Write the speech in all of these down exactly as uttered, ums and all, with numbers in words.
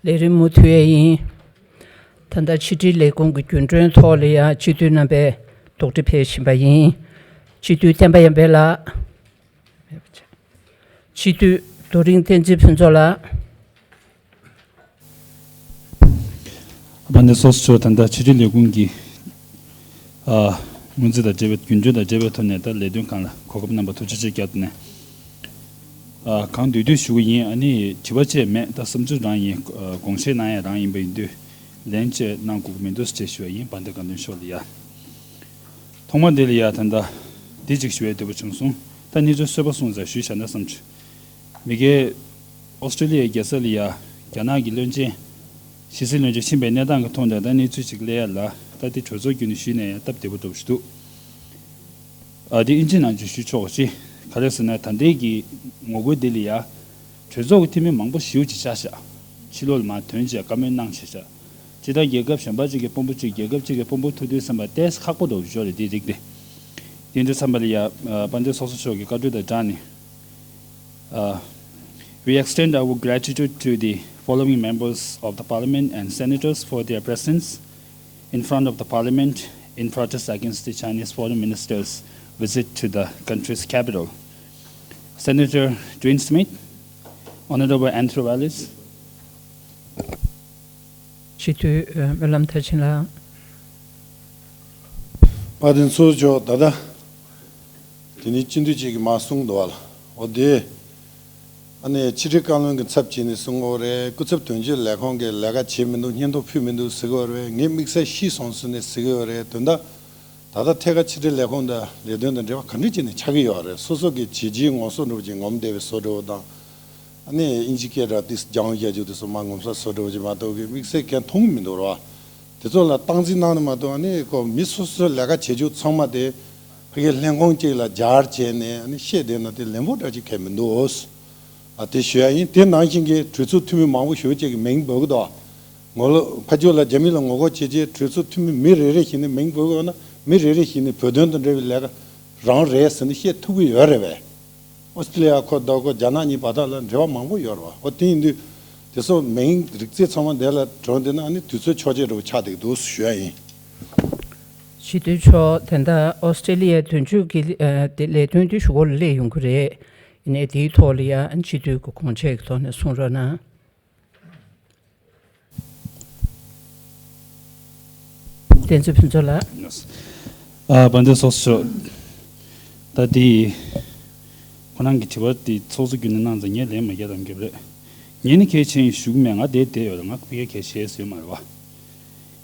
ལས་རིམ་མུ་མཐུད་ཡས་ཡིན། ད་ལྟ་ཕྱི་དྲིལ་ལས་ཁུངས་ཀྱི་རྒྱུན་གྲོན་ཐོག་ལ་ཡང་སྤྱི་འཐུས་རྣམ་པས་དོགས་འདྲི་ཕེབས་བཞིན་པ་ཡིན། སྤྱི་འཐུས་བསྟན་པ་ཡར་འཕེལ་ལགས། སྤྱི་འཐུས་རྡོ་རིང་བསྟན་འཛིན་ཕུན་ཚོགས་ལགས། དཔལ་ལྡན་ཚོགས་གཙོ་མཆོག་ད་ལྟ་ཕྱི་དྲིལ་ལས་ཁུངས་ཀྱི་ཨ་སྔོན་རྩིས་དང་འབྲེལ་བའི་རྒྱུན་གྲོན་དང་འབྲེལ་བའི་ཐོག་ནས་ད་ལས་དོན་སྒང་ལ་གོ་སྐབས་གནང་བར་ཐུགས་རྗེ་ཆེ་བསྐྱར་དུ་ནས། ཨ་གང་འདོད་འདོད་ཞུ་གི་ཡིན། ཨ་ནི་དྲི་བ་བཅས་མེད། ད་བསམ་ཚུལ་རང་ཡིན། ཨ་དགོངས་བཞེས་གནང་ཡ་རང་ཡིན་པ་ཡིན་དུས་ལན་བཅས་གནང་དགོས་ཀྱི་མི་འདུག་ཅེས་ཞུ་བ་ཡིན། དཔལ་ལྡན་དགའ་ལྡན་མཆོག་ལ་ཡ། ཐོག་མ་འདི་ལ་ཡ་ད་ལྟ་འདི་གཅིག་ཞུ་ཡ་འདོད་པ་བྱུང་སོང་། ད་གནས་ཚུལ་གསར་པ་སོང་ཙང་ཞུས་བཞག་ན་བསམ་བྱུང་། མི་སྒེར་ཨོ་སི་ཀྲི་ལི་ཡའི་རྒྱལ་ས་ལ་ཡ་རྒྱ་ནག་གི་བློན་ཆེན་ཕྱི་སྲིད་བློན་ཆེན་ཕྱིན་པའི་གནས་སྟངས་ཀྱི་ཐོག་ནས་ད་གནས་ཚུལ་ཅིག་གླེང་ཡ་ལ་ད་འདི་གྲོས་ཚོགས་བརྒྱུད་ནས་ཞུས་ན་ཡང་སྟབས་བདེ་པོ་འགྲོ་བཞིན་འདུག་ཨ་འདི་ཨིན་ཇི་ནང་ཅིག་ཞུ་ཆོག་ཅིག་ག་རེ་ཟེར་ན་ད་ལྟའི་གི་ངོ་རྒོལ་འདི་ལ་ཡ་གྲོས་ཚོགས་ཀྱི་འཐུས་མི་མང་པོ་ཞེ་པོ་ཅིག་བཅར་བཞག་ཕྱི་ལོགས་ལ་མར་ཐོན་བྱས་བཀའ་མོལ་གནང་བྱས་བཞག་སྤྱིར་བཏང་རྒྱལ་ཁབ་གཞན་པ་ཅིག་གི་དཔོན་པོ་ཅིག་རྒྱལ་ཁབ་ཅིག་གི་དཔོན་པོ་ཐུག་དུས་ཙམ་པ་ཏོག་ཙམ་ཁག་པོ་འགྲོ་བཞིན་ཡོད་རེད། འདི་རིགས་དེ། དེ་འདྲ་ཙམ་པ་ལ་ཡ་ཨ་དཔལ་ལྡན་ཚོགས་གཙོ་མཆོག་གི་བཀའ་འཁྲོལ་དང་སྦྲགས་ནས། Uh, we extend our gratitude to the following members of the parliament and senators for their presence in front of the parliament in protest against the Chinese foreign minister's visit to the country's capital. Senator Dean Smith, Honorable Andrew Ellis, སྤྱི་འཐུས་ཨ་སྨོན་ལམ་མཐར་ཕྱིན་ལགས། དཔལ་ལྡན་ཚོགས་གཙོ་མཆོག་ད་ལྟ་དེ་ནི་སྤྱི་འཐུས་གཅིག་གིས་མར་གསུངས་འདུག་བ་ལ། འོ་དེ་ཨ་ནི་ཕྱི་དྲིལ་བཀའ་བློན་གྱི་ཚབ་བྱས་ནས་གསུང་གི་ཡོད་རེད། སྐུ་ཚབ་དོན་གཅོད་ལས་ཁུངས་ཀྱིས་ལས་ཀ་བྱས་མི་འདུག་སྙན་ཐོ་ཕུལ་མི་འདུག་ཟེར་གྱི་ཡོད་རེད། ངའི་དམིགས་བསལ་ཤེས་སོང་ཟེར་ནས་ཟེར་གྱི་ཡོད་རེད། དོན་དག་ད་ལྟ་ཐད་ཀར་ཕྱི་དྲིལ་ལས་ཁུངས་དང་ལས་དོན་དང་འབྲེལ་བ་ག་འདྲ་བྱས་ནས་ཆགས་ཀྱི་ཡོད་རེད། སོ་སོ་གི་བྱས་རྗེས་ངོ་སོ་འདྲ་བོ་ཅིག་ངོམ་བསྡད་པའི་བཟོ་འདྲ་བོ་དང་། ཨ་ནི་ཨིན་ཇི་སྐད་ར་ཏིས་སྦྱང་བཞག་རྒྱུ་དེ་ཚོ་མ་ངོམ་ས་བཟོ་འདྲ་བོ་ཅིག་མ་གཏོགས་ཀྱི་དམིགས་བསལ་གང་མཐོང་གི་མི་འདུག་ར། དེ་ཚོ་ལ་སྟངས་འཛིན་གནང་ནས་མ་གཏོགས་ཨ་ནི་ཁོ་མི་སོ་སོའི་ལས་ཀ་བྱེད་རྒྱུ་ཚང་མ་དེ་ཕ་གི་ལྷན་ཁང་གཅིག་ལ་སྦྱར་བྱས་ནས་ཨ་ནི་བཤད་བསྡད་ན་དེ་ལན་པོ་འདྲ་ཅིག་གང་མི་འདུག་ཨ་དེ་ཞུ་ཡ་ཡིན། དེ་ནང་བཞིན་གྱི་གྲོས་ཚོགས་འཐུས་མི་མང་པོ་ཞེ་པོ་ཅིག་གི་མིང་འབོད་གི་འདུག་ངོ་ལོག་ཕ་ཕྱོགས་ལ་རྒྱ་མི་ལ་ངོ་རྒོལ་བྱེད་ཆེད་གྲོས་ཚོགས་འཐུས་མི་མི་རེ་རེ་བཞིན་ནས་མིང་འབོད་དགོས་ན་མི་རེ་རེ་བཞིན་ནས་བོད་དོན་དང་འབྲེལ་བའི་ལས་ཀ་རང་རེད་ཟེར་ནས་བཤད་ཐུབ་ཀྱི་ཡོད་རེད་པས། ཨོ་སི་ཀྲི་ལི་ཡ་ཁོ་དང་ཁོ་རྒྱ་ནག་གཉིས་བར་ཐག་ལ་འབྲེལ་བ་མང་པོ་ཡོད་རེད་པ། ཨོ་དེ་ཡིན་དུས་དེ་ཚོ་མིང་རིག་རྩལ་ཚང་མ་འདི་ལ་གྲོངས་བསྡད་ན་ཨ་ནི་དུས་ཚོད་འཕྲོ་བརླག་འདྲ་བོ་ཆགས་བསྡད་ཀྱི་འདུག་ཞུ་ཡ་ཡིན། སྤྱི་འཐུས་མཆོག་ད་ལྟ་ཨོ་སི་ཀྲི་ལི་ཡའི་དོན་གཅོད་ཀྱི་ཨ་དེ་ལས་དོན་དེ་གཞུག་གུ་ལ་སླེབས་ཡོང་གི་རེད། ཡིན་ནའི་དེའི་ཐོག་ལ་ཡ་སྤྱི་འཐུས་ཀྱི་དགོངས་འཆར་གྱི་ཐོག་ནས་གསུང་རོགས་གནང་། བསྟན་འཛིན་ཕུན་ཚོགས་ལགས། ཨ་དཔལ་ལྡན་ཚོགས་གཙོ་མཆོག་ད་དེ་ཁོ་རང་གི་དྲི་བ་དེ་ཚོགས་གཙོ་བརྒྱུད་ནས་གནང་ཙང་ངས་ལན་མ་རྒྱག་དམ་བརྒྱབ་རེད། ངས་ནི་གལ་ཆེན་ཞུ་གི་མེད། ང་དེ་བསྡད་ཡོད་རེད། ང་ཕ་གིར་གལ་ཆེ་ཟེར་མ་རེད་བ།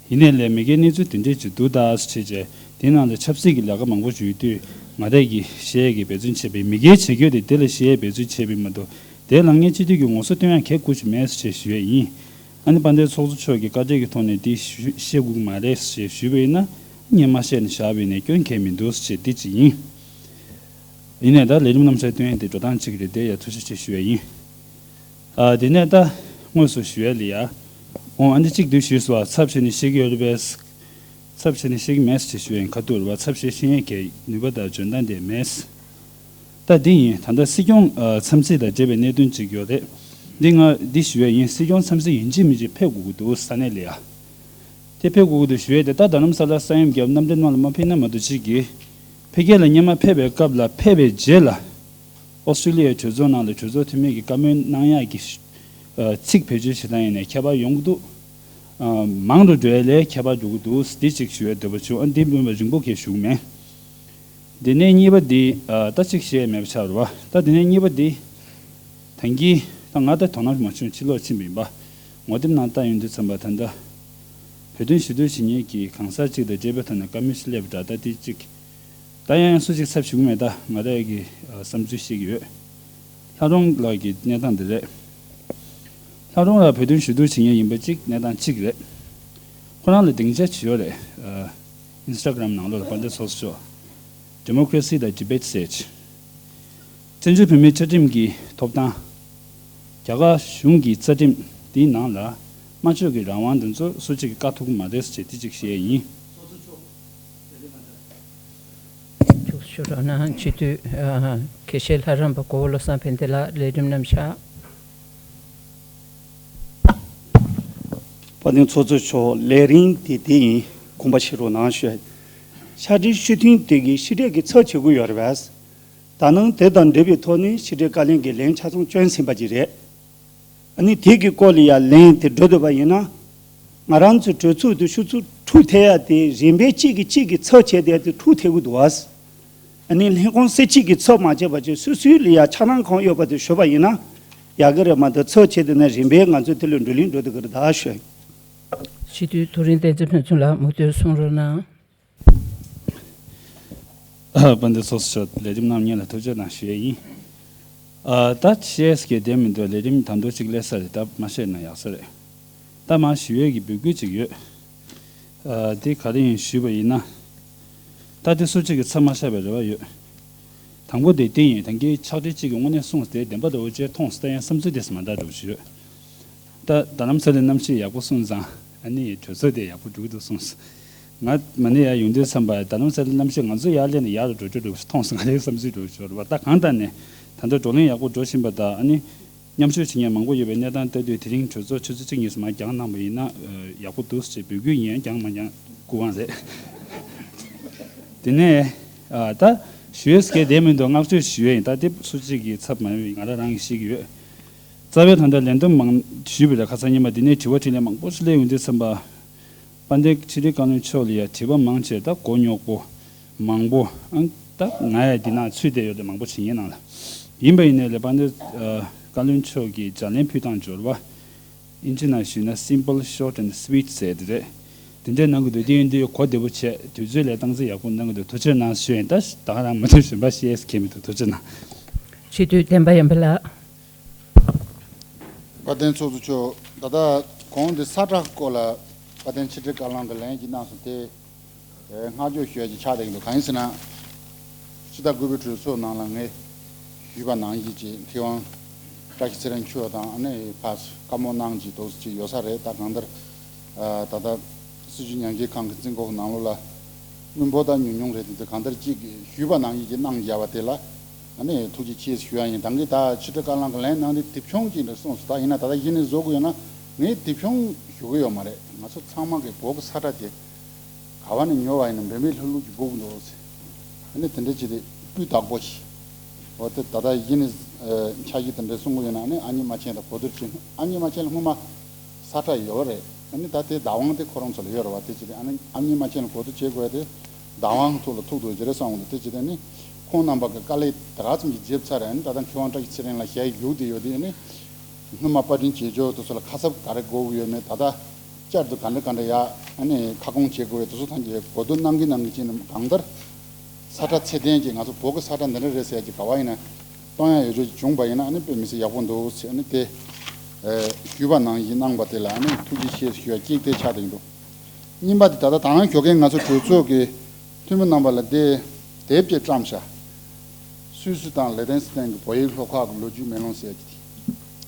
ཡིན་ནའི་ལས་མི་སྒེར་གནས་ཚུལ་དེ་འདྲས་ཅིག་འདུག་ད་ཟེར་བྱས་རྗེས་དེའི་ནང་ལ་ཆབ་སྲིད་ཀྱི་ལས་ཀ་མང་པོ་ཞིག་ཡོད་དུས་ང་རང་གིས་བཤད་ཀྱི་འབད་བརྩོན་བྱས་པའི་མི་སྒེར་བྱེད་རྒྱུ་དེ་དེ་ལ་བཤད་འབད་བརྩོན་བྱས་པས་མ་གཏོགས་དེ་ལ་ངས་སྤྱི་འཐུས་ཀྱི་ངོ་སོ་སྟོན་ཡ་གལ་དགོས་ཀྱི་མེད་ཟེར་བྱས་ཞུ་ཡས་ཡིན། ཨ་ནི་དཔལ་ལྡན་ཚོགས་གཙོ་མཆོག་གིས་བཀའ་འཁྲོལ་གྱི་ཐོག་ནས་འདི་ཞུ་བཤད་དགོས་ཀྱི་མ་རེད་ཞེས་ཞུས་པ་ཡིན་ན་ངས་མ་བཤད་ནས་བཞག་པ་ཡིན་ནའི་སྐྱོན་གང་ཡང་མི་འདུག་ཞེས་འདི་གཅིག་ཡིན། ཡིན་ནའི་ད་ལས་རིམ་རྣམ་གཞག་སྟོན་ཡས་འདི་འགྲོ་སྟངས་གཅིག་རེད། དེ་ཡ་ཐུགས་རྗེ་ཆེ་ཞུ་ཡས་ཡིན། ཨ་དེ་ནས་ད་དངོས་སུ་ཞུ་ཡས་ལ་ཡ། འོང་ཨ་འདི་གཅིག་འདུག་ཞུས་སོ། ཚབ་བྱས་ནས་བཤད་ཀྱི་ཡོད་རེད་པས། ཚབ་བྱས་ནས་བཤད་ཀྱི་མེད་ཞེས་ཞུ་ཡས་ཡིན། ཁ་ཐུག་རེད་པ། ཚབ་བྱས་ཤེས་ཡས་ཀྱི་ནུས་པ་དང་འཇོན་ཐང་དེ་མེད། ད་འདི་ཡིན། ད་ལྟ་སྲིད་སྐྱོང་ཨ་འཚམས་གཟིགས་དང་འབྲེལ་བའི་གནད་དོན་ཅིག་ཡོད་རེད། འདི་ང་འདི་ཞུ་ཡས་ཡིན། སྲིད་སྐྱོང་འཚམས་གཟིགས་ཡིན་གཅིག་མིན་གཅིག་ཕེབས་དགོས་ཀྱི་འདུག་ས་གནས་ལ་ཡ། དེ་ཕེབས་དགོས་ཀྱི་འདུག་ཞུ་ཡས་དེ་ད་ད་ལམ་ས་ལ་ས་ཡོམ་བརྒྱབ་གནམ་གྲུ་ནང་ལ་མ་ཕེབས་ན་མ་གཏོགས་ཅིག་གིས་ཕ་གི་ལ་སྔོན་མ་ཕེབས་པའི་སྐབས་ལ་ཕེབས་པའི་རྗེས་ལ་ཨོ་སི་ཀྲི་ལི་ཡའི་གྲོས་ཚོགས་ནང་ལ་གྲོས་ཚོགས་འཐུས་མི་གི་བཀའ་མོལ་གནང་ཡག་གི་ཨ་ཚིག་བེད་སྤྱོད་བྱེད་སྟངས་ཡིན་ནའི་ཁྱད་པར་ཡོང་གི་འདུག་ཨ་མང་དུ་འགྲོ་ཡས་ལས་ཁྱད་པར་འགྲོ་གི་འདུག་འདི་གཅིག་ཞུ་ཡས་འདོད་པ་བྱུང་། ཨ་འདི་སྨོན་པ་རིང་པོ་གས་ཞུ་གི་མེད། དེ་ནས་གཉིས་པ་འདི་ཨ་ད་གཅིག་བཤད་མེད་པ་ཆགས་རེད་པ། ད་དེ་ནས་གཉིས་པ་འདི་ད་གིན་ད་ང་ད་དོ་སྣང་མ་བྱུང་། ཕྱིར་ལོག་ཕྱིན་པ་ཡིན་པ། ངོ་དེབ་ནང་ལྟ་ཡོང་དུས་ཙམ་པ་ད་ལྟ་བོད་དོན་ཞུ་གཏུག་བྱེད་མཁན་གྱི་གང་ཟག་ཅིག་དང་འབྲེལ་བའི་ཐོག་ནས་བཀའ་མོལ་ཞིག་སླེབས་པ་འདྲ། ད་དེ་གཅིག་ད་ཡང་ཡང་སུ་གཅིག་ཚབ་ཞུ་གི་མེད། ད་ང་རང་གི་ཨ་བསམ་ཚུལ་བཤད་ཀྱི་ཡོད། ལྷ་རོང་ལགས་ཀྱི་གནས་སྟངས་འདི་རེད། ལྷ་རོང་ལགས་བོད་དོན་ཞུ་གཏུག་བྱེད་མཁན་ཡིན་པ་གཅིག་གནས་སྟངས་གཅིག་རེད། ཁོ་རང་ལ་སྡིངས་ཆ་ཅིག་ཡོད་རེད། ཨ་ཨིན་སི་ཊ་གྷི་རམ་ནང་ལོགས་ལ་དཔལ་ལྡན་ཚོགས་གཙོ་མཆོག Democracy དང་Debate ཟེར། བཙན་བྱོལ་བོད་མིའི་བཅའ་ཁྲིམས་ཀྱི་ཐོབ་ཐང་། རྒྱ་གར་གཞུང་གི་རྩ་ཁྲིམས་འདིའི་ནང་ལ་སྨྲ་བརྗོད་ཀྱི་རང་དབང་འདི་ཚོ་སུ་གཅིག་གིས་བཀག་ཐུབ་ཀྱི་མ་རེད་ཟེར་བྱས་འདི་གཅིག་བཤད་ཡ་ཡིན། ཐུགས་རྗེ་གནང་། སྤྱི་འཐུས་ཨ་དགེ་བཤེས་ལྷ་རམས་པ་གོ་བོ་བློ་བཟང་ཕན་བདེ་ལགས། ལས་རིམ་རྣམ་གཞག། དཔལ་ལྡན་ཚོགས་གཙོ་མཆོག་ལས་རིམ་དེ་དེ་ཡིན། དགོངས་པ་བཞེས་རོགས་གནང་ཞུ། ཕྱག་སྦྲེལ་ཞུ་ཐེངས་དེ་གི་ཕྱི་དྲིལ་གྱི་ཚབ་བྱེད་དགོས་ཡོད་རེད་པས། ད་ནངས་དེ་དང་འབྲེལ་བའི་ཐོག་ནས་ཕྱི་དྲིལ་བཀའ་བློན་གྱི་ལན་ཆ་ཚང་བསྐྱོན་ཟིན་པ་ཅིག་རེད། ཨ་ནི་དེ་གི་སྐོར་ལ་ཡང་ལན་དེ་འགྲོ་འདོད་པ་ཡིན་ན། ང་རང་ཚོའི་གྲོས་ཚོགས་དུ་ཞུ་ཚུལ་འཁྲུག་ཐེ་ཡ་དེ་རིམ་པས་གཅིག་གིས་གཅིག་གི་ཚབ་བྱས་ཏེ་དེ་འཁྲུག་ཐེ་གི་འདུག་བ། ཨ་ནི་ལྷན་ཁང་སེ་གཅིག་གི་ཚབ་མ་བྱས་པ་བྱས་སུ་སུའི་ལ་ཡ་ཆ་ནང་གང་ཡོད་པ་དེ་ཞུ་བ་ཡིན་ན། ཡག་གི་རེད་མ་གཏོགས་ཚབ་བྱས་དེ་ནས་རིམ་པས་ང་ཚོས་དེ་ལ་འགྲོ་ལིང་འགྲོ་དེ་གི་རེད་ད་ཞུ། སྤྱི་འཐུས་ཐུབ་རིན་བསྟན་འཛིན་ཕུན་ཚོགས་ལགས་མུ་མཐུད་གསུང་རོགས་གནང་། དཔལ་ལྡན་ཚོགས་གཙོ་མཆོག་ལས་རིམ་གནང་མཁན་ལ་ཐུགས་རྗེ་གནང་ཞུ་ཡས་ཡིན། ཨ། ད་ཤེས་ཀྱི་བདེ་མི་འདུག་ལས་རིམ་ད་དུང་གཅིག་སླེབས་ས་རེད། ད་མ་བཤད་ན་ཡག་ས་རེད། ད་མ་ཞུ་ཡས་ཀྱི་འབོད་སྐུལ་ཅིག་ཡོད། ཨ། དེ་ག་རེ་ཡིན་ཞུས་པ་ཡིན་ན། ད་དེ་སུ་གཅིག་གི་ཚབ་མ་བཞག་པའི་རེ་བ་ཡོད། དང་པོ་དེ་དེ་ཡིན། ད་གིན་ཕྱག་སྦྲེལ་གཅིག་གི་དངོས་གནས་གསུངས་ཏེ་བདེན་པ་འདྲ་བོ་ཅིག་མཐོང་སོང་། ད་ཡང་བསམ་ཚུལ་དེ་ཙམ་མ་འདྲ་འདྲ་བོ་ཞིག་ཡོད། ད་ད་ལམ་སེ་ལེ་གནམ་གཤིས་ཡག་པོ་སོང་ཙང་ཨ་ནི་གྲོས་ཚོགས་དེ་ཡག་པོ་འགྲོ་གི་འདུག་གསུངས་སོང་། ང་མ་ཎི་ཡར་ཡོང་དུས་ཙམ་པ་ད་ལམ་སེ་ལེ་གནམ་གཤིས་ང་ཚོ་ཡར་སླེབས་ནས་ཡག་རུ་འགྲོ་རྒྱུ་འདུག་མཐོང་སོང་། ང་རའི་བསམ་ཚུལ་འདྲ་བོ་ཞིག་ཡོད་རེད་པ། ད་གང་ལྟར་ནས་ད་ལྟ་བགྲོ་གླེང་ཡག་པོ་འགྲོ་བཞིན་པ་དང་ཨ་ནི། མཉམ་ཞུགས་བྱེད་མཁན་མང་པོ་ཡོད་པའི་གནས་སྟངས་ལྟ་དུས་དེ་རིང་གྲོས་ཚོགས་ཆུ་ཚོད་གཅིག་གཉིས་སུ་མར་འགྱངས་གནང་བ་ཡིན་ན་ཡག་པོ་འདུག་ཅེས་འབོད་སྐུལ་ཡིན། འགྱངས་མ་འགྱངས་སྐུ་དབང་རེད། དེ་ནས་ད་ཞུ་ཡས་སྐད་བདེ་མི་འདུག་བསྔགས་བརྗོད་ཞུ་ཡས་ཡིན། ད་དེ་སུ་གཅིག་གི་ཚབ་མ་ཡིན། ང་རང་རང་གིས་ཤེས་ཀྱི་ཡོད། རྩ་བའི་ད་ལྟ་ལན་འདེབས་མང་ཞུས་པ་རེད། ཁ་སང་ཉི་མ་འདི་ནས་དྲི་བ་དྲིས་ལན་མང་པོ་ཞིག་སླེབས་ཡོང་དུས་ཙམ་པ། དཔལ་ལྡན་ཕྱི་དྲིལ་བཀའ་བློན་མཆོག་ལ་ཡ་དྲི་བ་མང་ཆེ་ད་མགོ་རྙོག་པོ་མང་པོ་ཨང་། ད་ང་ཡ་འདི་ནང་ཚུད་བསྡད་ཡོད་དེ་མང་པོ་བྱེད་ཉེན་ནང་ལ་ཡིན་པ་ཡིན་ནའི་ལས་དཔལ་ལྡན་བཀའ་བློན་མཆོག་གིས་ལྗགས་ལན་ཕུལ་སྟངས་འབྱོར་བ་ཨིན་ཇི་ནང་ཞུས་ན་simple, short and sweet ཟེར་དེ་རེད། དེ་འདྲའི་གནང་གི་འདུག་དེ་ཡིན་དུས་གོ་བདེ་པོ་བྱས་དུས་ཚོད་ལས་སྟངས་འཛིན་ཡག་པོ་གནང་གི་འདུག་ཐུགས་རྗེ་གནང་ཞུ་ཡིན། ད་ད་ག་རང་མུ་མཐུད་གཞན་པ་བཤད་ཡས་ཁེལ་མི་འདུག་ཐུགས་རྗེ་གནང་། སྤྱི་འཐུས་བསྟན་པ་ཡར་འཕེལ་ལགས། དཔལ་ལྡན་ཚོགས་གཙོ་མཆོག་ད་ལྟ་གོང་དེ་ས་ཁྲ་སྐོར་ལ་དཔལ་ལྡན་ཕྱི་དྲིལ་བཀའ་བློན་གྱི་ལན་ཅིག་གནང་སོང་། དེ་བསྔགས་བརྗོད་ཞུ་ཡ་ཅིག་ཆགས་བསྡད་ཀྱི་འདུག་གང་ཡིན་ཟེར་ན། ཕྱི་ཟླ་དགུ་པའི་གྲོས་ཚོགས་ནང་ལ་ངས་ཞུས་པ་ནང་བཞིན་ཅིག་མཁས་དབང་བཀྲ་ཤིས་ཚེ་རིང་མཆོག་དང་ཨ་ནི་ཕར་བཀའ་མོལ་གནང་ཅིག་འདུག་ཅིག་ཡོད་ས་རེད། ད་གང་ལྟར་ད་ལྟ་སྲིད་བྱུས་ཉམས་ཞིབ་ཁང་གི་རྩིས་འགོ་གི་ནང་ལོགས་ལ་དངུལ་འབོར་ད་ཉུང་ཉུང་རེད། དེ་ཚོ་གང་ལྟར་ཅིག་ཞུས་པ་ནང་བཞིན་ཅིག་གནང་བཞག་པ་དེ་ལ། ཨ་ནི་ཐུགས་རྗེ་ཆེ་ཞུ་ཡ་ཡིན། ད་གིན་ད་ཕྱི་དྲིལ་བཀའ་བློན་གྱི་ལན་གནང་དེ་དེབ་ཆུང་ཅིག་རེད་གསུངས་སོང་། ད་ཡིན་ན་ད་ལྟ་གཞི་ནས་བཟོ་དགོས་ཡོད་ན་ངས་དེབ་ཆུང་ཞུ་གི་ཡོད་མ་རེད། ང་ཚོ་ཚང་མ་གི་བོད་ཀྱི་ས་ཁྲ་དེ་ག་བ་ནས་ཉོ་བ་ཡིན་ན་འབད་མེད་ལྷུག་ལྷུག་ཅིག་དགོས་ཀྱི་འདུག་ཟེར། ཨ་ནི་དེ་འདྲ་བྱས་ཏེ་སྤུས་དག་པོ་ཞིག་འོ་དེ་ད་ལྟ་གཞི་ནས་འཆར་གཞི་དེ་འདྲ་གསུང་གི་ཡོད་ན་ཨ་ནི་ཨ་མྱེས་རྨ་ཆེན་དང་གོ་བསྡུར་བྱེད། ཨ་མྱེས་རྨ་ཆེན་ལ་སྔོན་མ་ས་ཁྲ་ཡོད་རེད། ཨ་ནི་ད་དེ་བདག་དབང་དེ་ཁོ་རང་ཚོ་ལ་ཡོད་རེད་བ། དེ་བྱས་ཏེ་ཨ་ནི་ཨ་མྱེས་རྨ་ཆེན་ལ་གོ་བསྡུར་བྱེད་དགོས་ཡ་དེ་བདག་དབང་ཐོག་ལ་ཐུག་འདུག་ཅེས་རེ་གསུངས་འདུག་དེ་བྱས་ཏེ་ཨ་ནི་ཁོང་རྣམ་པ་གི་དཀའ་ལས་ད་ག་ཙམ་གྱིས་བརྗེད་ཚར་རེད། ཨ་ནི་ད་ལྟ་མཁས་དབང་བཀྲ་ཤིས་ཚེ་རིང་ལགས་ཞལ་བཞུགས་བསྡད་ཡོད་དེ། ཨ་ནི་སྔོན་མ་བཀའ་དྲིན་ཆེ་ཆོག་དེ་ཚོ་ལ་ཁ་གསབ་ག་རེ་དགོས་ཀྱི་ཡོད་མེད་ད་ལྟ་བསྐྱར་དུ་ག་འདྲ་ག་འདྲ་ཡ་ཨ་ནི་ཁ་སྐོང་བྱེད་དགོས་ཡ་དེ་ཚོ་ཐམས་ཅད་གོ་བསྡུར་གནང་གིན་གནང་གིན་བྱས་ནས་གང་ལྟར། ས་ཁྲ་ཚད་ལྡན་གྱི་ང་ཚོ་བོད་ཀྱི་ས་ཁྲ་འདི་འདྲ་རེད་ཟེར་གྱི་ག་བ་ཡིན་ན་གཏོང་ཡ་ཡོད་ཆོག་ཅིག་བྱུང་པ་ཡིན་ན་ཨ་ནི་དཔེ་མི་སྲིད་ཡག་པོ་འདུག་ཟེར། ཨ་ནི་དེ་ཞུས་པ་ནང་བཞིན་གནང་པ་དེ་ལ་ཨ་ནི་ཐུགས་རྗེ་ཆེ་ཞུ་ཡ་གཅིག་དེ་ཆགས་བསྡད་ཀྱི་འདུག་གཉིས་པ་དེ་ད་ལྟ་དང་བླངས་ཞུ་མཁན་ང་ཚོ་གྲོས་ཚོགས་ཀྱི་འཐུས་མི་རྣམ་པ་ལ་དེ་དེབ་ཅིག་བཀྲམ་ཤག་སུད་སི་དང་ལེག་ཏེན་སི་ཏན་གྱི་བོད་ཡིག་སློབ་ཁག་གི་ལོ་རྒྱུས་མེ་ལོང་ཟེར་གྱི་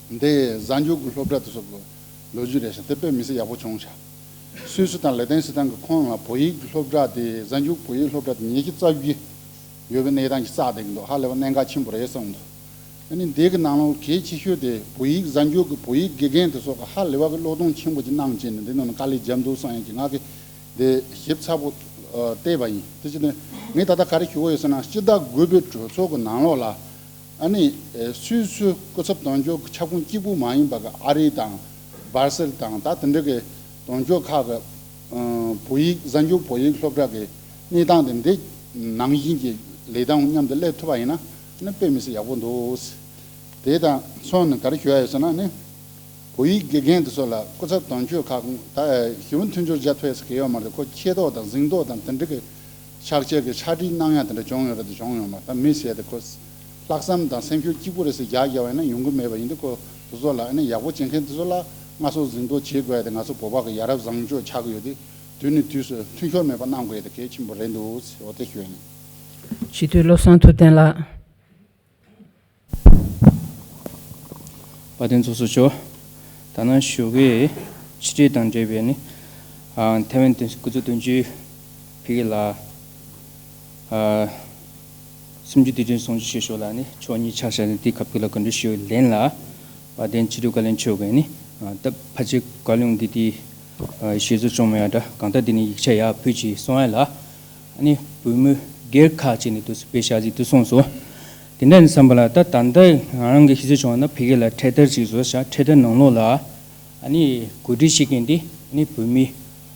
དེ། འདི་གཟའ་མཇུག་གི་སློབ་གྲྭ་དེ་ཚོ་གི་ལོ་རྒྱུས་རེད་ཤག་དེ་དཔེ་མི་སྲིད་ཡག་པོ་བྱུང་ཤག་སུད་སི་དང་ལེག་ཏེན་སི་ཏན་གྱི་ཁོངས་ལ་བོད་ཡིག་གི་སློབ་གྲྭ་དེ་གཟའ་མཇུག་བོད་ཡིག་སློབ་གྲྭ་དེ་ཉི་ཤུ་རྩ་བཞི་ཡོད་པའི་གནས་སྟངས་ཤིག་བསགས་བསྡད་ཀྱི་འདུག་ཧ་ལས་པ་གནད་འགག་ཆེན་པོ་རེད་གསུངས་འདུག་ཨ་ནི་འདི་གི་ནང་ལོགས་གལ་ཆེ་ཤོས་དེ་བོད་ཡིག་གཟའ་མཇུག་གི་བོད་ཡིག་དགེ་རྒན་དེ་ཚོ་གི་ཧ་ལས་པ་གི་བློས་གཏོང་ཆེན་པོ་ཅིག་གནང་བྱས་ནས་འདི་ནང་ལ་དཀའ་ལས་བརྒྱབ་འདུག་བསམ་ཡས་ཀྱི་ང་གི་འདི་ཞིབ་ཚགས་པོ་བལྟས་པ་ཡིན། དེ་བྱས་ནས་ངས་ད་ལྟ་ག་རེ་ཞུ་གི་ཡོད་ཟེར་ན་སྤྱི་ཟླ་དགུ་པའི་གྲོས་ཚོགས་ཀྱི་ནང་ལོགས་ལ། ཨ་ནི་སུད་སི་སྐུ་ཚབ་དོན་གཅོད་ཀྱི་ཁྱབ་ཁོངས་གཅིག་པུ་མ་ཡིན་པ་གི་ཨ་རི་དང་སྦར་སེལ་དང་ད་དེ་འདྲ་གི་དོན་གཅོད་ཁག་གི་བོད་ཡིག་གཟའ་མཇུག་བོད་ཡིག་སློབ་གྲྭ་གི་གནས་སྟངས་དེ་འདི་ནང་བཞིན་གྱི་ལས་སྟངས་མཉམ་དུ་སླེབས་ཐུབ་པ་ཡིན་ན་ཨ་ནི་དཔེ་མི་སྲིད་ཡག་པོ་འདུག་དེ་དང་མཚོན་ནས་ག་རེ་ཞུ་ཡ་ཡོད་ཟེར་ན་ཨ་ནི། བོད་ཡིག་དགེ་རྒན་དེ་ཚོ་ལ་སྐུ་ཚབ་དོན་གཅོད་ཁག་ད་ཞི་བ་མཐུན་སྦྱོར་བྱ་ཐུབ་ཡ་ཟེར་གི་ཡོད་མ་རེད། ཁོ་ཆེ་མདོག་དང་གཟེངས་མདོག་དང་དེ་འདྲ་གི་ཕྱག་ཕྱིར་གི་ཕྱག་བྲིས་གནང་ཡ་དེ་འདྲ་བྱུང་ཡོད་རེད་དེ་བྱུང་ཡོད་མ་རེད། ད་མི་ཟེར་དེ་ཁོ་ལྷག་བསམ་དང་སེམས་ཤུགས་གཅིག་པུ་རེད་ཟེར་རྒྱག་རྒྱག་པ་ཡིན་ན་ཡོང་གི་མེད་པ་ཡིན་དུས་ཁོ་དེ་ཚོ་ལ་ཨ་ནི་ཡག་པོ་བྱེད་མཁན་དེ་ཚོ་ལ་སྔར་སྲོལ་གཟེངས་མདོག་བྱེད་དགོས་ཡ་དེ་ང་ཚོ་བོད་པ་གི་ཡ་རབས་བཟང་སྤྱོད་ཆགས་ཀྱི་ཡོད་དེ་དུས་ནས་དུས་སུ་མཐུན་སྦྱོར་མེད་པ་གནང་དགོས་ཡ་དེ་གལ་ཆེན་པོ་རེད་འདུག་ཟེར་འོ་དེ་ཞུ་ཡ་ཡིན། སྤྱི་འཐུས་བློ་བཟང་ཐུབ་བསྟན་ལགས། དཔལ་ལྡན་ཚོགས་གཙོ་མཆོག་ད་ནང་ཞོགས་ཀའི་ཕྱི་དྲིལ་དང་འབྲེལ་བའི་ནི། ཨ། ཐའེ་ཝན་དོན་སྐུ་ཚབ་དོན་གཅོད་ཕ་གི་ལ། ཨ། སེམས་རྒྱུད་བདེ་དྲན་སྲུང་བརྩི་ཞུ་ཞོར་ལ་ནི་ཕྱོགས་གཉིས་ཆ་བཞག་ནས་དེ་སྐབས་ཀྱི་ལ་བཀའ་འདྲི་ཞུ་བའི་ལན་ལ། དཔལ་ལྡན་ཕྱི་དྲིལ་བཀའ་བློན་མཆོག་གིས་ནི། ཨ། ད་ཕལ་ཆེར་བཀའ་བློན་གྱི་དེ། ཨ་ཞེ་སོ་ཅུང་མེད་ཡ་འདྲ་གང་ལྟར་དེ་ནི་ཡིག་ཆ་ཡག་ཕུལ་ཅིག་སོང་ཡ་ལ། ཨ་ནི་བོད་མི་སྒེར་ཁག་ཅིག་ནས་དུ་དཔེ་ཤ་ཟིག་དུ་སོང་སོང་། དེ་འདྲ་ནི་བསམ་པ་ལ་ད་ད་ལྟ་ང་རང་གི་ཤེས་ཚོད་བྱུང་བ་ན་ཕ་གི་ལ་འཕྲེད་དར་ཅིག་བཟོ་ཤག་འཕྲེད་དར་ནང་ལོགས་ལ་ཨ་ནི་གོ་སྒྲིག་བྱེད་མཁན་དེ་ཨ་ནི་བོད་མི་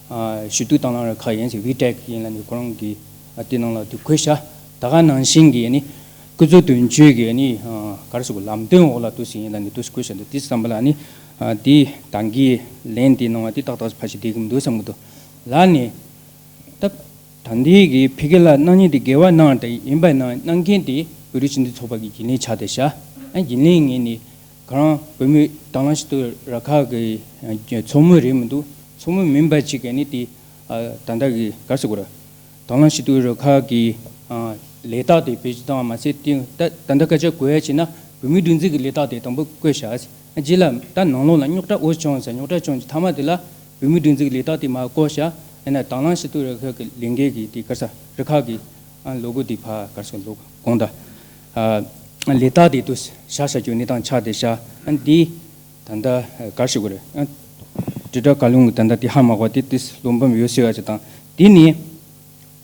ཨ་ཞུ་གཏུག་དང་བླངས་རུ་ཁག་ཡིན་ཟེར་བི་ཊེག་ཡིན་ལ་ནི་ཁོ་རང་གི་ཨ་དེ་ནང་ལ་དུ་བཀོད་ཤག་ད་ག་ནང་བཞིན་གྱི་ཨ་ནི་སྐུ་ཚབ་དོན་གཅོད་ཀྱི་ཨ་ནི་ཨ་ག་རེ་ཟེར་དགོས་ལམ་སྟོན་འོག་ལ་དུ་ཟིན་ཡིན་ལ་ནི་དུ་བཀོད་ཤག་འདུག་དེ་བསམ་པ་ལ་ཨ་ནི་ཨ་དེ་ད་གིན་ལན་དེ་གནང་བ་དེ་ཏག་ཏག་ཕལ་ཆེར་བསྡད་ཀྱི་མི་འདུག་བསམ་གྱི་འདུག་ལ་ནི། ད་ད་ལྟའི་གི་ཕ་གི་ལ་གནང་མཁན་དེ་འགལ་བ་གནང་དེ་ཡིན་པ་ན་གནང་མཁན་དེ་བོད་རིགས་སྤྱི་མཐུན་ཚོགས་པ་གི་རྒྱུན་ལས་ཆགས་བསྡད་ཤག་ཨ་རྒྱུན་ལས་ངོས་ནས་ཁོ་རང་བོད་མི་དང་བླངས་ཞུ་གཏུག་རུ་ཁག་གི་ཚོགས་མི་རེད་མི་འདུག་ཚོགས་མི་མིན་པ་ཅིག་གི་ནི་དེ་ཨ་ད་ལྟ་གི་ག་རེ་ཟེར་དགོས་རེད། དང་བླངས་ཞུ་གཏུག་རུ་ཁག་གི་ཨ་ལས་རྟགས་དེ་བེད་སྤྱོད་བཏང་བ་མ་ཟད་དེ་ད་ད་ལྟ་སྐད་ཆ་གོ་ཡ་བྱས་ན་བོད་མིའི་སྒྲིག་འཛུགས་ཀྱི་ལས་རྟགས་དེ་དང་པོ་བཀོད་ཤག་རྗེས་ལ་ད་ནང་ལོགས་ལ་རྙོག་དྲ་འོ་བྱུང་ཟེར་རྙོག་དྲ་བྱུང་རྗེས་མཐའ་མ་དེ་ལ་བོད་མིའི་སྒྲིག་འཛུགས་ལས་རྟགས་དེ་མར་བཀོད་ཤག་ཡིན་ན་དང་བླངས་ཞུ་གཏུག་རུ་ཁག་གི་ལས་འགན་གྱི་དེ་ག་རེ་ཟེར་རུ་ཁག་གི་ཨ་ལོ་གོ་དེ་ཕར་ག་རེ་ཟེར་ལོ་གོ་དགོངས་དག་ཨ་ལས་རྟགས་དེ་དུ་བཞག་བཞག་རྒྱུ་གནས་སྟངས་ཆགས་བསྡད་ཤག་ཨ་འདི་ད་ལྟ་ག་རེ་ཞུ་དགོས་རེད། ཨ་དྲིལ་བསྒྲགས་བཀའ་བློན་གྱི་ད་ལྟ་དེ་ཧ་མ་གོ་བ་དེ་དུ་བློ་ཕམ་ཡོད་སྲིད་པ་ཅིག་དང་དེ་ནི།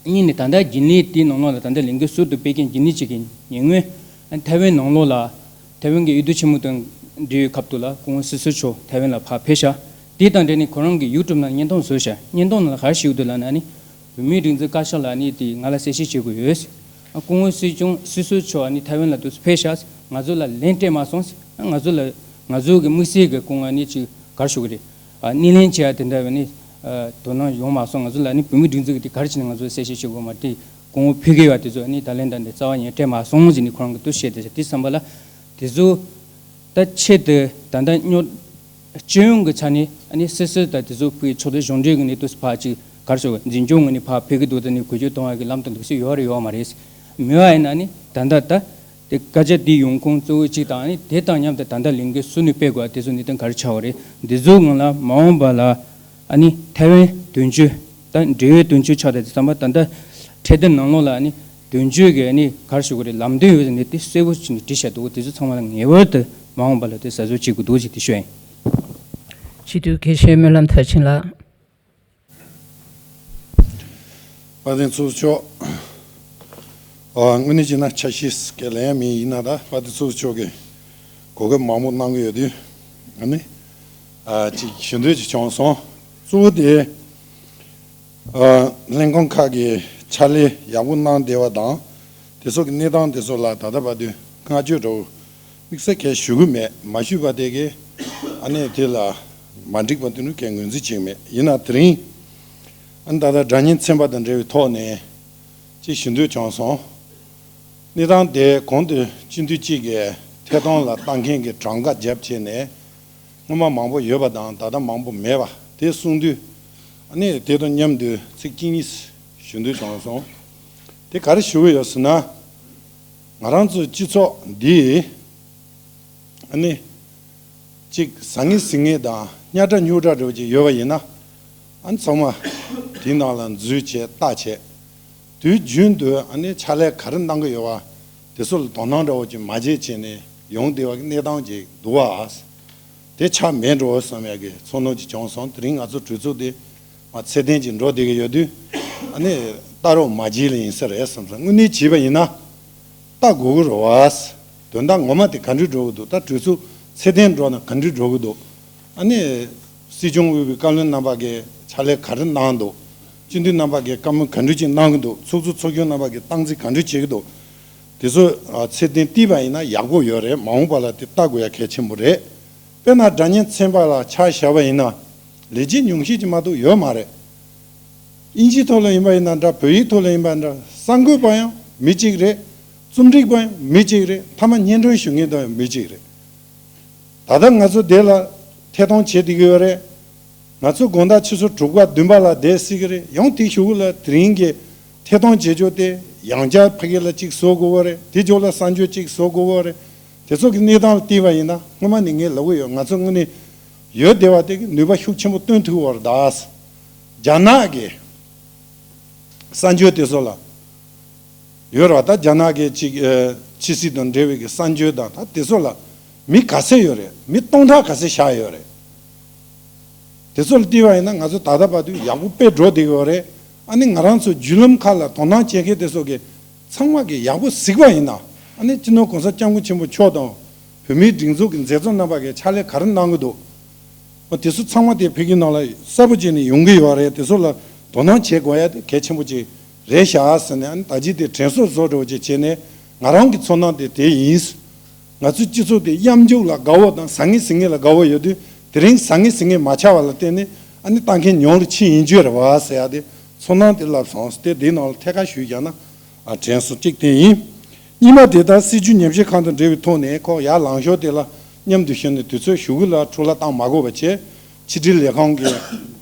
གཉིས་ནས་ད་ལྟ་རྒྱུན་ལས་དེའི་ནང་ལོགས་ལ་ད་ལྟ་ལས་འགུལ་ཟུར་དུ་སྤེལ་མཁན་རྒྱུན་ལས་གཅིག་གིས་ཉེ་སྔོན་ཐའེ་ཝན་ནང་ལོགས་ལ་ཐའེ་ཝན་གྱི་འོས་བསྡུ་ཆེན་མོ་དང་འབྲེལ་བའི་སྐབས་དུ་ལ་སྐུ་ངོ་སི་སི་མཆོག་ཐའེ་ཝན་ལ་ཕར་ཕེབས་ཤག་དེ་དང་འབྲེལ་ནས་ཁོ་རང་གི་ཡུ་ཊུབ་ནང་བརྙན་ཐུང་བཟོས་ཤག་བརྙན་ཐུང་ནང་ལ་ག་རེ་ཞུ་གི་འདུག་ལབ་ན་ཨ་ནི་བོད་མིའི་སྒྲིག་འཛུགས་བཀའ་ཤག་ལ་ཨ་ནི་དེ་ང་ལ་གསལ་བཤད་བྱེད་དགོས་ཡོད། ཨ་སྐུ་ངོ་སྲིད་སྐྱོང་སྲིད་ཟུར་མཆོག་ཨ་ནི་ཐའེ་ཝན་ལ་དུ་ཕེབས་ཤག་ང་ཚོ་ལ་ལན་སྤྲད་མ་སོང་། ཨ་ང་ཚོ་ལ་ང་ཚོ་གི་དམིགས་བསལ་གྱི་སྐུ་ངོ་ཨ་ནི་ཅིག་ག་རེ་ཞུ་གི་རེད། ཨ་སྣེ་ལེན་བྱེད་ཡ་དེ་འདྲ་བའི་ནི་ཨ་དོ་སྣང་ཡོང་མ་སོང་། ང་ཚོ་ལ་ནི་བོད་མིའི་སྒྲིག་འཛུགས་ཀྱི་དེ་ག་རེ་བྱས་ནས་ང་ཚོ་གསལ་བཤད་བྱེད་དགོས་མ་རེད། དེ་སྐུ་ངོ་ཕ་གི་བ་དེ་ཚོ་ཨ་ནི་ད་ལན་ད་འདི་རྩ་བ་ཉིད་སྤྲད་མ་སོང་ཟེར་ནས་ཁོ་རང་གི་དུ་བཤད་དེ་དེ་བསམ་པ་ལ་དེ་ཚོ་ད་ཆེད་དུ་ད་ལྟ་སྨྱོ་སྤྱི་ཡོངས་ཀྱི་ཆ་ནས་ཨ་ནི་སི་སི་དང་དེ་ཚོ་ཕ་གི་ཕྱོགས་སྡོད་གཞུང་འབྲེལ་གྱི་ནས་དུ་ཕར་ཅིག་ག་རེ་ཞུ་འཛིན་སྐྱོང་ངོས་ནས་ཕར་ཕེབས་ཀྱི་འདུག་ད་ནི་འགུལ་སྐྱོད་གཏོང་བ་གི་ལམ་དང་འདུག་སེ་ཡོད་རེད་ཡོད་མ་རེད། མི་བ་ཡིན་ན་ནི་ད་ལྟ་ད། དེ་བཀའ་རྒྱ་འདི་ཡོང་ཁུངས་གཙོ་བོ་གཅིག་དང་ཨ་ནི་དེ་དང་མཉམ་དུ་ད་ལྟ་ལས་འགུལ་སུ་ནས་སྤེལ་དགོས་དེ་ཚོ་གནས་སྟངས་ག་རེ་ཆགས་པ་རེད། འདི་ཚོའི་ངང་ལ་མ་འོངས་པ་ལ་ཨ་ནི་ཐའེ་ཝན་དོན་གཅོད་ད་འབྲེལ་ཡོད་དོན་གཅོད་ཆགས་ཏེ་བསམ་པ་ད་ལྟ་འཕྲལ་བསྟུན་ནང་ལོགས་ལ་ཨ་ནི་དོན་གཅོད་ཀྱི་ཨ་ནི་ག་རེ་ཞུ་དགོས་རེད། ལམ་སྟོན་ཡོད་ཟེར་ནས་དེ་གསལ་པོ་བྱས་ནས་བྲིས་བཞག་འདུག་དེ་ཚོ་ཚང་མ་ལ་ངེས་པར་དུ་མ་འོངས་པ་ལ་དེ་གསལ་བཟོ་བྱེད་དགོས་འདུག་ཅེས་དེ་ཤོད་ཡིན། སྤྱི་འཐུས་དགེ་བཤེས་སྨོན་ལམ་མཐར་ཕྱིན་ལགས། དཔལ་ལྡན་ཚོགས་གཙོ་མཆོག་ཨ་དངོས་གནས་བྱས་ན་ཆ་ཤས་སྐད་ལ་ཡང་མིན་ཡིན་ན་ད་དཔལ་ལྡན་ཚོགས་གཙོ་མཆོག་གི་གོ་སྐབས་མང་པོ་གནང་གི་ཡོད་དུས་ཨ་ནི་ཨ་ཅིག་ཞུ་འདོད་ཅིག་བྱུང་སོང་། གཙོ་བོ་དེ་ཨ་ལྷན་ཁང་ཁག་གི་ཕྱག་ལས་ཡག་པོ་གནང་བསྡད་པ་དང་དེ་ཚོ་གི་གནས་སྟངས་དེ་ཚོ་ལ་ད་ལྟ་བར་དུ་བསྔགས་བརྗོད་འདྲ་བོ་དམིགས་བསལ་གས་ཞུ་གི་མེད། མ་ཞུས་པ་དེ་གས་ཨ་ནི་དེ་ལ་མ་འགྲིག་པ་དེ་འདྲ་གས་ངོས་འཛིན་བྱེད་ཀྱི་མེད། ཡིན་ན་དེ་རིང་ཨ་ནི་ད་ལྟ་སྒྲ་སྙན་ཚན་པ་དང་འབྲེལ་བའི་ཐོག་ནས་ཅིག་ཞུ་འདོད་བྱུང་སོང་། གནས་སྟངས་དེ་གོང་དུ་སྤྱི་འཐུས་གཅིག་གིས་ཐད་གཏོང་ལ་བཏང་མཁན་གྱི་གྲངས་ཀ་རྒྱབ་བྱས་ནས་སྔོན་མ་མང་པོ་ཡོད་པ་དང་ད་ལྟ་མང་པོ་མེད་པ་དེ་གསུངས་དུས་ཨ་ནི་དེ་དང་མཉམ་དུ་ཚིག་གཅིག་གཉིས་ཞུ་འདོད་བྱུང་སོང་། དེ་ག་རེ་ཞུ་གི་ཡོད་ཟེར་ན། ང་རང་ཚོའི་སྤྱི་ཚོགས་འདི་ཨ་ནི་གཅིག་ཟང་ངེ་ཟིང་ངེ་དང་གཉའ་དྲག་སྨྱོ་དྲག་འདྲ་བོ་ཅིག་ཡོད་པ་ཡིན་ན་ཨ་ནི་ཚང་མ་དེའི་ནང་ལ་འཛུལ་བྱས་ལྟ་བྱས་དུས་རྒྱུན་དུ་ཨ་ནི་ཕྱག་ལས་ག་རེ་གནང་གི་ཡོད་པ་དེ་ཚོ་ལ་དོ་སྣང་འདྲ་བོ་ཅིག་མ་བྱས་བྱས་ནས་ཡོང་བསྡད་པ་གི་གནས་སྟངས་ཅིག་འདུག་བ། དེ་ཆགས་མེད་འགྲོ་བསམ་ཡག་གི་ཚོར་སྣང་ཅིག་བྱུང་སོང་། དེ་རིང་ང་ཚོ་གྲོས་ཚོགས་དེ་མ་ཚད་ལྡན་ཅིག་འགྲོ་བསྡད་ཀྱི་ཡོད་དུས་ཨ་ནི་ལྟ་རོགས་མ་བྱེད་ལ་ཡིན་ས་རེད་བསམ་སོང་། དངོས་གནས་བྱས་པ་ཡིན་ན་ལྟ་དགོས་ཀྱི་རེད་བ། དོན་དག་ངོ་མ་དེ་ག་འདྲ་འགྲོ་གི་འདུག་ད་གྲོས་ཚོགས་ཚད་ལྡན་འགྲོ་ན་ག་འདྲ་འགྲོ་གི་འདུག་ཨ་ནི་སྲིད་སྐྱོང་དབུས་པའི་བཀའ་བློན་རྣམ་པ་གིས་ཕྱག་ལས་ག་རེ་གནང་འདུག་སྤྱི་འཐུས་རྣམ་པ་གིས་བཀའ་མོལ་ག་འདྲ་ཅིག་གནང་གི་འདུག་ཚོགས་གཙོ་ཚོགས་གཞོན་རྣམ་པ་གིས་སྟངས་འཛིན་ག་འདྲ་བྱེད་ཀྱི་འདུག་དེ་ཚོ་ཨ་ཚད་ལྡན་བལྟས་པ་ཡིན་ན་ཡག་པོ་ཡོད་རེད། མ་འོངས་པ་ལ་དེ་ལྟ་དགོས་ཡ་གལ་ཆེན་པོ་རེད། དཔེར་ན་སྒྲ་སྙན་ཚན་པ་ལ་ཆ་བཞག་པ་ཡིན་ན་ལས་བྱེད་ཉུང་ཤས་ཀྱི་མ་གཏོགས་ཡོད་མ་རེད། ཨིན་ཇིའི་ཐོག་ལ་ཡིན་པ་ཡིན་ན་འདྲ། བོད་ཡིག་ཐོག་ལ་ཡིན་པ་འདྲ། གསར་འགོད་པ་ཡང་མི་གཅིག་རེད། རྩོམ་སྒྲིག་པ་ཡང་མི་གཅིག་རེད། མཐའ་མ་སྙན་སྒྲོན་ཞུ་མཁན་དང་ཡང་མི་གཅིག་རེད། ད་ལྟ་ང་ཚོ་དེ་ལ་ཐད་གཏོང་བྱེད་བསྡད་ཀྱི་ཡོད་རེད། ང་ཚོ་དགོང་དག་ཆུ་ཚོད་དྲུག་པ་བདུན་པ་ལ་བསྡད་སྲིད་ཀྱི་རེད། ཡང་དེ་གཞུག་ལ་དེ་རིང་གི་ཐད་གཏོང་བྱེད་ཕྱོགས་དེ་ཡང་བསྐྱར་ཕ་གི་ལ་གཅིག་བཟོ་དགོས་པ་རེད། དེ་ཕྱོགས་ལ་གསར་འགྱུར་གཅིག་བཟོ་དགོས་པ་རེད། དེ་ཚོ་གི་གནས་སྟངས་ལ་བལྟས་པ་ཡིན་ན་སྔོན་མ་ནས་ངས་ལབ་ཀྱི་ཡོད། ང་ཚོ་དངོས་གནས་ཡོད་བསྡད་པ་དེ་གི་ནུས་པ་ཤུགས་ཆེན་པོ་བཏོན་ཐུབ་པ་རེད་ད། རྒྱ་ནག་གི་གསར་འགྱུར་དེ་ཚོ་ལ་ཡོད་རེད་བ། ད་རྒྱ་ནག་གི་ཅིག་ཨ་ཕྱི་སྲིད་དང་འབྲེལ་བའི་གི་གསར་འགྱུར་དང་ད་དེ་ཚོ་ལ་མི་ག་ཚད་ཡོད་རེད། མི་སྟོང་ཕྲག་ག་ཚད་བཞག་ཡོད་རེད། དེ་ཚོ་ལ་བལྟས་པ་ཡིན་ན་ང་ཚོ་ད་ལྟ་བར་དུ་ཡག་པོ་དཔེ་འགྲོ་བསྡད་ཡོད་རེད། ཨ་ནི་ང་རང་ཚོ་བརྒྱུད་ལམ་ཁག་ལ་དོ་སྣང་བྱེད་མཁན་དེ་ཚོ་གི་ཚང་མ་གི་ཡག་པོ་གཟིགས་པ་ཡིན་ན། ཨ་ནི་སྤྱི་ནོར་གོང་ས་སྐྱབས་མགོན་ཆེན་པོ་མཆོག་དང་བོད་མིའི་སྒྲིག་འཛུགས་ཀྱི་མཛད་གཙོ་རྣམ་པ་གིས་ཕྱག་ལས་ག་རེ་གནང་གི་འདུག། འོ་དེ་ཚོ་ཚང་མ་དེ་བོད་ཀྱི་ནང་ལ་གསལ་པོ་བྱས་ནས་ཡོང་གི་ཡོད་རེད། དེ་ཚོ་ལ་དོ་སྣང་བྱེད་དགོས་ཡ་དེ་གལ་ཆེན་པོ་ཅིག་རེད་ཤག་ཟེར་ནས། ཨ་ནི་ད་ཅི་དེ་དྲན་གསོ་བཟོ་འདྲ་བོ་ཅིག་བྱས་ནས་ང་རང་གི་ཚོར་སྣང་དེ་དེ་ཡིན། ང་ཚོའི་སྤྱི་ཚོགས་དེ་གཡམ་རྒྱུག་ལ་དགའ་བོ་དང་ཟང་ངེ་ཟིང་ངེ་ལ་དགའ་བོ་ཡོད་དུས། དེ་རིང་ཟང་ངེ་ཟིང་ངེ་མ་ཆགས་པ་ལ་བརྟེན་ནས། ཨ་ནི་ལྟ་མཁན་ཉུང་རུ་ཕྱིན་ཡིན་རྒྱུ་རེད་བ་ཟེར་ཡ་དེ་ཚོར་སྣང་དེ་ལབ་སོང་སྟེ། དེའི་ནང་ལ་ཐད་ཀར་ཞུས་བཞག་ན། ཨ། དྲན་གསོ་གཅིག་དེ་ཡིན། གཉིས་པ་དེ་ད་སྲིད་བྱུས་ཉམས་ཞིབ་ཁང་དང་འབྲེལ་བའི་ཐོག་ནས། ཁོ་ཡར་ལངས་ཞོར་དེ་ལ་མཉམ་དུ་ཞུགས་ནས་དུས་ཚོད་ཞུ་གི་ལ་འཕྲོ་བརླག་བཏང་མ་དགོས་པ་བྱས། ཕྱི་དྲིལ་ལས་ཁང་གི་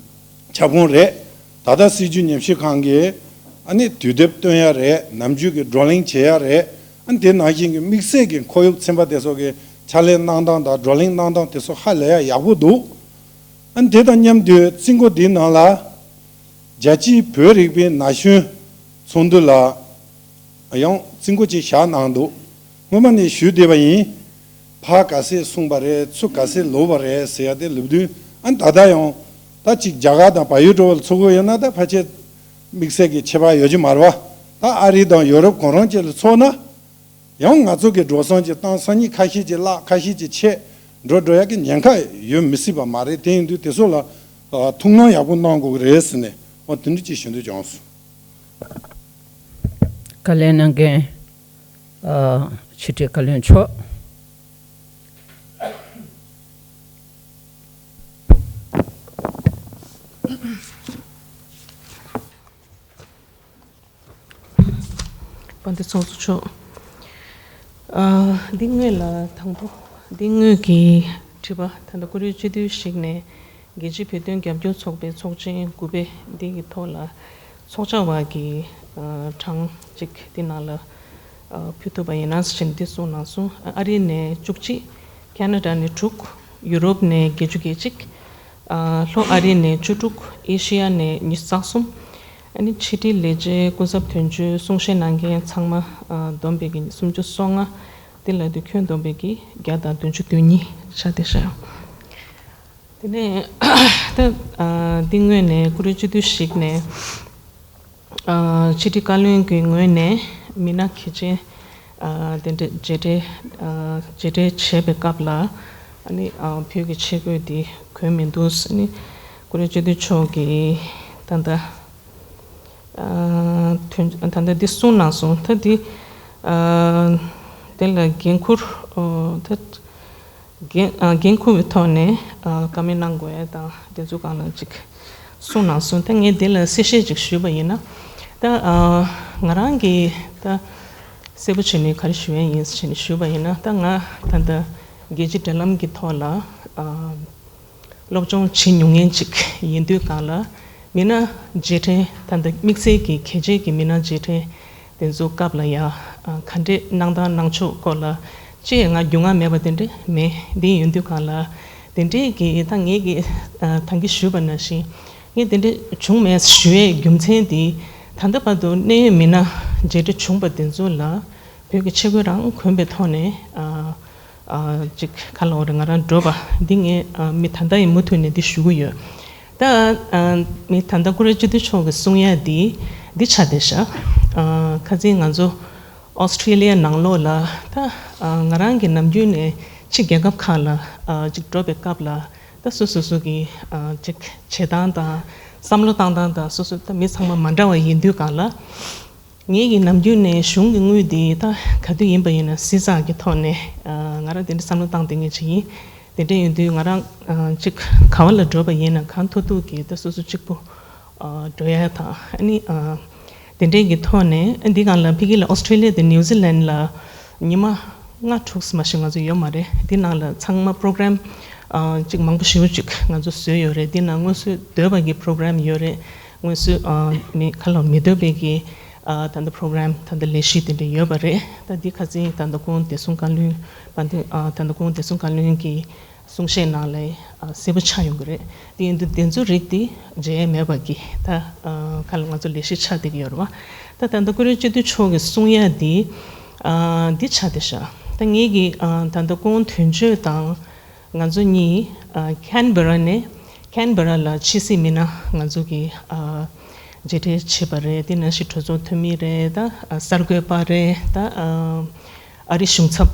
ཁྱབ་ཁོངས་རེད། ད་ལྟ་སྲིད་བྱུས་ཉམས་ཞིབ་ཁང་གིས་ཨ་ནི་དུས་དེབ་བཏོན་ཡ་རེད། ནམ་རྒྱུན་གྱི་བགྲོ་གླེང་བྱེད་ཡ་རེད། ཨ་ནི་དེ་ནང་བཞིན་གྱི་དམིགས་བསལ་གྱི་ཁོར་ཡུག་ཚན་པ་དེ་ཚོ་གི་ཕྱག་ལས་གནང་སྟངས་དང་བགྲོ་གླེང་གནང་སྟངས་དེ་ཚོ་ཧ་ལས་ཡ་ཡག་པོ་འདུག། ཨ་ནི་དེ་དང་མཉམ་དུ་རྩིས་འགོ་འདིའི་ནང་ལ་རྒྱལ་སྤྱིའི་བོད་རིག་པའི་ན་གཞོན་ཚོགས་འདུ་ལ་ཡང་རྩིས་འགོ་ཅིག་བཞག་གནང་འདུག། སྔོན་མ་ནས་ཞུས་བསྡད་པ་ཡིན། ཕར་ག་ཚད་གསུངས་པ་རེད། ཚུར་ག་ཚད་ལབ་པ་རེད་ཟེར་ཡ་དེ་ལབ་དུས། ཨ་ནི་ད་ལྟ་ཡང་ད་ཅིག་རྒྱ་གར་དང་བལ་ཡུལ་འགྲོ་བ་ལ་ཚུར་དགོས་ཡོད་ན། ད་ཕལ་ཆེར་དམིགས་བསལ་གྱི་ཁྱད་པར་ཡོད་ཀྱི་མ་རེད་བ། ད་ཨ་རི་དང་ཡོ་རོབ་གང་རུང་ཅིག་ལ་ཚོགས་ན། ཡང་ང་ཚོ་གི་འགྲོ་སོང་ཅིག་བཏང་། སང་ཉིན་ཁ་ཤས་ཅིག་བརླག། ཁ་ཤས་ཅིག་ཆད། འགྲོ་འགྲོ་ཡག་གི་ཉེན་ཁ་ཡོད་མི་སྲིད་པ་མ་རེད། དེ་ཡིན་དུས་དེ་ཚོ་ལ་ཨ་ཐུགས་སྣང་ཡག་པོ་གནང་དགོས་ཀྱི་རེད་ཟེར་ནས། འོ་དེ་འདྲ་ཅིག་ཞུ་འདོད་བྱུང་སོང་། བཀའ་ལན་གནང་མཁན། ཨ། ཕྱི་དྲིལ་བཀའ་བློན་མཆོག། དཔལ་ལྡན་ཚོགས་གཙོ་མཆོག། ཨ། འདི་སྔོན་ལ་དང་པོ་འདི་སྔོན་གྱི་དྲི་བ། ད་ལྟ་ཀུ་རེ་སྤྱི་འཐུས་ཤིག་ནས་རྒྱལ་སྤྱིའི་བོད་དོན་རྒྱབ་སྐྱོར་ཚོགས་པའི་ཚོགས་ཆེན་དགུ་པའི་འདི་གི་ཐོག་ལ་ཚོགས་བཅར་བ་གི་ཨ་གྲངས་ཅིག་འདི་ནང་ལ་ཨ་ཕུལ་ཐུབ་པ་ཡིན་ན་ཟེར་ནས་འདི་གསུངས་གནང་སོང་། ཨ་རི་ནས་བཅུ་གཅིག། ཁ་ན་ཌ་ནས་དྲུག། ཡུ་རོབ་ནས་བརྒྱད་ཅུ་གྱ་གཅིག། ཨ་ལྷོ་ཨ་རི་ནས་བཅུ་དྲུག། ཨེ་ཤི་ཡ་ནས་ཉི་ཤུ་རྩ་གསུམ། ཨ་ནི་ཕྱི་དྲིལ་ལས་བྱེད་སྐུ་ཚབ་དོན་གཅོད་གསུང་བཤད་གནང་མཁན་ཚང་མ་ཨ་བསྡོམས་པའི་གི་སུམ་ཅུ་སོ་ལྔ། དེ་ལ་དུས་ཁྱོན་བསྡོམས་པའི་གི་བརྒྱ་དང་བདུན་ཅུ་དོན་གཉིས་ཆགས་བསྡད་ཤག། དེ་ནས་ད་ཨ་འདི་སྔོན་ནས་ཀུ་རེ་སྤྱི་འཐུས་ཤིག་ནས་ཨ་ཕྱི་དྲིལ་བཀའ་བློན་གྱི་ངོས་ནས་མི་སྣ་གལ་ཆེན་ཨ་དེ་འདྲ་མཇལ་འཕྲད་ཨ་མཇལ་འཕྲད་བྱས་པའི་སྐབས་ལ། ཨ་ནི་ཨ་བོད་ཀྱི་ཆས་གོས་འདི་གོན་མི་འདུག། ཨ་ནི་ཀུ་རེ་སྤྱི་འཐུས་མཆོག་གིས་ད་ལྟ་ཨ་ཐོན་ད་ལྟ་འདི་གསུངས་གནང་སོང་། ད་འདི་ཨ་དེ་ལ་འགན་འཁུར་ཨ་ད་འགན་ཨ་འགན་འཁུར་བའི་ཐོག་ནས་ཨ་བཀའ་མོལ་གནང་དགོས་ཡ་དང་། དེ་ཚོ་སྒང་ལ་ཅིག་གསུངས་གནང་སོང་། ད་ངས་དེ་ལ་གསལ་བཤད་ཅིག་ཞུས་པ་ཡིན་ན། ད་ཨ་ང་རང་གིས་ད་གསལ་པོ་བྱས་ནས་ག་རེ་ཞུ་ཡ་ཡིན་ཟེར་ནས་ཞུས་པ་ཡིན་ན། ད་ང་ད་ལྟ་རྒྱལ་སྤྱིའི་འབྲེལ་ལམ་གྱི་ཐོག་ལ་ཨ་སློབ་སྦྱོང་བྱེད་མྱོང་མཁན་ཅིག་ཡིན་དུས་སྒང་ལ། མི་སྣ་མཇལ་འཕྲད་ད་ལྟ་དམིགས་བསལ་གྱི་གལ་ཆེ་གི་མི་སྣ་མཇལ་འཕྲད་དེ་ཚོ་སྐབས་ལ་ཡ་ཨ་ག་འདྲས་གནང་སྟངས་གནང་ཕྱོགས་སྐོར་ལ་ཅི་ཡང་ང་རྒྱུས་མངའ་མེད་པ་དེ་འདྲས་མེད། འདི་ཡིན་དུས་སྒང་ལ་དེ་འདྲས་ཀྱི་ད་ངེད་ཀྱིས་ཨ་ད་གིན་ཞུས་པ་ནང་བཞིན་ངས་དེ་འདྲས་བྱུང་མེད་ཞུ་ཡའི་རྒྱུ་མཚན་དེ། ད་ལྟ་བར་དུ་གནད་ཡོད་མི་སྣ་མཇལ་འཕྲད་བྱུང་པ་དེ་ཚོ་ལ་བོད་ཀྱི་ཆས་གོས་རང་གོན་པའི་ཐོག་ནས་ཨ་ཨ་ཅིག་ག་ལབ་དགོས་རེད། ང་རང་འགྲོ་བ་འདི་ངས་ཨ་མི་ད་ལྟ་ཡི་མུ་མཐུད་ནས་འདི་ཞུ་གི་ཡོད། ད་ཨ་མི་ད་ལྟ་ཀུ་རེ་སྤྱི་འཐུས་མཆོག་གིས་གསུང་ཡ་འདི་འདི་ཆགས་བསྡད་ཤག། ཨ་ཁ་སང་ང་ཚོ་ཨོ་སི་ཁྲི་ལི་ཡ་ནང་ལོགས་ལ་ད་ཨ་ང་རང་གི་ནམ་རྒྱུན་ནས་ཕྱི་རྒྱལ་ཁབ་ཁག་ལ་ཨ་ཅིག་འགྲོ་བའི་སྐབས་ལ། ད་སོ་སོ་སོ་གི་ཨ་ཅིག་བྱེད་སྟངས་དང་བསམ་བློ་བཏང་སྟངས་དང་སོ་སོ་ད་མི་ཚང་མ་མ་འདྲ་བ་ཡིན་དུས་སྒང་ལ། ངེད་ཀྱི་ནམ་རྒྱུན་ནས་གཞུང་གི་དངུལ་འདི་ད་ག་དུས་ཡིན་པ་ཡིན་ན་བསྲི་ཚགས་ཀྱི་ཐོག་ནས་ཨ་ང་རང་དེ་འདྲ་བསམ་བློ་བཏང་བསྡད་མཁན་ཅིག་ཡིན། དེ་འདྲ་ཡིན་དུས་ང་རང་ཨ་ཅིག་ག་བ་ལ་འགྲོ་བ་ཡིན་ན་གང་ཐུབ་ཐུབ་ཀྱིས་ད་སོ་སོ་གཅིག་པུ་ཨ་འགྲོ་ཡ་དང་། ཨ་ནི་ཨ་དེ་འདྲའི་གི་ཐོག་ནས་ཨ་འདི་སྒང་ལ་ཕ་གི་ལ་ཨོ་སི་ཁྲི་ལི་ཡ་དང་ནིའུ་ཛི་ལན་ལ་ཉི་མ་ལྔ་དྲུག་མ་ཞིག་ང་ཚོ་ཡོད་མ་རེད། འདི་ནང་ལ་ཚང་མ་པོ་རོ་གྷ་རམ་ཨ་ཅིག་མང་པོ་ཞེ་པོ་ཅིག་ང་ཚོ་བཟོས་ཡོད་རེད། འདི་ནང་སྔོན་སུ་འདོད་པ་གི་པོ་རོ་གྷ་རམ་ཡོད་རེད། དངོས་སུ་ཨ་མི་ཁ་ལོ་མི་འདོད་པའི་གི་ཨ་ད་ལྟ་པོ་རོ་གྷ་རམ་ད་ལྟ་ལས་གཞི་དེ་འདྲ་ཡོད་པ་རེད། ད་འདི་ཁ་སང་ད་ལྟ་སྐུ་ངོ་བདེ་སྲུང་བཀའ་བློན་པ་འདི་ཨ་ད་ལྟ་སྐུ་ངོ་བདེ་སྲུང་བཀའ་བློན་གྱི་གསུང་བཤད་ནང་ལ་ཨ་གསལ་པོ་ཆགས་ཡོང་གི་རེད། དེ་ཡིན་དུས་དེ་ཚོ་རིགས་དེ་མཇལ་ཡས་མེད་པ་གི་ད་ཨ་ཁ་ལོ་ང་ཚོ་ལས་གཞི་ཆགས་བསྡད་ཀྱི་ཡོད་རེད་བ། ད་ད་ལྟ་ཀུ་རེ་སྤྱི་འཐུས་མཆོག་གིས་གསུང་ཡ་དེ་ཨ་འདི་ཆགས་བསྡད་ཤག། ད་ངེད་ཀྱི་ཨ་ད་ལྟ་སྐུ་ངོ་དོན་གཅོད་དང་། ང་ཚོ་གཉིས་ཨ་ཁན་བྷེ་ར་ནས་ཁ་ན་ཌ་ ཁེན་བྷ་ར་ལ་ཕྱི་སྲིད་མི་སྣ་ང་ཚོ་གི་ཨ་མཇལ་འཕྲད་བྱས་པ་རེད། དེ་ནང་བཞིན་གྲོས་ཚོགས་འཐུས་མི་རེད། ད་ཨ་གསར་འགོད་པ་རེད། ད་ཨ་ཨ་རི་གཞུང་ཚབ་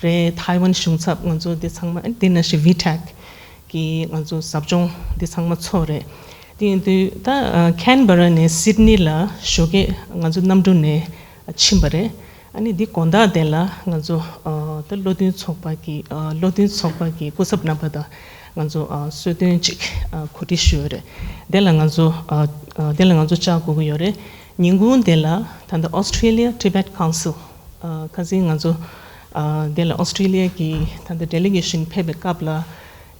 རེད། ཐའེ་ཝན་གཞུང་ཚབ། ང་ཚོ་འདི་ཚང་མ། ཨ་དེ་ནང་བཞིན་ཝི་ཊེག་གི་ང་ཚོ་ཟབ་སྦྱོང་འདི་ཚང་མ་ཚོགས་རེད། དེ་ཡིན་དུས་ད་ཨ་ཁེན་བྷ་ར་ནས་སིད་ནི་ལ་ཞོགས་ཀས་ང་ཚོ་གནམ་གྲུ་ནས་ཕྱིན་པ་རེད། ཨ་ནི་འདི་དགོང་དག་དེ་ལ་ང་ཚོ་ཨ་ད་བློ་མཐུན་ཚོགས་པ་གི་ཨ་བློ་མཐུན་ཚོགས་པ་གི་སྐུ་ཚབ་རྣམ་པ་དང་ང་ཚོ་ཨ་གསོལ་སྟོན་ཅིག་ཨ་གོ་སྒྲིག་ཞུས་ཡོད་རེད། དེ་ལ་ང་ཚོ་ཨ་ཨ་དེ་ལ་ང་ཚོ་བཅར་དགོས་ཀྱི་ཡོད་རེད། ཉིན་གུང་དེ་ལ་ད་ལྟ་Australia Tibet Council ཨ་ཁ་སང་ང་ཚོ་ཨ་དེ་ལ་ཨོ་སི་ཊྲེ་ལི་ཡ་གི་ད་ལྟ་ཌེ་ལི་གེ་ཤན་ཕེབས་པའི་སྐབས་ལ་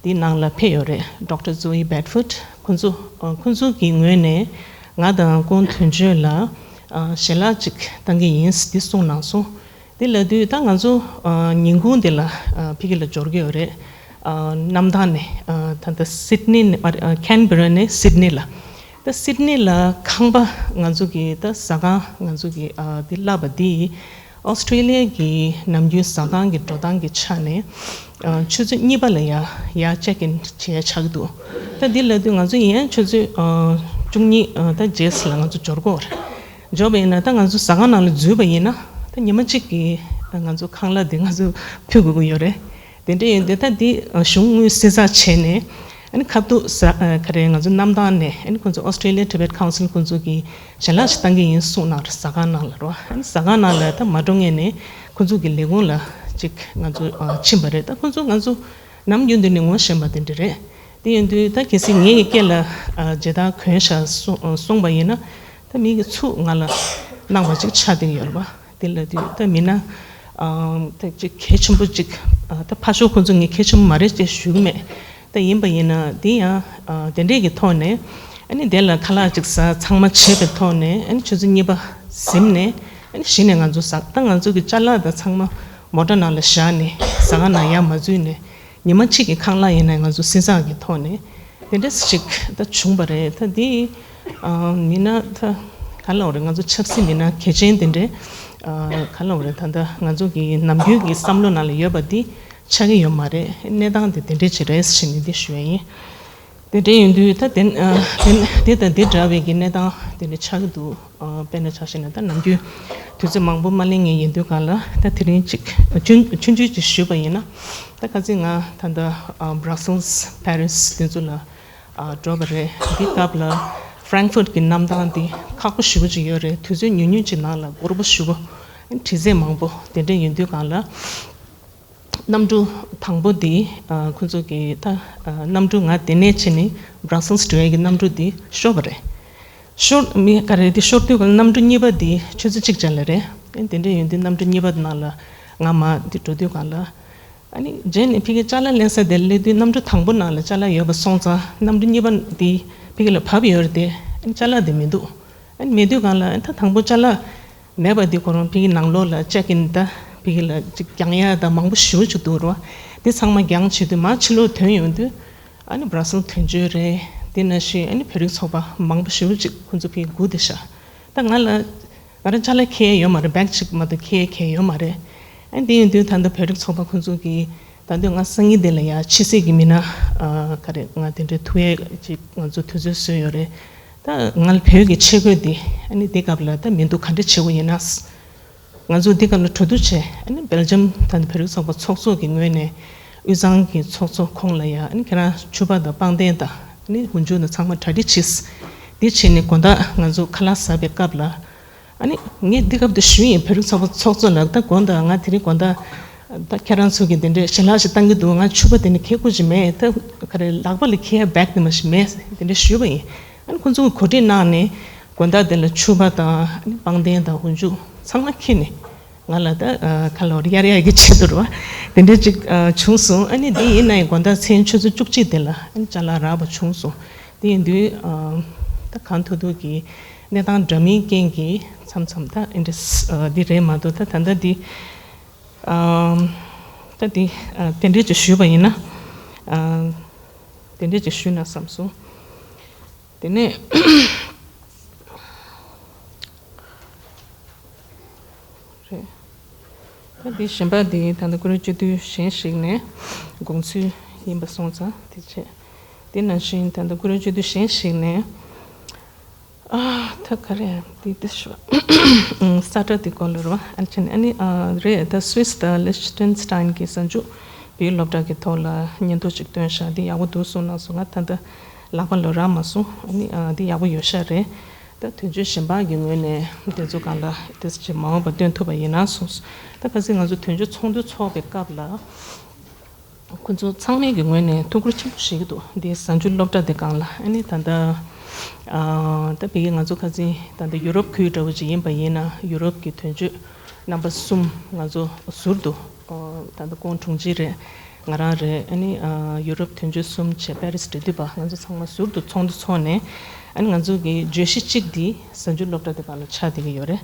དེའི་ནང་ལ་ཕེབས་ཡོད་རེད། ཌོག་ཊར་ཛོ་ཨི་བྷེཌ་ཕོརཌ། ཁོང་ཚོ་ཨ་ཁོང་ཚོ་གི་ངོས་ནས་ང་དང་སྐུ་ངོ་དོན་གཅོད་ལ་ཨ་ཞལ་ལག་ཅིག་བཏང་གི་ཡིན་འདི་གསུངས་གནང་སོང་། དེ་ལབ་དུས་ད་ང་ཚོ་ཨ་ཉིན་གུང་དེ་ལ་ཨ་ཕ་གི་ལ་འབྱོར་གྱི་ཡོད་རེད། ཨ་གནམ་ཐང་ནས་ཨ་ད་ལྟ་སིད་ནི་ནས་ཨ་ཁེན་བྷ་ར་ནས་སིད་ནི་ལ། ད་སིད་ནི་ལ་ཁང་པ་ང་ཚོ་གི་ད་ཟ་ཁང་ང་ཚོ་གི་ཨ་དེ་གླ་པ་དེ་ཨོ་སི་ཊྲེ་ལི་ཡ་གི་ནམ་རྒྱུན་ཟ་ཁང་གི་འགྲོ་སྟངས་ཀྱི་ཆ་ནས་ཨ་ཆུ་ཚོད་གཉིས་པ་ལ་ཡ་ཡ་ཅེག་ཨིན་བྱེད་ཡ་ཆགས་ཀྱི་འདུག་ད་འདི་ལབ་དུས་ང་ཚོ་ཡན་ཆུ་ཚོད་ཨ་བཅུ་གཉིས་ཨ་ད་རྗེས་ལ་ང་ཚོ་འབྱོར་གྱི་ཡོད་རེད། འབྱོར་བ་ཡིན་ན་ད་ང་ཚོ་ཟ་ཁང་ནང་ལ་འཛུལ་བ་ཡིན་ན་ད་ཉི་མ་གཅིག་གི་ང་ཚོ་ཁང་གླ་དེ་ང་ཚོ་ཕུལ་དགོས་ཀྱི་ཡོད་རེད། དེ་འདྲ་ཡིན་དུས་ད་འདི་གཞུང་དངུལ་བསྲི་ཚགས་བྱས་ནས་ཨ་ནི་ཁ་ཐུག་ཟ་ཨ་ག་རེ་ང་ཚོ་གནམ་ཐང་ནས་ཨ་ནི་ཁོང་ཚོ་Australia Tibet Council ཁོང་ཚོ་གི་ཞལ་ལག་ཞིག་བཏང་གི་ཡིན་གསུངས་གནང་རེད། ཟ་ཁང་ནང་ལ་རོ། ཨ་ནི་ཟ་ཁང་ནང་ལ་ད་མ་འགྲོ་སྔོན་ནས་ཁོང་ཚོ་གི་ལས་ཁུངས་ལ་ཅིག་ང་ཚོ་ཨ་ཕྱིན་པ་རེད། ད་ཁོང་ཚོ་ང་ཚོ་ནམ་རྒྱུན་དུ་ནས་ངོ་ཤེས་པ་དེ་འདྲ་རེད། དེ་ཡིན་དུས་ད་གལ་སྲིད་ངའི་སྐེ་ལ་ཨ་མཇལ་དར་གོན་བཞག་གསུངས་གསུངས་པ་ཡིན་ན་ད་མི་གིས་ཚུར་ང་ལ་གནང་བ་ཅིག་ཆགས་བསྡད་ཡོད་རེད་པ། དེ་ལ་དུས་ད་མི་སྣ་ཨ་ད་ཅིག་གལ་ཆེན་པོ་ཅིག་ཨ་ད་ཕར་ཕྱོགས་ཁོང་ཚོ་ངས་གལ་ཆེན་པོ་མ་རེད་ཅེས་ཞུ་གི་མེད། ད་ཡིན་པ་ཡིན་ན་དེ་ཡང་ཨ་དེ་འདྲས་ཀྱི་ཐོག་ནས་ཨ་ནི་དེ་ལ་ཁ་ལག་ཅིག་ཟ་ཚང་མ་བྱས་པའི་ཐོག་ནས་ཨ་ནི་ཆུ་ཚོད་གཉིས་པ་ཟིན་ནས་ཨ་ནི་གཞི་ནས་ང་ཚོ་ཟ། ད་ང་ཚོ་གི་ཅ་ལག་ད་ཚང་མ་མོ་ཊ་ནང་ལ་བཞག་ནས་ཟ་ཁང་ནང་ཡར་མ་འཛུལ་ནས་ཉི་མ་གཅིག་གི་ཁང་གླ་ཡིན་ན་ང་ཚོ་བསྲི་ཚགས་ཀྱི་ཐོག་ནས་དེ་འདྲས་ཅིག་ད་བྱུང་བ་རེད། ད་དེ་ཨ་མི་སྣ་ད་ག་ལབ་དགོས་རེད། ང་ཚོ་ཆབ་སྲིད་མི་སྣ་གལ་ཆེན་དེ་འདྲས་ཨ་ག་ལབ་དགོས་རེད། ད་ལྟ་ང་ཚོ་གི་ནམ་རྒྱུན་གྱི་བསམ་བློ་ནང་ལ་ཡོད་པ་འདི་ཆགས་ཀྱི་ཡོད་མ་རེད། གནས་སྟངས་དེ་དེ་འདྲས་ཅིག་རེད་ཟེར་ནས་འདི་ཞུ་ཡ་ཡིན། དེ་འདྲས་ཡིན་དུས་ད་དེ་ཨ་དེ་དེ་དང་དེ་འདྲ་བའི་གི་གནས་སྟངས་དེ་འདྲས་ཆགས་ཀྱི་འདུག་ཨ་དཔེར་ན་ཆ་བཞག་ན་ད་ནམ་རྒྱུན་དུས་ཚོད་མང་པོ་མ་ལེན་མཁན་ཡིན་དུས་སྒང་ལ་ད་དེ་རིང་ཅིག་ཆུང་ཆུང་ཆུང་ཅིག་ཞུས་པ་ཡིན་ན། ད་ཁ་སང་ང་ད་ལྟ་ཨ་Brussels Paris དེ་ཚོ་ལ་ཨ་འགྲོ་བ་རེད། འདི་སྐབས་ལ་Frankfurt གི་གནམ་ཐང་འདི་ཁག་པོ་ཞེ་པོ་ཅིག་ཡོད་རེད། དུས་ཚོད་ཉུང་ཉུང་ཅིག་ནང་ལ་འགོར་པོ་ཞེ་པོ་དྲི་ཟས་མང་པོ་དེ་འདྲ་ཡིན་དུས་སྒང་ལ། གནམ་གྲུ་དང་པོ་འདི་ཨ་ཁོང་ཚོ་གི་ད་ཨ་གནམ་གྲུ་ང་དེ་ནས་ཕྱིན་ནས་Brussels འགྲོ་ཡ་གི་གནམ་གྲུ་འདི་ཤོར་བ་རེད། ཤོར་མི་ག་རེ་འདི་ཤོར་དུས་གང་གནམ་གྲུ་གཉིས་པ་འདི་ཆུ་ཚོད་གཅིག་ཙམ་ལ་རེད། ཨེ་དེ་འདྲ་ཡོང་དུས་གནམ་གྲུ་གཉིས་པ་ནང་ལ་ང་མར་འདི་འགྲོ་དུས་གང་ལ་ཨ་ནི་རྗེས་ནས་ཕ་གི་ཅ་ལག་ལེན་ས་དེར་སླེབས་དུས་གནམ་གྲུ་དང་པོ་ནང་ལ་ཅ་ལག་ཡོད་པ་སོང་ཙང་གནམ་གྲུ་གཉིས་པ་འདི་ཕ་གི་ལ་བབས་ཡོད་རེད་དེ། ཨ་ནི་ཅ་ལག་དེ་མི་འདུག་ཨ་ནི་མེད་དུས་གང་ལ་ཨ་ད་དང་པོ་ཅ་ལག་མེད་པ་འདི་ཁོ་རང་ཕ་གི་ནང་ལོགས་ལ་ཅེག་ཨིན་ད་ཕ་གི་ལ་ཅིག་རྒྱག་ཡ་ད་མང་པོ་ཞེ་པོ་ཅིག་འདུག་རོ། འདི་ཚང་མ་རྒྱག་བྱེད་དུས་མར་ཕྱི་ལོགས་ཐོན་ཡོང་དུས་ཨ་ནི་Brussels དོན་གཅོད་རེད། དེ་ནང་བཞིན་ཨ་ནི་བོད་རིགས་ཚོགས་པ་མང་པོ་ཞེ་པོ་ཅིག་ཁོང་ཚོ་ཕ་གི་སྒུག་བསྡད་ཤག་ད་ང་ལ་ང་རང་ཅ་ལག་འཁྱེར་ཡ་ཡོད་མ་རེད། བེག་ཅིག་མ་གཏོགས་འཁྱེར་ཡ་གང་ཡང་ཡོད་མ་རེད། ཨ་ནི་དེ་ཡིན་དུས་ད་ལྟ་བོད་རིགས་ཚོགས་པ་ཁོང་ཚོ་གི་ད་དུང་ང་སང་ཉིན་དེ་ལ་ཡ་ཕྱི་སྲིད་ཀྱི་མི་སྣ་ཨ་ག་རེ་ང་དེ་འདྲའི་ཐུག་ཡས་ཅིག་ང་ཚོ་དུས་ཚོད་བཟོས་ཡོད་རེད། ད་ང་ལ་བོད་ཀྱི་ཆས་གོས་འདི་ཨ་ནི་འདི་སྐབས་ལ་ད་མི་འདུག་ག་འདྲ་བྱེད་དགོས་ཡིན་ན། ང་ཚོ་འདི་སྐབས་ལ་གྲོས་བསྡུར་བྱས། ཨ་ནི་སྦེལ་ཇམ་ད་ནི་བོད་རིགས་ཚོགས་པ་ཚོགས་གཙོ་གི་ངོས་ནས་དབུས་གཙང་གི་ཚོགས་གཙོ་ཁོང་ལ་ཡ་ཨ་ནི་ཁྱེད་རང་ཕྱུ་པ་དང་པང་གདན་དང་ཨ་ནི་འོག་འཇུག་དང་ཚང་མ་གྲ་སྒྲིག་བྱས། འདི་བྱས་ནས་དགོང་དག་ང་ཚོ་ཁ་ལག་ཟ་བའི་སྐབས་ལ། ཨ་ནི་ངས་འདི་སྐབས་དུ་ཞུས་ཡིན། བོད་རིགས་ཚོགས་པ་ཚོགས་གཙོ་ལགས། ད་དགོང་དག་ང་དེ་རིང་དགོང་དག་ད་ཁྱེད་རང་ཚོ་གི་འདི་འདྲའི་ཞལ་ལག་ཞིག་བཏང་གི་འདུག་ང་ཕྱུ་པ་དེ་ནི་ཁྱེར་དགོས་ཀྱི་མེད། ད་ག་རེ་ལག་པ་ལ་འཁྱེར་ཡ་བེག་དེ་མ་ཞིག་མེད། དེ་འདྲ་ཞུས་པ་ཡིན། ཨ་ནི་ཁོང་ཚོ་གི་གོ་སྒྲིག་གནང་ནས་དགོང་དག་དེ་ལ་ཕྱུ་པ་དང་ཨ་ནི་པང་གདན་དང་འོག་འཇུག་ཚང་མ་འཁྱེར་ནས་ང་ལ་ད་ཁ་ལོ་གཡར་ཡ་གི་ཆེད་དུ་རེད་བ། དེ་འདྲ་ཅིག་བྱུང་སོང་། ཨ་ནི་དེ་ཡིན་ན་ཡང་དགོང་དག་མཚན་ཆུ་ཚོད་བཅུ་གཅིག་དེ་ལ་ཨ་ནི་ཅ་ལག་རག་པ་བྱུང་སོང་། དེ་ཡིན་དུས་ད་གང་ཐུབ་ཐུབ་ཀྱི་གནས་སྟངས་འདྲ་མིན་རྐྱེན་གྱིས་མཚམས་མཚམས་ད་ཨེ་འདྲ་འདི་རེད་མ་གཏོགས། ད་ད་ལྟ་འདི་ད་འདི་དེ་འདྲས་ཅིག་ཞུས་པ་ཡིན་ན། དེ་འདྲས་ཅིག་ཞུས་ན་བསམ་སོང་། དེ་ནས་རེད། ད་འདི་གཞན་པ་འདི་ད་ལྟ་ཀུ་རེ་སྤྱི་འཐུས་གཞན་ཞིག་ནས་དགོངས་ཚུལ་ཡིན་པ་སོང་ཙང་དེ་བྱས། དེ་ནང་བཞིན་ད་ལྟ་ཀུ་རེ་བཅུ་དུས་གཞན་ཞིག་ནས། ཨ་ད་ག་རེ་དེ་དེ་ཤོ་ས་ཏྲ་དེ་སྐོར་ལ་རོ་ཨ་ཅན་ཨ་ནི་ཨ་རེད། ད་སུད་སི་དང་ལི་ཤི་ཊེན་སི་ཊན་གྱི་གཟའ་མཇུག་བོད་སློབ་གྲྭ་གི་ཐོག་ལ་སྙན་ཐོ་ཅིག་བཏོན་ཤག་དེ་ཡག་པོ་འདུག་གསུངས་གནང་སོང་། ང་ད་ལྟ་ལག་པ་ལ་རག་མ་སོང་། ཨ་ནི་ཨ་དེ་ཡག་པོ་ཡོད་ཤག་རེད། ད་དོན་གཅོད་གཞན་པ་གི་ངོས་ནས་དེ་ཚོ་སྒང་ལ་དེ་ཅིག་མ་འོངས་པ་བཏོན་ཐུབ་པ་ཡིན་ན་གསུངས་སོང་། ད་ཁ་སང་ང་ཚོ་དོན་གཅོད་ཚོགས་འདུ་ཚོགས་པའི་སྐབས་ལ། ཁོ་ཚོ་ཚང་མའི་གི་ངོས་ནས་ཐུགས་ཁུར་ཆེན་པོ་བཞེས་ཀྱི་འདུག་འདི་གཟའ་མཇུག་སློབ་གྲྭ་དེ་སྒང་ལ་ཨ་ནི་ད་ལྟ་ཨ་ད་བི་གི་ང་ཚོ་ཁ་སང་ད་ལྟ་ཡུ་རོབ་ཁུལ་འདྲ་བོ་ཅིག་ཡིན་པ་ཡིན་ན་ཡུ་རོབ་ཀྱི་དོན་གཅོད་རྣམ་པ་གསུམ་ང་ཚོ་ཟུར་དུ་ཨ་ད་ལྟ་ཀོང་དྲུང་ཆེ་རེད། ང་རང་རེད། ཨ་ནི་ཨ་ཡུ་རོབ་དོན་གཅོད་གསུམ་བྱས་པེ་རིས་འབྲེལ་མཐུད་པ་ང་ཚོ་ཚང་མ་ཟུར་དུ་ཚོགས་འདུ་ཚོགས་ནས་ཨ་ནི་ང་ཚོ་གི་བརྗོད་གཞི་གཅིག་འདི་གཟའ་མཇུག་སློབ་གྲྭ་དེ་སྒང་ལ་ཆགས་བསྡད་ཀྱི་ཡོད་རེད།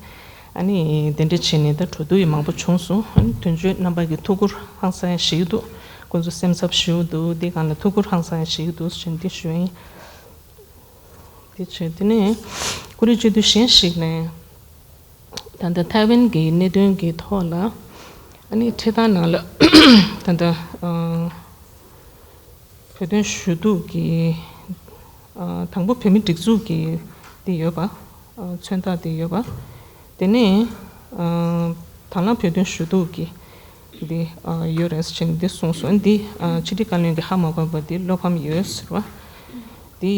ཨ་ནི་དེ་འདྲ་བྱས་ནས་ད་འགྲོ་འདུག་ཡང་མང་པོ་བྱུང་སོང་། ཨ་ནི་དོན་གཅོད་རྣམ་པ་གི་ཐུགས་ཁུར་ཧང་སང་ཡང་བཞེས་ཀྱི་འདུག་ཁོང་ཚོ་སེམས་འཚབ་ཞུ་གི་འདུག་འདི་སྒང་ལ་ཐུགས་ཁུར་ཧང་སང་ཡང་བཞེས་ཀྱི་འདུག་ཟེར་འདི་ཞུ་ཡིན། དེ་བྱས་དེ་ནས་ཀུ་རེ་བཅུ་དུས་གཞན་ཞིག་ནས་ད་ལྟ་ཐའེ་ཝན་གྱི་གནད་དོན་གྱི་ཐོག་ལ་ཨ་ནི་འཕྲེད་དར་ནང་ལ་ད་ལྟ་ཨ། བོད་དོན་ཞུ་གཏུག་གི་ཨ་དང་པོ་བོད་མིའི་སྒྲིག་འཛུགས་ཀྱི་འདི་ཡོད་པ། ཨ་མཚོན་རྟགས་འདི་ཡོད་པ། དེ་ནས་ཨ་དང་བླངས་བོད་དོན་ཞུ་གཏུག་གི་འདི་ཨ་ཡོད་རེད་ཟེར་ནས་འདི་གསུངས་སོང་། འདི་ཨ་ཕྱི་དྲིལ་བཀའ་བློན་གྱིས་ཧ་མ་གོ་བ་འདི་བློ་ཕམ་ཡོད་ཟེར་བ། འདི་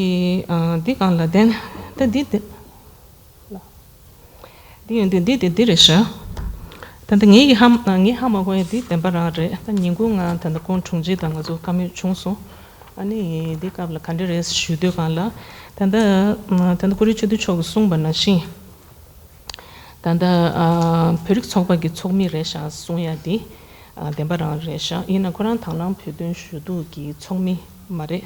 ཨ་འདི་སྒང་ལ་བརྟེན་ད་འདི་འདི། འདི་ཡོད་འདི་འདི་འདི་འདི་རེད་ཤག་ད་ལྟ་ངེད་ཀྱི་ཧ་ངས་ཧ་མ་གོ་ཡ་འདི་བདེན་པ་རང་རེད། ད་ཉིན་གུང་ང་ད་ལྟ་ཁོང་དྲུང་ཆེ་དང་ང་ཚོ་བཀའ་མོལ་བྱུང་སོང་། ཨ་ནི་འདི་སྐབས་ལ་ག་འདྲ་རེད་ཞུ་དུས་སྒང་ལ་ད་ལྟ་ད་ལྟ་ཀུ་རེ་ཆོས་སྡུད་མཆོག་གིས་གསུངས་པ་ནང་བཞིན་ད་ལྟ་ཨ་བོད་རིགས་ཚོགས་པ་གི་ཚོགས་མི་རེད་ཤག་གསུང་ཡ་འདི་ཨ་བདེན་པ་རང་རེད་ཤག་ཡིན་ན་ཁོ་རང་དང་བླངས་བོད་དོན་ཞུ་གཏུག་གི་ཚོགས་མི་མ་རེད།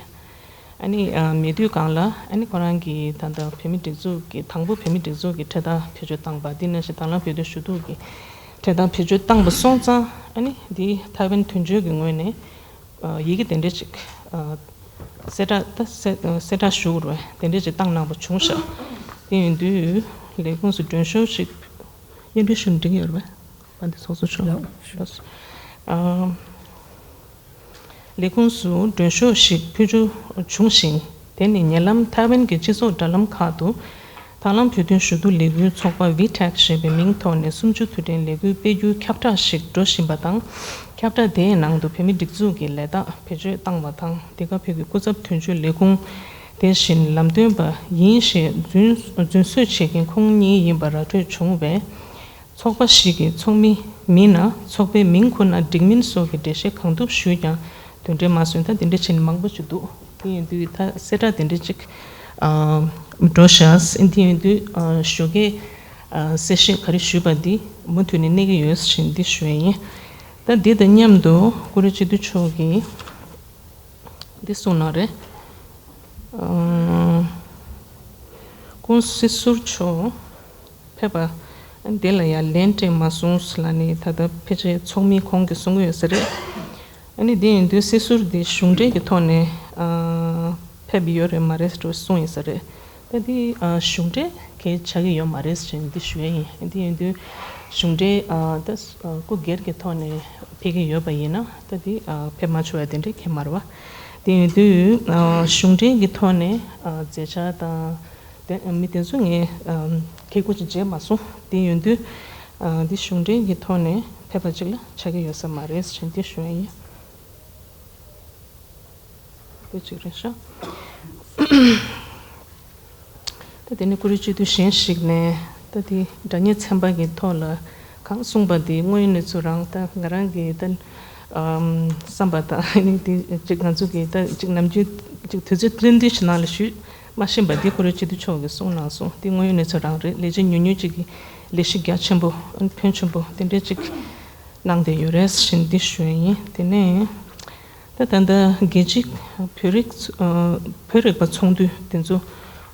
ཨ་ནི་ཨ་མེད་དུས་སྒང་ལ་ཨ་ནི་ཁོ་རང་གིས་ད་ལྟ་བོད་མི་སྒྲིག་འཛུགས་ཀྱི་དང་པོ་བོད་མི་སྒྲིག་འཛུགས་ཀྱི་འཕྲེད་དར་བེད་སྤྱོད་བཏང་པ་འདི་ནང་བཞིན་དང་བླངས་བོད་དོན་ཞུ་གཏུག་གི་འཕྲེད་དར་བེད་སྤྱོད་བཏང་པ་སོང་ཙང་ཨ་ནི་འདི་ཐའེ་ཝན་དོན་གཅོད་ཀྱི་ངོས་ནས་ཨ་ཡི་གེ་དེ་འདྲ་ཅིག་ཨ་གསལ་བསྒྲགས་ད་གསལ་གསལ་བསྒྲགས་ཞུ་དགོས་རེད་དེ་འདྲ་ཅིག་བཏང་གནང་པ་བྱུང་ཤག་དེ་ཡིན་དུས་ལས་ཁུངས་སུ་མགྲོན་ཤོག་ཞིག་སྙན་སྒྲོན་ཞུ་ན་འགྲིག་གི་ཡོད་རེད་པས། པ་འདི་ཚོགས་གཙོ་མཆོག་ལགས་ཨ། ལས་ཁུངས་སུ་མགྲོན་ཤོག་ཞིག་ཕུལ་རྒྱུ་བྱུང་ཞིང་། དེ་ནི་ཉེ་ལམ་ཐའེ་ཝན་གྱི་སྤྱི་ཚོགས་དྲ་ལམ་ཁག་ཏུ་དང་བླངས་བོད་དོན་ཞུ་གཏུག་ལས་འགུལ་ཚོགས་པ་ཝི་ཊེག་ཞེས་པའི་མིང་ཐོག་ནས་གསུམ་བཅུ་དུས་དྲན་ལས་འགུལ་སྤེལ་རྒྱུའི་ཁྱབ་བསྒྲགས་ཤིག་འགྲོ་བཞིན་པ་དང་། ཁྱབ་བསྒྲགས་དེའི་ནང་དུ་བོད་མི་སྒྲིག་འཛུགས་ཀྱི་ལས་རྟགས་བེད་སྤྱོད་བཏང་བ་དང་འདི་ག་བོད་ཀྱི་སྐུ་ཚབ་དོན་གཅོད་ལས་ཁུངས་དེ་བཞིན་ལམ་སྟོན་པ་ཡིན་ཞེས་རྫུན་རྫུན་བཟོས་བྱེད་མཁན་ཁོང་གཉིས་ཡིན་པ་ར་སྤྲོད་བྱུང་བས། ཚོགས་པ་ཞིག་གི་ཚོགས་མི་མིན་ན་ཚོགས་པའི་མིང་ཁོ་ན་འགྲིག་མིན་སོགས་ཀྱི་འགྲེལ་བཤད་གང་ཐུབ་ཞུས་ཀྱང་དོན་འབྲས་མ་སོན། ད་འདི་འདྲ་བྱས་ནས་མང་པོ་ཞིག་འདུག་དེ་ཡིན་དུས་ད་གསལ་བསྒྲགས་དེ་འདྲ་ཅིག་ཨ་འགྲོ་ཤག་དེ་ཡིན་དུས་ཨ་ཞོགས་ཀས་ཨ་གསལ་བཤད་ག་རེ་ཞུས་པ་འདི་མུ་མཐུད་ནས་གནས་ཀྱི་ཡོད་ཟེར་འདི་ཞུ་ཡ་ཡིན། ད་འདི་དང་མཉམ་དུ་ཀུ་རེ་སྤྱི་འཐུས་མཆོག་གིས། འདི་གསུངས་གནང་རེད། ཨ་ཀུང་སི་ཟུར་མཆོག་ཕེབས་པ། འདི་ལ་ཡང་ལན་སྤྲད་མ་སོང་ལབ་ནས་ད་ལྟ་ཕལ་ཆེར་ཚོགས་མི་ཁོང་གིས་གསུང་གི་ཡོད་ས་རེད། ཨ་ནི་འདི་ཡིན་དུས་སྲིད་ཟུར་འདི་གཞུང་འབྲེལ་གྱི་ཐོག་ནས་ཨ་ཕེབས་ཡོད་རེད་མ་རེད་ཟེར་གསུངས་ཡོད་ས་རེད། ད་འདི་ཨ་གཞུང་འབྲེལ་གལ་ཆགས་ཀྱི་ཡོད་མ་རེད་ཟེར་འདི་ཞུ་ཡ་ཡིན། འདི་ཡིན་དུས་གཞུང་འབྲེལ་ཨ་ད་སྐུ་སྒེར་གྱི་ཐོག་ནས་ཕེབས་ཀྱི་ཡོད་པ་ཡིན་ན་ད་འདི་ཨ་ཕེབས་མ་ཆོག་ཡ་དེ་འདྲ་གང་ཡང་མ་རེད་བ། དེ་ཡིན་དུས་ཨ་གཞུང་འབྲེལ་གྱི་ཐོག་ནས་ཨ་མཛད་འཆར་དང་དེ་མི་དེ་ཚོ་ངས་ཨ་ཁེ་གུ་ཅིག་བརྗེད་མ་སོང་། དེ་ཡིན་དུས་ཨ་འདི་གཞུང་འབྲེལ་གྱི་ཐོག་ནས་ཕེབས་པ་ཅིག་ལ་ཆགས་ཀྱི་ཡོད་ས་མ་རེད་ཟེར་འདི་ཞུ་ཡ་ཡིན། དེ་གཅིག་རེད་ཤག་ད་དེ་ནས་ཀུ་རེ་སྤྱི་འཐུས་གཞན་ཞིག་ནས་ད་དེ་སྒྲ་སྙན་ཚན་པ་གི་ཐོག་ལ་གང་གསུངས་པ་དེ་དངོས་ཡོད་གནས་ཚུལ་རང་ད་ང་རང་གི་ད་ཨམ་བསམ་པ་དང་ཨ་ནི་དེ་གཅིག་ང་ཚོ་གི་ད་གཅིག་ནམ་རྒྱུན་གཅིག་དུས་ཚོད་ཐུང་ཐུང་ཞིག་ནང་ལ་ཞུས་མ་ཤེས་པ་དེ་ཀུ་རེ་སྤྱི་འཐུས་མཆོག་གིས་གསུངས་གནང་སོང་། དེ་དངོས་ཡོད་གནས་ཚུལ་རང་རེད། ལས་བྱེད་ཉུང་ཉུང་ཅིག་གིས་ལས་གཞི་རྒྱ་ཆེན་པོ་ཨ་ནི་ཕོན་ཆེན་པོ་དེ་འདྲས་ཅིག་གནང་བསྡད་ཡོད་རེད་ཟེར་འདི་ཞུ་ཡ་ཡིན། དེ་ནས་ད་ད་ལྟ་རྒྱལ་སྤྱི་བོད་རིགས་ཨ་བོད་རིག་པ་ཚོགས་འདུ་དེ་ཚོ་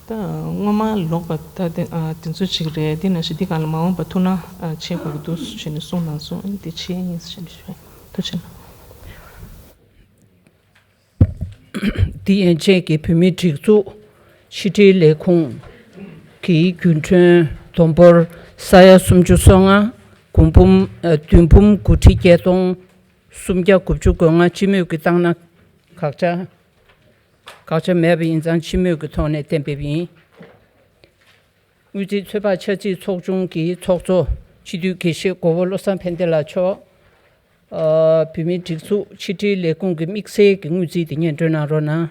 ད་སྔོན་མ་ལོག་པ་ད་དེ་ཨ་དེ་ཚོ་ཅིག་རེད། དེ་ནང་བཞིན་འདི་སྒང་ལ་མ་འོངས་པ་ཐུགས་སྣང་ཨ་བྱེད་དགོས་ཀྱི་འདུག་ཟེར་ནས་གསུངས་གནང་སོང་། ཨ་ནི་དེ་བྱས་ཡིན་ཟེར་ནས་ཞུ་ཡ་ཡིན། ཐུགས་རྗེ་གནང་། འདི་ཡན་ཆད་ཀྱི་བོད་མིའི་སྒྲིག་འཛུགས་ཕྱི་དྲིལ་ལས་ཁུངས་ཀྱི་རྒྱུན་གྲོན་བསྡོམས་འབོར་ས་ཡ་སུམ་ཅུ་སོ་ལྔ། དགུ་འབུམ་ཨ་བདུན་འབུམ་དགུ་ཁྲི་བརྒྱད་སྟོང་སུམ་བརྒྱ་དགུ་བཅུ་གོ་ལྔ་སྤྱི་མོས་ཀྱིས་བཏང་ན་དགག་བྱ། དགག་བྱ་མེད་པ་ཡིན་ཙང་སྤྱི་མོས་ཀྱི་ཐོག་ནས་གཏན་འབེབས་ཡིན། དངུལ་རྩིས་ཚོད་དཔག་ཆ་རྩིས་ཚོགས་ཆུང་གི་ཚོགས་གཙོ་སྤྱི་འཐུས་དགེ་བཤེས་གོ་བོ་བློ་བཟང་ཕན་བདེ་ལགས་མཆོག་ཨ། བོད་མིའི་སྒྲིག་འཛུགས་ཕྱི་དྲིལ་ལས་ཁུངས་ཀྱི་དམིགས་བསལ་གྱི་དངུལ་རྩིས་དེ་སྙན་སྒྲོན་གནང་རོགས་གནང་།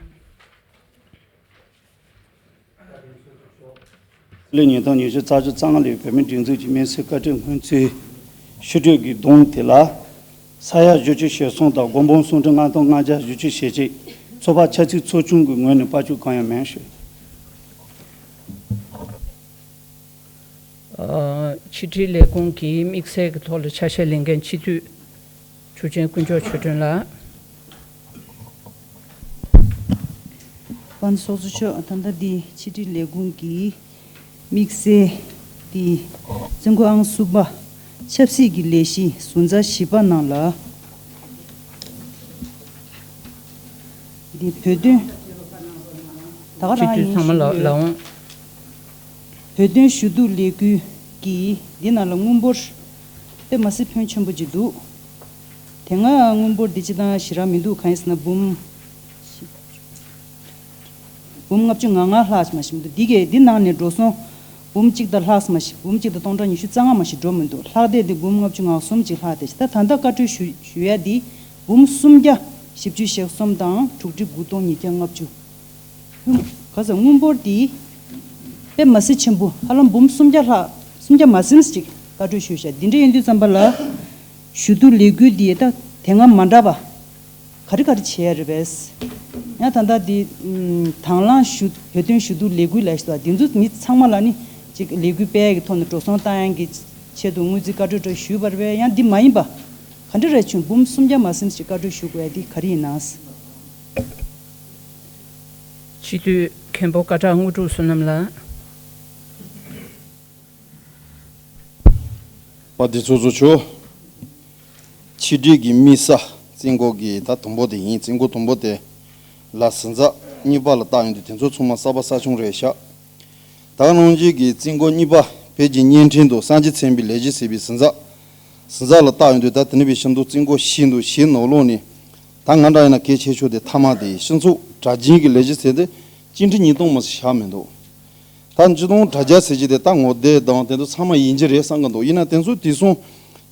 ཕྱི་ལོ་ཉིས་སྟོང་ཉི་ཤུ་རྩ་བཞི་རྩ་ལྔ་ལོའི་བོད་མིའི་སྒྲིག་འཛུགས་ཀྱི་དམིགས་བསལ་བཀའ་ཁྲིའི་སྔོན་རྩིས་ཕྱི་སྤྲོད་ཀྱི་བསྡོམས་དེ་ལ། ས་ཡ་བཞི་བཅུ་ཞེ་གསུམ་དང་སྒོར་འབུམ་སུམ་ཁྲི་ལྔ་སྟོང་ལྔ་བརྒྱ་བཞི་བཅུ་ཞེ་གཅིག་ཚོད་དཔག་ཆ་རྩིས་ཚོགས་ཆུང་གི་ངོས་ནས་དཔལ་འབྱོར་གང་ཡང་མེད་ཞུ། ཨ། ཕྱི་དྲིལ་ལས་ཁུངས་ཀྱི་དམིགས་བསལ་གྱི་ཐོག་ལ་ཆ་ཤས་ལེན་མཁན་སྤྱི་འཐུས་ཆོས་ཅན་དཀོན་མཆོག་ཆོས་སྒྲོན་ལགས། དཔལ་ཚོགས་གཙོ་མཆོག་ད་ལྟ་འདི་ཕྱི་དྲིལ་ལས་ཁུངས་ཀྱི་དམིགས་བསལ་འདི་བཙུན་དགོན་ཨང་གསུམ་པ་ཆབ་སྲིད་ཀྱི་ལས་གཞི་ཟུར་ཚགས་བཞི་པ་ནང་ལ། འདི་བོད་དོན་ད་ག་རང་ཡིན་ཞུ་ཡོད། བོད་དོན་ཞུ་གཏུག་ལས་འགུལ་གྱི་འདི་ནང་ལ་དངུལ་འབོར་དཔེ་མ་སྲིད་ཕོན་ཆེན་པོ་ཅིག་འདུག་དེ་སྔ་དངུལ་འབོར་འདི་སྤྱི་བཏང་ཞེ་དྲག་མི་འདུག་གང་ཡིན་ཟེར་ན་འབུམ། འབུམ་ལྔ་བཅུ་ང་ལྔ་ལྷག་ཅིག་མ་ཞིག་མི་འདུག་འདི་གས་འདི་ནང་ནས་འགྲོ་སོང་འབུམ་གཅིག་དང་ལྷག་མ་ཞིག་འབུམ་གཅིག་དང་སྟོང་ཕྲག་ཉི་ཤུ་རྩ་ལྔ་མ་ཞིག་འགྲོ་མི་འདུག་ལྷག་བསྡད་འདི་འབུམ་ལྔ་བཅུ་ང་གསུམ་ཅིག་ལྷག་བསྡད་ཤག་ད་ད་ལྟ་བཀའ་འཁྲོལ་ཞུ་ཞུ་ཡ་འདི་འབུམ་སུམ་བརྒྱ་བཞི་བཅུ་ཞེ་གསུམ་དང་དྲུག་ཁྲི་དགུ་སྟོང་ཉིས་བརྒྱ་ལྔ་བཅུ། ག་ས་དངུལ་འབོར་འདི་དཔེ་མ་སྲིད་ཆེན་པོ་ཧ་ལམ་འབུམ་སུམ་བརྒྱ་ལྷག་སུམ་བརྒྱ་མ་ཟིན་ཅིག་བཀའ་འཁྲོལ་ཞུས་ཤག་འདི་འདྲ་ཡིན་དུས་ཙམ་པ་ལ་ཞུ་གཏུག་ལས་འགུལ་འདི་ད་དེ་སྔ་མ་འདྲ་བ། ག་རེ་ག་རེ་བྱས་ཡ་རེད་པས། ཡང་ད་ལྟ་འདི་ཨམ། དང་བླངས་ཞུ་བོད་དོན་ཞུ་གཏུག་ལས་འགུལ་ལས་ཞུ་དང་འདི་ཚོ་མི་ཚང་མ་ལ་ནི་ཅིག་ལས་འགུལ་སྤེལ་ཡ་གི་ཐོག་ནས་འགྲོ་སོང་བཏང་ཡ་གི་ཆེད་དུ་དངུལ་རྩིས་བཀའ་འཁྲོལ་འདྲ་ཞུས་པ་རེད་པས། ཡང་འདི་མ་ཡིན་པ་ག་འདྲ་རེད་བྱུང་འབུམ་སུམ་བརྒྱ་མ་ཟིན་ཞིག་བཀའ་འཁྲོལ་ཞུ་དགོས་ཡ་འདི་ག་རེ་ཡིན་ནམ། སྤྱི་འཐུས་མཁན་པོ་སྐད་གྲགས་དངོས་གྲུབ་བསོད་ནམས་ལགས། དཔལ་ལྡན་ཚོགས་གཙོ་མཆོག་ཕྱི་དྲིལ་གྱི་དམིགས་བསལ་རྩིས་འགོ་གི་ད་དུམ་བུ་དེ་ཡིན། རྩིས་འགོ་དུམ་བུ་དེ་ལ་ཟུར་ཚགས་གཉིས་པ་ལ་བལྟ་ཡོང་དུས་དེ་ཚོ་ཚང་མ་གསར་པ་གསར་བྱུང་རེད་ཤག་ད་ག་ནང་བཞིན་གྱི་རྩིས་འགོ་གཉིས་པ་བོད་ཀྱི་བརྙན་འཕྲིན་དང་གསར་འགྱུར་ཚན་པའི་ལས་གཞི་ཟེར་བའི་ཟུར་ཚགས་ཟུར་ཚགས་ལ་བལྟ་ཡོང་དུས་ད་དེ་ནི་བའི་ཤིན་ཏུ་རྩིས་འགོ་ཤིན་ཏུ་ཞིབ་ནོར་ལོག་ནི། ད་ང་འདྲ་ཡིན་ན་གལ་ཆེ་ཤོས་དེ་མཐའ་མ་དེ་སྤྱི་ཚོགས་དྲ་རྒྱའི་གི་ལས་གཞི་ཟེར་དེ་བཅུ་ཁྲི་ཉིས་སྟོང་མ་ཟིན་བཞག་མི་འདུག་ད་སྤྱི་ཚོགས་དྲ་རྒྱ་ཟེར་གྱི་དེ་ད་ངོ་དེབ་དང་དེ་ཚོ་ཚང་མ་ཡིན་གྱི་རེད་བསམ་གི་འདུག་ཡིན་ན་དེ་ཚོ་དེ་སོང་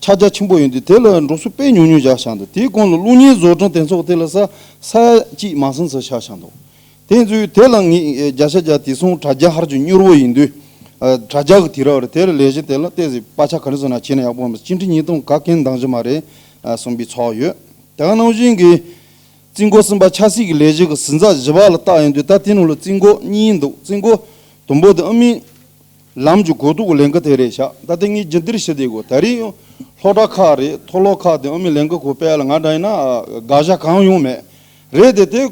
ཁྱབ་རྒྱ་ཆེན་པོ་ཡོང་དུས་དེ་ལ་འགྲོ་སོང་དཔེ་ཉུང་ཉུང་བཞག་བཞག་འདུག་དེའི་གོང་ལ་གློག་བརྙན་བཟོ་སྐྲུན་དེ་ཚོ་དེ་ལ་ས་ས་ཡ་གཅིག་མ་ཟིན་ཙམ་བཞག་བཞག་འདུག་དེ་ཚོས་དེ་ལ་ངས་བརྒྱ་ཆ་བརྒྱ་དེ་སོང་དྲ་རྒྱ་ཧར་གྱི་མྱུར་བོ་ཡིན་དུས་དྲ་རྒྱ་གི་དུས་རབས་རེད། དེ་ལ་ལས་གཞི་དེ་ལ་ཏོག་ཙམ་པ་ཆ་ག་རེ་བཟོ་ན་བྱས་ན་ཡག་པོ་མ་བཅུ་ཁྲི་ཉིས་སྟོང་ག་གན་འདང་གི་མ་རེད་གསུངས་པའི་ཚོགས་ཡོད། དེ་ག་ནང་བཞིན་གྱི་རྩིས་འགོ་གསུམ་པ་ཆབ་སྲིད་ཀྱི་ལས་གཞི་གི་ཟུར་ཚགས་བཞི་པ་ལ་བལྟ་ཡོང་དུས་ད་དེ་ནང་ལ་རྩིས་འགོ་གཉིས་འདུག་རྩིས་འགོ་དང་པོ་དེ་དབུ་མའི་ལམ་གྱི་གོ་རྟོགས་ཀྱི་ལས་འགུལ་དེ་རེད་ཤག་ད་ལྟ་ངས་རྒྱུན་ལྡན་ཞུ་བསྡད་དགོས། ད་རེས་ཡང་སློབ་གྲྭ་ཁག་རེད། མཐོ་སློབ་ཁག་དེ་དབུ་མའི་ལས་འགུལ་སྐོར་སྤེལ་ཡ་ལ་ང་འདྲ་ཡིན་ན་དགག་བྱ་གང་ཡང་ཡོང་མེད་རེད། དེ་དེ་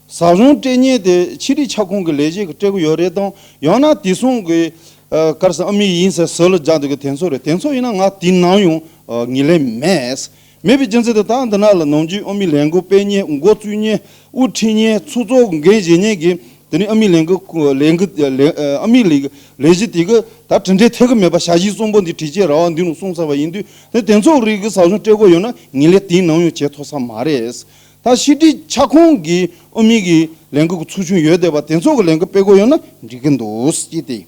ཟབ་སྦྱོང་སྤྲད་མཁན་དེ་ཆེད་སྒྲིག་ཁྱབ་ཁོངས་ཀྱི་ལས་བྱེད་ཀྱིས་སྤྲད་ཀྱི་ཡོད་རེད་དང་། ཡང་ན་དེ་སོང་གི་ཨ། ག་རེ་ཟེར། དབུ་མའི་ཡིན་ཟེར་ཟུར་ལ་རྒྱག་འདུག་གི་དེ་ཚོ་རེད། དེ་ཚོ་ཡིན་ན་ང་དེའི་ནང་ཡང་ངོས་ལེན་མེད། མེད་པའི་རྒྱུ་མཚན་དེ་ད་འདི་ན་ལ་ནམ་རྒྱུན་དབུ་མའི་ལས་འགུལ་སྤེལ་མཁན། འགོ་བཙུགས་མཁན། དབུ་ཁྲིད་མཁན། ཚོགས་གཙོ་འགན་བཞེས་མཁན་གྱིས་དེ་ནི་དབུ་མའི་ལས་འགུལ་ལས་འགུལ་ལས་དབུ་མའི་ལས་ལས་གཞི་དེ་གི་ད་གྲུབ་འབྲས་ཐེབས་ཀྱི་མེད་པ། ཞལ་བཞེས་གསུང་འབུམ་འདི་བྲིས་བྱས་ར་བ་འདི་ནང་གསུངས་ཚར་བ་ཡིན་དུས། དེ་དེ་ཚོ་རིགས་ཀྱི་ཟབ་སྦྱོང་སྤྲད་དགོས་ཡོད་ན་ངོས་ལེན་དེའི་ནང་ཡང་བྱེད་ཐུབ་ས་མ་རེད། ད་ཕྱི་དྲིལ་ཁྱབ་ཁོངས་ཀྱི་དབུ་མའི་གི་ལས་འགུལ་གྱི་ཚོགས་ཆུང་ཡོད་བསྡད་པ་དེ་ཚོ་གི་ལས་འགུལ་སྤེལ་དགོས་ཡོད་ན་འགྲིག་གི་འདུག་ཅེས་ཏེ།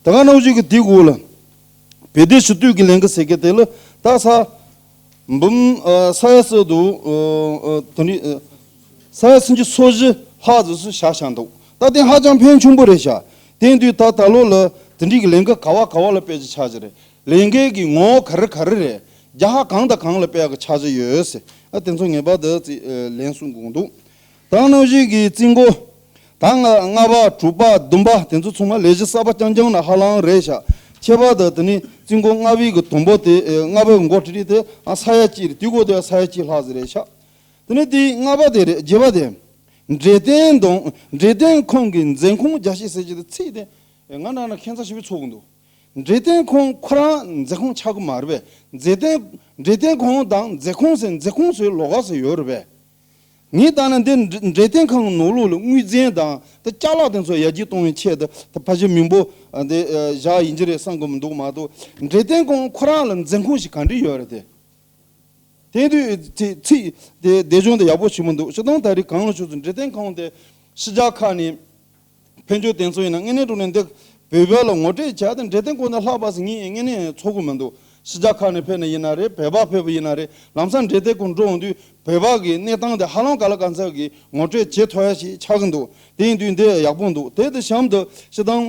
ད་ག་ནང་བཞིན་གྱི་དེའི་འོག་ལ་བོད་དོན་ཞུ་གཏུག་གི་ལས་འགུལ་ཟེར་མཁན་དེ་ལ་ད་ས་འབུམ་ཨ། ས་ཡ་ཟེར་དུས་ཨ། ཨ། དེ་ནི་ཨ། ས་ཡ་སུམ་ཅུ་སོ་བཞི་ལྷག་ཙམ་ཞིག་བཞག་བཞག་འདུག་ད་དེ་ཧ་ཅང་ཕན་ཆུང་པོ་རེད་ཤག་དེ་དུས་ད་ད་ལོ་ལ་དེ་འདྲའི་གི་ལས་འགུལ་ག་བ་ག་བ་ལ་སྤེལ་གྱི་ཆགས་ཀྱི་རེད། ལས་འགུལ་གྱི་ངོ་བོ་ག་རེ་ག་རེ་རེད། རྒྱལ་ཁབ་གང་དང་གང་ལ་སྤེལ་གྱི་ཆགས་ཀྱི་ཡོད་ཟེར། ཨ། དེ་ཚོ་ངེས་པར་དུ་ཅིག་ཨ། ལན་གསུང་དགོས་འདུག་ད་ནང་བཞིན་གྱི་རྩིས་འགོ་ད་ལྔ་པ་དྲུག་པ་བདུན་པ་དེ་ཚོ་ཚང་མ་ལས་གཞི་གསར་པ་རྐྱང་རྐྱང་ན་ཧ་ལམ་རེད་ཤག་ཁྱད་པར་དུ་དེ་ནི་རྩིས་འགོ་ལྔ་པའི་གི་དང་པོ་དེ་ཨ། ལྔ་པའི་གི་འགོ་ཁྲིད་དེ་ཨ། ས་ཡ་གཅིག་རེད། དེའི་འགོ་དེ་ས་ཡ་གཅིག་ལྷག་ཙམ་རེད་ཤག་དེ་ནི་དེ་ལྔ་པ་དེ་རེད། བརྒྱད་པ་དེ། འབྲས་ལྡན་དང་། འབྲས་ལྡན་ཁང་གི་མཛད་ཁང་རྒྱས་བཤད་ཟེར་གྱི་དེ་ཚིག་དེ་ང་རང་ལ་ཁྱད་མཚར་ཞེ་པོ་ཚོར་གྱི་འདུག་འབྲས་ལྡན་ཁང་ཁོ་རང་མཛད་ཁང་ཆགས་ཀྱི་མ་རེད་པས། མཛད་ལྡན། འབྲས་ལྡན་ཁང་དང་མཛད་ཁང་ཟེར། མཛད་ཁང་ཟེར་ལོགས་ཀ་ཟེར་ཡོད་རེད་པས། ངས་བལྟས་ན་འདི་འབྲས་ལྡན་ཁང་གི་ནང་ལོགས་ལ་དངོས་རྫས་དང་དེ་ཅ་ལག་དེ་ཚོ་ཡར་རྒྱས་གཏོང་བའི་ཆེད་དུ་དེ་ཕལ་ཆེར་མི་འབོར་འདི་བཞག་ཡིན་གྱི་རེད་བསམ་གྱི་མི་འདུག་མ་གཏོགས་འབྲས་ལྡན་ཁང་ཁོ་རང་ལ་མཛད་ཁང་ཞིག་ག་འདྲ་ཡོད་རེད་དེ། དེ་དུས་ཚིག་ཚིག་དེ་སྡེབ་སྦྱོར་དེ་ཡག་པོ་བྱེད་མི་འདུག་སྤྱིར་བཏང་ད་རེས་གང་ལ་ཆུ་ཚོད་འབྲས་ལྡན་ཁང་དེ་ ཕྱི་རྒྱལ་ཁག་ནས་ཕེབས་མཁན་དེ་ཚོ་ཡིན་ན་དངོས་གནས་དྲང་གནས་འདི་བོད་པ་ལ་ངོ་སྤྲོད་བྱ་དེ་འབྲས་ལྡན་ཁང་ནས་ལྷག་པ་ཞིག་ངས་དངོས་གནས་ཚོར་གི་མི་འདུག་ཕྱི་རྒྱལ་ཁག་ནས་ཕེབས་ནས་ཡིན་ན་རེད། བོད་པ་ཕེབས་པ་ཡིན་ན་རེད། ལམ་སང་འབྲས་ལྡན་ཁང་འགྲོ་འོང་དུས་བོད་པ་གི་གནས་སྟངས་དེ་ཧ་ལམ་ག་ལ་ག་ཚད་ཀྱི་ངོ་སྤྲོད་བྱེད་ཐུབ་ཡ་ཞིག་ཆགས་ཀྱི་འདུག་དེ་ཡིན་དུས་འདི་ཡག་པོ་འདུག་དེ་དང་གཤམ་དུ་སྤྱིར་བཏང་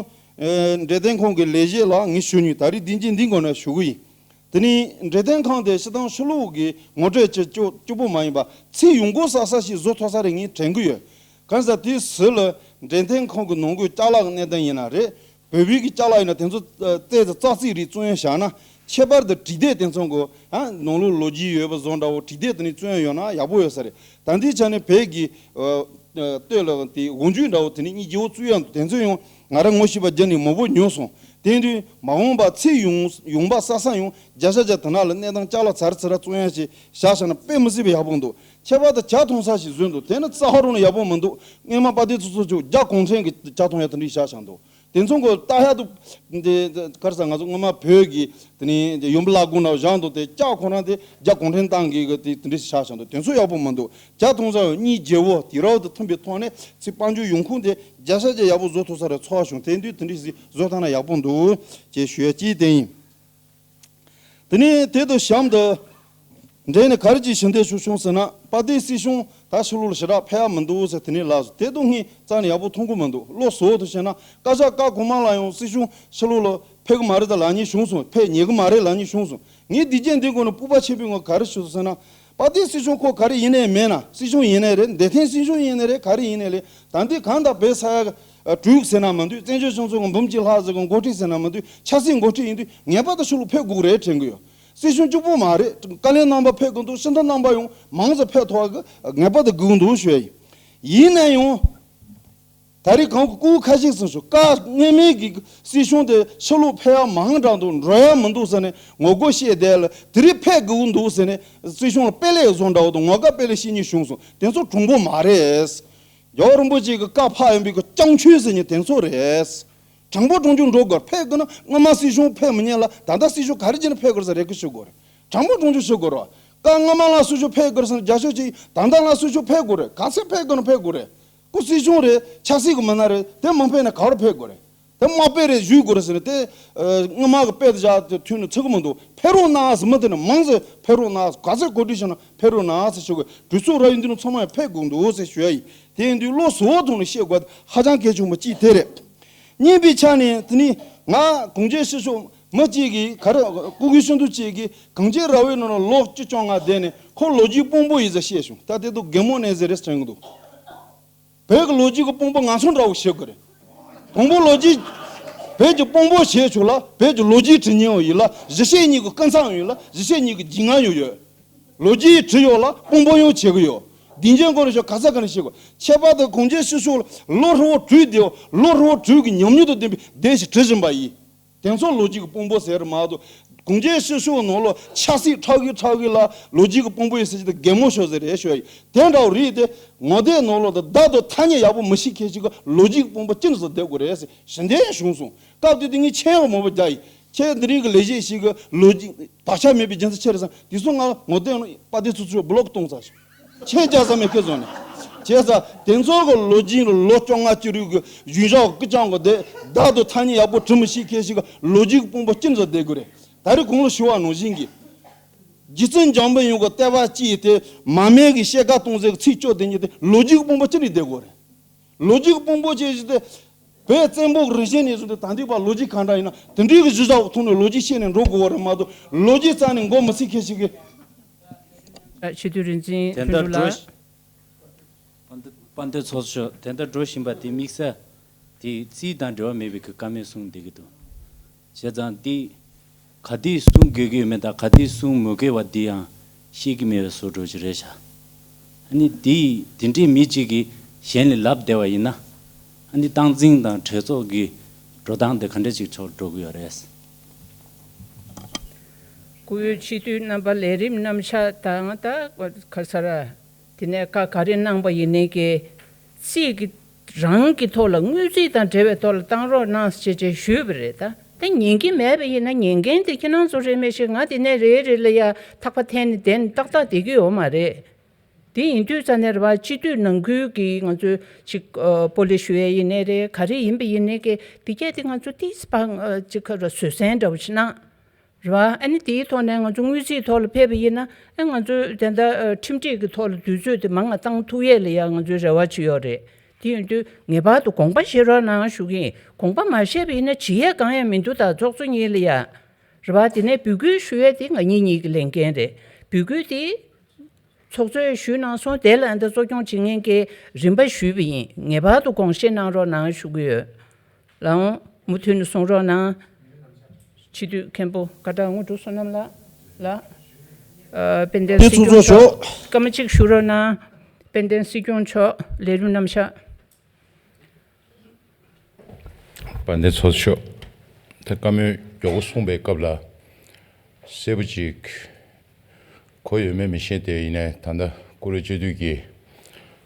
འབྲས་ལྡན་ཁང་གི་ལས་བྱེད་ལ་ངས་ཞུ་མྱོང་། ད་རེས་དེ་རྗེས་འདི་སྒང་ནས་ཞུ་གི་ཡིན། དེ་ནས་འབྲས་ལྡན་ཁང་དེ་སྤྱིར་བཏང་ཕྱི་ལོགས་ཀྱི་ངོ་སྤྲོད་བྱེད་སྤྱོད་སྤྱོད་པོ་མ་ཡིན་པ་ཚད་ཡོང་སྒོ་བསགས་ས་ཞིག་བཟོ་ཐུབ་ས་རེད་ངས་དྲན་གི་ཡོད། གང་ཟེར་དེའི་ཕྱི་ལ་འབྲས་ལྡན་ཁང་གི་ནང་ཁུལ་ཅ་ལག་གི་གནས་སྟངས་ཡིན་ན་རེད། བོད་པའི་གི་ཅ་ལག་ཡིན་ན་དེ་ཚོ་ཨ་རྩེ་དང་ཙག་ཙིག་རིགས་བཙོང་ཡ་བཞག་ན་ཁྱད་པར་དུ་བྲིས་དེབ་དེ་ཚོ་གི་ཨ་ནང་ལོགས་ལོ་རྒྱུས་ཡོད་པ་བཟོ་འདྲ་བོ་བྲིས་དེབ་དེ་ནས་བཙོང་ཡ་ཡོད་ན་ཡག་པོ་ཡོད་ས་རེད། ད་ལྟའི་ཆ་ནས་བོད་ཀྱི་ཨ་ཨ་ལྟོས་ལ་དེ་འོག་འཇུག་འདྲ་བོ་དེ་ནས་གཉིས་བརྗེ་བོ་བཙུགས་ཡ་འདུག་དེ་ཚོ་ཡང་ང་རང་ངོ་ཤེས་པ་བརྒྱུད་ནས་མང་པོ་ཉོས་སོང་། དེ་དུས་མ་འོངས་པ་ཚད་ཡོང་ཡོང་འབབ་བསགས་ས་ཡང་བརྒྱ་ཆ་བརྒྱ་དེ་ན་ལ་གནས་སྟངས་ཅ་ལག་ཚར་ཚུར་བཙོང་ཡ་ཞིག་བཞག་བཞག་ན་དཔེ་མི་སྲིད་པ་ཡག་པོ་འདུག་ཁྱད་པར་དུ་ཇ་འཐུང་ས་ཞིག་བཟོས་འདུག་དེ་ནི་རྩ་བ་རང་ནས་ཡག་པོ་མི་འདུག་སྔོན་མ་དཔལ་ལྡན་ཚོགས་གཙོ་མཆོག་རྒྱ་གུང་ཁྲན་གྱི་ཇ་འཐུང་ཡ་དེ་འདྲ་ཞིག་བཞག་བཞག་འདུག་དེ་ཚོ་གི་ལྟ་ཡ་དུ་འདི་ག་རེ་ཟེར། ང་ཚོ་སྔོན་མ་བོད་ཀྱི་དེ་ནས་ཡོན་འབབ་བླ་སྒང་ནང་བཞག་འདུག་དེ་ཇ་ཁོ་རང་དེ་རྒྱ་གུང་ཁྲན་ཏང་གི་གི་དེ་དེ་འདྲ་ཞིག་བཞག་བཞག་འདུག་དེ་ཚོ་ཡག་པོ་མི་འདུག་ཇ་འཐུང་ས་གཉིས་བརྗེ་བོ་དུས་རབས་དང་མཐུན་པའི་ཐོག་ནས་ཚེ་དཔལ་འབྱོར་ཡོང་ཁུངས་དེ་བརྒྱ་ཆ་བརྒྱ་ཡག་པོ་བཟོ་ཐུབ་ས་རེད་ཚོར་བ་བྱུང་། དེ་དུས་དེ་འདྲ་ཞིག་བཟོ་ཐུབ་ན་ཡག་པོ་འདུག་ཅེས་ཞུ་ཡ་གཅིག་དེ་ཡིན། དེ་ནས་དེ་དང་གཤམ་དུ་འབྲེལ་ནས་ག་རེ་ཅིག་ཞུ་འདོད་བྱུང་ཟེར་ན། དཔལ་ལྡན་སྲིད་སྐྱོང་ད་ཕྱི་ལོགས་ལ་ཞེ་དྲག་ཕེབས་ཡ་མི་འདུག་ཟེར་དེ་ནས་ལབ་སོང་། དེ་དང་ངས་རྩ་ནས་ཡག་པོ་མཐོང་གི་མི་འདུག་བློ་གཟུ་བོ་དུ་བྱས་ན་བཀའ་ཤག་བཀའ་གོང་མ་ལ་ཡང་སྲིད་སྐྱོང་ཕྱི་ལོགས་ལ་ཕེབས་གི་མ་རེད་ད་ལབ་མཁན་བྱུང་སོང་། ཕེབས་ཉན་གི་མ་རེད་ལབ་མཁན་བྱུང་སོང་། ངས་འདི་རྗེས་འདི་སྒང་ནས་སྤོབས་པ་ཆེན་པོས་ང་ག་རེ་ཞུ་ཟེར་ན། དཔལ་ལྡན་སྲིད་སྐྱོང་ཁོ་ག་རེ་ཡིན་ནའི་མེད་ན། སྲིད་སྐྱོང་ཡིན་ནའི་རེད། འདི་ཐེངས་སྲིད་སྐྱོང་ཡིན་ནའི་རེད། ག་རེ་ཡིན་ནའི་རེད། ད་འདི་གང་ལྟར་བོད་ས་ཡ་དྲུག་ཟེར་ན་མ་འདུག་བཙན་བྱོལ་སྤྱི་ཚོགས་ཀྱི་འབུམ་གཅིག་ལྷག་ཟེར་གི་འགོ་ཁྲིད་ཟེར་ན་མ་འདུག་ཆབ་སྲིད་འགོ་ཁྲིད་ཡིན་དུས་ངེས་པར་དུ་ཕྱི་ལོགས་ཕེབས་དགོས་རེད་དྲན་གི་ཡོད། སྲིད་སྐྱོང་གཅིག་པོ་མ་རེད། བཀའ་བློན་རྣམ་པ་ཕེབས་དགོས་འདུག་སྤྱི་འཐུས་རྣམ་པ་ཡང་མང་ཙམ་ཕེབས་ཐུབ་པ་གི་ངེས་པར་དུ་དགོས་འདུག་ཞུ་ཡ་ཡིན། ཡིན་ན་ཡང་། ད་རེས་གང་གི་སྐུ་ཁ་ཤས་ཟིན་ཞུ་བཀའ་སྔོན་མའི་གི་སྲིད་སྐྱོང་དེ་ཕྱི་ལོགས་ཕེབས་ཡ་མང་དྲགས་འདུག་འགྲོ་ཡ་མི་འདུག་ཟེར་ནས་ངོ་རྒོལ་བཤད་བསྡད་ལ། དེ་རིང་ཕེབས་དགོས་འདུག་ཟེར་ནས་སྲིད་སྐྱོང་ལ་དཔེ་ལེགས་བཟོ་འདྲ་བོ་དང་ངོ་དགའ་དཔེ་ལེགས་བཤད་མཁན་བྱུང་སོང་། དེ་ཚོ་དྲང་པོ་མ་རེད། རྒྱལ་བ་རིན་པོ་ཆེ་གི་བཀའ་ཕབ་ཡིན་པའི་གི་སྐྱོན་ཆོས་ཟེར་མཁན་དེ་ཚོ་རེད། དྲང་པོ་དྲང་བཞག་འགྲོ་དགོས། ཕེབས་དགོས་ན་སྔོན་མ་སྲིད་སྐྱོང་ཕེབས་མི་ཉན་ལ་ད་ལྟ་སྲིད་སྐྱོང་ག་རེ་བྱས་ནས་ཕེབས་དགོས་ཟེར་རེ་སྐུལ་ཞུ་དགོས་རེད། དྲང་པོ་དྲང་བཞག་ཞུ་དགོས་རེད། བཀའ་སྔོན་མ་ལ་སྲིད་སྐྱོང་ཕེབས་དགོས་རེད་ཟེར་ན་རྒྱབ་སྐྱོར་བྱེད། ད་ལྟ་ལ་སྲིད་སྐྱོང་ཕེབས་དགོས་རེད། ག་ཚོད་ཕེབས་དགོས་ན་ཕེབས་དགོས་རེད། ཁོ་སྲིད་སྐྱོང་རེད། ཆབ་སྲིད་ཀྱི་མི་སྣ་རེད། དེ་མ་ཕེབས་ན་ག་རེ་ཕེབས་དགོས་རེད། དེ་དམའ་དཔེ་རེད་ཞུ་དགོས་རེད་ཟེར་ནས་དེ་ཨ་སྔོན་མ་གི་དཔེ་དེ་བཞག་དེ་མཐུན་ནས་ཚིག་གི་མི་འདུག་ཕེབས་རོགས་གནང་ཟེར། མི་དེ་ནི་མང་ཟེར་ཕེབས་རོགས་གནང་ཟེར། ག་ཚོད་གོ་སྒྲིག་བྱས་ན་ཕེབས་རོགས་གནང་ཟེར་ཞུ་དགོས། གྲོས་ཚོགས་ར་ཡིན་དུས་ནི་ཚང་མ་ཡང་ཕེབས་དགོས་འདུག་ཟེར་ཞུ་ཡ་ཡིན། དེ་ཡིན་དུས་བློ་གཟུ་བོ་ཐོག་ནས་བཤད་དགོས་ཧ་ཅང་གལ་ཆེན་པོ་གཅིག་དེ་རེད། གཉིས་པའི་ཆ་ནས་དེ་ནི་ང་གངས་ཅན་སྲིད་སྐྱོང་མི་གཅིག་གིས་ག་རེ་སྐུ་སྒེར་ཤིན་ཏུ་གཅིག་གིས་གངས་ཅན་ར་བའི་ནང་ལ་ལོ་བཅུ་བཅོ་ལྔ་བསྡད་ནས་ཁོ་ལོ་རྒྱུས་དཔང་པོ་ཡིན་ཟེར་བཤད་བྱུང་། ད་དེ་དུ་གད་མོ་ནས་ཟེར་རེད་དྲན་གི་འདུག་བོད་ཀྱི་ལོ་རྒྱུས་ཀྱི་དཔང་པོ་ང་ཚོ་འདྲ་བོ་བྱེད་དགོས་རེད། དང་པོ་ལོ་རྒྱུས། བོད་ཀྱི་དཔང་པོ་བྱེད་ཆོག་ལ་བོད་ཀྱི་ལོ་རྒྱུས་བྲི་མཁན་ཡོད་ཡིན་ལ་གཞིས་བྱེས་གཉིས་ཀྱི་སྐུ་མཚམས་ཡོད་ལ་གཞིས་བྱེས་གཉིས་ཀྱི་རྒྱུས་མངའ་ཡོད་ཡོད། ལོ་རྒྱུས་བྲིས་ཡོད་ལ་དཔང་པོ་ཡང་བྱེད་ཀྱི་ཡོད། དེ་འདྲའི་སྐོར་ལ་ཞོག་ག་ས་ག་ནས་བཤད་དགོས། ཁྱད་པར་དུ་གངས་ཅན་སྲིད་སྐྱོང་ལ་ལོ་ཧྲིལ་བོ་དྲུག་དེའོ་ལོ་ཧྲིལ་བོ་དྲུག་གི་ཉམས་མྱོང་དང་ལྡན་པའི་སྡེ་ཞིག་བྲིས་བཞིན་པ་ཡིན། དེ་ཚོ་ལོ་རྒྱུས་ཀྱི་དཔང་པོ་ཟེར་མ་གཏོགས། གངས་ཅན་སྲིད་སྐྱོང་ནང་ལོགས་ཆབ་སྲིད་ཁྲག་གི་ཁྲག་གི་ལ་ལོ་རྒྱུས་ཀྱི་དཔང་པོ་ཡིན་ཟེར་གྱི་དེ་གད་མོ་ཤོར་ཟེར་རེད་ཤོར་ཡིན། དེ་འདྲ་བོ་རེད་དེ། ངོ་དེབ་ནང་ལོགས་དང་བརྡ་དང་ཐ་སྙད་ཡག་པོ་མི་ཤེས་མཁན་ཞིག་གི་ལོ་རྒྱུས་ཀྱི་དཔང་པོ་ཅི་འདྲ་ཟེར་བསྡད་དགོས་རེད་ཟེར་ཞུ་འདོད་བྱུང་སོང་། སྐབས་དེ་དུས་ངས་མཆན་ཡང་མང་པོ་རྒྱག་ཡིན། ཁྱེད་འདི་རིགས་ཀྱི་ལས་བྱེད་ཞིག་གི་ལོ་རྒྱུས་བག་ཆགས་མེད་པའི་རྒྱུ་མཚན་ཆི་རེད་ཟེར་ན་དེ་ཚོ་ང་ངོ་དེབ་ནང་དཔལ་ལྡན་ཚོགས་གཙོས་བྷི་ལོག་གཏོང་ཚར་ཤག་མཆན་རྒྱག་ས་མེད་ཁེ་བཟོ་ནས། བྱས་ཙང་དེ་ཚོ་གི་ལོ་རྒྱུས་ལ་ལོ་བཅོ་ལྔ་བཅུ་དྲུག་གི་གཞུང་ཞབས་ཀྱི་སྐུ་ཅང་གི་དེ་བརྡ་དང་ཐ་སྙད་ཡག་པོ་བྲི་མི་ཤེས་མཁན་ཞིག་གི་ལོ་རྒྱུས་ཀྱི་དཔང་པོ་ཅི་འདྲ་བསྡད་དགོས་རེད། ད་རེས་གོང་ལ་ཞུ་བ་ནང་བཞིན་གྱི། རྗེ་བཙུན་འཇམ་དཔལ་དབྱངས་ཀྱི་བསྟན་པ་སྤྱི་ཡི་དེ་མ་སྨད་ཀྱི་ཤེལ་དཀར་སྟོང་ཟེར་གྱི་ཚིག་བཅུ་དེ་ཉིད་དེ་ལོ་རྒྱུས་ཀྱི་དཔང་པོ་ཅི་འདྲ་བསྡད་དགོས་རེད། ལོ་རྒྱུས་ཀྱི་དཔང་པོ་ཅི་ཞིག་དེ། བོད་བཙན་པོ་གི་རིང་བཞིན་ནས་བཟུང་སྟེ་ད་ལྟའི་བར་ལོ་རྒྱུས་གང་འདྲ་ཡིན་ན་དེ་འདྲའི་གི་གཞི་བཞག་གི་ཐོག་ནས་ལོ་རྒྱུས་བཤད་ནས་འགྲོ་དགོས་པ་རེད་མ་གཏོགས་ལོ་རྒྱུས་རྩ་ནས་མགོ་མི་ཚོས་མཁན་ཞིག་གིས། ཨ། སྤྱི་འཐུས་རིག་འཛིན་དེ་ཕུན་ལྟར་ཚོགས་ལགས། འགྲོ། དཔལ་ལྡན་ཚོགས་གཙོ་མཆོག་དེ་ལྟར་འགྲོ་བཞིན་པ་དེ་དམིགས་བསལ་དེ་རྩིས་དང་འབྲེལ་བ་མེད་པའི་གི་བཀའ་མོལ་གསུངས་བསྡད་ཀྱི་འདུག་བྱས་ཙང་དེ་ག་དུས་གསུང་དགོས་ཀྱི་ཡོད་མེད་དང་ག་དུས་གསུང་མི་དགོས་པ་དེ་ཡང་ཤེས་ཀྱི་མེད་པའི་བཟོ་འདྲ་ཅིག་རེད་ཤག་ཨ་ནི་དེ་དེ་འདྲའི་མི་གཅིག་གིས་གཞན་ལ་ལབ་བསྡད་པ་ཡིན་ན་ཨ་ནི་སྟངས་འཛིན་དང་གྲོས་ཚོགས་ཀྱི་འགྲོ་སྟངས་དེ་ག་འདྲ་ཅིག་ཕྱོགས་འགྲོ་གི་ཡོད་རེད། སྐུ་ཡོད་སྤྱི་འཐུས་རྣམ་པ་ལས་རིམ་རྣམ་གཞག་དང་ད་ག་ས་ར། དེ་ནས་བཀའ་ག་རེ་གནང་པ་ཡིན་ནའི་གི་རྩིས་ཀྱི་རང་གི་ཐོག་ལ་དངུལ་རྩིས་དང་འབྲེལ་བའི་ཐོག་ལ་བཏང་རོགས་གནང་ཞེས་བྱས་ཞུས་པ་རེད། ད་དེ་ཉན་གྱི་མེད་པ་ཡིན་ན་ཉན་མཁན་དེ་ཁྱེད་རང་ཚོ་རེད་མེད་ཤེས། ང་དེ་ནས་རེ་རེ་ལ་ཡ་ཐག་པ་འཐེན་ནས་བསྡད་ནས་ཏག་ཏག་བསྡད་ཀྱི་ཡོད་མ་རེད། དེ་ཡིན་དུས་ཙ་ནས་རེད་བ། སྤྱི་འཐུས་ནང་ཁུལ་གྱི་ང་ཚོས་ཅིག་ཨ་སྤོ་ལེ་ཞུ་ཡས་ཡིན་ནའི་རེད། ག་རེ་ཡིན་པ་ཡིན་ནའི་གི་དེ་གས་དེ་ང་ཚོ་ཏིས་པ་ཨ་ཅིག་ག་རེ་བཟོད་བསྲན་འདྲ་བོ་ཞིག་གནང་རེད་བ། ཨ་ནི་དེའི་ཐོག་ནས་ང་ཚོ་སྔོན་རྩིས་ཐོག་ལ་ཕེབས་པ་ཡིན་ན། ཨ་ང་ཚོས་དེ་འདྲ་ཨ་ཁྲིམས་སྒྲིག་གི་ཐོག་ལ་དུས་ཚོད་དེ་མང་ང་བཏང་ཐུབ་ཡས་ལ་ཡ་ང་ཚོའི་རེ་བ་ཅིག་ཡོད་རེད། དེ་ཡིན་དུས་ངེས་པར་དུ་དགོངས་པ་བཞེས་རོགས་གནང་ཞུ་གི་ཡིན། དགོངས་པ་མ་བཞེས་པ་ཡིན་ན་བྱེད་ཡས་གང་ཡང་མི་འདུག་ད་ཚོགས་གཙོ་གཉིས་ལ་ཡ། རེད་བ། དེ་ནས་འབོད་སྐུལ་ཞུ་ཡས་དེ་ང་གཉིས་གཉིས་ཀྱི་ལས་འགན་རེད། འབོད་སྐུལ་དེ་ཚོགས་གཙོས་ཞུས་གནང་སོང་། དེ་ལ་ཨ་འདི་གཙོ་སྐྱོང་བྱེད་མཁན་གྱིས་རིམ་པ་ཞུས་པ་ཡིན། ངེས་པར་དུ་དགོངས་བཞེས་གནང་རོགས་གནང་ཞུ་གི་ཡོད། ལགས་འོང་། མུ་མཐུད་ནས་གསུང་རོགས་གནང་། སྤྱི་འཐུས་མཁན་པོ་སྐད་གྲགས་དངོས་གྲུབ་བསོད་ནམས་ལགས། ལགས། ཨ་དཔལ་ལྡན་སྲིད་སྐྱོང་མཆོག་སྐར་མ་གཅིག་ཞུ་རོགས་གནང་། དཔལ་ལྡན་སྲིད་སྐྱོང་མཆོག་ལས་རིམ་རྣམ་གཞག་དཔལ་ལྡན་ཚོགས་གཙོ་མཆོག་ད་བཀའ་མོལ་མགྱོགས་པོ་གསུངས་པའི་སྐབས་ལ་གསལ་པོ་ཅིག་གོ་ཡོད་མེད་མི་ཤེས་ཏེ། ཡིན་ནའི་ད་ལྟ་བཀུར་འོས་སྤྱི་འཐུས་ཀྱི་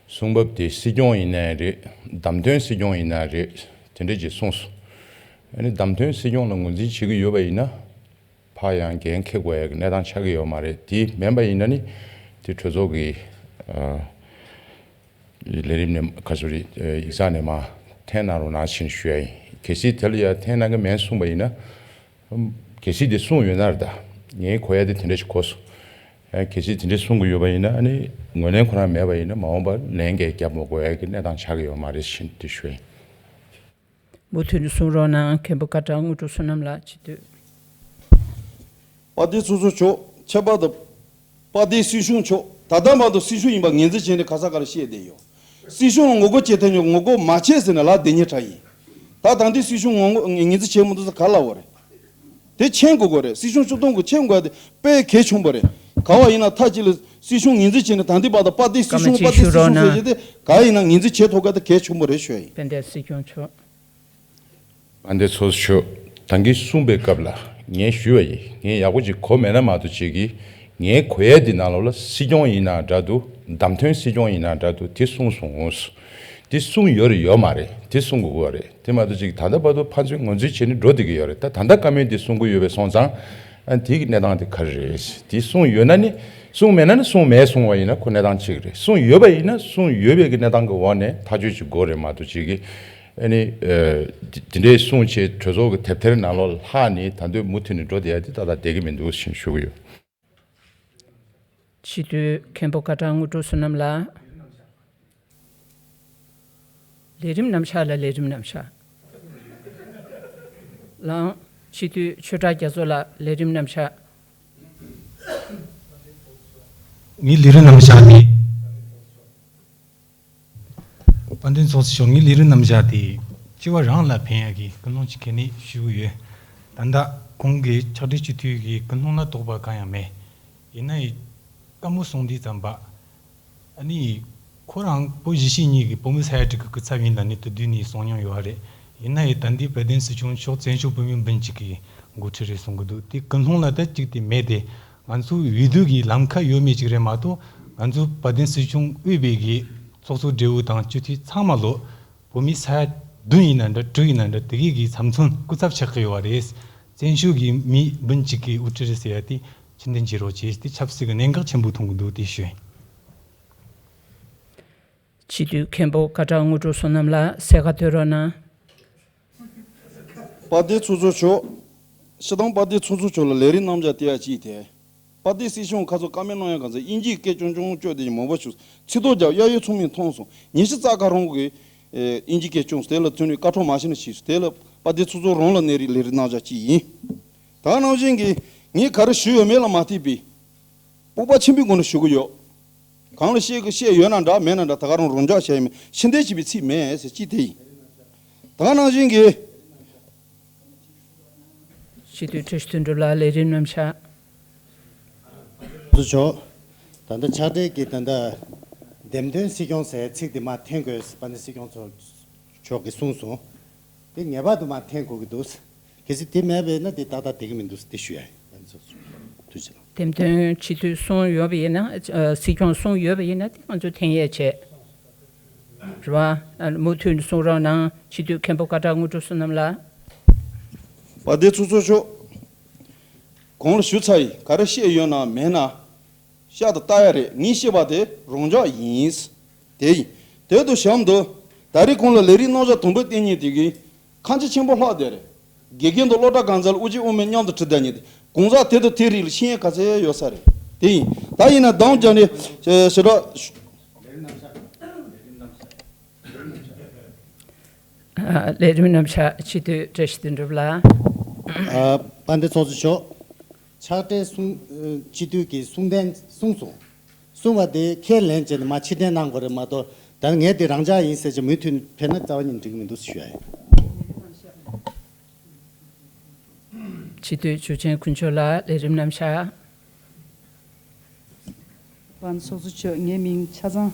གསུང་བབ་དེ་སྲིད་སྐྱོང་ཡིན་ནའི་རེད། བདམས་ཐོན་སྲིད་སྐྱོང་ཡིན་ནའི་རེད། དེ་འདྲ་ཅིག་གསུངས་སོང་། ཨ་ནི་བདམས་ཐོན་སྲིད་སྐྱོང་ལ་ངོས་འཛིན་བྱེད་ཀྱི་ཡོད་པ་ཡིན་ན། ཕར་ཡང་འགན་འཁྱེར་དགོས་ཡ་གི་གནས་སྟངས་ཆགས་ཀྱི་ཡོད་མ་རེད། དེ་མིན་པ་ཡིན་ན་ནི་དེ་གྲོས་ཚོགས་ཀྱི་ཨ་ལས་རིམ་ནས་ག་ཚོད་རེད། ཨ་ཡིག་ཚང་ནས་མར་འཐེན་གནང་རོགས་གནང་ཞེས་ཞུ་ཡ་ཡིན། གལ་སྲིད་དེ་ལ་ཡ་འཐེན་གནང་གི་མེད་གསུངས་པ་ཡིན་ན། ཨམ་གལ་སྲིད་དེ་གསུངས་ཡོད་ན་རེད། ད་ངས་གོ་ཡ་དེ་དེ་འདྲ་ཞིག་གོ་སོང་། ཨ་གལ་སྲིད་དེ་འདྲ་གསུང་གི་ཡོད་པ་ཡིན་ན། ཨ་ནི་ངོས་ལེན་ཁོ་རང་མེད་པ་ཡིན་ན། མ་འོངས་པར་ལན་འགའ་རྒྱབ་མ་དགོས་ཡ་གི་གནས་སྟངས་ཆགས་ཀྱི་ཡོད་མ་རེད་ཞེས་དེ་ཞུ་ཡ་ཡིན། མུ་མཐུད་ནས་གསུང་རོགས་གནང་། མཁན་པོ་སྐད་གྲགས་དངོས་གྲུབ་བསོད་ནམས་ལགས། སྤྱི་འཐུས། དཔལ་ལྡན་ཚོགས་གཙོ་མཆོག་ཁྱད་པར་དུ་དཔལ་ལྡན་སྲིད་སྐྱོང་མཆོག་ད་ལྟ་བར་དུ་སྲིད་སྐྱོང་ཡིན་པ་ངོས་འཛིན་བྱས་ནས་ག་ས་ག་རུ་བཤད་བསྡད་ཡོད། སྲིད་སྐྱོང་ལ་ངོ་རྒོལ་བྱེད་ཐུབ་མྱོང་། ངོ་རྒོལ་མ་བྱས་ཟེར་ནས་ལབ་བསྡད་མཁན་འདྲ་ཡིན། ད་ད་ལྟའི་སྲིད་སྐྱོང་ངོ་རྒོལ་ངོས་འཛིན་བྱེད་མི་འདུག་ཟེར་ག་ལབ་པ་རེད། དེ་མཁྱེན་དགོས་དགོས་རེད། སྲིད་སྐྱོང་སྤྱི་བཏང་གི་མཁྱེན་དགོས་དེ་དཔེ་གལ་ཆེན་པོ་རེད། ག་བ་ཡིན་ན་མཐའ་གཅིག་ལ་སྲིད་སྐྱོང་ངོས་འཛིན་བྱས་ནས་ད་ལྟའི་བར་དུ་དཔལ་ལྡན་སྲིད་སྐྱོང་དཔལ་ལྡན་སྲིད་སྐྱོང་ཟེར་གྱི་དེ་ག་ཡིན་ན་ངོས་འཛིན་བྱེད་ཐུབ་དགོས་དེ་གལ་ཆེན་པོ་རེད་ཞུ་ཡ་ཡིན། དཔལ་ལྡན་སྲིད་སྐྱོང་མཆོག་དཔལ་ལྡན་ཚོགས་གཙོ་མཆོག་ད་གིན་གསུངས་པའི་སྐབས་ལ་ངས་ཞུས་པ་ཡིན། ངས་ཡག་པོ་ཅིག་གོ་མེད་ན་མ་གཏོགས། ཅིག་གིས་ངས་གོ་ཡས་འདི་ནང་ལོགས་ལ་སྲིད་སྐྱོང་ཡིན་ན་འདྲ་འདུག་བདམས་ཐོན་སྲིད་སྐྱོང་ཡིན་ན་འདྲ་འདུག་དེ་གསུངས་སོང་ངོ་། དེ་གསུངས་ཡོད་རེད་ཡོད་མ་རེད། དེ་གསུང་དགོས་ཀྱི་ཡོད་རེད། དེ་མ་གཏོགས་ཅིག་ད་ལྟ་བར་དུ་ཕན་ཚུན་ངོས་འཛིན་བྱས་ནས་འགྲོ་བསྡད་ཀྱི་ཡོད་རེད། ད་ད་ལྟ་བཀའ་མོལ་འདི་གསུང་གི་ཡོད་པའི་སོང་ཙང་། ཨ་དེ་གི་གནས་སྟངས་དེ་ག་རེ་རེད། དེ་གསུངས་ཡོད་ན་ནི་གསུངས་མེད་ན་ནི། གསུངས་མེད་གསུངས་པ་ཡིན་ན་ཁོ་གནས་སྟངས་གཅིག་རེད། གསུངས་ཡོད་པ་ཡིན་ན་གསུངས་ཡོད་པའི་གི་གནས་སྟངས་ཀྱི་འོག་ནས་ཐག་གཅོད་བྱེད་དགོས་རེད་མ་གཏོགས། ཅིག་གིས་ཨ་ནི་ཨ་དེ་དེ་འདྲའི་གསུང་བྱས་གྲོས་ཚོགས་ཀྱི་དེབ་ཐེར་ནང་ལོགས་ལྷག་ནས་ད་དུང་མུ་མཐུད་ནས་འགྲོ་བསྡད་ཡ་དེ་ཏག་ཏག་བསྡད་ཀྱི་མི་འདུག་ཞེས་ཞུ་གི་ཡོད། སྤྱི་འཐུས་མཁན་པོ་སྐད་གྲགས་དངོས་གྲུབ་བསོད་ནམས་ལགས། ལས་རིམ་རྣམ་གཞག་ལ་ལས་རིམ་རྣམ་གཞག་ལའང་། སྤྱི་འཐུས་ཆོས་གྲགས་རྒྱ་མཚོ་ལགས། ལས་རིམ་རྣམ་གཞག་ངའི་ལས་རིམ་རྣམ་གཞག་དེ། དཔལ་ལྡན་ཚོགས་གཙོ་མཆོག་ངའི་ལས་རིམ་རྣམ་གཞག་དེ་སྤྱི་བ་རང་ལ་ཕན་ཡག་གི་ཀུན་སློང་ཅིག་གི་ནས་ཞུ་གི་ཡོད། ད་ལྟ་གོང་གི་ཕྱག་སྦྲེལ་སྤྱི་འཐུས་ཀྱི་ཀུན་སློང་ལ་དོགས་པ་གང་ཡང་མེད། ཡིན་ན་ཡང་བཀའ་མོལ་གསུང་དུས་ཙམ་པ། ཨ་ནི་ཁོ་རང་བོད་གཞིས་བྱེས་གཉིས་ཀྱི་བོད་མི་ས་ཡ་དྲུག་གི་སྐུ་ཚབ་ཡིན་ལབ་ནས་དེ་དུས་ནས་གསུང་མྱོང་ཡོད་རེད། ཡིན་ན་ཡང་ད་ལྟའི་དཔལ་ལྡན་སྲིད་སྐྱོང་མཆོག་བཙན་བྱོལ་བོད་མི་འབུམ་གཅིག་གི་འགོ་ཁྲིད་རེད་གསུང་གི་འདུག་དེ་ཀུན་སློང་ལ་ད་གཅིག་དེ་མེད་དེ། ང་ཚོ་འོས་བསྡུ་གི་ལམ་ཁ་ཡོད་མེད་ཅིག་རེད་མ་གཏོགས། ང་ཚོ་དཔལ་ལྡན་སྲིད་སྐྱོང་དབུས་པའི་གི་ཚོགས་གཙོ་སྦྲེལ་པོ་དང་སྤྱི་འཐུས་ཚང་མ་ལོ་བོད་མི་ས་ཡ་བདུན་ཡིན་ན་འདྲ། དྲུག་ཡིན་ན་འདྲ། དེ་གའི་གི་ཚབ་མཚོན་སྐུ་ཚབ་ཆགས་ཀྱི་ཡོད་རེད། བཙན་བྱོལ་གི་མི་འབུམ་གཅིག་གི་དབུ་ཁྲིད་རེད་ཟེར་ཡ་དེ་ཕྱིར་འཐེན་བྱེད་རོགས་བྱེད། དེ་ཆབ་སྲིད་ཀྱི་གནད་འགག་ཆེན་པོ་མཐོང་གི་འདུག་དེ་ཞུ་ཡིན། སྤྱི་འཐུས་མཁན་པོ་སྐད་གྲགས་དངོས་གྲུབ་བསོད་ནམས་ལགས། གསལ་ཁ་བཏོན་རོགས་གནང་། དཔལ་ལྡན་ཚོགས་གཙོ་མཆོག་སྤྱི་བཏང་དཔལ་ལྡན་ཚོགས་གཙོ་མཆོག་ལ་ལས་རིམ་རྣམ་གཞག་དེ་ཡང་ཅིག་དེ། དཔལ་ལྡན་སྲིད་སྐྱོང་ཁ་ཚོ་བཀའ་མོལ་གནང་ཡ་གང་ཚེ་དབྱིན་ཇིའི་སྐད་ཆུང་ཆུང་བཅོས་ཏེ་མང་པོ་ཞུ། ཚིག་ཐོ་རྒྱབ་གཡས་གཡོན་ཚང་མས་མཐོང་སོང་། ཉི་ཤུ་རྩ་ཁ་རང་གི་ཨེ་དབྱིན་ཇི་སྐད་སྐྱོང་དེ་ལ་ཐོན་ནས་བཀའ་འཁྲོལ་མ་བྱས་ན་ཞིག་དེ་ལ་དཔལ་ལྡན་ཚོགས་གཙོ་རང་ལ་གནས་རིགས་ལས་རིམ་རྣམ་གཞག་ཅིག་ཡིན། ད་ནང་བཞིན་གྱི་ངས་ག་རེ་ཞུ་ཡོད་མེད་ལ་མ་ལྟོས་པའི་སྤོབས་པ་ཆེན་པོའི་སྒོ་ནས་ཞུ་གི་ཡོད། གང་ལ་བཤད་གི་བཤད་ཡོད་ན་འདྲ། མེད་ན་འདྲ། ད་ག་རང་རང་འཇགས་བྱས་ཡིན། མི་ཕྱིར་འཐེན་བྱས་པའི་ཚིག་མེད་ཟེར་གཅིག་དེ་ཡིན། ད་ག་ནང་བཞིན་གྱི། སྤྱི་འཐུས་བཀྲ་ཤིས་དོན་གྲུབ་ལགས། ལས་རིམ་རྣམ་གཞག་ཚོགས་གཙོ་མཆོག་ད་ལྟ་ཕྱག་སྦྲེལ་གྱི་ད་ལྟ་འདེམས་ཐོན་སྲིད་སྐྱོང་ཟེར་ཚིག་དེ་མར་འཐེན་དགོས་ཟེར་དཔལ་ལྡན་སྲིད་སྐྱོང་མཆོག་གིས་གསུངས་སོང་། དེ་ངེས་པར་དུ་མར་འཐེན་དགོས་ཀྱི་འདུག་གལ་སྲིད་དེ་མེད་པས་ན་དེ་ཏག་ཏག་བསྡད་ཀྱི་མི་འདུག་དེ་ཞུ་ཡ་ཡིན། ཐུགས་རྗེ་གནང་། འདེམས་ཐོན་སྤྱི་འཐུས་གསུམ་ཡོད་པ་ཡིན་ན། ཨ་སྲིད་སྐྱོང་གསུམ་ཡོད་པ་ཡིན་ན་དེ་ང་ཚོས་འཐེན་ཡས་བྱས། རེད་བ། ཨ་མུ་མཐུད་ནས་གསུང་རོགས་གནང་། སྤྱི་འཐུས་མཁན་པོ་སྐད་གྲགས་དངོས་གྲུབ་བསོད་ནམས་ལགས། དཔལ་ལྡན་ཚོགས་གཙོ་མཆོག་གོང་ལ་ཞུས་ཚར་ཡིན། ག་རེ་བཤད་ཡོད་ན་མེད་ན། ཤ་དང་ལྟ་ཡ་རེད། ངས་བཤད་པ་དེ་རང་འཇགས་ཡིན། དེ་ཡིན། དེ་དང་གཤམ་དུ་ད་རེས་ཁོང་ལ་ལས་རིགས་རྣམ་གཞག་དང་པོ་བསྟན་མཁན་དེ་གིས་ཁ་མཆུ་ཆེན་པོ་ལྷག་བསྡད་རེད། དགེ་རྒན་དང་སློབ་གྲྭ་གང་ཚར་ལ་དབུ་ཅན་དབུ་མེད་མཉམ་དུ་ཁྲིད་བསྡད་མཁན་དེ་གང་ཟག་དེ་དང་དེ་རིགས་ལ་ཤེས་ཡོན་ག་ཚད་ཡོད་ས་རེད། དེ་ཡིན། ད་ཡིན་ན་འདང་རྒྱག་ནས་ཞེ་དྲག་ལས་རིམ་རྣམ་གཞག་སྤྱི་འཐུས་བཀྲ་ཤིས་དོན་གྲུབ་ལགས། དཔལ་ལྡན་ཚོགས་གཙོ་མཆོག་ཕྱག་སྦྲེལ་གསུང་། སྤྱི་འཐུས་ཀྱི་གསུང་དོན་གསུངས་སོང་། གསུངས་པ་དེ་ཁས་ལེན་བྱས་ནས་མར་ཕྱིར་འཐེན་གནང་དགོས་རེད་མ་གཏོགས། ད་ངས་དེ་རང་འཇགས་ཡིན་ཟེར་གྱི་མུ་མཐུད་ཕེབས་ན་རྩ་བ་ཉིད་འགྲིག་གི་མི་འདུག་ཞུ་ཡ་ཡིན། སྤྱི་འཐུས་འཇུ་ཆེན་དཀོན་མཆོག་ལགས་ལས་རིམ་རྣམ་གཞག་དཔལ་ལྡན་ཚོགས་གཙོ་མཆོག་ངའི་མིང་ཆ་ཚང་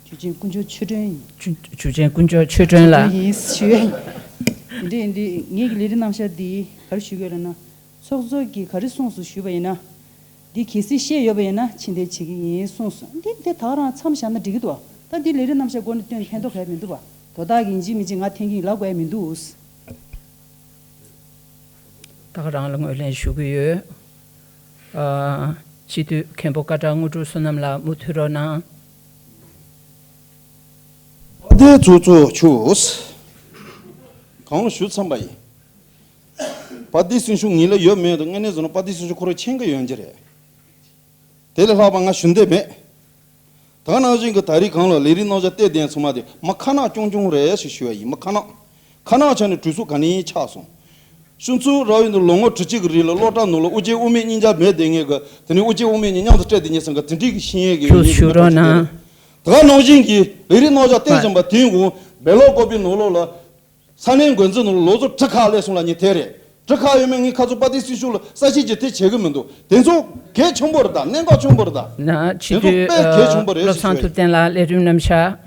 འཇུ་ཆེན་དཀོན་མཆོག་ཆོས་སྒྲོན་ཡིན། འཇུ་འཇུ་ཆེན་དཀོན་མཆོག་ཆོས་སྒྲོན་ལགས། ཡིན་ཞུ་ཡ་ཡིན། དེ་འདྲ་ཡིན་དུས་ངེད་ཀྱི་ལས་རིམ་རྣམ་གཞག་འདི་ག་རེ་ཞུ་དགོས་ལབ་ན། ཚོགས་གཙོ་གིས་ག་རེ་གསུངས་སོང་ཞུས་པ་ཡིན་ན། འདི་གལ་སྲིད་ཤེས་ཡོད་པ་ཡིན་ན་ཕྱིར་འཐེན་བྱེད་ཀྱི་ཡིན་གསུངས་སོང་། འདི་འདི་ད་ག་རང་མཚམས་བཞག་ན་འགྲིག་གི་འདུག་བ། ད་འདི་ལས་རིམ་རྣམ་གཞག་སྒོ་ནས་བཏོན་ཕན་ཐོགས་ག་ཡ་མི་འདུག་བ། དོ་བདག་གིས་ཡིན་གཅིག་མིན་གཅིག་ང་འཐེན་གྱི་ཡིན་ལབ་དགོས་ཡ་མི་འདུག་ད་ག་རང་ལ་ངོས་ལེན་ཞུ་གི་ཡོད། ཨ། སྤྱི་འཐུས་མཁན་པོ་སྐད་གྲགས་དངོས་གྲུབ་བསོད་ནམས་ལགས་མུ་མཐུད་རོགས་གནང་། དཔལ་ལྡན་ཚོགས་གཙོ་མཆོག་གང་ཞུ་ཚར་བ་ཡིན། དཔལ་ལྡན་སྲིད་སྐྱོང་ངེད་ལ་ཡོད་མེད་དང་དངོས་གནས་བཟོ་ན་དཔལ་ལྡན་སྲིད་སྐྱོང་ཁོ་རང་མཁྱེན་གྱི་ཡོད་ཀྱི་རེད། དེ་ལས་ལྷག་པ་ང་ཞུ་འདོད་མེད། ད་ག་ནང་བཞིན་གྱི་ད་རེས་གང་ལ་ལས་རིགས་རྣམ་གཞག་བལྟས་བསྡད་ཚང་མ་དེ་མ་ཁ་ནག་རྐྱང་རྐྱང་རེད་ཞེས་ཞུ་བ་ཡིན། མ་ཁ་ནག་ཁ་ནག་ཆགས་ནས་གྲོས་ཚོགས་ག་ནས་ཆགས་སོང་། སྤྱི་ཚོགས་ར་བའི་འདུག་ལོ་ངོ་དྲུག་ཅུ་གི་རིང་ལ་སློབ་གྲྭ་ནང་ལ་དབུ་ཅན་དབུ་མེད་གཉིས་ཆ་མེད་བསྡད་མཁན་གྱི་དེ་ནས་དབུ་ཅན་དབུ་མེད་གཉིས་མཉམ་དུ་སྤྲད་བསྡད་མཁན་ཚང་གི་དེ་འདྲའི་གི་ཤེས་ཡོན་གྱི་ཞུ་ཡོད་ཞུ་མེད་རོགས་གནང་། ད་ག་ནང་བཞིན་གྱི་ལས་རིགས་རྣམ་གཞག་བལྟས་ཙམ་པ་དེའི་གོང་སྦེལ་ཀོབ་པའི་ནང་ལོགས་ལ། ས་གནས་འགོ་འཛིན་ནང་ལོ་ཚོད་ཁྲི་ཁག་སླེབས་སོང་ལབ་མཁན་དེ་རེད། ཁྲི་ཁག་ཡོད་མེད་ངས་ཁ་ཚོ་དཔལ་ལྡན་སྲིད་སྐྱོང་ལ་གསལ་བཤད་ཅིག་དེ་བྱེད་གི་མི་འདུག་དེ་ཚོ་གལ་ཆེན་པོ་རེད་ད། གནད་འགག་ཆེན་པོ་རེད་ད། ན་སྤྱི་དེ་ཚོ་འཐུས་དཔེ་གལ་ཆེན་པོ་རེད་བློ་ཞེས་བཟང་ཞུ་ཐུབ་བསྟན་ལགས་ལས་རིམ་རྣམ་གཞག་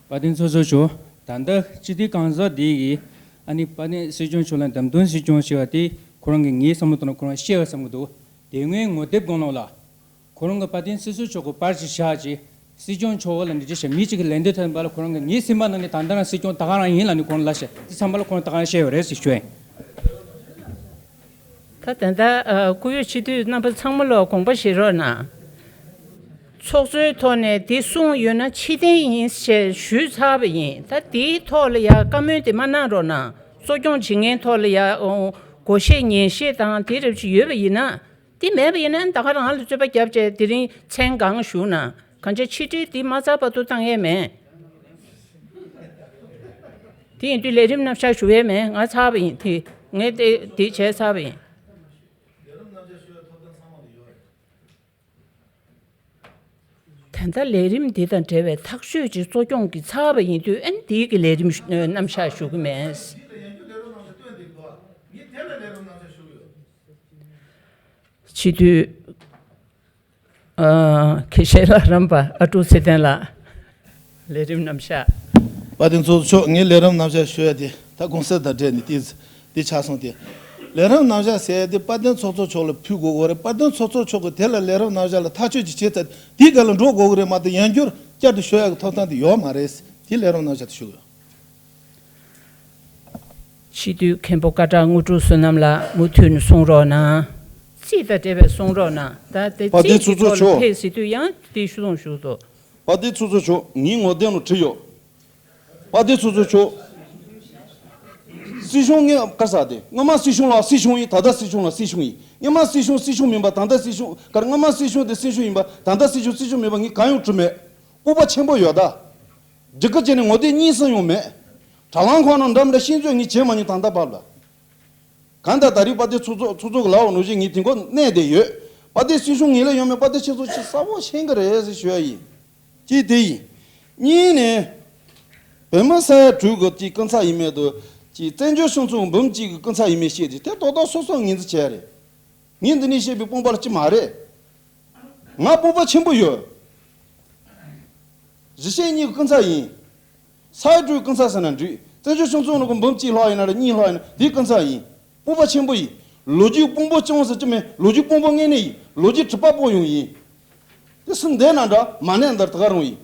དཔལ་ལྡན་ཚོགས་གཙོ་མཆོག་ད་ལྟ་སྤྱི་འཐུས་གང་ཟག་འདི་ཡིས་ཨ་ནི་དཔལ་ལྡན་སྲིད་སྐྱོང་མཆོག་ལ་འདེམས་ཐོན་སྲིད་སྐྱོང་ཞེས་པ་དེ་ཁོ་རང་གི་ངའི་བསམ་བློ་དང་ཁོ་རང་བཤད་པ་བསམ་གི་འདུག་དེ་སྔའི་ངོ་དེབ་སྒང་ལོགས་ལ། ཁོ་རང་གི་དཔལ་ལྡན་སྲིད་ཟུར་མཆོག་གི་པར་ཞིག་བཞག་ཅིག་སྲིད་སྐྱོང་མཆོག་ལ་འདི་འདྲ་བྱས་མི་གཅིག་གི་ལན་འདེབས་ཐོན་པ་ལ་ཁོ་རང་གི་ངའི་སེམས་པ་ནང་ནས་ད་ལྟ་རང་སྲིད་སྐྱོང་ད་ག་རང་ཡིན་ལབ་ནས་ཁོ་རང་ལབ་ཤག་དེ་ཚང་མ་ལ་ཁོ་རང་ད་ག་རང་བཤད་ཡོད་རེད་ཟེར་ཞུ་ཡིན། ད་ད་ལྟ་སྐུ་ཡོད་སྤྱི་འཐུས་རྣམ་པ་ཚང་མ་ལ་དགོངས་པ་བཞེས་རོགས་གནང་། ཚོགས་གཙོའི་ཐོག་ནས་དེ་གསུངས་ཡོད་ན་ཕྱིར་འཐེན་ཡིན་ཞེས་ཞུས་ཚར་བ་ཡིན། ད་དེའི་ཐོག་ལ་ཡ་བཀའ་མོལ་དེ་མ་གནང་རོགས་གནང་། གཙོ་སྐྱོང་བྱེད་མཁན་ཐོག་ལ་ཡ་བགོ་བཤའ་ཉན་བཤད་དང་དེ་རབ་ཅིག་ཡོད་པ་ཡིན་ན། དེ་མེད་པ་ཡིན་ན་ད་ག་རང་ལ་རྩོད་པ་བརྒྱབ་བྱས་དེ་རིང་མཚན་གང་ཞུགས་ན་གང་ཆ་ཕྱི་དྲིལ་དེ་མ་ཚར་བར་དུ་བཏང་ཡས་མེད། དེ་ཡིན་དུས་ལས་རིམ་རྣམ་གཞག་ཞུ་ཡས་མེད། ང་ཚར་བ་ཡིན། དེ་ངས་དེ་དེ་བྱས་ཚར་བ་ཡིན། ད་ལྟ་ལས་རིམ་འདི་དང་འབྲེལ་བའི་ཐག་གཅོད་ཅིག་གཙོ་སྐྱོང་གིས་ཚར་བ་ཡིན་དུས་ཨ་ནི་དེའི་གི་ལས་རིམ་རྣམ་གཞག་ཞུ་གི་མེད། སྤྱི་འཐུས། ཨ། དགེ་བཤེས་ལྷ་རམས་པ་ཨ་ཀྲུག་ཚེ་བརྟན་ལགས། ལས་རིམ་རྣམ་གཞག་དཔལ་ལྡན་ཚོགས་གཙོ་མཆོག་ངས་ལས་རིམ་རྣམ་གཞག་ཞུ་ཡ་དེ་ད་གུང་སེང་དང་འབྲེལ་ནས་དེ་དེ་ཆགས་སོང་སྟེ། ལས་རིམ་རྣམ་གཞག་ཟེར་ཡ་དེ་དཔལ་ལྡན་ཚོགས་གཙོ་མཆོག་ལ་ཕུལ་དགོས་ཀྱི་རེད། དཔལ་ལྡན་ཚོགས་གཙོ་མཆོག་གིས་དེ་ལ་ལས་རིམ་རྣམ་གཞག་ལ་ཐག་གཅོད་ཅིག་བྱེད་ཚར་དེའི་སྒང་ལ་འགྲོ་དགོས་ཀྱི་རེད་མ་གཏོགས་ཡང་བསྐྱར་བསྐྱར་དུ་ཞུ་ཡ་གི་ཐོབ་ཐང་དེ་ཡོད་མ་རེད། དེ་ལས་རིམ་རྣམ་གཞག་དེ་ཞུ་གི་ཡོད། སྤྱི་འཐུས་མཁན་པོ་སྐད་གྲགས་དངོས་གྲུབ་བསོད་ནམས་ལགས་མུ་མཐུད་ནས་གསུང་རོགས་གནང་། རྩིས་དང་འབྲེལ་བའི་གསུང་རོགས་གནང་། ད་དེ་པ་དེ་རྩིས་ཀྱི་ཚོགས་གཙོ་ཐོག་ལ་མཆོག་ཕེབས་ཟེར་དུས་ཡང་དེ་ཞུ་དང་ཞུ་དོ། པ་དེ་ཚོགས་གཙོ་མཆོག་ངའི་ངོ་དེབ་ནང་བྲིས་ཡོད། པ་དེ་ཚོགས་གཙོ་མཆོག་སྲིད་གཞུང་ངས་བཀར་ས་དེ་སྔོན་མ་སྲིད་གཞུང་ལ་སྲིད་གཞུང་ཡིན། ད་ལྟ་སྲིད་གཞུང་ལ་སྲིད་གཞུང་ཡིན། སྔོན་མ་སྲིད་གཞུང་སྲིད་གཞུང་མིན་པ་ད་ལྟ་སྲིད་གཞུང་གར་སྔོན་མ་སྲིད་གཞུང་དེ་སྲིད་གཞུང་ཡིན་པ་ད་ལྟ་སྲིད་གཞུང་སྲིད་གཞུང་མིན་པ་ངས་གང་ཡང་བྲིས་མེད། སྤོབས་པ་ཆེན་པོ་ཡོད་ད། རྒྱུ་སྐར་བྱས་ནས་ངོ་དེབ་གཉིས་སུ་ཡང་མེད། དྲ་ལམ་ཁག་ནང་འདྲ་མི་འདྲ་ཤེས་ཚོད་ངས་བྱས་མ་མྱོང་ད་ལྟ་བར་ལ། གང་ལྟར་ད་རེས་པ་དེ་ཚོགས་གཙོ་ཚོགས་གཙོ་གི་ལབ་པ་ནང་བཞིན་ངས་དེ་འགོ་གནས་བསྡད་ཡོད། པ་དེ་སྲིད་གཞུང་ངེས་ལེགས་ཡོང་མེད་པ་དེ་ཁྱེད་ཚོ་ཅིག་གསལ་པོ་ཤེས་ཀྱི་རེད་ཟེར་ཞུ་ཡ་ཡིན། གཅིག་དེ་ཡིན། གཉིས་ནས། བོད་མི་ས་ཡ་དྲུག་གི་ཅིག་སྐུ་ཚབ་ཡིན་མེད་དུ། ཅིག་བཙན་བྱོལ་སྤྱི་ཚོགས་འབུམ་གཅིག་གི་སྐུ་ཚབ་ཡིན་མེད་བཤད་དེ་དེ་ཏོག་ཏོག་སོ་སོ་ངོས་འཛིན་བྱས་རེད། ངས་འདི་ནས་བཤད་པའི་དཔུང་པ་ལ་ཅི་མ་རེད། ང་དཔུང་པ་ཆེན་པོ་ཡོད། གཞིས་བྱེས་གཉིས་ཀྱི་སྐུ་ཚབ་ཡིན། ས་ཡ་དྲུག་སྐུ་ཚབ་ཟེར་ན་འགྲིག་བཙན་བྱོལ་སྤྱི་ཚོགས་ནང་གི་འབུམ་གཅིག་ལྷག་ཡིན་ན་རེད། གཉིས་ལྷག་ཡིན་ན་དེའི་སྐུ་ཚབ་ཡིན། དཔུང་པ་ཆེན་པོ་ཡིན། ལོ་རྒྱུས་དཔུང་པོ་སྐྱོང་ཟེར་གྱི་མེད། ལོ་རྒྱུས་དཔུང་པོ་མངོན་གནས་ཡིན། ལོ་རྒྱུས་གྲུབ་པ་པོ་ཡོང་ཡིན། དེ་སུ་འདས་ན་འདྲ་མ་གནས་འདིར་ད་ག་རུང་ཡིན།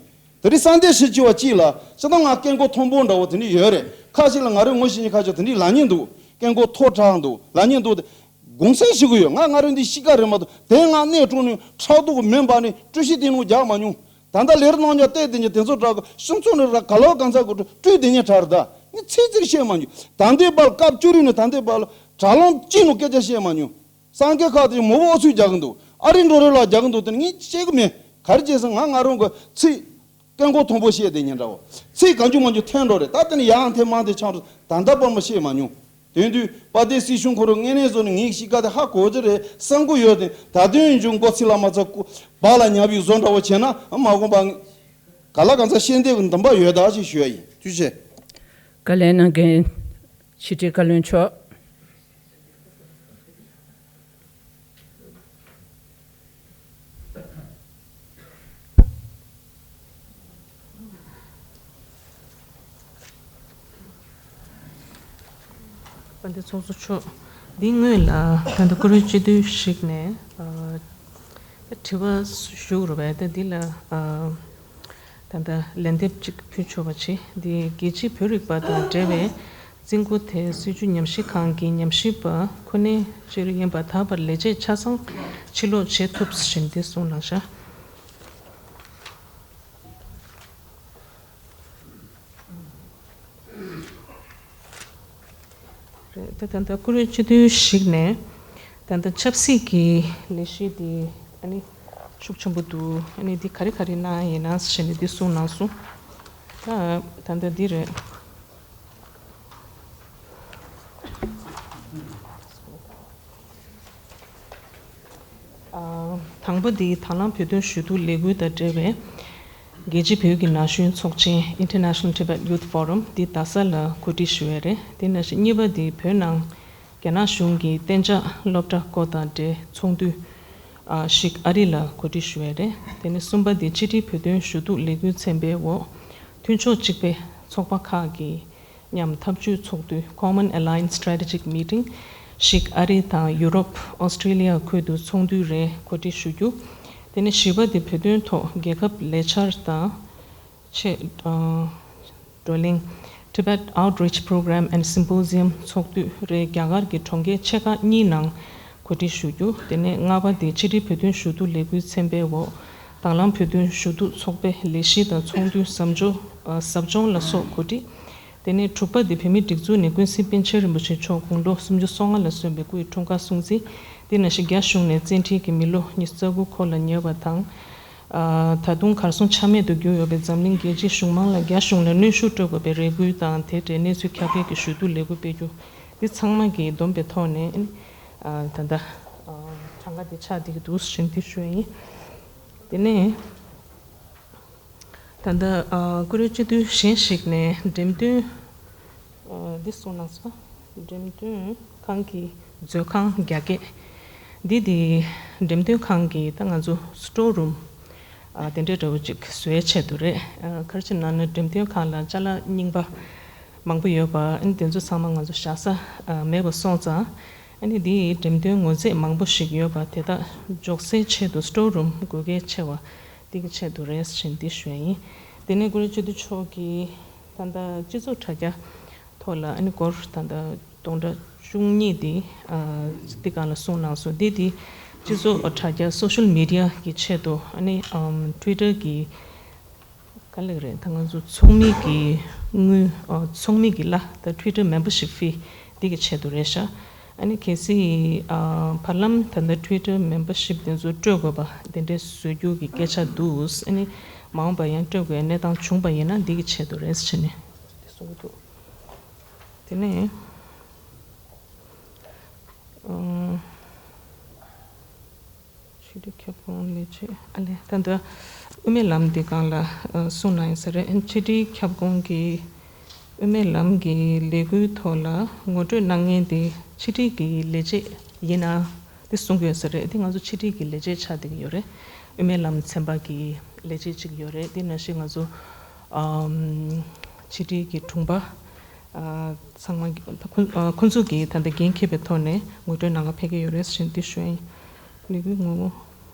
དེ་རིང་གསར་འདེབས་ཞིག་བྱས་པ་གཅིག་ལ་སྤྱིར་བཏང་ང་སྐད་མགོ་མཐོན་པོ་འདྲ་བོ་དེ་འདྲ་ཡོད་རེད། ཁ་ཅིག་ལ་ང་རང་ངོ་ཤེས་མཁན་ཁ་ཅིག་དེ་འདྲ་ལབ་མཁན་འདུག་སྐད་མགོ་མཐོ་དྲགས་འདུག་ལབ་མཁན་འདུག་དགོངས་སེལ་ཞུ་གི་ཡོད། ང་ང་རང་འདི་གཤིས་ཀ་རེད་མ་གཏོགས་དེ་ང་གནས་སྤྲོ་ནས་ཕྲག་དོག་མེ་འབར་ནས་སྤྲོ་ཤི་དེ་ནང་རྒྱག་མ་མྱོང་། ད་ལྟ་ལས་རོགས་གནང་རྒྱ་བལྟས་དེ་ཉིད་དེ་ཚོ་དྲག་གི་ཤིང་ཚོ་ནས་ར་ག་ལོ་གང་ཚ་གོ་སྤྲོ་སྤྲོས་དེ་ཉིད་དྲག་རེད། ད་ངས་ཚིག་གཅིག་བཤད་མ་མྱོང་། ད་ལྟའི་བར་སྐབས་བཅུ་རིག་ནས་ད་ལྟའི་བར་ལ་དྲ་ལམ་གཅིག་ནང་སྐད་ཆ་བཤད་མ་མྱོང་། སངས་རྒྱས་ཁག་དེ་མོ་བོ་ཨོ་ཚུགས་རྒྱག་གི་འདུག་ཨ་རི་འགྲོ་རེ་ལ་རྒྱག་གི་འདུག་དེ་ནི་ངས་བཤད་གི་མེད། ག་རེ་བྱས་སོང་ང་ང་རང་གི་ཚིག་སྐད་མགོ་མཐོན་པོ་བཤད་དེ་ཉན་འདྲ་བོ། ཚིག་གང་བྱུང་མང་བྱུང་འཐེན་འགྲོ་རེད། ད་དེ་ནི་ཡང་འཐེན་མང་འཐེན་ཆང་རུ་ད་ལྟ་བར་མ་བཤད་མ་མྱོང་། དེ་དུས་དཔལ་ལྡན་སྲིད་གཞུང་ཁོ་རང་དངོས་གནས་བཟོ་ནས་ངའི་གཤིས་ཀ་དེ་ཧ་གོ་གི་རེད་བསམ་གི་ཡོད་དེ། ད་དུང་ཡིན་བྱུང་མགོ་ཚིག་ལ་མ་ཚ་སྐུ་བག་ལ་ཉལ་བའི་བཟོ་འདྲ་བོ་བྱས་ན་མ་དགོངས་པ། ག་ལ་གང་ཚ་ཤེས་འདོད་ཀྱི་འདུན་པ་ཡོད་ད་ཅེས་ཞུ་ཡ་ཡིན། ཐུགས་རྗེ་ཆེ། བཀའ་ལན་གནང་མཁན་ཕྱི་དྲིལ་བཀའ་བློན་མཆོག་དཔལ་ལྡན་ཚོགས་གཙོ་མཆོག་འདི་སྔོན་ལ་ད་ལྟ་བཀུར་འོས་སྤྱི་འཐུས་ཤིག་ནས་ཨ་དྲི་བ་ཞུ་རུ་བས་ད་འདི་ལ་ཨ་ད་ལྟ་ལན་འདེབས་ཅིག་ཕུལ་ཆོག་པ་བྱེད། འདི་རྒྱལ་སྤྱིའི་བོད་རིག་པ་དང་འབྲེལ་བའི་རྩིས་འགོ་དེ་སྲིད་བྱུས་ཉམས་ཞིབ་ཁང་གི་ཉམས་ཞིབ་པ་ཁོ་ནའི་སྤྱིར་ཡིན་པ་ད་བར་ལས་བྱེད་ཆ་ཚང་ཕྱིར་ལོག་བྱེད་ཐུབ་ཟིན་འདི་གསུངས་གནང་ཤག་རེད། ད་ད་ལྟ་བཀུར་འོས་སྤྱི་འཐུས་ཤིག་ནས་ད་ལྟ་ཆབ་སྲིད་ཀྱི་ལས་གཞི་འདི་ཨ་ནི་ཤུགས་ཆེན་པོ་འདུག་ཨ་ནི་འདི་ག་རེ་ག་རེ་གནང་ཡིན་ན་ཞེས་ནས་འདི་གསུངས་གནང་སོང་། ད་ད་ལྟ་འདི་རེད། དང་པོ་འདི་དང་བླངས་བོད་དོན་ཞུ་གཏུག་ལས་འགུལ་དང་འབྲེལ་བའི་རྒྱལ་སྤྱིའི་བོད་ཀྱི་ན་གཞོན་ཚོགས་ཆེན་International Tibet Youth Forum འདི་རྡ་ས་ལ་གོ་སྒྲིག་ཞུ་ཡས་རེད། དེ་ནང་བཞིན་གཉིས་པ་འདི་བོད་ནང་རྒྱ་ནག་གཞུང་གི་གཏན་འཇགས་སློབ་གྲྭ་སྐོར་དང་འབྲེལ་ཚོགས་འདུ་ཞིག་ཨ་རི་ལ་གོ་སྒྲིག་ཞུ་ཡས་རེད། དེ་ནས་གསུམ་པ་འདི་ཕྱི་དྲིལ་བོད་དོན་ཞུ་གཏུག་ལས་འགུལ་ཚན་པའི་འོག་མཐུན་ཕྱོགས་གཅིག་པའི་ཚོགས་པ་ཁག་གི་མཉམ་འཐབ་ཇུས་ཚོགས་འདུ་Common Alliance Strategic Meeting ཞིག་ཨ་རི་དང་ཡུ་རོབ་ཨོ་སི་ཀྲི་ལི་ཡ་ཁུལ་དུ་ཚོགས་འདུ་རེ་གོ་སྒྲིག་ཞུ་རྒྱུ། དེ་ནས་བཞི་པ་དེ་བོད་དོན་ཐོག་རྒྱལ་ཁབ་ལས་འཆར་དང་ཆེད་བགྲོ་གླེང་Tibet Outreach Program and Symposium ཚོགས་འདུ་རེ་རྒྱ་གར་གྱི་གྲོང་ཁྱེར་ཆེ་ཁག་གཉིས་ནང་གོ་སྒྲིག་ཞུ་རྒྱུ། དེ་ནས་ལྔ་པ་དེ་ཕྱི་དྲིལ་བོད་དོན་ཞུ་གཏུག་ལས་འགུལ་ཚན་པའི་འོག་དང་བླངས་བོད་དོན་ཞུ་གཏུག་ཚོགས་པའི་ལས་གཞི་དང་ཚོགས་འདུའི་ཟབ་སྦྱོང་ཟབ་སྦྱོང་ལ་སོགས་གོ་སྒྲིག་དེ་ནས་དྲུག་པ་དེ་བོད་མིའི་སྒྲིག་འཛུགས་ནས་ཀུན་གཟིགས་པཎ་ཆེན་རིན་པོ་ཆེ་མཆོག་དགུང་ལོ་སུམ་ཅུ་སོ་ལྔ་ལ་སོན་པའི་སྐུའི་འཁྲུངས་སྐར་སྲུང་བརྩི། དེ་ནང་བཞིན་རྒྱ་གཞུང་ནས་བཙན་ཁྲིད་ཀྱིས་མི་ལོ་ཉི་ཤུ་རྩ་དགུ་འཁོར་ལ་ཉེ་བ་དང་། ད་དུང་གར་སོང་ཆ་མེད་དུ་གྱུར་ཡོད་པའི་འཛམ་གླིང་རྒྱལ་སྤྱིའི་གཞུང་མང་ལ་རྒྱ་གཞུང་ལ་གནོན་ཤུགས་སྤྲོད་དགོས་པའི་རེ་སྐུལ་དང་དེ་འབྲེལ་གནས་ཚུལ་ཁྱབ་སྤེལ་གྱི་ཞུ་གཏུག་ལས་འགུལ་སྤེལ་རྒྱུ། འདི་ཚང་མ་གིས་བསྡོམས་པའི་ཐོག་ནས་ད་ལྟ་གྲངས་ཀ་འདི་ཆགས་བསྡད་ཀྱི་འདུག་ཟེར་འདི་ཞུ་ཡ་ཡིན། དེ་ནས། ད་ལྟ་ཨ་བཀུར་འོས་སྤྱི་འཐུས་གཞན་ཞིག་ནས་འགྲེམས་སྟོན་ཨ་འདི་གསུངས་གནང་སོང་། འགྲེམས་སྟོན་ཁང་གི་མཛོད་ཁང་རྒྱ་སྐྱེད། འདི་དེ་འགྲེམས་སྟོན་ཁང་གི་ད་ང་ཚོ་སི་ཊོར་རུམ་ཨ་དེ་འདྲའི་འདྲ་བོ་ཅིག་བཟོ་ཡའི་ཆེད་དུ་རེད། ཨ་ག་རེ་ཟེར་ན་ནི་འགྲེམས་སྟོན་ཁང་ལ་ཅ་ལག་རྙིང་པ་མང་པོ་ཡོད་པ་ཨ་ནི་དེ་ཚོ་ཚང་མ་ང་ཚོ་བཞག་ས་ཨ་མེད་པ་སོང་ཙང་ཨ་ནི་འདིའི་འགྲེམས་སྟོན་ངོ་རྫས་མང་པོ་ཞིག་ཡོད་པ་དེ་དག་འཇོག་སའི་ཆེད་དུ་སི་ཊོར་རུམ་དགོས་གལ་ཆེ་བ། འདི་གི་ཆེད་དུ་རེད་ཟེར་འདི་ཞུ་ཡ་ཡིན། དེ་ནས་བཀུར་འོས་སྤྱི་འཐུས་མཆོག་གིས་ད་ལྟ་སྤྱི་ཚོགས་དྲ་རྒྱ་ཐོག་ལ་ཨ་ནི་སྒོར་ད་ལྟ་སྟོང་ཕྲག་བཅུ་གཉིས་འདི་ཨ་འདི་སྒང་ལ་གསུངས་གནང་སོང་། འདི་འདི་སྤྱི་ཚོགས་དྲ་རྒྱ་social media གི་ཆེད་དུ་ཨ་ནི་ཨམ་Twitter གི་ག་ལེགས་རེད། ད་ང་ཚོ་ཚོགས་མི་གི་དངུལ་ཨ་ཚོགས་མི་གི་གླ་ད་Twitter membership fee འདི་གི་ཆེད་དུ་རེད་ཤག་ཨ་ནི་གལ་སྲིད་ཨ་བར་ལམ་ད་ལྟ་Twitter membership དེ་ཚོ་སྤྲོད་དགོས་པ་དེ་འདྲའི་བཟོ་རྒྱུ་གི་སྐད་ཆ་འདུག་ཨ་ནི་མ་འོངས་པ་ཡང་སྤྲོད་དགོས་གནས་སྟངས་བྱུང་པ་ཡིན་ན་འདི་གི་ཆེད་དུ་རེད་ཟེར་ནས་དེ་གསུང་གི་འདུག་དེ་ནས་ཨ། ཕྱི་དྲིལ་ཁྱབ་ཁོངས་ལས་བྱེད་ཨ་ལས་ད་ལྟ་དབུ་མའི་ལམ་འདི་སྒང་ལ་ཨ་གསུངས་གནང་ཡོད་ས་རེད། ཕྱི་དྲིལ་ཁྱབ་ཁོངས་ཀྱི་དབུ་མའི་ལམ་གྱི་ལས་འགུལ་ཐོག་ལ་ངོ་སྤྲོད་གནང་མཁན་དེ་ཕྱི་དྲིལ་གྱི་ལས་བྱེད་ཡིན་ན་དེ་གསུང་གི་ཡོད་ས་རེད། དེ་ང་ཚོ་ཕྱི་དྲིལ་གྱི་ལས་བྱེད་ཆགས་བསྡད་ཀྱི་ཡོད་རེད། དབུ་མའི་ལམ་ཚན་པ་གི་ལས་བྱེད་ཅིག་ཡོད་རེད། དེ་ནང་བཞིན་ང་ཚོ་ཨམ་ཕྱི་དྲིལ་གྱི་དྲུང་པ་ཨ་ཚང་མ་གི་ཁོ་ཨ་ཁོ་ཚོ་གིས་ད་ལྟ་འགན་འཁྱེར་བའི་ཐོག་ནས་ངོ་སྤྲོད་གནང་ག་ཕེབས་ཀྱི་ཡོད་རེད་ཟེར་འདི་ཞུ་ཡིན། ལས་འགུལ་ངོ་བོ།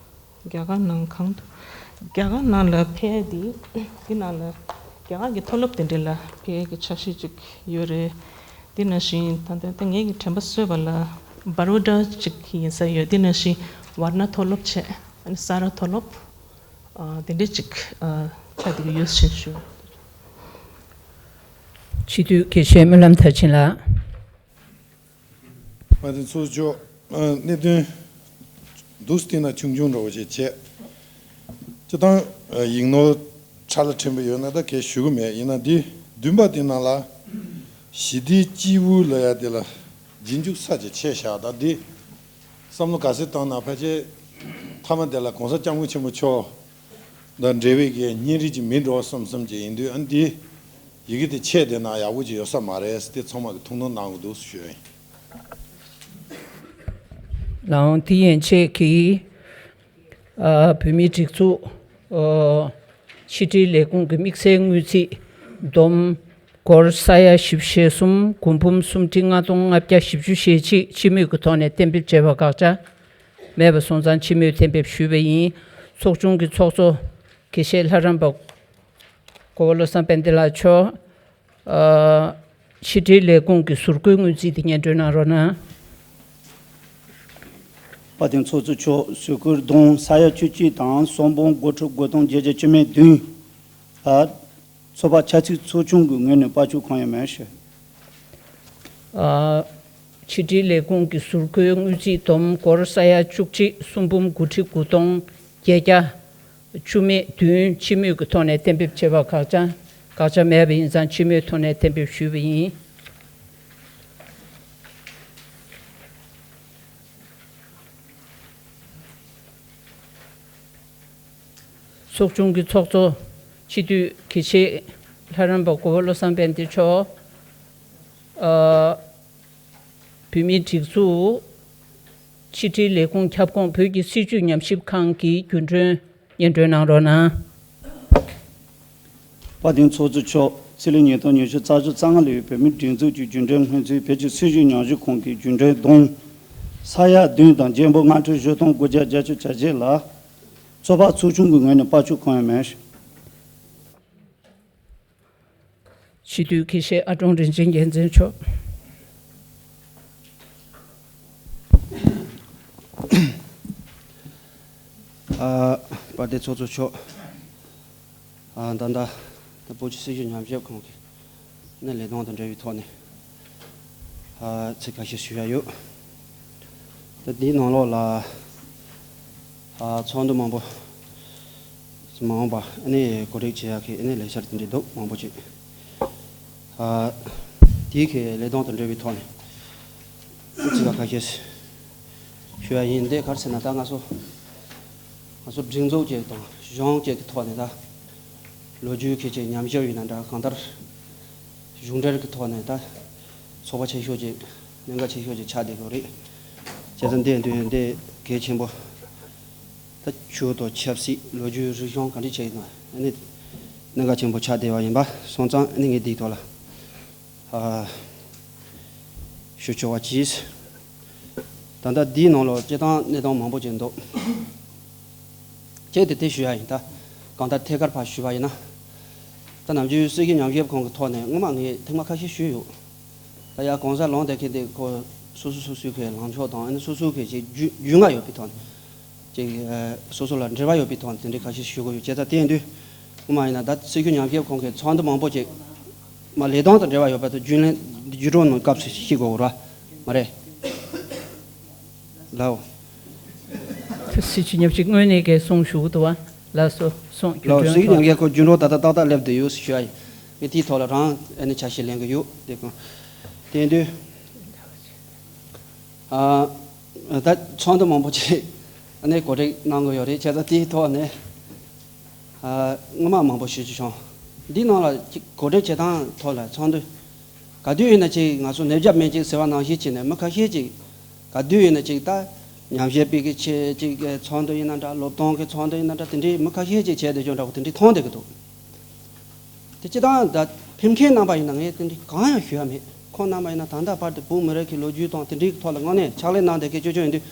རྒྱ་གར་ནང་གང་དུ། རྒྱ་གར་ནང་ལ་ཕེབས་ཏེ་འདི་ནང་ལ་རྒྱ་གར་གྱི་མཐོ་སློབ་དེ་འདྲ་ལ་ཕེབས་ཀྱི་འཆར་གཞི་ཅིག་ཡོད་རེད། འདི་ནང་བཞིན་ད་ལྟ་ད་ངེད་ཀྱི་དྲན་པ་གསོས་པ་ལ་ བར་བོ་ཌ་ཅིག་ཡིན་ས་ཡོད། དེ་ནང་བཞིན་ཝར་ན་མཐོ་སློབ་བྱས། ཨ་ནི་ས་ར་མཐོ་སློབ། ཨ་དེ་འདྲས་ཅིག་ཨ་ཆགས་བསྡད་ཀྱི་ཡོད་ཟེར་ཞུ། སྤྱི་འཐུས་དགེ་བཤེས་སྨོན་ལམ་མཐར་ཕྱིན་ལགས། དཔལ་ལྡན་ཚོགས་གཙོ་མཆོག་ཨ་གནད་དོན་འདུག་སེ་བལྟས་ན་ཆུང་ཆུང་འདྲ་བོ་ཞིག་བྱས། སྤྱིར་བཏང་ཡིག་ནོར་ཕྲ་ལ་ཕྲན་བུ་ཡོད་ན་ད་གས་ཞུ་གི་མེད། ཡིན་ན་འདི་བདུན་པ་དེ་ནང་ལ་ཞི་བདེའི་སྐྱིད་འོད་ལབ་ཡ་དེ་ལ་རྗེས་འཇུག་ས་ཅིག་ཆད་བཞག་ད་འདི་བསམ་བློ་ག་ཚོད་བཏང་ན་ཕལ་ཆེར་མཐའ་མ་དེ་ལ་གོང་ས་སྐྱབས་མགོན་ཆེན་པོ་མཆོག་དང་འབྲེལ་བའི་གི་བརྙན་རིས་ཅིག་མིན་འགྲོ་བསམ་བསམ་གྱི་ཡིན་དུས། ཨ་འདི་ཡི་གེ་དེ་ཆད་བསྡད་ན་ཡག་པོ་ཅིག་ཡོད་ས་མ་རེད་ཟེར་ཏེ་ཚང་མ་གི་ཐུགས་སྣང་གནང་གི་འདུག་ཞུ་ཡིན། ལགས་འོང་། དེ་ཡན་ཆད་ཀྱིས་ཨ་བོད་མིའི་སྒྲིག་འཛུགས་ཨ་ཕྱི་དྲིལ་ལས་ཁུངས་ཀྱི་དམིགས་བསལ་དངུལ་རྩིས་བསྡོམས་སྒོར་ས་ཡ་བཞི་བཅུ་ཞེ་གསུམ་དགུ་འབུམ་སུམ་ཁྲི་ལྔ་སྟོང་ལྔ་བརྒྱ་བཞི་བཅུ་ཞེ་གཅིག་སྤྱི་མོས་ཀྱི་ཐོག་ནས་གཏན་འབེབས་བྱས་པ་དགག་བྱ་མེད་པ་སོང་ཙང་སྤྱི་མོས་གཏན་འབེབས་ཞུས་པ་ཡིན། ཚོགས་ཆུང་གི་ཚོགས་གཙོ་དགེ་བཤེས་ལྷ་རམས་པ་གོ་བོ་བློ་བཟང་དཔལ་ལྡན་ལགས་མཆོག་ཨ་ཕྱི་དྲིལ་ལས་ཁུངས་ཀྱི་ཟུར་བཀོལ་དངུལ་རྩིས་དེ་སྙན་སྒྲོན་གནང་རོགས་གནང་། དཔལ་ལྡན་ཚོགས་གཙོ་མཆོག་ཟུར་བཀོལ་བསྡོམས་ས་ཡ་བཅུ་གཅིག་དང་གསུམ་འབུམ་དགུ་ཁྲི་དགུ་སྟོང་བརྒྱད་བརྒྱ་བཅུ་མེད་བདུན། ཨ་ཚོགས་པ་ཆབ་སྲིད་ཚོགས་ཆུང་གི་ངོས་ནས་དཔལ་འབྱོར་གང་ཡང་མེད་ཞུ། ཨ་ཕྱི་དྲིལ་ལས་ཁུངས་ཀྱི་ཟུར་བཀོལ་དངུལ་རྩིས་བསྡོམས་སྒོར་ས་ཡ་བཅུ་གཅིག་གསུམ་འབུམ་དགུ་ཁྲི་དགུ་སྟོང་བརྒྱད་བརྒྱ་བཅུ་མེད་བདུན་སྤྱི་མོས་ཀྱི་ཐོག་ནས་གཏན་འབེབས་བྱས་པ་དགག་བྱ་དགག་བྱ་མེད་པ་ཡིན་ཙང་སྤྱི་མོས་ཐོག་ནས་གཏན་འབེབས་ཞུས་པ་ཡིན། ཚོགས་ཆུང་གི་ཚོགས་གཙོ་སྤྱི་འཐུས་དགེ་བཤེས་ལྷ་རམས་པ་གོ་བོ་བློ་བཟང་དཔལ་ལྡན་མཆོག་ཨ་བོད་མིའི་སྒྲིག་འཛུགས་ཕྱི་དྲིལ་ལས་ཁུངས་ཁྱབ་ཁོངས་བོད་ཀྱི་སྲིད་བྱུས་ཉམས་ཞིབ་ཁང་གི་རྒྱུན་གྲོན་སྙན་སྒྲོན་གནང་རོགས་གནང་། དཔལ་ལྡན་ཚོགས་གཙོ་མཆོག་ཕྱི་ལོ་ཉིས་སྟོང་ཉི་ཤུ་རྩ་བཞི་རྩ་ལྔ་ལོའི་བོད་མིའི་སྒྲིག་འཛུགས་ཀྱི་རྒྱུན་གྲོན་སྔོན་ཚུད་བོད་ཀྱི་སྲིད་བྱུས་ཉམས་ཞིབ་ཁང་གི་རྒྱུན་གྲོན་བསྡོམས་ས་ཡ་བདུན་དང་བརྒྱད་འབུམ་ལྔ་ཁྲི་བཞི་སྟོང་དགུ་བརྒྱ་བརྒྱད་ཅུ་གྱ་བརྒྱད་ལ་ཚོགས་པ་ཚོགས་ཆུང་གི་ངོས་ནས་དཔལ་འབྱོར་གང་ཡང་མེད། སྤྱི་འཐུས་དགེ་བཤེས་ཨ་ཀྲོང་རིན་ཆེན་རྒྱལ་མཚན་མཆོག་ཨ་དཔལ་ལྡན་ཚོགས་གཙོ་མཆོག་ཨ་ད་ལྟ་ད་བོད་ཀྱི་སྲིད་བྱུས་ཉམས་ཞིབ་ཁང་གི་ནས་ལས་དོན་དང་འབྲེལ་བའི་ཐོག་ནས་ཨ་ཚིག་ཁ་ཤས་ཞུ་ཡ་ཡོད། ད་འདིའི་ནང་ལོགས་ལ་ཨ་ཚོགས་འདུ་མང་པོ་མ་འོངས་པ་ཨ་ནི་གོ་སྒྲིག་བྱེད་ཡག་གི་ཨ་ནི་ལས་འཆར་དེ་འདྲ་འདུག་མང་པོ་ཅིག་ཨ་དེའི་གི་ལས་དོན་དང་འབྲེལ་བའི་ཐོག་ནས་ཚིག་ཁ་ཁ་ཤས་ཞུ་ཡ་ཡིན། འདི་ག་རེ་ཟེར་ན་ད་ང་ཚོ་ང་ཚོ་སྒྲིག་འཛུགས་ཅིག་དང་གཞུང་ཅིག་གི་ཐོག་ནས་ད་ལོ་རྒྱུས་ཁྱེད་ཀྱིས་ཉམས་ཞིབ་ཡིན་ན་འདྲ། གང་ལྟར་གཞུང་འབྲེལ་གྱི་ཐོག་ནས་ད་ཚོགས་པ་ཆེ་ཤོས་ཅིག་གནད་འགག་ཆེ་ཤོས་ཅིག་ཆགས་བསྡད་ཡོད་རེད། བྱས་ཙང་འདི་འདི་འདི་གལ་ཆེན་པོ་ད་ཆོས་དང་ཆབ་སྲིད་ལོ་རྒྱུས་རིག་གཞུང་ག་འདྲ་བྱས་ཡིན་ན་ཨ་ནི་གནད་འགག་ཆེན་པོ་ཆགས་བསྡད་པ་ཡིན་པ་སོང་ཙང་ཨ་ནི་ངས་འདིའི་ཐོག་ལ་ཨ་ཞུ་ཆོག་པ་གྱིས། ད་ལྟ་འདིའི་ནང་ལ་སྤྱིར་བཏང་གནད་དོན་མང་པོ་ཅིག་འདུག་ཁྱེད་དེ་དེ་ཞུ་ཡ་ཡིན། ད་གང་ལྟར་ཐད་ཀར་ཕར་ཞུས་པ་ཡིན་ན། ད་ནམ་རྒྱུན་སྲིད་བྱུས་ཉམས་ཞིབ་ཁང་གི་ཐོག་ནས་སྔོན་མ་ངས་ཐེངས་མ་ཁ་ཤས་ཞུས་ཡོད། ད་ཡ་གོང་གསལ་ལུང་དེ་ཁེ་དེ་ཁོ་སོ་སོ་སོ་སོའི་གི་ལངས་ཕྱོགས་དང་ཨ་ནི་སོ་སོའི་གི་ཅིག་རྒྱུས་རྒྱུས་མངའ་ཡོད་པའི་ཐོག་ནས་ཅིག་ཨ་སོ་སོ་ལ་འབྲེལ་བ་ཡོད་པའི་ཐོག་ནས་དེ་འདྲའི་ཁ་ཤས་ཞུ་དགོས་ཡོད། བྱས་ཙང་དེ་ཡིན་དུས་སྔོན་མ་ཡིན་ན་ད་སྲིད་བྱུས་ཉམས་ཞིབ་ཁང་གི་ཚོགས་འདུ་མང་པོ་ཅིག་མ་ལས་དོན་དང་འབྲེལ་བ་ཡོད་པ་དང་རྒྱུན་ལས་བརྒྱུད་སྒྲོག་ནང་སྐབས་སུ་ཤེས་དགོས་ར་མ་རེད། ལའོ། སྲིད་བྱུས་ཉམས་ཞིབ་དངོས་གནས་ཀྱི་གསུང་ཞུ་གི་འདུག་བ། ལགས་སོ། གསུང་རྒྱུ་ལའོ། མགྲོན་སྲིད་ཁོ། ཉམས་ཞིབ་ཁང་རྒྱུན་སྒྲོག་ད་ལྟ་ཏག་ཏག་སླེབས་བསྡད་ཡོད་ཞུ་ཡ་ཡིན། ངས་དེའི་ཐོག་ལ་རང་ཨ་ནི་ཆ་ཤས་ལེན་གི་ཡོད་དེ་གང་། དེ་དུས་ཨ་ད་ཚོགས་འདུ་མང་པོ་ཅིག་ཨ་ནི་གོ་སྒྲིག་གནང་གི་ཡོད་རེད། བྱས་ཙང་དེའི་ཐོག་ནས་ཨ་སྔོན་མ་མང་པོ་ཞུ་རྒྱུ་བྱུང་། འདི་ནང་ལ་ཅིག་གོ་སྒྲིག་བྱེད་སྟངས་ཐོག་ལ་ཚོགས་འདུ་ག་དུས་ཡིན་ན་ཅིག་ང་ཚོ་ནད་བརྒྱབ་མེད་ཅིག་ཟེར་བ་ནང་བཞིན་བྱས་ནས་མི་ཁ་ཤས་ཅིག་ག་དུས་ཡིན་ན་ཅིག་ད་ཉམས་ཞིབ་པའི་གི་ཆེད་ཅིག་ཚོགས་འདུ་ཡིན་ན་འདྲ། སློབ་སྟོན་གི་ཚོགས་འདུ་ཡིན་ན་འདྲ། དེ་འདྲའི་མི་ཁ་ཤས་ཅིག་བྱས་བསྡད་རྒྱུ་འདྲ་བོ་དེ་འདྲའི་མཐོང་བསྡད་ཀྱི་འདུག་དེ་སྤྱིར་བཏང་ད་ཕེབས་མཁན་རྣམ་པ་ཡིན་ན་ངས་དེ་འདྲའི་གང་ཡང་ཞུ་ཡ་མེད། ཁོང་རྣམ་པ་ཡིན་ན་ད་ལྟ་བར་དུ་བོད་མི་རིགས་ཀྱི་ལོ་རྒྱུས་དང་དེ་འདྲའི་ཐོག་ལ་དངོས་གནས་ཕྱག་ལས་གནང་བསྡད་མཁན་ཅོ་ཅོ་ཡིན་དུས།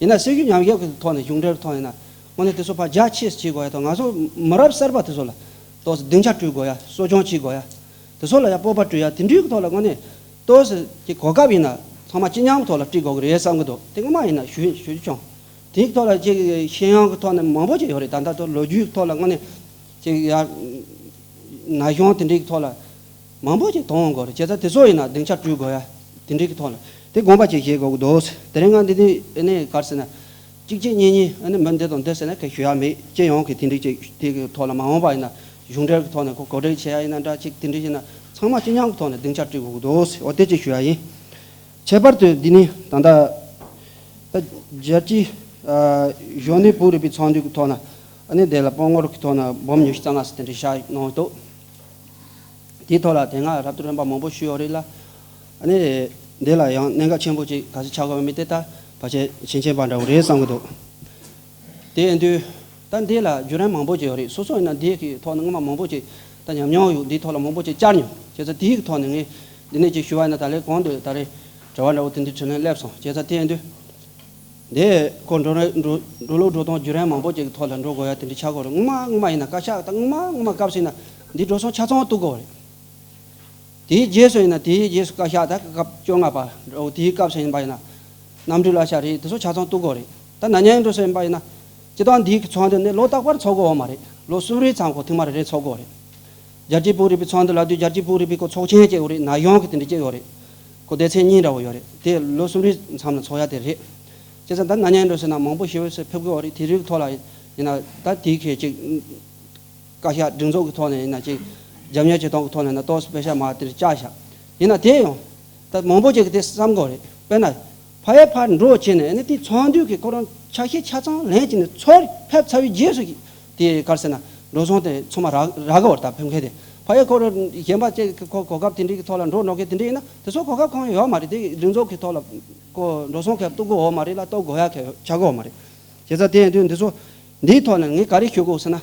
ཡིན་ན་སྲིད་བྱུས་ཉམས་ཞིབ་ཀྱི་ཐོག་ནས་གཞུང་འབྲེལ་ཐོག་ཡིན་ན་དངོས་གནས་དེ་ཚོ་ཕར་རྒྱ་ཆེ་ཙམ་བྱེད་དགོས་ཡ་དང་། ང་ཚོ་མི་རབས་གསར་པ་དེ་ཚོ་ལ་ཏོག་ཙམ་སྡིངས་ཆ་སྤྲོད་དགོས་ཡ། གསོ་སྐྱོང་བྱེད་དགོས་ཡ། དེ་ཚོ་ལ་ཡ་སྤོབས་པ་སྤྲོད་ཡ། དེ་འདྲའི་ཐོག་ལ་དངོས་གནས་ཏོག་ཙམ་གྱི་གོ་སྐབས་ཡིན་ན་ ཚང་མ་སྤྱི་མཉམ་གྱི་ཐོག་ལ་བྲིས་དགོས་ཀྱི་རེད་བསམ་གྱི་འདུག་དེ་སྔོན་མ་ཡིན་ན་ཞུ་ཞུ་རྒྱུ་བྱུང་། དེའི་ཐོག་ལ་ཅིག་ཤེས་ཡོན་གྱི་ཐོག་ནས་མང་པོ་ཅིག་ཡོད་རེད། ད་ལྟ་ད་ལོ་རྒྱུས་ཀྱི་ཐོག་ལ་དངོས་གནས་ཅིག་ཡར་ན་གཞོན་དེ་འདྲའི་ཐོག་ལ་མང་པོ་ཅིག་གཏོང་དགོས་རེད། བྱས་ཙང་དེ་ཚོ་ཡིན་ན་སྡིངས་ཆ་སྤྲོད་དགོས་ཡ་དེ་འདྲའི་ཐོག་ལ་དེ་དགོངས་པ་ཅིག་བཞེས་དགོས་ཀྱི་འདུག་དེ་རིང་ང་འདི་འདི་ཨ་ནི་ག་རེ་ཟེར་ན། གཅིག་གཅིག་གཉིས་གཉིས་ཨ་ནི་མི་འདི་དང་འདི་ཟེར་ན་ག་ཞུ་ཡ་མེད། སྤྱི་ཡོངས་ཀྱི་དེ་འདྲའི་ཅིག་དེ་གི་ཐོག་ལ་མ་འོངས་པ་ཡིན་ན་གཞུང་འབྲེལ་གྱི་ཐོག་ནས་གོ་གོ་སྒྲིག་བྱེད་ཡ་ཡིན་ན་འདྲ། ཅིག་དེ་འདྲའི་ཡིན་ན་ཚང་མ་སྤྱི་མཉམ་གྱི་ཐོག་ནས་སྡིངས་ཆ་སྤྲོད་དགོས་ཀྱི་འདུག་འོ་དེ་ཅིག་ཞུ་ཡ་ཡིན། ཁྱད་པར་དུ་འདི་ནི་ད་ལྟ་ད་རྒྱལ་སྤྱིའི་ཨ་གཞོན་ནུའི་བོད་རིག་པའི་ཚོགས་འདུ་གི་ཐོག་ན་ཨ་ནི་དེ་ལ་དཔོན་ངོར་གྱི་ཐོག་ན་འབུམ་ཉི་ཤུ་རྩ་ལྔ་ཟེར་དེ་འདྲའི་བཞག་གནང་འདུག་དེའི་ཐོག་ལ་དེ་སྔ་རབ་ཏུ་རིམ་པ་མང་པོ་ཞུས་ཡོད་རེད་ལ། ཨ་ནི་འདི་ལ་ཡང་གནད་འགག་ཆེན་པོ་ཅིག་ག་ཚོད་ཆགས་དགོས་མིན་དེ་ད་ཕལ་ཆེར་ཕྱིན་ཆད་པ་འདྲ་བོ་རེད་བསམ་གྱི་འདུག་དེ་ཡིན་དུས་ད་འདི་ལ་བརྒྱུད་རིམ་མང་པོ་ཅིག་ཡོད་རེད། སོ་སོ་ཡིན་ན་འདི་གི་ཐོག་ནས་སྔོན་མ་མང་པོ་ཅིག་ད་ཉམས་མྱོང་ཡོད། འདིའི་ཐོག་ལ་མང་པོ་ཅིག་བཅར་མྱོང་། བྱས་ཙང་དེའི་ཐོག་ནས་ངས་འདི་ནས་ཅིག་ཞུ་བ་ཡིན་ན་ད་ལས་གོང་དུ་ད་རེས་དྲི་བ་འདྲ་བོ་དེ་འདྲའི་དྲིས་ལན་སླེབས་སོང་། བྱས་ཙང་དེ་ཡིན་དུས། འདི་ཁོ་འགྲོ་རེ་འགྲོ་འགྲོ་ལུགས་འགྲོ་སྟངས་བརྒྱུད་རིམ་མང་པོ་ཅིག་གི་ཐོག་ལ་འགྲོ་དགོས་ཡ་དེ་འདྲ་ཆགས་ཀྱི་ཡོད་རེད། སྔོན་མ་སྔོན་མ་ཡིན་ན་བཀའ་ཤག་ད་སྔོན་མ་སྔོན་མ་སྐབས་སུ་ཡིན་ན་འདི་འགྲོ་སོང་ཆ་ཚང་གཏུག་དགོས་རེད། དེའི་རྗེས་སུ་ཡིན་ན་དེའི་རྗེས་སུ་བཀའ་ཤག་ད་སྐབས་བཅོ་ལྔ་པ་འོ་དེའི་སྐབས་སུ་ཡིན་པ་ཡིན་ན་གནམ་གྲུ་གླ་ཆ་རེད། དེ་ཚོ་ཆ་ཚང་གཏུག་དགོས་རེད། ད་ན་ནིང་འགྲོ་སོང་ཡིན་པ་ཡིན་ན་སྤྱི་བཏང་འདིའི་གི་ཚོགས་འདུ་ནི་ལོ་རྟག་པར་ཚོགས་དགོས་ཡོད་མ་རེད། ལོ་གསུམ་རེའི་མཚམས་ཁོ་ཐེངས་མ་རེ་རེ་ཚོགས་དགོས་རེད། རྒྱལ་སྤྱིའི་བོད་རིག་པའི་ཚོགས་འདུ་ལབ་དུས་རྒྱལ་སྤྱིའི་བོད་རིག་པའི་ཁོ་ཚོགས་ཆེན་གཅིག་ཡོད་རེད། ན་གཞོན་གྱི་དེ་འདྲ་གཅིག་ཡོད་རེད། ཁོ་སྡེ་ཚན་གཉིས་འདྲ་བོ་ཡོད་རེད། དེ་ལོ་གསུམ་རེའི་མཚམས་ལ་ཚོགས་ཡ་དེ་རེད། བྱས་ཙང་ད་ན་ནིང་འགྲོ་སོང་ན་མང་པོ་ཞེ་པོ་ཞིག་ཕེབས་ཀྱི་ཡོད་རེད། དེ་རིགས་ཐོག་ལ་ཡིན་ན་ད་དེའི་གི་ཅིག་བཀའ་ཤག་སྒྲིག་འཛུགས་ཀྱི་ཐོག་ནས་ཡིན་ན་ཅིག་རྒྱབ་གཉེར་བྱེད་སྟངས་ཀྱི་ཐོག་ནས་ཡིན་ན་ཏོག་ཙམ་པེ་ཤ་མ་དེར་བཅག་བཞག་ཡིན་ན་དེ་ཡང་ད་མང་པོ་ཅིག་གིས་དེ་བསམ་དགོས་རེད། དཔེར་ན། ཕ་ཡ་ཕར་འགྲོ་བྱས་ནས་ཨ་ནི་དེའི་ཚོགས་འདུ་གི་ཁོ་རང་ཆ་ཤས་ཆ་ཚང་ལེན་བྱས་ནས་ཚུར་ཕེབས་ཚར་བའི་རྗེས་སུ་དེ་ག་རེ་ཟེར་ན་འགྲོ་སོང་དེ་ཚང་མ་རག་རག་གི་ཡོད་རེད། ད་ཕེབས་མཁན་དེ་ཕ་ཡ་ཁོ་རང་གཞན་པ་ཅིག་གི་ཁོ་གོ་སྐབས་དེ་འདྲའི་གི་ཐོག་ལ་འགྲོ་འགྲོ་མཁན་དེ་འདྲ་ཡིན་ན་དེ་ཚོ་གོ་སྐབས་ཁོང་ཡོད་མ་རེད། དེ་སྒྲིག་འཛུགས་ཀྱི་ཐོག་ལ་ཁོ་འགྲོ་སོང་ག་གཏུག་གི་ཡོད་མ་རེད་ལ་གཏུག་དགོས་ཡ་ག་ཆགས་ཀྱི་ཡོད་མ་རེད། བྱས་ཙང་དེ་ཡིན་དུས་འདི་ཚོ་འདིའི་ཐོག་ནས་ངས་ག་རེ་ཞུ་དགོས་ཟེར་ན།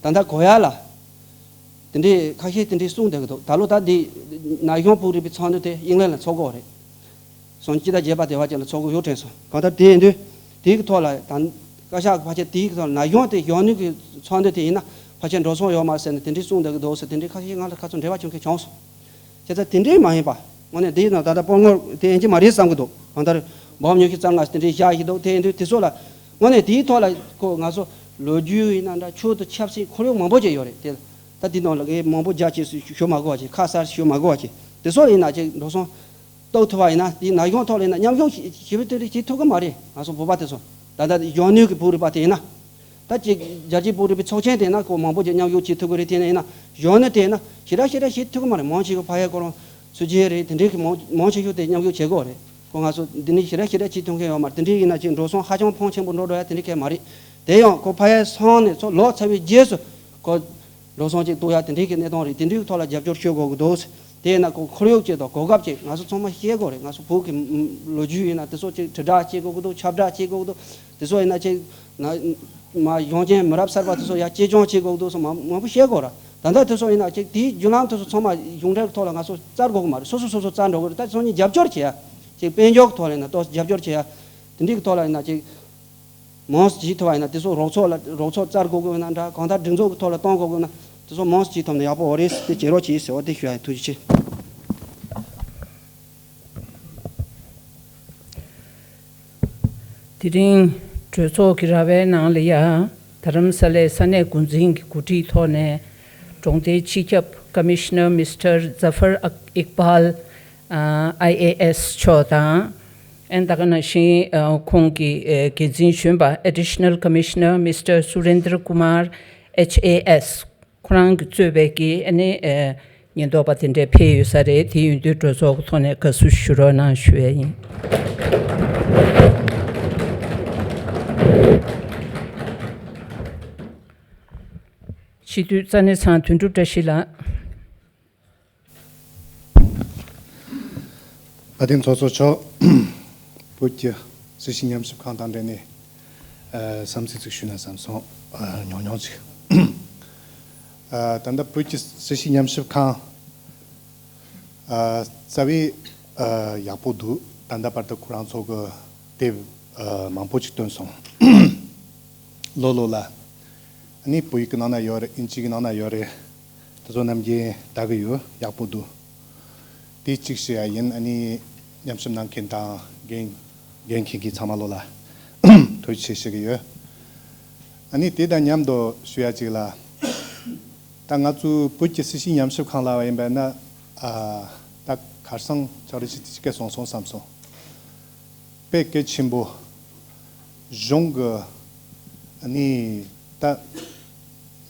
ད་ལྟ་གོ་ཡ་ལ། དེ་འདྲའི་ཁ་ཤས་དེ་འདྲའི་གསུངས་བསྡད་ཀྱི་འདུག་ད་ལོ་ད་འདི་ན་གཞོན་བོད་རིག་པའི་ཚོགས་འདུ་དེ་དབྱིན་ལན་ལ་ཚོགས་ཀྱི་ཡོད་རེད། སོང་སྤྱི་ཟླ་བརྒྱད་པ་དེ་བ་ཅན་ལ་ཚོགས་ཀྱི་ཡོད་དྲན་སོང་། གང་ལྟར་དེ་ཡིན་དུས་དེའི་ཐོག་ལ་ད་བཀའ་ཤག་ཕལ་ཆེར་དེའི་ཐོག་ན་གཞོན་དེ་གཞོན་ནུ་གི་ཚོགས་འདུ་དེ་ཡིན་ན་ཕལ་ཆེར་འགྲོ་སོང་ཡོད་མ་རེད་ཟེར་ནས་དེ་འདྲའི་གསུངས་བསྡད་ཀྱི་འདུག་ཟེར་དེ་འདྲའི་ཁ་ཤས་ང་ལ་ཁ་ཚོན་འབྲེལ་བ་བྱུང་མཁན་བྱུང་སོང་། བྱས་ཙང་དེ་འདྲའི་མ་ཡིན་པ། དངོས་གནས་འདི་ཡིན་ན་ད་ལྟ་དཔོན་ངོར་དེ་ཡིན་གྱི་མ་རེད་བསམ་གྱི་འདུག་གང་ལྟར་འབུམ་ཉི་ཤུ་རྩ་ལྔ་དེ་འདྲའི་བཞག་བཞིན་འདུག་དེ་ཡིན་དུས་དེ་ཚོ་ལ་དངོས་གནས་དེའི་ཐོག་ལ་ཁོ་ང་ཚོ་ལོ་རྒྱུས་ཡིན་ན་འདྲ་ཆོས་དང་ཆབ་སྲིད་ཁོར་ཡུག་མང་པོ་ཅིག་ཡོད་རེད་དེ། ད་དེའི་ནང་ལ་ངས་མང་པོ་རྒྱ་ཆེ་ཞུ་མ་དགོས་པ་ཅིག་ཁ་གསལ་ཞུ་མ་དགོས་པ་ཅིག་དེ་ཚོ་ཡིན་ན་ཅིག་འགྲོ་སོང་གཏོགས་ཐུབ་པ་ཡིན་ན་དེའི་ན་གཞོན་ཐོག་ལ་ཡིན་ན་མཉམ་ཞུགས་ཞེ་པོ་དེ་འདྲ་བྱེད་ཐུབ་ཀྱི་མ་རེད། ང་ཚོ་བོད་པ་དེ་ཚོ་ད་ལྟ་གཞོན་ནུ་གི་བོད་རིག་པ་དེ་ཡིན་ན། ད་ཅིག་རྒྱལ་སྤྱིའི་བོད་རིག་པའི་ཚོགས་ཆེན་དེ་ན་ཁོ་མང་པོ་ཅིག་མཉམ་ཞུགས་བྱེད་ཐུབ་ཀྱི་རེད། དེ་ནས་ཡིན་ན་གཞོན་ནུ་དེ་ཡིན་ན་ཞེ་དྲག་ཞེ་དྲག་བྱེད་ཐུབ་ཀྱི་མ་རེད། མང་ཆེ་ཤོས་ཕ་ཡ་ཁོ་རང་ཚུལ་རྗེ་རེད། དེ་འདྲའི་གི་མང་མང་ཆེ་ཤོས་དེ་མཉམ་ཞུགས་བྱེད་དགོས་རེད། ཁོ་ང་ཚོ་འདི་ནས་ཞེ་དྲག་ཞེ་དྲག་བྱེད་ཐུབ་མཁན་ཡོད་མ་རེད། དེ་འདྲའི་ཡིན་ན་ཅིག་འགྲོ་སོང་ཧ་ཅང་ཕོན་ཆེན་པོ་འགྲོ་འགྲོ་ཡ་དེ་འདྲའི་གང་ཡང་མ་རེད། དེ་ཡང་ཁོ་ཕ་ཡ་སོང་ནས་ཚུར་ལོག་ཚར་བའི་རྗེས་སུ་ཁོ་འགྲོ་སོང་ཅིག་གཏོང་ཡ་དེ་འདྲའི་གི་གནས་སྟངས་རེད། དེ་འདྲའི་ཐོག་ལ་རྒྱབ་སྐྱོར་ཞུ་དགོས་ཀྱི་འདུག་དེ་ཡིན་ན་ཁོ་ཁོར་ཡུག་ཅིག་དང་གོ་སྐབས་ཅིག་ང་ཚོ་ཚང་མ་ཤེས་དགོས་རེད། ང་ཚོ་བོད་ཀྱི་ལོ་རྒྱུས་ཡིན་ན་དེ་ཚོ་ཅིག་དྲིལ་བསྒྲགས་བྱེད་དགོས་ཀྱི་འདུག་ཁྱབ་བསྒྲགས་བྱེད་དགོས་ཀྱི་འདུག་དེ་ཚོ་ཡིན་ན་ཅིག་ན་མ་གཞོན་སྐྱེས་མི་རབས་གསར་པ་དེ་ཚོ་ཡར་གཅེས་སྐྱོང་བྱེད་དགོས་ཀྱི་འདུག་སོགས་མང་མང་པོ་བཤད་དགོས་ར། ད་ལྟ་དེ་ཚོ་ཡིན་ན་ཅིག་དེའི་བརྒྱུད་ལམ་དེ་ཚོ་ཚང་མ་གཞུང་འབྲེལ་གྱི་ཐོག་ལ་ང་ཚོ་བཙལ་དགོས་ཀྱི་མ་རེད། སོ་སོ་སོ་སོ་བཙལ་འགྲོ་གི་རེད། ད་དེ་ཚོ་གཉིས་རྒྱབ་སྐྱོར་བྱེད་ཡ་ཅིག་དཔལ་འབྱོར་གྱི་ཐོག་ལ་ཡིན་ན་ཏོག་ཙམ་རྒྱབ་སྐྱོར་བྱེད་ཡ་དེ་འདྲའི་གི་ཐོག་ལ་ཡིན་ན་ཅིག་མང་ཙམ་བྱེད་ཐུབ་པ་ཡིན་ན་དེ་ཚོ་རོགས་ཚོགས་ལ་རོགས་ཚོགས་བཙལ་དགོས་ཀྱི་ཡོད་ན་འདྲ། གང་ལྟར་སྒྲིག་འཛུགས་ཀྱི་ཐོག་ལ་གཏོང་དགོས་ཀྱི་ཡོད་ན་དེ་ཚོ་མང་ཙམ་བྱེད་ཐུབ་ན་ཡག་པོ་ཡོད་རེད་ཟེར་ཏེ་བྱེད་རོགས་བྱེད་ཟེར་བ་དེ་ཞུ་ཡ་ཡིན། ཐུགས་རྗེ་ཆེ། དེ་རིང་གྲོས་ཚོགས་ཀྱི་ར་བའི་ནང་ལ་ཡ་རྡ་རམ་ས་ལའི་ས་གནས་འགོ་འཛིན་གྱི་གོ་སྒྲིག་ཐོག་ནས་གྲོང་སྡེའི་སྤྱི་ཁྱབ་ཀོ་མི་ཤི་ནར་མི་སི་ཊར་ཛ་ཧྥར་ཨིག་བྷལ་ཨ་ཨའི་ཨེ་ཨེས་མཆོག་དང་། ཨན་ད་ག་ནང་བཞིན་ཨ་ཁོང་གི་ཨ་འགན་འཛིན་གཞོན་པ་Additional Commissioner Mister Surendra Kumar H A S ཁོ་རང་གིས་གཙོས་པའི་གི་ཨ་ནི་ཨ་ཉེན་རྟོག་པ་དེ་འདྲས་ཕེབས་ཡོད་ས་རེད། དེ་ཡིན་དུས་གྲོས་ཚོགས་ཀྱི་ཐོག་ནས་དགའ་བསུ་ཞུ་རོགས་གནང་ཞུ་ཡས་ཡིན། སྤྱི་འཐུས་རྩ་གནས་ཚང་དོན་གྲུབ་བཀྲ་ཤིས་ལགས། དཔལ་ལྡན་ཚོགས་གཙོ་མཆོག་བོད་ཀྱི་སྲིད་བྱུས་ཉམས་ཞིབ་ཁང་དང་འབྲེལ་ནས་ཨ་བསམ་ཚུལ་ཅིག་ཞུས་ན་བསམ་སོང་། ཨ་ཉུང་ཉུང་ཅིག་ཨ་ད་ལྟ་བོད་ཀྱི་སྲིད་བྱུས་ཉམས་ཞིབ་ཁང་ཨ་རྩ་བའི་ཨ་ཡག་པོ་འདུག་ད་ལྟ་བར་དུ་ཁོ་རང་ཚོ་གི་དེབ་ཨ་མང་པོ་ཅིག་བཏོན་སོང་། ལོ་ལོ་ལ་ཨ་ནི་བོད་ཡིག་གི་ནང་ན་ཡོད་རེད། ཨིན་ཇི་གི་ནང་ན་ཡོད་རེད། དེ་ཚོ་ནམ་རྒྱུན་ལྟ་གི་ཡོད། ཡག་པོ་འདུག་དེ་གཅིག་བྱས་ཡ་ཡིན། ཨ་ནི་ ཉམས་ཞིབ་གནང་མཁན་དང་འགན་འགན་འཁྱེར་མཁན་ཚང་མ་ལོ་ལ་ཐུགས་རྗེ་ཆེ་ཞུ་གི་ཡོད། ཨ་ནི་དེ་དང་མཉམ་དུ་ཞུ་ཡ་ཅིག་ལ། ད་ང་ཚོའི་བོད་ཀྱི་སྲིད་བྱུས་ཉམས་ཞིབ་ཁང་ལ་བ་ཡིན་པ་ན། ཨ་ད་ཁ་སང་ཕྱག་རེ་ཞིག་ཅིག་སྐད་སོང་སོང་བསམ་སོང་། དཔེ་གལ་ཆེན་པོ། གཞུང་གི་ཨ་ནི་ད་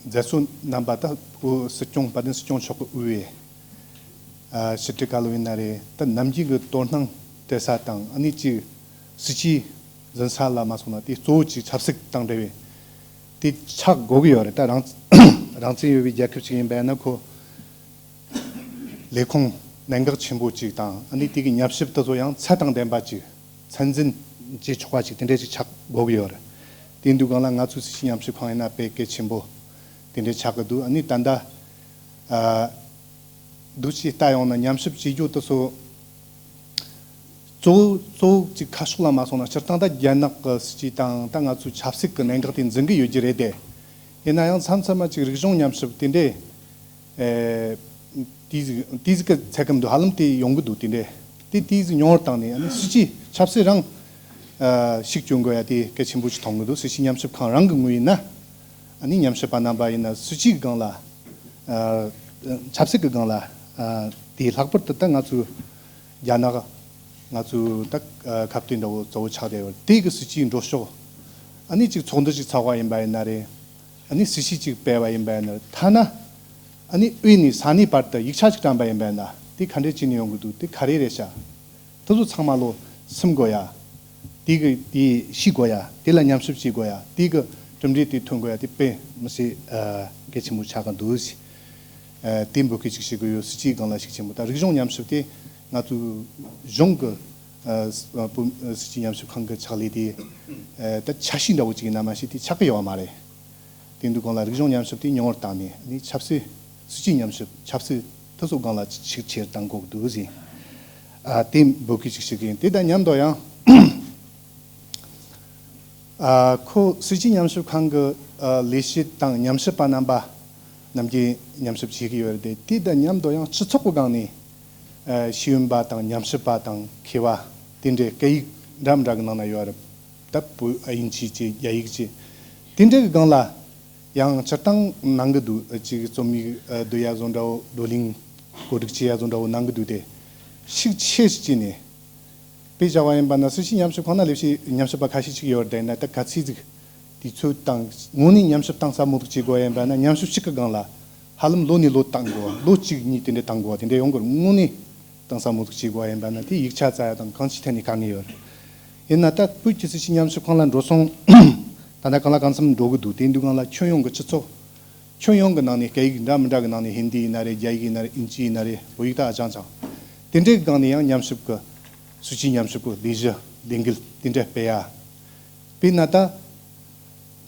མཛད་གཙོ་རྣམ་པ་ད་དབུ་སྲིད་སྐྱོང་དཔལ་ལྡན་སྲིད་སྐྱོང་མཆོག་གི་དབུས་པའི་ཨ་ཕྱི་དྲིལ་བཀའ་སློབ་ཡིན་ན་རེད། ད་ནམ་རྒྱུན་གྱི་དོ་སྣང་སྤྲད་ས་དང་ཨ་ནི་ཅིག་སྲིད་ཇུས་འཛིན་ས་ལ་མ་སོང་ན་དེ་གཙོ་བོ་ཅིག་ཆབ་སྲིད་དང་འབྲེལ་བའི་དེ་ཆགས་དགོས་ཀྱི་ཡོད་རེད། ད་རང་རང་བཙན་ཡོད་པའི་རྒྱལ་ཁབ་ཅིག་ཡིན་པ་ཡིན་ན་ཁོ། ལས་ཁུངས་གནད་འགག་ཆེན་པོ་གཅིག་དང་ཨ་ནི་དེ་གི་ཉམས་ཞིབ་དེ་ཚོ་ཡང་ཚད་དང་ལྡན་པ་ཅིག་ཚད་འཛིན་བྱེད་ཆོག་པ་ཅིག་དེ་འདྲ་ཅིག་ཆགས་དགོས་ཀྱི་ཡོད་རེད། དེ་འདུག་གང་ལ་ང་ཚོའི་སྲིད་བྱུས་ཉམས་ཞིབ་ཁང་ཡིན་ན་དཔེ་གལ་ཆེན་པོ་དེ་འདྲ་ཆགས་ཀྱི་འདུག་ཨ་ནི་ད་ལྟ་ཨ་འདུག་ཅིག་ལྟ་ཡོང་ན་ཉམས་ཞིབ་བྱེད་རྒྱུ་དེ་ཚོ་གཙོ་བོ་གཙོ་བོ་ཅིག་ཁ་ཕྱོགས་ལ་མ་སོང་ན་སྤྱིར་བཏང་ད་རྒྱ་ནག་གི་སྲིད་བྱུས་དང་ད་ང་ཚོའི་ཆབ་སྲིད་ཀྱི་གནད་འགག་དེ་འཛིན་གྱི་ཡོད་ཀྱི་རེད་དེ། ཡིན་ན་ཡང་མཚམས་མཚམས་མ་ཅིག་རིག་གཞུང་ཉམས་ཞིབ་དེ་འདྲས། ཨེ། དེ་ཟིག་དེ་ཟིག་གི་ཚད་ཀྱི་འདུག་ཧ་ལམ་དེ་ཡོང་གི་འདུག་དེ་འདྲས། དེ་དེ་ཟིག་ཉུང་བར་བཏང་ནས་ཨ་ནི་སྲིད་ཇུས་ཆབ་སྲིད་རང་ཨ་ཤུགས་སྐྱོན་དགོས་ཡ་དེ་གལ་ཆེན་པོ་ཞིག་མཐོང་གི་འདུག་སྲིད་ཇུས་ཉམས་ཞིབ་ཁང་རང་གི་ངོས་ཡིན་ན། ཨ་ནི་ཉམས་ཞིབ་པ་རྣམ་པ་ཡིན་ན་སྲིད་ཇུས་ཀྱི་སྒང་ལ་ཨ་ཆབ་སྲིད་ཀྱི་སྒང་ལ་ཨ་དེ་ལྷག་པར་དུ་ད་ང་ཚོའི་རྒྱ་ནག་ང་ཚོའི་ད་ཨ་ཁ་གཏད་འདྲ་བོ་གཙོ་བོ་ཆགས་བསྡད་ཡོད་དེ་གི་སྲིད་ཇུས་འགྲོ་ཕྱོགས། ཨ་ནི་ཅིག་ཚོགས་འདུ་ཅིག་ཚོགས་པ་ཡིན་པ་ཡིན་ན་རེད། ཨ་ནི་སྲིད་བྱུས་གཅིག་སྤེལ་བ་ཡིན་པ་ཡིན་ན་ཐ་ན་ཨ་ནི་དབུས་ནས་ས་གནས་བར་དུ་ཡིག་ཆ་གཅིག་བཀྲམ་པ་ཡིན་པ་ཡིན་ན་དེ་ག་འདྲས་བྱས་ནས་ཡོང་གི་འདུག་དེ་ག་རེ་རེད་ཤག་དེ་ཚོ་ཚང་མ་ལོ་སིམ་དགོས་ཡ། དེ་གི་དེ་ཤེས་དགོས་ཡ། དེ་ལ་ཉམས་ཞིབ་བྱེད་དགོས་ཡ། དེ་གི་གྲུབ་འབྲས་དེ་ཐོན་དགོས་ཡ་དེ་དཔེ་མི་སྲིད་ཨ་གལ་ཆེན་པོ་ཆགས་ཀྱི་འདུག་ཟེར། ཨ་དེ་འབོད་སྐུལ་ཅིག་བྱེད་དགོས་ཡོད། སྲིད་བྱུས་སྒང་ལ་ཤུགས་ཆེན་པོ་ད་རིག་གཞུང་ཉམས་ཞིབ་དེ་ང་ཚོའི་གཞུང་གི་ཨ་བོད་སྲིད་བྱུས་ཉམས་ཞིབ་ཁང་གི་ཕྱག་ལས་དེ་ཨ་ད་འཆར་གཞི་འདྲ་བོ་ཅིག་ཡིན་ན་མ་ཤེས་དེ་ཆགས་ཀྱི་ཡོད་མ་རེད། དེ་འདུག་གང་ལ་རིག་གཞུང་ཉམས་ཞིབ་དེ་ཉུང་བར་བཏང་ནས་ནི་ཆབ་སྲིད་སྲིད་བྱུས་ཉམས་ཞིབ་ཆབ་སྲིད་དེ་ཚོ་སྒང་ལ་ཤུགས་ཆེར་གཏང་དགོས་འདུག་ཟེར། ཨ་དེ་འབོད་སྐུལ་ཅིག་ཞུ་གི་ཡིན། དེ་དང་མཉམ་དུ་ཡང་ཨ་ཁོ་སྲིད་བྱུས་ཉམས་ཞིབ་ཁང་གི་ཨ་ལས་བྱེད་དང་ཉམས་ཞིབ་པ་རྣམ་པ་ནམ་རྒྱུན་ཉམས་ཞིབ་བྱེད་ཀྱི་ཡོད་རེད་དེ། དེ་དང་མཉམ་དུ་ཡང་སྤྱི་ཚོགས་ཀྱི་སྒང་ནས་ཨ་ཤེས་ཡོན་པ་དང་ཉམས་ཞིབ་པ་དང་མཁས་པ་དེ་འདྲའི་སྐད་ཡིག་འདྲ་མི་འདྲ་གི་ནང་ན་ཡོད་རེད། ད་བོད་ཨ་དབྱིན་ཇི་བཅས་རྒྱ་ཡིག་བཅས་དེ་འདྲ་གི་སྒང་ལ་ཡང་སྤྱིར་བཏང་གནང་གི་འདུག་ཅིག་རྩོམ་ཡིག་ཨ་བསྡུ་ཡ་བཟོ་འདྲ་བོ་བགྲོ་གླེང་གོ་སྒྲིག་བྱེད་ཡ་བཟོ་འདྲ་བོ་གནང་གི་འདུག་དེ་ཤུགས་ཆེ་ཞིག་བྱས་ནས་དཔེ་བཞག་པ་ཡིན་པ་ན་སྲིད་བྱུས་ཉམས་ཞིབ་ཁང་ན་ལས་བྱེད་ཉམས་ཞིབ་པ་ཁ་ཤས་ཅིག་ཡོད་རེད། ཡིན་ན་ད་ག་ཚོད་ཅིག་དུས་ཚོད་དང་དངོས་གནས་ཉམས་ཞིབ་གཏང་ས་མོ་ཐུག་བྱེད་དགོས་ཡ་ཡིན་པ་ན་ཉམས་ཞིབ་གཅིག་གི་སྒང་ལ་ཧ་ལམ་ལོ་ནས་ལོ་གཏང་དགོས། ལོ་གཅིག་གཉིས་དེ་འདྲ་གཏང་དགོས་དེ་འདྲ་ཡོང་དགོས། དངོས་གནས་གཏང་ས་མོ་ཐུག་བྱེད་དགོས་ཡ་ཡིན་པ་ན་དེ་ཡིག་ཆ་བཙལ་ཡ་དང་གང་ཅིའི་ཐད་ནས་དཀའ་ངལ་ཡོད་རེད། ཡིན་ན་ད་བོད་ཀྱི་སྲིད་བྱུས་ཉམས་ཞིབ་ཁང་ལ་འགྲོ་སོང་ད་ལྟ་གང་ལ་གང་འཚམ་འགྲོ་གི་འདུག་དེ་འདུག་སྒང་ལ་ཁྱོན་ཡོངས་ཀྱི་སྤྱི་ཚོགས་ཁྱོན་ཡོངས་ཀྱི་ནང་ནས་སྐད་ཡིག་འདྲ་མི་འདྲ་གི་ནང་ནས་ཧིན་དི་ཡིན་ན་རེད། རྒྱ་ཡིག་ཡིན་ན་རེད། དབྱིན་ཇི་ཡིན་ན་རེད། བོད་ཡིག་ད་ཨ་ཅང་ཅང་། དེ་འདྲའི་སྒང་ནས་ཡང་ཉམས་ཞིབ་ཀྱི་སྲིད་བྱུས་ཉམས་ཞིབ་ཀྱི་ལས་གཞི་ལས་འགུལ་དེ་འདྲ་སྤེལ་ཡ། དཔེར་ན་ད་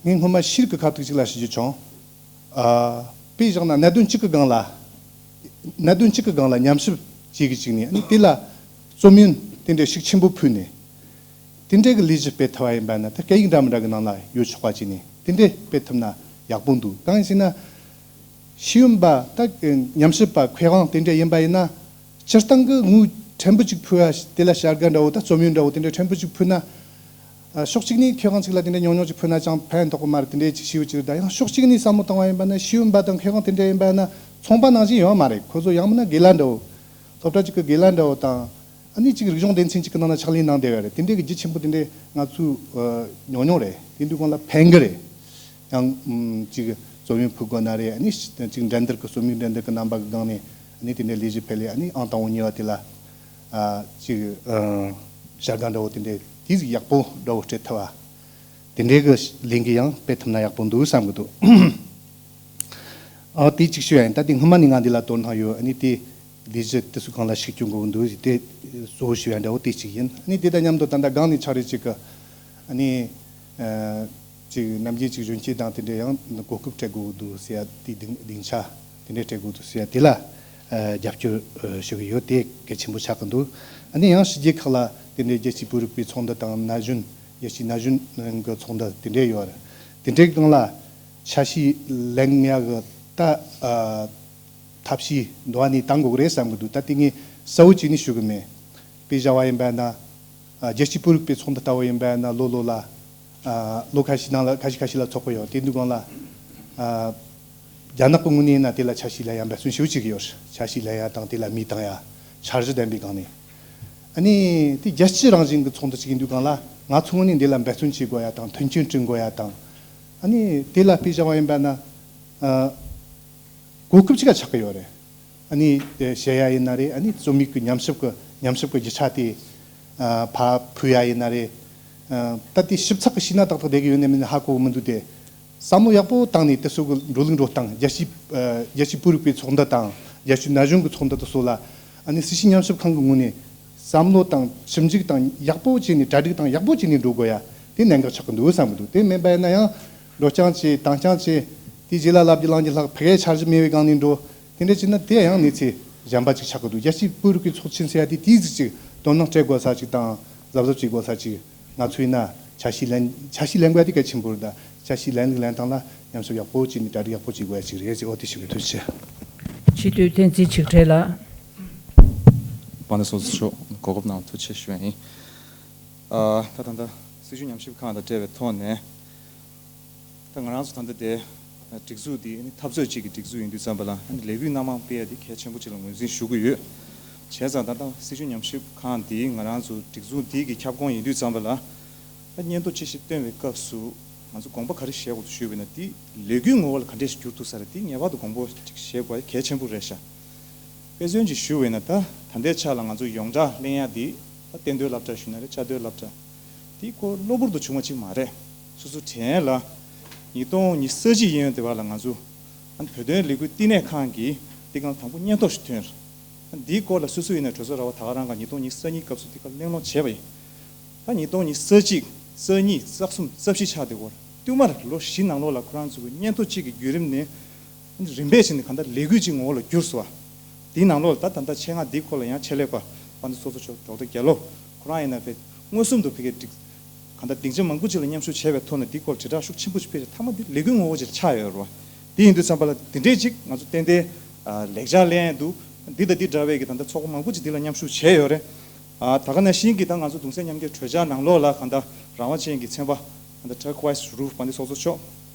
ངས་སྔོན་མ་ཤེས་རིག་གི་ཁ་ཐུག་ཅིག་ལ་ཞུ་རྒྱུ་བྱུང་། ཨ་དཔེ་བཞག་ན་གནད་དོན་གཅིག་གི་སྒང་ལ་གནད་དོན་གཅིག་གི་སྒང་ལ་ཉམས་ཞིབ་བྱེད་ཀྱི་བཅུག་ནས་ཨ་ནི་དེ་ལ་རྩོམ་ཡོན་དེ་འདྲའི་ཤུགས་ཆེན་པོ་ཕུལ་ནས། དེ་འདྲའི་གི་ལས་གཞི་སྤེལ་ཐུབ་པ་ཡིན་པ་ན་ད་སྐད་ཡིག་འདྲ་མི་འདྲ་གི་ནང་ལ་ཡོད་ཆོག་པ་བྱས་ནས་དེ་འདྲའི་སྤེལ་ཐུབ་ན་ཡག་པོ་འདུག་གང་ཡིན་ཟེར་ན། ཤེས་ཡོན་པ་ད་ཉམས་ཞིབ་པ་མཁས་དབང་དེ་འདྲ་ཡིན་པ་ཡིན་ན་སྤྱིར་བཏང་གི་དངུལ་ཕྲན་བུ་ཅིག་ཕུལ་བ་དེ་ལ་བྱ་དགའ་འདྲ་བོ་ད་རྩོམ་ཡོན་འདྲ་བོ་དེ་འདྲ་ཕྲན་བུ་ཅིག་ཕུལ་ན། ཕྱོགས་གཅིག་ནས་མཁས་དབང་ཅིག་ལ་དེ་འདྲ་ཉུང་ཉུང་ཅིག་ཕུལ་ན་ཅང་ཕན་ཐོགས་གི་མ་རེད། དེ་འདྲའི་ཅིག་ཤེས་ཡོན་ཅིག་རེད། ད་ཡང་ཕྱོགས་གཅིག་ནས་བསམ་བློ་བཏང་བ་ཡིན་པ་ན་ཤེས་ཡོན་པ་དང་མཁས་དབང་དེ་འདྲ་ཡིན་པ་ན་ཚོང་པ་ནང་བཞིན་ཡོད་མ་རེད། ཁོ་ཚོ་ཡང་མིན་ན་དགེ་ལགས་འདྲ་བོ། སློབ་གྲྭ་གཅིག་གི་དགེ་ལགས་འདྲ་བོ་དང་། ཨ་ནི་གཅིག་རིག་གཞུང་སྡེ་ཚན་གཅིག་གི་ནང་ན་ཕྱག་ལས་གནང་བསྡད་ཡོད་རེད། དེ་འདྲའི་གི་རྒྱུ་ཆེན་པོ་དེ་འདྲའི་ང་ཚོའི་ཉུང་ཉུང་རེད། དེ་འདུག་གང་ལ་ཕན་གི་རེད། ཡང་གཅིག་རྩོམ་ཡོན་ཕུལ་དགོས་ན་རེད། ཨ་ནི་གཅིག་འགྲན་བསྡུར་གི་རྩོམ་ཡིག་འགྲན་བསྡུར་གི་རྣམ་པ་གི་སྒང་ནས་ཨ་ནི་དེ་འདྲའི་ལས་གཞི་སྤེལ་ལས་ཨ་ནི་ཨང་དང་པོ་གཉིས་པ་དེ་ལ་གཅིག་བྱ་དགའ་འདྲ་བོ་དེ་འདྲའི་དེ་ཟིག་ཡག་པོ་འདྲ་བོ་སྤྲད་ཐུབ་པ། དེ་འདྲའི་གི་ལས་འགུལ་ཡང་སྤེལ་ཐུབ་ན་ཡག་པོ་འདུག་བསམ་གི་འདུག་ཨ་དེ་གཅིག་ཞུ་ཡ་ཡིན། ད་དེ་སྔོན་མ་ནས་ང་འདི་ལ་དོ་སྣང་ཡོད། ཨ་ནི་དེ་ལས་གཞི་དེ་ཚོ་གང་ལ་ཤུགས་སྐྱོན་དགོས་གི་འདུག་ཟེར་དེ་གཙོ་བོ་ཞུ་ཡ་འདྲ་བོ་དེ་གཅིག་ཡིན། ཨ་ནི་དེ་དང་མཉམ་དུ་ད་ལྟ་སྒང་ནས་ཕྱག་རེས་གཅིག་གི་ཨ་ནི་ཨ་གཅིག་ནམ་རྒྱུན་གཅིག་གཞོན་སྐྱེས་དང་དེ་འདྲ་ཡང་གོ་སྐབས་སྤྲད་དགོས་གི་འདུག་ཟེར་ཡ་དེ་སྡིངས་སྡིངས་ཆ་དེ་འདྲ་སྤྲད་དགོས་འདུག་ཟེར་ཡ་དེ་ལ་ཨ་རྒྱབ་སྐྱོར་ཨ་ཞུ་གི་ཡོད། དེ་གལ་ཆེན་པོ་ཆགས་གི་འདུག་ཨ་ནི་ཡང་ཕྱི་རྒྱལ་ཁག་ལ་དེ་འདྲའི་རྒྱལ་སྤྱིའི་བོད་རིག་པའི་ཚོགས་འདུ་དང་ན་གཞོན་རྒྱལ་སྤྱིའི་ན་གཞོན་གི་ཚོགས་འདུ་དེ་འདྲ་ཡོད་རེད། དེ་འདྲའི་སྒང་ལ་ཆ་ཤས་ལེན་ཡ་གི་ད་ཨ་ཐབས་ཤེས་འདུག་ཨ་ནི་བཏང་དགོས་གི་རེད་བསམ་གི་འདུག་ད་དེ་ངས་གསལ་བོ་བྱས་ནས་ཞུ་གི་མེད། དཔེ་བཞག་པ་ཡིན་པ་ན། ཨ། རྒྱལ་སྤྱིའི་བོད་རིག་པའི་ཚོགས་འདུ་ལྟ་བུ་ཡིན་པ་ན་ལོ་ལོ་ལ། ཨ། ལོ་ཁ་ཤས་ནང་ལ་ཁ་ཤས་ཁ་ཤས་ལ་ཚོགས་ཀྱི་ཡོད། དེ་དུས་སྒང་ལ། ཨ། རྒྱ་ནག་གི་ངོས་ནས་ཡིན་ན་དེ་ལ་ཆ་ཤས་ལེན་ཡ་འབད་བརྩོན་ཞེ་པོ་བྱེད་ཀྱི་ཡོད། ཆ་ཤས་ལེན་ཡ་དང་དེ་ལ་མི་བཏང་ཡ། འཆར་གཞི་ལྡན་པའི་སྒང་ནས། ཨ་ནི་དེ་རྒྱལ་སྤྱི་རང་བཞིན་གྱི་ཚོགས་འདུ་ཅིག་ཡིན་དུས་སྒང་ལ་ང་ཚོ་ངོས་ནས་འདི་ལ་འབད་བརྩོན་བྱེད་དགོས་ཡ་དང་མཐུན་རྐྱེན་བསྐྲུན་དགོས་ཡ་དང་། ཨ་ནི་དེ་ལ་དཔེ་བཞག་པ་ཡིན་པ་ན། ཨ། གོ་སྐབས་ཅིག་ལ་ཆགས་ཀྱི་ཡོད་རེད། ཨ་ནི་དེ་བཤད་ཡ་ཡིན་ན་རེད། ཨ་ནི་རྩོམ་ཡིག་གི་ཉམས་ཞིབ་ཀྱི་ཉམས་ཞིབ་ཀྱི་རྒྱུ་ཆ་དེ། ཨ། ཕར་ཕུལ་ཡ་ཡིན་ན་རེད། ཨ། ད་དེ་ཞིབ་ཚགས་ཀྱི་ཤེས་ན་ཏག་ཏག་བསྡད་ཀྱི་ཡོད་ནའི་མིན་ཧ་གོ་གི་མི་འདུག་སྟེ། བསམ་བློ་ཡག་པོ་བཏང་ནས་དེ་ཚོ་གི་འགྲོ་ལུགས་འགྲོ་སྟངས། རྒྱལ་སྤྱི། ཨ། རྒྱལ་སྤྱིའི་བོད་རིག་པའི་ཚོགས་འདུ་དང་རྒྱལ་སྤྱིའི་ན་གཞོན་གྱི་ཚོགས་འདུ་དེ་ཚོ་ལ། ཨ་ནི་སྲིད་བྱུས་ཉམས་ཞིབ་ཁང་གི་ངོས་ནས་བསམ་བློ་དང་ཞིབ་འཇུག་དང་ཡག་པོ་བྱས་ནས་གྲ་སྒྲིག་དང་ཡག་པོ་བྱས་ནས་འགྲོ་དགོས་ཡ་དེ་གནད་འགག་ཆགས་ཀྱི་འདུག་བསམ་གྱི་འདུག་དེ་མིན་པ་ཡིན་ན་ཡང་འགྲོ་རྐྱང་བྱས་བཏང་རྐྱང་བྱས། དེ་རྗེས་ལ་ལབ་རྒྱུ་ལངས་རྒྱུ་ལྷག་ཕ་གིའི་འཆར་གཞི་མེད་པའི་སྒང་ནས་འགྲོ། དེ་འདྲ་བྱས་ན་དེ་ཡང་གནས་ཚུལ་གཞན་པ་ཅིག་ཆགས་ཀྱི་འདུག་རྒྱལ་སྤྱིའི་བོད་རིག་པའི་ཚོགས་ཆེན་ཟེར་ཡ་དེ་དེའི་ཟིག་ཅིག་དོ་སྣང་སྤྲད་དགོས་ས་ཅིག་དང་གཟབ་གཟབ་བྱེད་དགོས་ས་ཅིག་ང་ཚོ་ཡིན་ན་ཆ་ཤས་ལེན། ཆ་ཤས་ལེན་དགོས་ཡ་དེ་གལ་ཆེན་པོ་རེད། ད་ཆ་ཤས་ལེན་ལུགས་ལེན་སྟངས་ལ་ཉམས་ཞིབ་ཡག་པོ་བྱས་ནས་གྲ་སྒྲིག་ཡག་པོ་བྱེད་དགོས་ཡ་ཅིག་རེད་ཅེས། འོ་དེ་ཞུ་གི། ཐུགས་རྗེ་ཆེ། སྤྱི་འཐུས་བསྟན་འཛིན་ཆིག་ཁྲི་ལགས། དཔལ་ལྡན་ཚོགས་གཙོ་མཆོག་གོ་སྐབས་གནང་བ་ཐུགས་རྗེ་ཆེ་ཞུ་ཡ་ཡིན། ཨ། ད་ད་ལྟ་སྲིད་བྱུས་ཉམས་ཞིབ་ཁང་དང་འབྲེལ་བའི་ཐོག་ནས། ད་ང་རང་ཚོ་ད་ལྟ་དེ་སྒྲིག་འཛུགས་འདི་ནི་འཐབ་རྩོད་ཅིག་གི་སྒྲིག་འཛུགས་ཡིན་དུས་ཙམ་པ་ལ་ལས་འགུལ་སྣ་མང་སྤེལ་ཡ་འདི་གལ་ཆེན་པོ་ཅིག་ལ་ངོས་འཛིན་ཞུ་གི་ཡོད། བྱས་ཙང་ད་ལྟ་སྲིད་བྱུས་ཉམས་ཞིབ་ཁང་འདི་ང་རང་ཚོ་སྒྲིག་འཛུགས་འདི་གི་ཁྱབ་ཁོངས་ཡིན་དུས་ཙམ་པ་ལ། ད་སྙན་ཐོ་ཅི་ཞིག་བཏོན་པའི་སྐབས་སུ་ང་ཚོ་དགོངས་པ་ག་རེ་བཞེས་དགོས་འདུག་ཞུས་པ་ཡིན་ན། འདི་ལས་འགུལ་ངོ་བོ་ལ་ག་འདྲས་ཤིག་འགྱུར་ཐུབ་ས་རེད། འདི་ངེས་པར་དུ་དགོངས་པ་ཅིག་བཞེས་དགོས་གལ་ཆེན་པོ་རེད་ཤག་དཔེ་མཚོན་ཅིག་ཞུ་བས་ན། ད་ད་ལྟའི་ཆ་ལ་ང་ཚོ་ཡོངས་གྲགས་གླེང་ཡ་འདི་ད་གཏན་སྡོད་སློབ་གྲྭ་ཞུ་ན་རེད། བཅའ་སྡོད་སློབ་གྲྭ་འདི་ཁོ་གློ་བུར་དུ་བྱུང་བ་ཅིག་མ་རེད། སོ་སོ་དྲན་ལ་ཉིས་སྟོང་ཉི་ཤུ་རྩ་གཅིག་ཡིན་ཡོང་དེ་བར་ལ་ང་ཚོ་ཨ་ནི་བོད་དོན་ལས་འགུལ་བསྟི་གནས་ཁང་གིས་འདི་སྒང་དང་པོ་སྙན་ཐོ་ཞིག་ཐོན་རེད། འདིའི་སྐོར་ལ་སོ་སོ་ཡིན་ན་གྲོས་ཚོགས་ར་བ་ད་ག་རང་ག་ཉིས་སྟོང་ཉི་ཤུ་རྩ་གཉིས་སྐབས་སུ་འདི་ག་གླེང་སློང་བྱས་པ་ཡིན། ད་ཉིས་སྟོང་ཉི་ཤུ་རྩ་གཅིག་རྩ་གཉིས་རྩ་གསུམ་རྩ་བཞི་ཆགས་དེ་སྐོར་བསྟུད་མར་ལོ་བཞི་ནང་ལོགས་ལ་ཁོ་རང་ཚོ་གི་སྙན་ཐོ་གཅིག་གི་བརྒྱུད་རིམ་ནས། རིམ་པས་བྱས་ནས་གང་ལྟར་ལས་འགུལ་ཅིག་ངོ་བོ་ལ་གྱུར་སོང་བ། དེའི་ནང་ལོགས་ལ་ད་ད་ལྟ་ཆེད་མངགས་འདིའི་སྐོར་ལ་ཡང་ཆེད་ལས་པ་དཔལ་ལྡན་ཚོགས་གཙོ་མཆོག་ཌོག་ཊར་རྒྱ་ལོ་ཁོ་རང་ཡིན་ན་བས་མངོན་སུམ་དུ་ཕ་གིའི་སྒྲིག་གང་ལྟར་སྡིངས་ཆ་མང་པོ་ཅིག་ལ་མཉམ་ཞུགས་བྱས་པའི་ཐོག་ནས་འདིའི་སྐོར་དྲིལ་བསྒྲགས་ཤུགས་ཆེན་པོ་ཞིག་སྤེལ་རེད། མཐའ་མ་འདི་ལས་འགུལ་ངོ་བོ་ཅིག་ལ་ཆགས་ཡོད་རེད་བ། དེ་ཡིན་དུས་ཙམ་པ་ལ་འདི་འདྲས་ཅིག་ང་ཚོ་ཏན་ཏན་ལེགས་ཆ་ལེན་ཡ་འདུག་འདི་དང་འདི་འདྲ་བའི་གི་ད་ལྟ་ཚོགས་པ་མང་པོ་ཅིག་འདི་ལ་མཉམ་ཞུགས་བྱས་ཡོད་རེད། ཨ། ད་ག་ནང་བཞིན་གྱི་ད་ང་ཚོ་གདུང་སེམས་མཉམ་སྐྱེད་གྲོས་འཆར་ནང་ལོགས་ལ་གང་ལྟར་རང་དབང་ཅན་གྱི་ཚན་པ་གང་ལྟར་Turquoise Roof དཔལ་ལྡན་ཚོགས་གཙོ་མཆོག་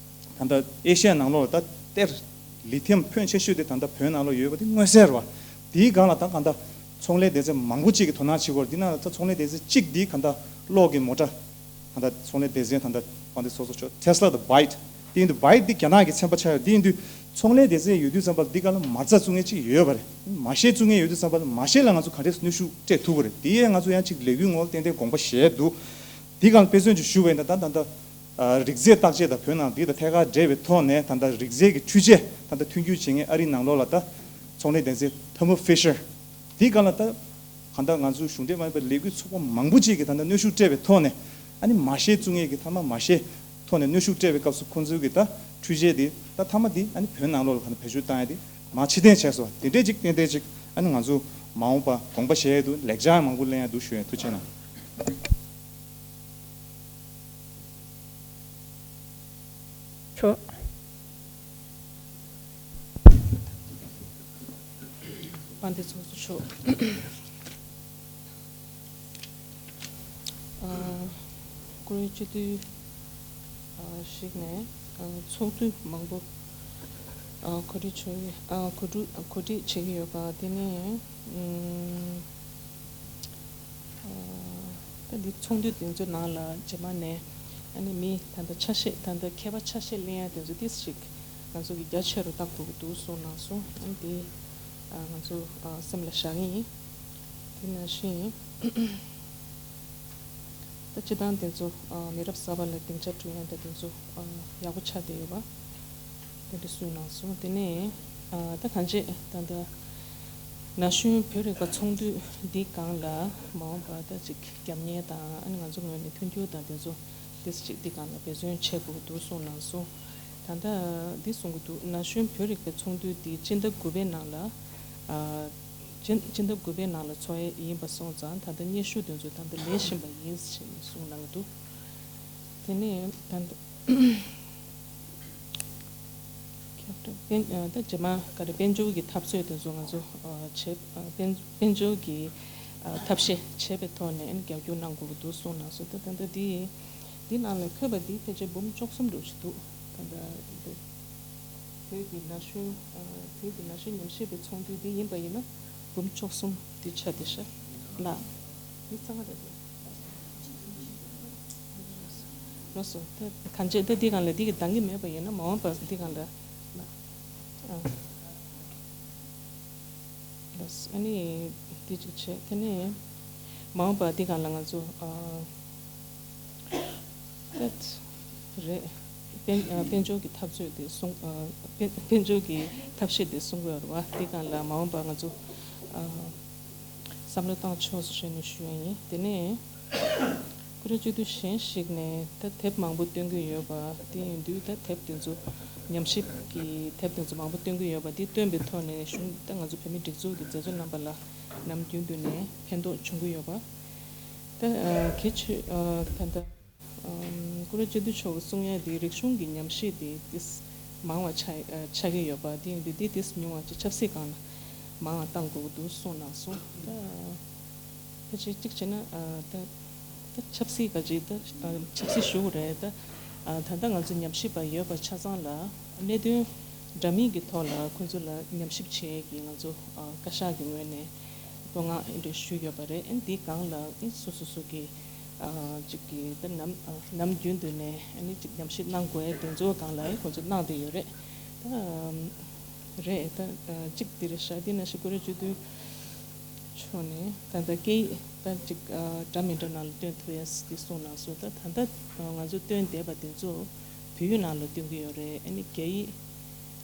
གང་ལྟར་ཨེ་ཤ་ཡ་ནང་ལོགས་ལ་ད་གཏེར་ལི་ཐི་ཡམ་ཕོན་ཆེ་ཤོས་དེ་ད་ལྟ་བོད་ནང་ལོགས་ཡོད་པ་དེ་མངོན་གསལ་རེད་བ། དེའི་སྒང་ལ་ད་གང་ལྟར་ཚོང་ལས་སྡེ་ཚན་མང་པོ་ཅིག་གིས་དོ་སྣང་བྱེད་ཀྱི་ཡོད་རེད། འདི་ནང་ལ་ད་ཚོང་ལས་སྡེ་ཚན་གཅིག་འདི་གང་ལྟར་གློག་གི་མོ་ཊ་གང་ལྟར་ཚོང་ལས་སྡེ་ཚན་གང་ལྟར་དཔལ་ལྡན་ཚོགས་གཙོ་མཆོག་Tesla དང་Byte། དེ་ཡིན་དུས་Byte འདི་རྒྱ་ནག་གི་ཚན་པ་ཆགས་ཡོད། དེ་ཡིན་དུས་ཚོང་ལས་སྡེ་ཚན་ཡོད་དུས་ཙམ་པ་ལ་འདི་ག་ལ་མ་རྩ་བཙུགས་མཁན་གཅིག་ཡོད་པ་རེད། མ་ཤེས་བཙུགས་མཁན་ཡོད་དུས་ཙམ་པ་ལ་མ་ཤེས་ལ་ང་ཚོ་ག་འདྲས་གནོན་ཤུགས་སྤྲད་ཐུབ་ཀྱི་རེད། དེ་ཡས་ང་ཚོ་ཡང་གཅིག་ལས་འགུལ་ངོ་ལ་ཏན་ཏན་དགོངས་པ་བཞེས་འདུག་འདི་ག་ལ་དཔེ་མཚོན་ཅིག་ཞུ་བས་ན་ད་ད་ལྟ་ཨ། རིགས་རྫས་བརྟག་དཔྱད་དང་བོད་ནང་འདི་དང་ཐད་ཀར་འབྲེལ་བའི་ཐོག་ནས་ད་ལྟ་རིགས་རྫས་ཀྱི་འཕྲུལ་ཆས་ད་ལྟ་མཐུན་འགྱུར་བྱེད་མཁན་ཨ་རི་ནང་ལོགས་ལ་ད་ཚོང་ལས་སྡེ་ཚན་Thermo Fisher འདི་ག་ལ་ད་གང་ལྟར་ང་ཚོའི་གཞུང་འབྲེལ་མ་ཡིན་པའི་ལས་འགུལ་ཚོགས་པ་མང་པོ་ཅིག་གིས་ད་ལྟ་གནོན་ཤུགས་སྤྲད་པའི་ཐོག་ནས། ཨ་ནི་མ་ཤེས་བཙུགས་མཁན་གྱི་ཐ་མ་མ་ཤེས་ཐོག་ནས་གནོན་ཤུགས་སྤྲད་པའི་སྐབས་སུ་ཁོང་ཚོའི་གི་ད་འཕྲུལ་ཆས་འདི་ད་མཐའ་མ་འདི་ཨ་ནི་བོད་ནང་ལོགས་ལ་ག་འདྲ་བེད་སྤྱོད་བཏང་ཡ་འདི་མར་ཕྱིར་འཐེན་བྱས་སོང་། དེ་འདྲས་ཅིག་ཏན་ཏན་ཅིག་ཨ་ནི་ང་ཚོ་མ་འོངས་པ་དགོངས་པ་བཞེས་ཡ་འདུག་ལེགས་ཆ་མང་པོ་ལེན་ཡ་འདུག་ཞུ་ཡ། ཐུགས་རྗེ་གནང་། ཆོག་དཔལ་ལྡན་ཚོགས་གཙོ་མཆོག་ཨ། བཀུར་འོས་སྤྱི་འཐུས་ཨ་ཞིག་ནས་ཨ་ཚོགས་འདུ་མང་པོ་ཨ་གོ་སྒྲིག་བྱུང་ཨ་གོ་སྒྲིག་གོ་སྒྲིག་བྱེད་ཀྱི་ཡོད་པ་དེ་ནས་ཨ། ད་འདི་ཚོགས་འདུ་དེ་ཚོའི་ནང་ལ་རྗེས་མ་ནས་ཨ་ནི་མི་ད་ལྟ་ཆ་ཤས་ད་ལྟ་མཁས་པ་ཆ་ཤས་གླེང་ཡ་དེ་ཚོ་ཏིས་ཅིག་ང་ཚོ་གི་རྒྱ་ཆེ་རུ་བཏང་དགོས་ཀྱི་འདུག་གསུངས་གནང་སོང་། ཨ་ནི་དེ་ང་ཚོ་སེམས་ལ་བཞག་གི་ཡིན། དེ་ནང་བཞིན་ད་སྤྱི་བཏང་དེ་ཚོ་མི་རབས་གསར་པ་ལ་སྡིངས་ཆ་སྤྲོད་ཡ་ད་དེ་ཚོ་ཡག་པོ་ཆགས་བསྡད་ཡོད་པ། དེ་འདྲ་གསུངས་གནང་སོང་། དེ་ནས་ཨ་ད་གང་ཅི་ད་ལྟ་ན་གཞོན་བོད་རིག་པ་ཚོགས་འདུ་འདི་སྒང་ལ་མ་འོངས་པ་ད་ཅིག་རྒྱབ་གཉེར་དང་ཨ་ནི་ང་ཚོ་ངོས་ནས་མཐུན་འགྱུར་དང་དེ་ཚོ་ཏིས་ཅིག་འདི་སྒང་ལ་འབད་བརྩོན་བྱེད་དགོས་འདུག་གསུངས་གནང་སོང་། ད་ལྟ་འདི་གསུང་གི་འདུག་ན་གཞོན་བོད་རིག་པའི་ཚོགས་འདུ་འདི་སྤྱི་ཟླ་དགུ་པའི་ནང་ལ་ཨ་སྤྱི་སྤྱི་ཟླ་དགུ་པའི་ནང་ལ་འཚོགས་ཡས་ཡིན་པ་སོང་ཙང་ད་ལྟ་སྙན་ཞུ་དེ་ཚོ་ད་ལྟ་ལེན་བཞིན་པ་ཡིན་ཞེས་གསུངས་གནང་གི་འདུག་དེ་ནས་ད་ལྟ། ཁྱབ་བསྒྲགས་དཔལ་ཨ་ད་རྗེས་མ་ག་རེ་དཔལ་འབྱོར་གྱི་འཐབ་རྩོད་དེ་ཚོ་ང་ཚོ་ཨ་བྱེད་ཨ་དཔལ་དཔལ་འབྱོར་གྱི་ ཨ་ཐབས་ཤེས་བྱས་པའི་ཐོག་ནས་ཨ་ནི་རྒྱབ་སྐྱོར་གནང་དགོས་ཀྱི་འདུག་གསུངས་གནང་སོང་། ད་ད་ལྟ་འདི་འདི་ནང་ལ་འཁོད་པ་འདི་ཕལ་ཆེར་འབུམ་བཅུ་གསུམ་འདྲ་ཞིག་འདུག་ད་ལྟ་འདི་བོད་ཀྱི་ན་གཞོན་ཨ་བོད་ཀྱི་ན་གཞོན་ཉམས་ཞིབ་པའི་ཚོགས་འདུ་འདི་ཡིན་པ་ཡིན་ན་འབུམ་བཅུ་གསུམ་འདི་ཆགས་བསྡད་ཤག་ལགས། འདི་ཚང་མ་རེད་འདུག་ལགས་སོ། ད་གང་བྱས་ད་འདི་སྒང་ལ་འདི་གི་འདང་གི་མེད་པ་ཡིན་ན་མ་འོངས་པ་འདི་སྒང་ལ་ལགས། ཨ་ལགས་སོ། ཨ་ནི་འདི་གཅིག་བྱས་དེ་ནས་མ་འོངས་པ་འདི་སྒང་ལ་ང་ཚོ་ཨ་ད་རེད། དཔལ་ཨ་དཔལ་འབྱོར་གྱི་འཐབ་རྩོད་དེ་གསུང་ཨ་དཔལ་དཔལ་འབྱོར་གྱི་ཐབས་ཤེས་དེ་གསུང་གི་ཡོད་རེད་བ། འདི་སྒང་ལ་མ་འོངས་པ་ང་ཚོ་ཨ་བསམ་བློ་བཏང་ཆོག་ཟེར་ནས་ཞུ་ཡ་ཡིན། དེ་ནས་ཀུ་རེ་སྤྱི་འཐུས་གཞན་ཞིག་ནས་ད་དེབ་མང་པོ་བཏོན་གྱི་ཡོད་པ་དེ་ཡིན་དུས། ད་དེབ་དེ་ཚོ་ཉམས་ཞིབ་ཀྱི་དེབ་དེ་ཚོ་མང་པོ་བཏོན་གྱི་ཡོད་པ་དེ་བཏོན་པའི་ཐོག་ནས་གཞུང་ད་ང་ཚོ་བོད་མིའི་སྒྲིག་འཛུགས་ཀྱི་མཛད་གཙོ་རྣམ་པ་ལ་ནམ་རྒྱུན་དུ་ནས་ཕན་ཐོགས་བྱུང་གི་ཡོད་པ། ད་ཨ་གལ་ཆེ་ཨ་ད་ད་ཨམ་ཀུ་རེ་སྤྱི་འཐུས་མཆོག་གིས་གསུང་ཡ་དེ་རིག་གཞུང་གི་ཉམས་ཞིབ་དེ་ཏིས་མང་བ་ཆགས་ཨ་ཆགས་ཀྱི་ཡོད་པ་དེ་ཡིན་དུས་དེ་ཏིས་ཉུང་བ་ཅིག་ཆབ་སྲིད་སྒང་ལ་མང་བ་བཏང་དགོས་ཀྱི་འདུག་གསུངས་གནང་སོང་། ད་ཕལ་ཆེར་གཅིག་བྱས་ན་ཨ་ད་ད་ཆབ་སྲིད་ག་ཅིག་ད་ཨ་ཆབ་སྲིད་ཞུ་དགོས་རེད། ད་ཨ་ད་ལྟ་ང་ཚོ་ཉམས་ཞིབ་པ་ཡོད་པ་ཆ་ཚང་ལ་གནད་དོན་འདྲ་མིན་གྱི་ཐོག་ལ་ཁོང་ཚོ་ལ་ཉམས་ཞིབ་བྱེད་ཀྱི་ང་ཚོ་ཨ་བཀའ་ཤག་གི་ངོས་ནས་བཀའ་མངགས་འདྲ་ཞུས་ཡོད་པ་རེད། ཨ་འདི་སྒང་ལ་ཨ་སོ་སོ་སོ་གི་ཨ་ཅིག་གི་ད་ནམ་ཨ་ནམ་རྒྱུན་དུ་ནས་ཨ་ནི་ཅིག་ཉམས་ཞིབ་གནང་དགོས་ཡ་དེ་ཚོ་སྒང་ལ་ཨ་ཁོང་ཚོ་གནང་བསྡད་ཡོད་རེད། ད་རེད། ད་ཨ་གཅིག་འདི་རེད་ཤག་འདི་ནང་བཞིན་ཀུ་རེ་སྤྱི་འཐུས་མཆོག་ནས་ད་ལྟ་སྐད་ཡིག་ད་ཅིག་ཨ་འདྲ་མི་འདྲ་ནང་ལ་བཏོན་ཐུབ་ཡས་འདི་གསུངས་གནང་སོང་། ད་ད་ལྟ་ཨ་ང་ཚོ་བཏོན་བསྡད་པ་དེ་ཚོ་བོད་ཡིག་ནང་ལ་བཏོན་གྱི་ཡོད་རེད། ཨ་ནི་རྒྱ་ཡིག་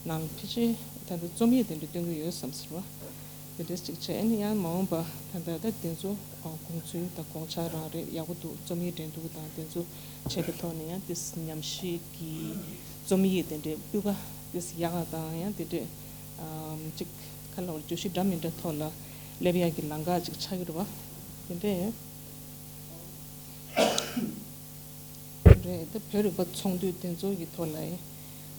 ནང་ལ་ཕལ་ཆེར་ད་ལྟ་རྩོམ་ཡིག་དེ་འདྲ་བཏོན་གྱི་ཡོད་བསམ་ཟེར་བ་དེ་འདྲ་ཅིག་བྱས། ཨ་ནི་ཡང་མ་འོངས་པ་ད་ལྟ་ད་དེ་ཚོ་ཨ་དགོངས་ཚུལ་དང་དགོངས་འཆར་རང་རེད། ཡག་པོ་འདུག་རྩོམ་ཡིག་འགྲན་བསྡུར་དང་དེ་ཚོ་བྱས་པའི་ཐོག་ནས་ཡང་དེ་ཉམས་ཞིབ་ཀྱི་རྩོམ་ཡིག་དེ་འདྲའི་སྤུས་ཀ་དེ་ཡག་ག་དང་ཡང་དེ་འདྲས་ཨམ་ཅིག་ཁ་ལ་བརྗོད་གཞི་འདྲ་མི་འདྲ་ཐོག་ལ་སླེབས་ཡག་གི་ལམ་ཁ་ཅིག་ཆགས་ཀྱི་རེད་བ། དེ་འདྲས་རེད། ད་བོད་རིག་པ་ཚོགས་འདུ་དེ་ཚོ་གི་ཐོག་ལ་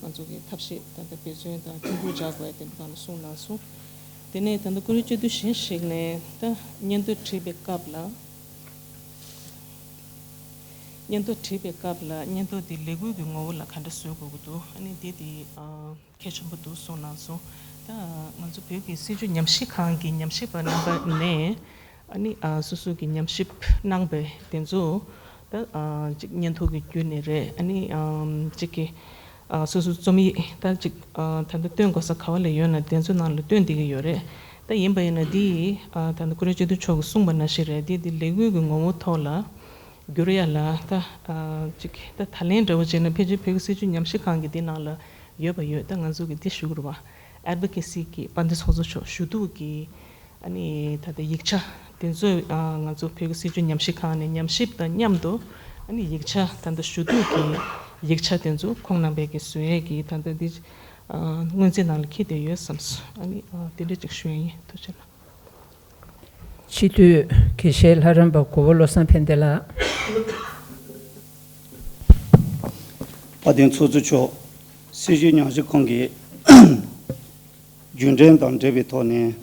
ང་ཚོ་གི་ཐབས་ཤེས་ད་ལྟ་འབད་བརྩོན་དང་མཐུན་པོ་སྦྱར་དགོས་ཡ་དེ་འདྲ་གང་ལ་གསུངས་གནང་སོང་། དེ་ནས་ད་ལྟ་ཀུ་རེ་སྤྱི་འཐུས་གཞན་ཞིག་ནས་ད་སྙན་ཐོ་བྲིས་པའི་སྐབས་ལ། སྙན་ཐོ་བྲིས་པའི་སྐབས་ལ་སྙན་ཐོ་དེ་ལས་འགུལ་གྱི་ངོ་བོ་ལ་ག་འདྲ་བཟོ་དགོས་ཀྱི་འདུག་ཨ་ནི་དེ་དེ་ཨ་གལ་ཆེན་པོ་འདུག་གསུངས་གནང་སོང་། ད་ང་ཚོ་བོད་ཀྱི་སྲིད་བྱུས་ཉམས་ཞིབ་ཁང་གི་ཉམས་ཞིབ་པ་རྣམ་པ་ནས་ཨ་ནི་ཨ་སོ་སོ་གི་ཉམས་ཞིབ་གནང་པའི་དེ་ཚོ་ད་ཨ་ཅིག་སྙན་ཐོ་གི་བརྒྱུད་ནས་རེད། ཨ་ནི་ཨ་ཅིག་གི་ཨ་སོ་སོ་རྩོམ་ཡིག་ད་ཅིག་ཨ་ད་ལྟ་བཏོན་དགོས་ས་ག་བ་ལ་ཡོད་ན་དེ་ཚོ་ནང་ལ་བཏོན་བསྡད་ཀྱི་ཡོད་རེད། ད་ཡིན་པ་ཡིན་ན་འདི་ཨ་ད་ལྟ་ཀུ་རེ་སྤྱི་འཐུས་མཆོག་གིས་གསུངས་པ་ནང་བཞིན་རེད། འདི་འདི་ལས་འགུལ་གྱི་ངོ་བོ་ཐོག་ལ་བསྒྱུར་ཡ་ལ་ད་ཨ་ཅིག་ད་ད་ལན་འདྲ་བོ་བྱས་ན་ཕལ་ཆེར་བོད་ཀྱི་སྲིད་བྱུས་ཉམས་ཞིབ་ཁང་གི་འདི་ནང་ལ་ཡོད་པ་ཡོད། ད་ང་ཚོ་གི་འདི་ཞུ་དགོས་རེད་བ། ཨེཌ་ཝོ་ཀེ་སི་གི་དཔལ་ལྡན་ཚོགས་གཙོ་མཆོག་ཞུ་གཏུག་གི་ཨ་ནི་ད་ལྟ་ཡིག་ཆ་དེ་ཚོ་ཨ་ང་ཚོ་བོད་ཀྱི་སྲིད་བྱུས་ཉམས་ཞིབ་ཁང་ནས་ཉམས་ཞིབ་དང་མཉམ་དུ་ཨ་ནི་ཡིག་ཆ་ད་ལྟ་ཞུ་གཏུག་གི་ཡིག་ཆ་དེ་ཚོ་ཁོང་རྣམ་པས་ཀྱི་བཟོ་ཡས་ཀྱི་ད་ལྟ་འདི་ཨ་སྔོན་རྩིས་ནང་ལ་འཁྱེར་བསྡད་ཡོད་བསམས། ཨ་ནི་ཨ་དེ་འདྲ་ཅིག་ཞུ་ཡ་ཡིན། ཐུགས་རྗེ་གནང་། སྤྱི་འཐུས་དགེ་བཤེས་ལྷ་རམས་པ་གོ་བོ་བློ་བཟང་ཕན་བདེ་ལགས། དཔལ་ལྡན་ཚོགས་གཙོ་མཆོག་སྲིད་བྱུས་ཉམས་ཞིབ་ཁང་གི་རྒྱུན་འགྲན་དང་འབྲེལ་བའི་ཐོག་ནས་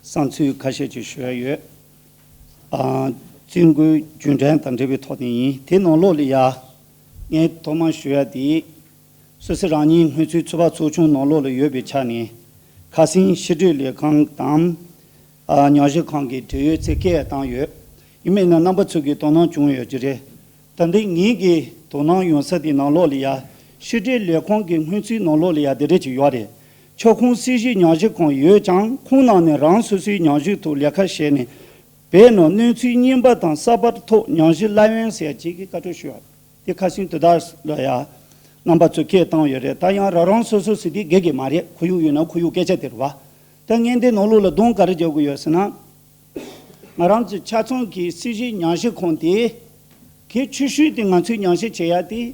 བསམ་ཚུལ་ཁ་ཤས་ཅིག་ཞུ་ཡ་ཡོད། ཨ་བཙུན་དགོན་རྒྱུན་འགྲན་དང་འབྲེལ་བའི་ཐོག་ནས་ཡིན། དེ་ནང་ལོགས་ལ་ཡ་ངས་ཐོག་མར་ཞུ་ཡ་དེ། སོ་སོ་རང་ཉིད་སྔོན་ཚུད་ཚོགས་པ་ཚོགས་ཆུང་ནང་ལོགས་ལ་ཡོད་པའི་ཆ་ནས་ཁ་སང་ཕྱི་དྲིལ་ལས་ཁང་དང་ཨ་ཉམས་ཞིབ་ཁང་གི་འབྲེལ་ཡོད་ཚོས་སྐད་བཏང་ཡོད། ཡིན་མིན་ན་རྣམ་པ་ཚོ་གི་དོ་སྣང་བྱུང་ཡོད་ཀྱི་རེད། ད་ལྟ་ངེད་ཀྱི་དོ་སྣང་ཡོང་ས་དེ་ནང་ལོགས་ལ་ཡ་ཕྱི་དྲིལ་ལས་ཁང་གི་སྔོན་ཚུད་ནང་ལོགས་ལ་ཡ་དེ་འདྲ་ཅིག་ཡོད་རེད། ཁྱབ་ཁོངས་སྲིད་བྱུས་ཉམས་ཞིབ་ཁང་ཡོད་ཀྱང་ཁོང་ནང་ནས་རང་སོ་སོའི་ཉམས་ཞིབ་ཐོག་ལས་ཀ་བྱས་ནས་བོད་ནང་གནས་ཚུལ་རྙིང་པ་དང་གསར་པ་ཐོག་ཉམས་ཞིབ་སློབ་ཡོན་ཟེར་ཅིག་གི་བཀའ་འཁྲོལ་ཞུ་ཡ། དེ་ཁ་སང་དུས་དག་ལ་ཡ་རྣམ་པ་ཚོས་སྐད་བཏང་ཡོད་རེད། ད་ཡང་རང་རང་སོ་སོ་ཟེར་དེ་དགེ་གི་མ་རེད། ཁོར་ཡུག་ཡོད་ན་ཁོར་ཡུག་སྐད་ཆ་དེ་རེད་བ། ད་ངས་འདི་ནང་ལོགས་ལ་གདོང་ག་རེ་རྒྱག་དགོས་ཡོད་ཟེར་ན། ང་རང་ཚོའི་ཆ་ཚང་གི་སྲིད་བྱུས་ཉམས་ཞིབ་ཁང་དེ་གལ་ཆེ་ཤོས་དེ་ང་ཚོས་ཉམས་ཞིབ་བྱེད་ཡ་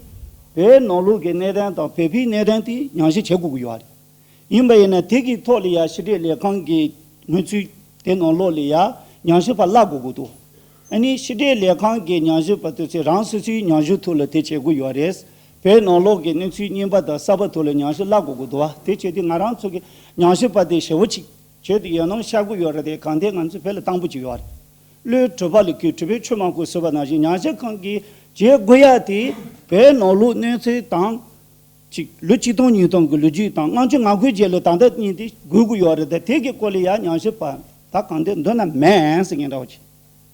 དེ་བོད་ནང་ལོགས་ཀྱི་གནད་དོན་དང་བོད་པའི་གནད་དོན་དེ་ཉམས་ཞིབ་བྱེད་དགོས་ཀྱི་ཡོད་རེད། ཡིན་པ་ཡིན་ན་དེ་གི་ཐོག་ལ་ཡ་ཕྱི་དྲིལ་ལས་ཁང་གི་སྔོན་ཚུད་དེ་ནང་ལོགས་ལ་ཡ་ཉམས་ཞིབ་པ་བསླབ་དགོས་ཀྱི་འདུག་ཨ་ནི་ཕྱི་དྲིལ་ལས་ཁང་གི་ཉམས་ཞིབ་པ་དེ་ཚོས་རང་སོ་སོའི་ཉམས་ཞིབ་ཐོག་ལ་དེ་བྱེད་དགོས་ཡོད་རེད། བོད་ནང་ལོགས་ཀྱི་གནས་ཚུལ་རྙིང་པ་དང་གསར་པ་ཐོག་ལ་ཉམས་ཞིབ་བསླབ་དགོས་ཀྱི་འདུག་བ། དེ་བྱས་ཏེ་ང་རང་ཚོ་གི་ཉམས་ཞིབ་པ་དེ་ཞེ་བོ་ཅིག་ བྱས་ཏེ་ཡོད་ནང་བཤད་དགོས་ཡོད་རེད་དེ། གང་ལྟར་ང་ཚོ་བོད་ལ་དང་པོ་ཅིག་ཡོད་རེད། བློའི་གྲུབ་པ་ᱞ་གུས། གྲུབ་པའི་ཆོས་མང་པོ་ཟེར་བ་ནང་བཞིན། ཉམས་ཞིབ་ཁང་གིས་བྱེད་དགོས་ཡ་དེ་བོད་ནང་ལོགས་གནས་ཚུལ་དང་། ཅིག་ལོ་ཆིག་སྟོང་ཉིས་སྟོང་གི་ལོ་རྒྱུས་དང་། ལྔ་བཅུ་ང་དགུའི་རྗེས་ལ་ད་ལྟ་གཉིས་དེ་དགོས་ཀྱི་ཡོད་རེད་དེ། དེ་གི་སྐོར་ལ་ཡ་ཉམས་ཞིབ་པ་ད་གང་འདྲ་འདུག་ན་མེད་ཟེར་མཁན་འདྲ་བོ་ཅིག་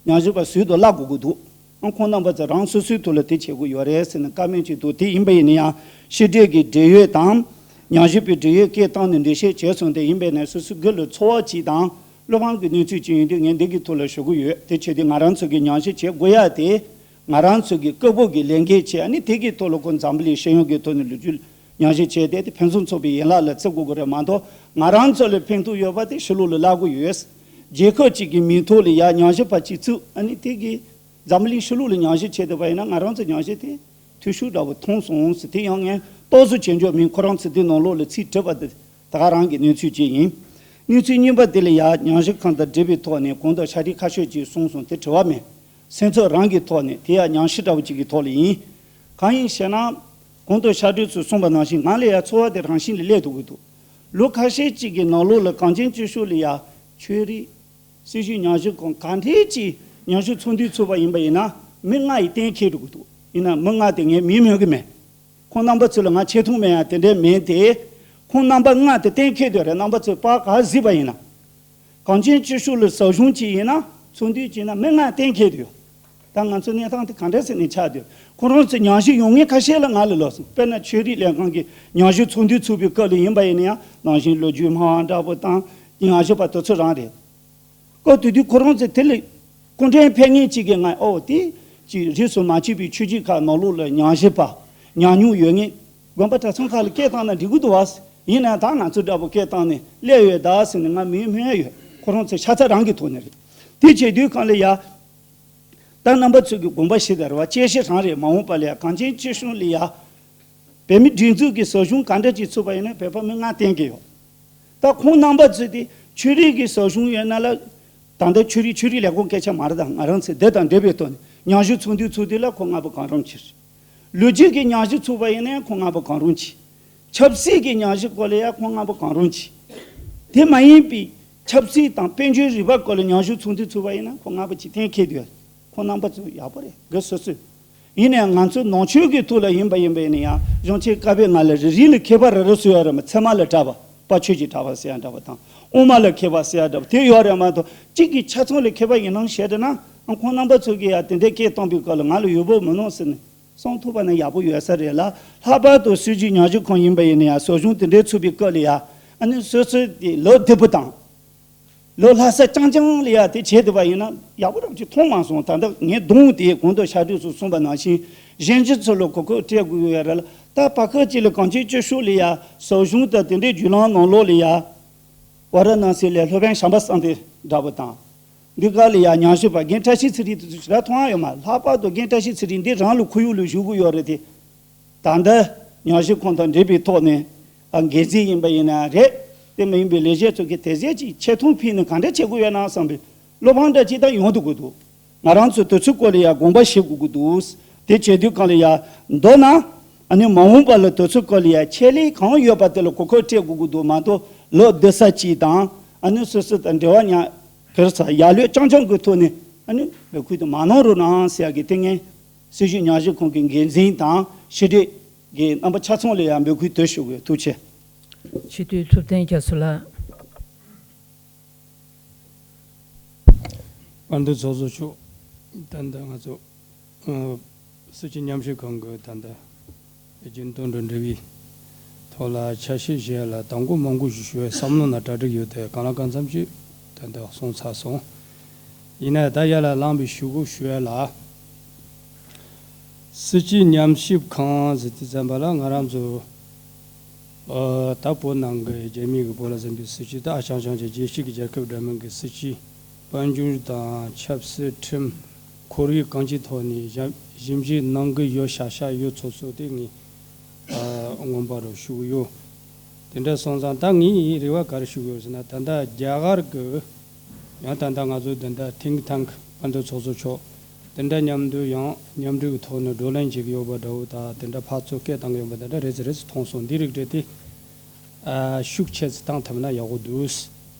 ཉམས་ཞིབ་པ་ཟུར་དུ་བརླག་དགོས་ཀྱི་འདུག་ཨང་། ཁོང་རྣམ་པ་ཚོ་རང་སོ་སོའི་ཐོག་ལ་དེ་བྱེད་དགོས་ཡོད་རེད་ཟེར་ནས་བཀའ་མོལ་ཅིག་འདུག་དེ་ཡིན་པ་ཡིན་ན་ཡང་། ཕྱི་འབྲེལ་གྱི་འབྲེལ་ཡོད་དང་། ཉམས་ཞིབ་པའི་འབྲེལ་ཡོད་སྐད་བཏང་ནས་འགྲེལ་བཤད་བྱས་སོང་། དེ་ཡིན་པས་ན་སོ་སོ་སྒེར་ལ་ཚོར་བ་ཅིག་དང་། བློ་ཕམ་གྱི་གནས་ཚུལ་ཅིག་ཡིན་དུས་ངས་འདི་གི་ཐོག་ལ་ཞུ་གི་ཡོད། དེ་བྱས་དུས་ང་རང་ཚོ་གི་ཉམས་ཞིབ་བྱེད་དགོས་ཡ་དེ། ང་རང་ཚོ་གི་སྐད་འབོད་ཀྱི་ལས་འགན་བྱས། ཨ་ནི་དེ་གི་ཐོག་ལ་ཁོ་འཛམ་བུ་གླིང་ཤེས་ཡོན་གྱི་ཐོག་ནས་ལོ་རྒྱུས་ཉམས་ཞིབ་བྱས་ཏེ། དེ་ཕུན་སུམ་ཚོགས་པའི་ཡན་ལག་ལ་བརྩི་དགོས་ཀྱི་རེད་མ་གཏོགས། ང་རང་ཚོ་ལ་ཕན་ཐོགས་ཡོད་པ་དེ་ཕྱི་ལོགས་ལ་བརླག་གི་ཡོད། རྒྱལ་ཁབ་ཅིག་གི་མིང་ཐོག་ལ་ཡ་ཉམས་ཞིབ་པ་ཅིག་བཙུགས། ཨ་ནི་དེ་གི་འཛམ་བུ་གླིང་ཕྱི་ལོགས་ལ་ཉམས་ཞིབ་བྱས་བསྡད་པ་ཡིན་ན། ང་རང་ཚོ་ཉམས་ཞིབ་དེ་འཐུས་ཤོར་འདྲ་བོ་མཐོང་སོང་ཟེར། དེ་ཡང་ངས་རྟོག་བཟོ་བྱེད་འཇོག་མིན། ཁོ་རང་ཚོ་དེ་ནང་ལོགས་ལ་ཚིག་བྲིས་པ་དེ་ད་ག་རང་གི་གནས་ཚུལ་ཅིག་ཡིན། གནས་ཚུལ་གཉིས་པ་དེ་ལ་ཡ་ཉམས་ཞིབ་ཁང་དང་འབྲེལ་བའི་ཐོག་ནས་གོང་དུ་ཕྱག་བྲིས་ཁ་ཤས་ཅིག་གསུངས་སོང་། དེ་དྲི་བ་མེད། སེམས་ཚོར་རང་གི་ཐོག་ནས། དེ་ཡང་ཉམས་ཞིབ་འདྲ་བོ་ཅིག་གི་ཐོག་ལ་ཡིན། གང་ཡིན་ཞེ་ན། གོང་དུ་ཕྱག་བྲིས་སུ་གསུངས་པ་ནང་བཞིན། ང་ལ་ཡ་ཚོར་བ་དེ་རང་བཞིན་ལས་སླེབས་ཐུབ་ཀྱི་འདུག་ལོ་ཁ་ཤས་ཅིག་གི་ནང་ལོགས་ལ་གངས་ཅན་སྐྱིད་གཤོངས་ལ་ཡ་ཆོས་རིག་སྲིད་བྱུས་ཉམས་ཞིབ་ཁང་ག་འདྲས་ཅིག་ཉམས་ཞིབ་ཚོགས་འདུ་ཚུགས་པ་ཡིན་པ་ཡིན་ན། མི་ལྔ་ཡིས་གཏན་འཁེལ་འགྲོ་གི་འདུག་ཡིན་ན་མི་ལྔ་དེ་ངས་མིང་སྨོས་ཀྱི་མེད། ཁོང་རྣམ་པ་ཚོ་ལ་ང་ཆེ་མཐོང་མེད་ཡ་དེ་འདྲས་མེད་དེ། ཁོང་རྣམ་པ་ལྔ་དེ་གཏན་འཁེལ་དོན་རེད། རྣམ་པ་ཚོས་པར་ག་གཟིགས་པ་ཡིན་ན། གངས་ཅན་སྐྱིད་གཤོངས་ལ་ཟབ་སྦྱོང་ཅིག་ཡིན་ན། ཚོགས་འདུ་ཅིག་ན་མི་ལྔ་གཏན་འཁེལ་དུ་ཡོད། ད་ང་ཚོ་གནས་སྟངས་དེ་ག་འདྲ་ཟེར་ནས་ཆགས་དུས། ཁོ་རང་ཚོ་ཉམས་ཞིབ་ཡོང་མཁན་ཁ་ཤས་ལ་ང་ལ་ལབ་སོང་། དཔེར་ན་ཆོས་རིག་ལས་ཁང་གི་ཉམས་ཞིབ་ཚོགས་འདུ་ཚུགས་པའི་སྐབས་ལ་ཡིན་པ་ཡིན་ན་ཡང་། ནང་བཞིན་ལོ་རྒྱུས་སྨྲ་བ་འདྲ་པོ་དང་། ཉམས་ཞིབ་པ་དེ་ཚོ་རང་རེད། སྐབས་དེ་དུས་ཁོ་རང་ཚོས་དེ་ལ་སྐུ་མགྲོན་ཕེབས་མཁན་ཅིག་གིས་ང་ཨོ་དེ་ཅིག་རིས་སུ་མ་ཆད་པའི་ཆོས་བརྒྱུད་ཁག་ནང་ལོགས་ལ་ཉམས་ཞིབ་པ་ཉམས་མྱོང་ཡོད་མཁན་དགོན་པ་གྲྭ་ཚང་ཁག་ལ་སྐད་བཏང་ན་འགྲིག་གི་འདུག་བ། ཡིན་ན་ད་ང་ཚོ་འདྲ་པོ་སྐད་བཏང་ནས་སླེབས་ཡོད་ད་ཟེར་ནས་ང་མིང་སྨོས་ཡོད། ཁོ་རང་ཚོ་ཤ་ཚ་རང་གི་ཐོག་ནས་རེད། དེ་བྱེད་དུས་གང་ལ་ཡ། ད་རྣམ་པ་ཚོ་གི་དགོངས་པ་བཞེས་ད་རེད་བ། དཔྱད་གཞི་རང་རེད། མ་འོངས་པ་ལ་ཡ་གངས་ཅན་སྐྱིད་གཤོངས་ལ་ཡ། བོད་མིའི་སྒྲིག་འཛུགས་ཀྱི་ཟབ་སྦྱོང་ག་འདྲ་ཅིག་ཚུགས་པ་ཡིན་ན་བོད་པ་མི་ལྔ་བསྟེན་གྱི་ཡོད། ད་ཁོང་རྣམ་པ་ཚོས་དེ་ཆོས་རིག་གི་ཟབ་སྦྱོང་ཡོད་ན་ལ། ད་ལྟ་ཆོས་རིག་ཆོས་རིག་ལས་ཁུངས་སྐད་ཆ་མ་རེད། ད་ང་རང་ཚོས་འདི་དང་འབྲེལ་བའི་ཐོག་ནས་ཉམས་ཞིབ་ཚོགས་འདུ་ཚུགས་དུས་ལ་ཁོ་ལྔ་པོ་གང་རུང་ཕྱིར། ལོ་རྒྱུས་ཀྱི་ཉམས་ཞིབ་ཚུགས་པ་ཡིན་ན་ཡང་ཁོ་ལྔ་པོ་གང་རུང་ཕྱིར། ཆབ་སྲིད་ཀྱི་ཉམས་ཞིབ་སྐོར་ལ་ཡང་ཁོ་ལྔ་པོ་གང་རུང་ཕྱིར། དེ་མ་ཡིན་པའི་ཆབ་སྲིད་དང་དཔལ་འབྱོར་རིག་པ་སྐོར་ལ་ཉམས་ཞིབ་ཚོགས་འདུ་ཚུགས་པ་ཡིན་ན་ཁོ་ལྔ་པོ་གཅིག་གཏན་འཁེལ་དུས། ཁོ་རྣམ་པ་ཚོ་ཡག་པོ་རེད། དགའ་བསུ་བསུ། ཡིན་ནའང་ང་ཚོ་ནང་ཆོས་ཀྱི་ཐོག་ལ་ཡིན་པ་ཡིན་པ་ཡིན་ན་ཡང་། གཞུང་ཆེན་བཀའ་པོད་ལྔ་ལ་རེ་རེ་ལ་མཁས་པ་རེ་རེ་ཟེར་ཡ་རེད་མ། ཚད་མ་ལ་གྲགས་པ། དཔལ་ཆོས་ཀྱི་གྲགས་པ་ཟེར་ཡ་འདྲ་པོ་དང་། དབུ་མ་ལ་མཁས་པ་ཟེར་ཡ་འདྲ་པོ་དེ་ཡོད་རེད་མ་གཏོགས། གཅིག་གིས་ཆ་ཚང་ལ་མཁས་པ་ཡིན་ནམ་བཤད་བསྡད་ན། ཁོང་རྣམ་པ་ཚོ་གིས་ཡ་དེ་འདྲའི་སྐད་བཏང་པའི་སྐབས་ལ་ང་ལ་འོས་བབ་མི་གནང་ཟེར་ནས་གསུང་ཐུབ་པ་ན་ཡག་པོ་ཡོད་ས་རེད་ལ། ལྷག་པར་དུ་སྲིད་བྱུས་ཉམས་ཞིབ་ཁང་ཡིན་པ་ཡིན་ན་ཡང་། ཟབ་སྦྱོང་དེ་འདྲའི་ཚུགས་པའི་སྐབས་ལ་ཡ། ཨ་ནི་སོ་སོའི་དེ་ལོ་བདུན་པོ་དང་། ལོ་ལྷག་ས་རྐྱང་རྐྱང་ལ་ཡ་དེ་བྱས་བསྡད་པ་ཡིན་ན་ཡག་པོ་རབ་ཅིག་མཐོང་མ་སོང་། ད་ལྟ་ངས་གདོང་དེ་གོང་དུ་ཕྱག་བྲིས་སུ་གསུངས་པ་ནང་བཞིན། གཞན་སྤྱི་ཚོགས་ལ་གོ་སྐབས་སྤྲད་དགོས་ཡོད་རེད་ལ། ད་བར་སྐབས་ཅིག་ལ་གངས་ཅན་སྐྱིད་གཤོངས་ལ་ཡ་ཟབ་སྦྱོང་དང་དེ་འདྲའི་བརྒྱུད་ལམ་ནང་ལོགས་ལ་ཡ། ཝཱ་ར་ཎ་སི་ལ་སློབ་དཔོན་བྱམས་པ་བསམ་གཏན་འདྲ་པོ་དང་། འདི་ག་ལ་ཡ་ཉམས་ཞིབ་པ་རྒན་བཀྲ་ཤིས་ཚེ་རིང་དེ་ཚོ་ཞེ་དྲག་མཐོང་ཡ་ཡོད་མ། ལྷག་པར་དུ་རྒན་བཀྲ་ཤིས་ཚེ་རིང་འདི་རང་ལ་ཁོར་ཡུག་ལ་བཞུགས་ཀྱི་ཡོད་རེད་དེ། ད་ལྟ་ཉམས་ཞིབ་ཁང་དང་འབྲེལ་བའི་ཐོག་ནས་ཨ་འགན་འཛིན་ཡིན་པ་ཡིན་ན་རེད། དེ་མ་ཡིན་པའི་ལས་བྱེད་ཚོ་གིས་དེ་ཟས་ཅིག་ཆེ་མཐོང་ཕུལ་ནས་ག་འདྲ་བྱེད་དགོས་ཡོད་ན་བསམ་པའི་བློ་ཕམ་འདྲ་ཅིག་ད་ཡོང་སྡོད་དགོས་འདུག་ང་རང་ཚོས་དེ་ཚོའི་སྐོར་ལ་ཡ་དགོངས་པ་བཞེས་དགོས་ཀྱི་འདུག་དེ་བྱེད་དུས་གང་ལ་ཡ་མདོར་ན། ཨ་ནི་མ་འོངས་པ་ལ་དེ་ཚོའི་སྐོར་ལ་ཡ་ཆེད་ལས་གང་ཡོད་པ་དེ་ལ་གོ་སྐབས་སྤྲད་དགོས་ཀྱི་འདུག་མ་གཏོགས་ལོ་བསྡད་ས་ཅིག་དང་། ཨ་ནི་སོ་སོ་དང་འབྲེལ་བ་ཉར་གི་རེད་ས། ཡ་ལོས་རྐྱང་རྐྱང་གི་ཐོག་ནས་ཨ་ནི་འབོད་སྐུལ་དུ་མ་གནང་རོགས་གནང་ཟེར་ཡ་གི་དེ་ངས་སྲིད་བྱུས་ཉམས་ཞིབ་ཁང་གི་འགན་འཛིན་དང་ཕྱི་དྲིལ་གྱི་རྣམ་པ་ཆ་ཚང་ལ་ཡང་འབོད་སྐུལ་དེ་ཞུ་དགོས། ཐུགས་རྗེ་ཆེ། སྤྱི་འཐུས་ཐུབ་བསྟན་རྒྱ་མཚོ་ལགས། དཔལ་ལྡན་ཚོགས་གཙོ་མཆོག་ད་ལྟ་ང་ཚོ་ཨ་སྲིད་བྱུས་ཉམས་ཞིབ་ཁང་གི་ད་ལྟ་རྒྱུན་གཏན་དུ་འབྲེལ་བའི་ཐོག་ལ་ཆ་ཤས་བཞག་ལ་དང་པོ་མང་པོ་ཞིག་ཞུ་བའི་བསམ་བློ་ན་གྲ་སྒྲིག་ཡོད་དེ། གང་ལ་གང་འཚམ་ཞིག་ད་ལྟ་གསུངས་ཚར་སོང་། ཡིན་ན་ད་ཡར་ལ་ལངས་པའི་ཞུ་སྒོ་ཞུ་ཡ་ལ། སྲིད་བྱུས་ཉམས་ཞིབ་ཁང་ཟེར་དུས་ཙམ་པ་ལ་ང་རང་ཚོ་ཨ་ད་བོད་ནང་གི་རྒྱ་མི་གི་བོད་ལ་ཟིན་པའི་སྲིད་བྱུས་ད་ཨ་ཅང་ཅང་གི་རྒྱལ་སྤྱི་གི་རྒྱལ་ཁབ་འདྲ་མིན་གི་སྲིད་བྱུས། དཔལ་འབྱོར་དང་ཆབ་སྲིད། ཁྲིམས། ཁོར་ཡུག་གང་ཅིའི་ཐོག་ནས་ཞིབ་ཞིབ་འཇུག་གནང་གི་ཡོད་ཤག་ཤག་ཡོད་ཚོད་ཚོད་དེ་ངས་ཨ་མངོན་པ་རུ་ཞུ་གི་ཡོད། དེ་འདྲ་སོང་ཙང་ད་ངས་རེ་བ་ག་རེ་ཞུ་གི་ཡོད་ཟེར་ན། ད་ལྟ་རྒྱ་གར་གི་ཡང་ད་ལྟ་ང་ཚོ་དེ་འདྲ་ཐིང་ཐང་དཔལ་ལྡན་ཚོགས་གཙོ་མཆོག་དེ་འདྲ་མཉམ་དུ་ཡང་མཉམ་འབྲེལ་གྱི་ཐོག་ནས་བགྲོ་གླེང་བྱེད་ཀྱི་ཡོད་པ་འདྲ་བོ་དང་། དེ་འདྲ་ཕར་ཚུར་སྐད་བཏང་གི་ཡོད་པ་དེ་འདྲ་རེ་ཙམ་རེ་ཙམ་མཐོང་སོང་། འདི་རིགས་རེད་དེ། ཨ་ཤུགས་ཆེ་ཙམ་བཏང་ཐུབ་ན་ཡག་པོ་འདུག་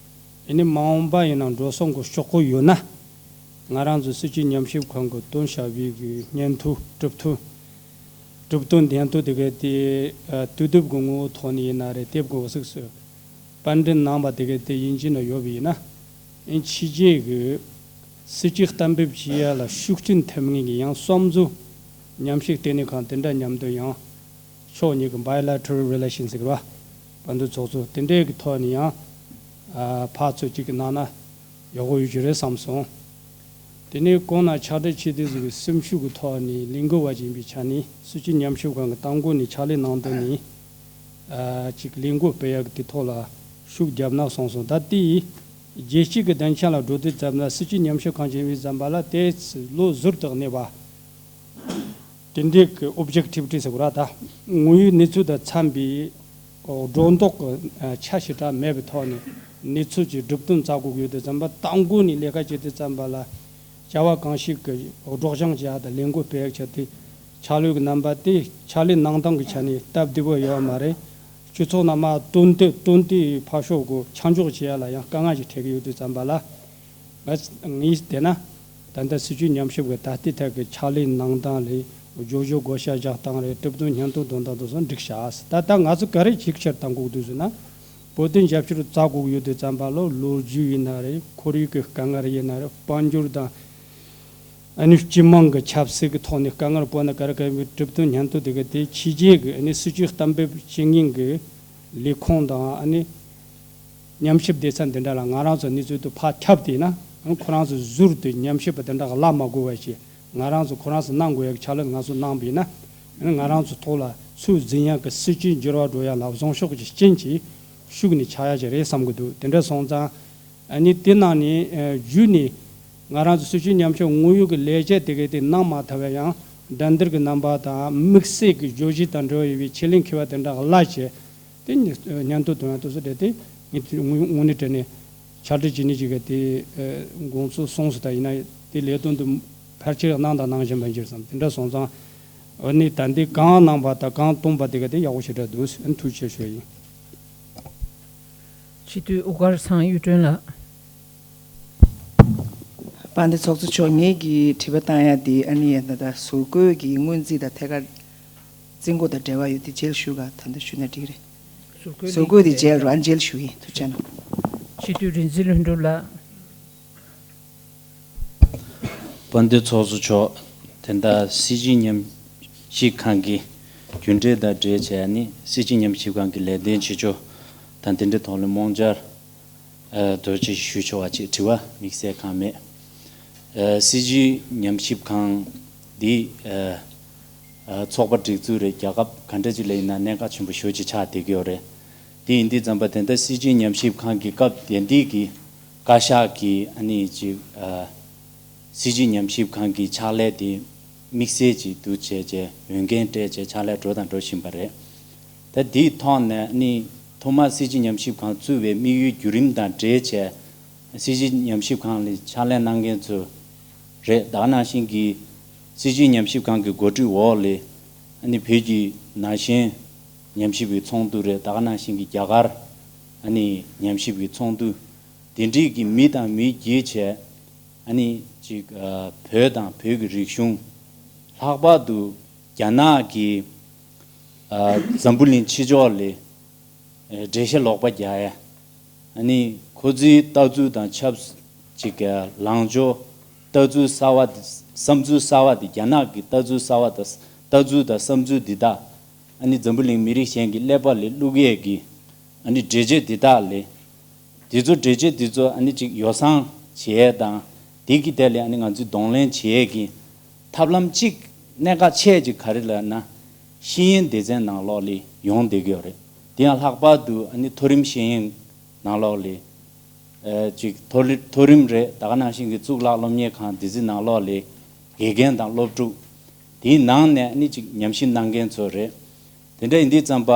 ཨ་ནི་མ་འོངས་པ་ཡིན་ན་འགྲོ་སོང་གི་གཤོག་པ་ཡོད་ན། ང་རང་ཚོ་སྲིད་བྱུས་ཉམས་ཞིབ་ཁང་གི་བཏོན་བཞག་པའི་གི་སྙན་ཐོ་གྲུབ་ཐོ། གྲུབ་དོན་སྙན་ཐོ་དེ་ག་དེ་ཨ་དུས་དེབ་ཀྱི་ངོ་བོ་ཐོག་ནས་ཡིན་ན་རེད། དེབ་ཀྱི་འོ་གཟུགས་སུ་པར་འདྲེན་གནང་བ་དེ་ག་དེ་ཡིན་གཅིག་ན་ཡོད་པ་ཡིན་ན། ཨིན་ཕྱི་རྒྱལ་གྱི་སྲིད་བྱུས་གཏན་འབེབས་བྱེད་ཡ་ལ་ཤུགས་རྐྱེན་ཐེབས་མཁན་གྱི་ཡང་བསམ་མཛོད་ཉམས་ཞིབ་ལྟེ་གནས་ཁང་དེ་འདྲ་མཉམ་དུ་ཡང་ཕྱོགས་གཉིས་ཀྱི་bilateral relations ཟེར་བ། བར་འདུ་ཚོགས་གཙོ་དེ་འདྲའི་གི་ཐོག་ནས་ཡང་ཨ་ཕར་ཚུར་གཅིག་གི་ནང་ན་ཡག་པོ་ཡོད་ཀྱི་རེད་བསམ་སོང་། དེ་ནས་གོང་ན་ཕྱག་བྲིས་ཆེ་དེ་ཟིག་གི་སེམས་ཤུགས་ཀྱི་ཐོག་ནས་ལས་འགུལ་བ་ཅིག་ཡིན་པའི་ཆ་ནས་སྲིད་བྱུས་ཉམས་ཞིབ་ཁང་གི་གཏམ་མགོ་ནས་ཕྱག་ལས་གནང་དོན་ནི་ཨ་ཅིག་ལས་འགུལ་སྤེལ་ཡག་གི་དེ་ཐོག་ལ་ཤུགས་བརྒྱབ་ན་བསམ་སོང་། ད་དེ་རྒྱལ་སྤྱི་གི་སྡིངས་ཆ་ལ་འགྲོ་དུས་ཙམ་ལ་སྲིད་བྱུས་ཉམས་ཞིབ་ཁང་ཅིག་ཡིན་པའི་ཙམ་པ་ལ་དེ་ལོ་ཟུར་དུ་གནས་པ། དེ་འདྲའི་གི་objectivity ཟེར་དགོས་ར། ད་དངོས་ཡོད་གནས་ཚུལ་དང་འཚམས་པའི་སྒྲོ་འདོགས་ཀྱི་ཆ་ཞེ་དྲག་མེད་པའི་ཐོག་ནས་གནས་ཚུལ་གྱི་གྲུབ་དོན་བཙལ་དགོས་ཀྱི་ཡོད་དུས་ཙམ་པ། གཏམ་མགོ་ནས་ལས་ཀ་བྱེད་དུས་ཙམ་པ་ལ་བྱ་བ་གང་ཞིག་གི་སྒྲོག་སྦྱང་བྱེད་ཡག་དང་ལས་འགུལ་སྤེལ་ཡག་ཆེད་དུ་ཕྱག་ལས་ཀྱི་རྣམ་པ་དེ་ཕྱག་ལས་གནང་སྟངས་ཀྱི་ཆ་ནས་སྟབས་བདེ་པོ་ཡོད་མ་རེད། སྤྱི་ཚོགས་ནང་མར་བཏོན་ཏེ་བཏོན་ཏེ་ཕར་ཕྱོགས་གི་ཆ་འཇོག་བྱེད་ཡག་ལ་ཡང་དཀའ་ངལ་ཞིག་འཕྲད་ཀྱི་ཡོད་དུས་ཙམ་པ་ལ། ང་ངས་བལྟས་ན། ད་ལྟ་སྲིད་བྱུས་ཉམས་ཞིབ་ཀྱི་ད་ལྟའི་ཐད་ཀྱི་ཕྱག་ལས་གནང་སྟངས་རེད། བརྗོད་བརྗོད་བགོ་བཤའ་རྒྱག་སྟངས་རེད། གྲུབ་དོན་སྙན་ཐོ་འདོན་སྟངས་དེ་ཚོ་འགྲིག་ཤག་ད་ལྟ་ང་ཚོ་ག་རེ་ཤུགས་ཆེར་གཏང་དགོས་འདུག་ཟེར་ན། བོད་དོན་རྒྱབ་སྐྱོར་བཙལ་དགོས་ཀྱི་ཡོད་དུས་ཙམ་པ་ལ་ལོ་རྒྱུས་ཡིན་ན་རེད། ཁོར་ཡུག་གི་དཀའ་ངལ་ཡིན་ན་རེད། དཔལ་འབྱོར་དང་ཨ་ནི་སྤྱི་དམངས་ཀྱི་ཆབ་སྲིད་ཀྱི་ཐོག་ནས་དཀའ་ངལ་སྤོ་ན་ག་རེ་ག་རེ་ཡིན་པའི་གྲུབ་དོན་སྙན་ཐོ་དེ་ག་དེ་ཕྱི་རྒྱལ་གྱི་ཨ་ནི་སྲིད་བྱུས་གཏན་འབེབས་བྱེད་མཁན་གྱི་ལས་ཁུངས་དང་ཨ་ནི། ཉམས་ཞིབ་སྡེ་ཚན་འདི་འདྲ་ལ་ང་རང་ཚོ་གནས་ཚུལ་དེ་ཕར་ཁྱབ་བསྡད་ན། ཁོ་རང་ཚོ་ཟུར་དུ་ཉམས་ཞིབ་པ་དེ་འདྲ་ག་ལབ་མ་དགོས་པ་ཞིག་ང་རང་ཚོ་ཁོ་རང་ཚོ་གནང་དགོས་ཡག་ཕྱག་ལས་ང་ཚོ་གནང་བ་ཡིན་ན། ང་རང་ཚོ་ཐོག་ལ་ཚུར་འཛིན་ཡག་གི་སྲིད་བྱུས་འགྱུར་བ་འགྲོ་ཡག་ལ་བཟང་ཕྱོགས་ཀྱི་རྐྱེན་གྱིས་ཤུགས་ནས་ཆགས་ཡག་ཅིག་རེད་བསམ་གྱི་འདུག་དེ་འདྲ་སོང་ཙང་། ཨ་ནི་དེ་ནང་ནས་ཨ་བརྒྱུད་ནས་ང་རང་ཚོ་སྲིད་བྱུས་ཉམས་ཞིབ་དངོས་ཡོད་ཀྱི་ལས་བྱེད་དེ་གས་དེ་གནང་མ་ཐུབ་པ་ཡང་འགྲན་བསྡུར་གྱི་རྣམ་པ་དང་དམིགས་བསལ་གྱི་བརྗོད་གཞི་དང་འབྲེལ་བ་ཡོད་པའི་ཆེད་ལས་མཁས་པ་དེ་འདྲ་ག་ལ་བྱས། དེ་ནི་སྙན་ཐོ་དང་ཡང་དུ་སུ་སྤྲད་དེ་ངས་དེ་དངོས་དངོས་གནས་དྲན་ནས་ཕྱག་བྲིས་བྱེད་ནི་ཅིག་གི་དེ་དགོངས་ཚུལ་གསུངས་སོང་། ད་ཡིན་ན་དེ་ལས་དོན་དུ་ཕལ་ཆེར་གནང་དང་གནང་བཞིན་པ་འགྱུར་བསམ། དེ་འདྲ་སོང་ཙང་འོ་ནི་ད་འདི་གང་གནང་པ་དང་གང་གཏོང་པ་དེ་ག་དེ་ཡག་པོ་ཞེ་དྲག་འདུག་ཨ་ནི་ཐུགས་རྗེ་ཆེ་ཞུ་ཡིན། སྤྱི་འཐུས་དབུ་དཀར་ཚང་གཡུ་སྒྲོན་ལགས། དཔལ་ལྡན་ཚོགས་གཙོ་མཆོག་ངེད་ཀྱིས་དྲི་བ་བཏང་ཡ་དེ་ཨ་ནི་ཡ་ད་ལྟ་ཟུར་བཀོད་ཀྱི་སྔོན་རྩིས་དང་ཐད་ཀར་རྩིས་འགོ་དང་འབྲེལ་བ་ཡོད་དེ་རྗེས་ལ་ཞུ་ག་ད་ལྟ་ཞུས་ན་འགྲིག་རེད། ཟུར་བཀོད་ཟུར་བཀོད་དེ་རྗེས་རུ་ཨ་རྗེས་ལ་ཞུ་ཡིན། ཐུགས་རྗེ་གནང་། སྤྱི་འཐུས་རིག་འཛིན་ལྷུན་གྲུབ་ལགས། དཔལ་ལྡན་ཚོགས་གཙོ་མཆོག་དེ་འདྲ་སྲིད་བྱུས་ཉམས་ཞིབ་ཁང་གི་རྒྱུན་འབྲེལ་དང་འབྲེལ་བྱས་ནས་སྲིད་བྱུས་ཉམས་ཞིབ་ཁང་གི་ལས་དོན་བྱེད་ཕྱོགས་དང་དེ་འདྲའི་ཐོག་ལ་དམོངས་འཆར་ཨ་དོ་ཅིག་ཞུ་ཆོག་པ་ཅིག་དྲི་བ་དམིགས་བསལ་གང་མེད། ཨ་སྲིད་བྱུས་ཉམས་ཞིབ་ཁང་འདི་ཨ་ཨ་ཚོགས་པ་སྒྲིག་འཛུགས་རེད། རྒྱལ་ཁབ་ག་འདྲ་ཅིག་ལ་ཡིན་ན་གནད་འགག་ཆེན་པོ་ཞེ་ཅིག་ཆགས་བསྡད་ཀྱི་ཡོད་རེད། དེ་ཡིན་དུས་ཙམ་པ་དེ་འདྲ་སྲིད་བྱུས་ཉམས་ཞིབ་ཁང་གི་སྐབས་དེ་འདྲའི་གི་བཀའ་ཤག་གིས་ཨ་ནི་ཅིག་ཨ་སྲིད་བྱུས་ཉམས་ཞིབ་ཁང་གི་ཕྱག་ལས་དེ་དམིགས་བསལ་ཅིག་ཏུ་བྱས་བྱས་འོས་འགན་སྤྲད་བྱས་ཕྱག་ལས་འགྲོ་དང་འགྲོ་བཞིན་པ་རེད། ད་དེའི་ཐོག་ནས་ནི་ཐོག་མར་སྲིད་བྱུས་ཉམས་ཞིབ་ཁང་བཙུགས་པའི་དམིགས་ཡུལ་བརྒྱུད་རིམ་དང་འབྲེལ་བྱས་སྲིད་བྱུས་ཉམས་ཞིབ་ཁང་ལ་ཕྱག་ལས་གནང་མཁན་ཚོ་རེད། ད་ག་ནང་བཞིན་གྱི་སྲིད་བྱུས་ཉམས་ཞིབ་ཁང་གི་གོ་སྒྲིག་འོག་ལ་ནི་བོད་ཀྱི་ན་གཞོན་ཉམས་ཞིབ་ཀྱི་ཚོགས་འདུ་རེད། ད་ག་ནང་བཞིན་གྱི་རྒྱ་གར་ཨ་ནི་ཉམས་ཞིབ་ཀྱི་ཚོགས་འདུ་དེ་འདྲའི་གི་མི་དང་མི་བརྒྱུད་བྱས། ཨ་ནི་ཅིག་ཨ་བོད་དང་བོད་ཀྱི་རིག་གཞུང་། ལྷག་པར་དུ་རྒྱ་ནག་གི་ཨ་འཛམ་བུ་གླིང་ཕྱི་ཕྱོགས་ལ་ཨ་འགྲེལ་བཤད་ལོག་པ་རྒྱག་ཡ། ཨ་ནི་ཁོ་ཚོའི་ལྟ་ཚུལ་དང་ཆབས་ཅིག་གི་ལངས་ཕྱོགས། ལྟ་ཚུལ་གསར་བ་དེ། བསམ་ཚུལ་གསར་བ་དེ། རྒྱ་ནག་གི་ལྟ་ཚུལ་གསར་བ་དང་ལྟ་ཚུལ་དང་བསམ་ཚུལ་འདི་དག་ཨ་ནི་འཛམ་བུ་གླིང་མི་རིགས་གཞན་གྱི་ཀླད་པ་ལ་བླུག་ཡས་ཀྱི་ཨ་ནི་འགྲེལ་བྱེད་འདི་དག་ལས། དེ་ཚོ་འགྲེལ་བྱེད་དེ་ཚོ་ཨ་ནི་ཅིག་ཡོ་བསྲང་བྱེད་ཡས་དང་། དེ་གི་ཐད་ལ་ཨ་ནི་ང་ཚོས་གདོང་ལེན་བྱེད་ཡས་ཀྱི་ཐབས་ལམ་གཅིག་གནད་འགག་ཆེ་ཅིག་ག་རེ་ལབ་ན། ཤེས་ཡོན་སྡེ་ཚན་ནང་ལོགས་ལ་ཡོང་བསྡད་ཀྱི་ཡོད་རེད། དེ་ཡང་ལྷག་པར་དུ་ཨ་ནི་མཐོ་རིམ་ཤེས་ཡོན་ནང་ལོགས་ལ་ཨ་ཅིག་མཐོ་རི་མཐོ་རིམ་རེད། ད་ག་ནང་བཞིན་གྱི་གཙུག་ལག་སློབ་གཉེར་ཁང་འདི་ཚོའི་ནང་ལོགས་ལ་དགེ་རྒན་དང་སློབ་ཕྲུག་དེའི་ནང་ནས་ཨ་ནི་ཅིག་ཉམས་ཞིབ་གནང་མཁན་ཚོ་རེད། དེ་འདྲ་ཡིན་དུས་ཙམ་པ།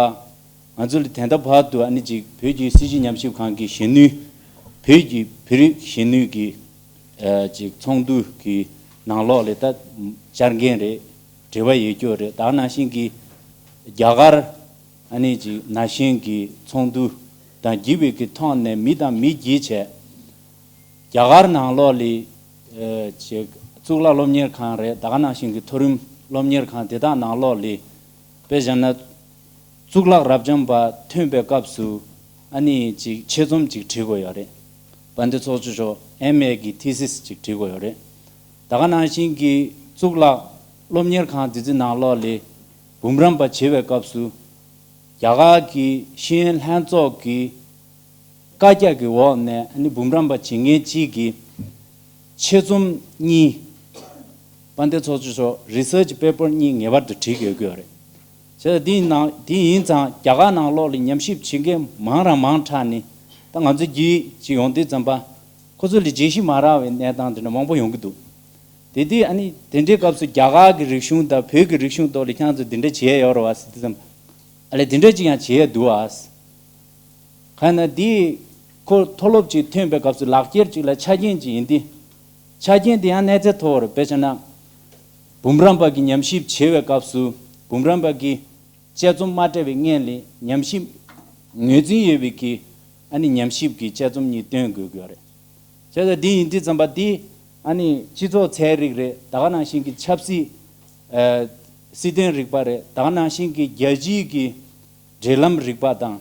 ང་ཚོ་ལ་ད་ལྟ་བར་དུ་ཨ་ནི་ཅིག་བོད་ཀྱི་སྲིད་བྱུས་ཉམས་ཞིབ་ཁང་གི་གཞོན་ནུའི། བོད་ཀྱི་བོད་རིགས་གཞོན་ནུའི་གི་ཨ་ཅིག་ཚོགས་འདུ་གི་ནང་ལོགས་ལ་ད་བཅར་མཁན་རེད། འབྲེལ་བ་ཡོད་རྒྱུ་རེད། ད་ག་ནང་བཞིན་གྱི་རྒྱ་གར་ཨ་ནི་ཅིག་ན་གཞོན་གྱི་ཚོགས་འདུ་དང་བརྒྱུད་པའི་གི་ཐོག་ནས་མི་དང་མི་བརྒྱུད་བྱས་ རྒྱ་གར་ནང་ལོགས་ལི་ཨེ་ཅིག་གཙུག་ལག་སློབ་གཉེར་ཁང་རེད། ད་ག་ནང་བཞིན་གྱི་མཐོ་རིམ་སློབ་གཉེར་ཁང་དེ་དག་ནང་ལོགས་ལི་དཔེ་བཞག་ན་གཙུག་ལག་རབ་འབྱམས་པ་ཐོན་པའི་སྐབས་སུ་ཨ་ནི་ཅིག་ཆེད་རྩོམ་ཅིག་བྲིས་དགོས་ཡོད་རེད། དཔལ་ལྡན་ཚོགས་གཙོ་མཆོག་ཨེམ་ཨེ་གི་ཐི་སིས་ཅིག་བྲིས་དགོས་ཡོད་རེད། ད་ག་ནང་བཞིན་གྱི་གཙུག་ལག་སློབ་གཉེར་ཁང་དེ་ཚོའི་ནང་ལོགས་ལི་འབུམ་རམས་པ་བྱེད་པའི་སྐབས་སུ་རྒྱ་གར་གྱི་ཤེས་ཡོན་ལྷན་ཚོགས་ཀྱི་བཀའ་རྒྱ་གི་འོག་ནས་ཨ་ནི་འབུམ་རམས་པ་བྱེད་མཁན་གཅིག་གིས་ཆེད་རྩོམ་གཉིས། དཔལ་ལྡན་ཚོགས་གཙོ་མཆོག་རི་སར་ཆི་པེ་པར་གཉིས་ངེས་པར་དུ་བྲིས་དགོས་ཀྱི་ཡོད་རེད། བྱས་ཙང་འདི་ནང་འདི་ཡིན་ཙང་རྒྱ་གར་ནང་ལོགས་ལ་ཉམས་ཞིབ་བྱེད་མཁན་མང་རང་མང་དྲགས་ནི་ད་ང་ཚོ་བརྒྱུད་ཅིག་ཡོང་དུས་ཙམ་པ་ཁོ་ཚོ་ལ་རྒྱས་གཞི་མ་རག་པའི་གནས་སྟངས་དེ་འདྲ་མང་པོ་ཡོང་གི་འདུག་དེ་དུས་ཨ་ནི་དེ་འདྲའི་སྐབས་སུ་རྒྱ་གར་གྱི་རིག་གཞུང་དང་བོད་ཀྱི་རིག་གཞུང་ཐོག་ལ་ཁྱེད་ཚོ་འདི་འདྲ་བྱས་ཡོད་རེད་བ་ཟེར་དུས་ཙམ་ཨ་ལས་འདི་འདྲ་ཅིག་ཡང་བྱས་འདུག་ཨ། གང་ན་འདི་ཁོ་མཐོ་སློབ་ཅིག་ཐོན་པའི་སྐབས་སུ་ལག་འཁྱེར་ཅིག་ལ་ཆ་རྐྱེན་ཅིག་ཡིན་ཏེ། ཆ་རྐྱེན་དེ་ཡང་གནས་ཚད་མཐོ་བོར་དཔེ་བྱས་ན། འབུམ་རམས་པ་གི་ཉམས་ཞིབ་བྱེད་པའི་སྐབས་སུ་འབུམ་རམས་པ་གི་དཔྱད་རྩོམ་མ་སྤྲད་པའི་སྔོན་ལ་ཉམས་ཞིབ་ངོས་འཛིན་ཡོད་པའི་གི་ཨ་ནི་ཉམས་ཞིབ་ཀྱི་དཔྱད་རྩོམ་གཉིས་སྟོན་དགོས་ཀྱི་ཡོད་རེད། བྱས་ཙང་འདི་ཡིན་དུས་ཙམ་པ་འདི་ཨ་ནི་སྤྱི་ཚོགས་ཚན་རིག་རེད། ད་ག་ནང་བཞིན་གྱི་ཆབ་སྲིད་ཨ་སྲིད་དོན་རིག་པ་རེད། ད་ག་ནང་བཞིན་གྱི་རྒྱལ་སྤྱིའི་གི་འབྲེལ་ལམ་རིག་པ་དང་།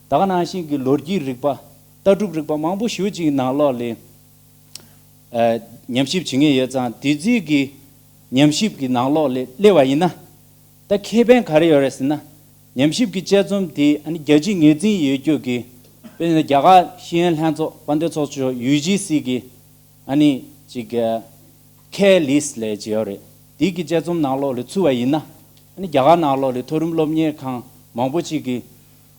ད་ག་ནང་བཞིན་གྱི་ལོ་རྒྱུས་རིག་པ། ལྟ་གྲུབ་རིག་པ་མང་པོ་ཞེ་པོ་ཅིག་གི་ནང་ལོགས་ལ་ཨ་ཉམས་ཞིབ་བྱེད་མཁན་ཡོད་ཙང་དེ་ཚོའི་གི་ཉམས་ཞིབ་ཀྱི་ནང་ལོགས་ལ་སླེབས་པ་ཡིན་ན། ད་ཁེ་ཕན་ག་རེ་ཡོད་རེད་ཟེར་ན། ཉམས་ཞིབ་ཀྱི་དཔྱད་རྩོམ་དེ་ཨ་ནི་རྒྱལ་སྤྱིའི་ངོས་འཛིན་ཡོད་རྒྱུ་གི། དཔེར་ན་རྒྱ་གར་ཤེས་ཡོན་ལྷན་ཚོགས་དཔལ་ལྡན་ཚོགས་གཙོ་མཆོག་ཡུ་ཇི་སི་གི་ཨ་ནི་ཅིག་ཁེ་ལིས་ལབ་ཅིག་ཡོད་རེད། དེ་གི་དཔྱད་རྩོམ་ནང་ལོགས་ལ་ཚུད་པ་ཡིན་ན། ཨ་ནི་རྒྱ་གར་ནང་ལོགས་ལ་མཐོ་རིམ་སློབ་གཉེར་ཁང་མང་པོ་ཅིག་གི་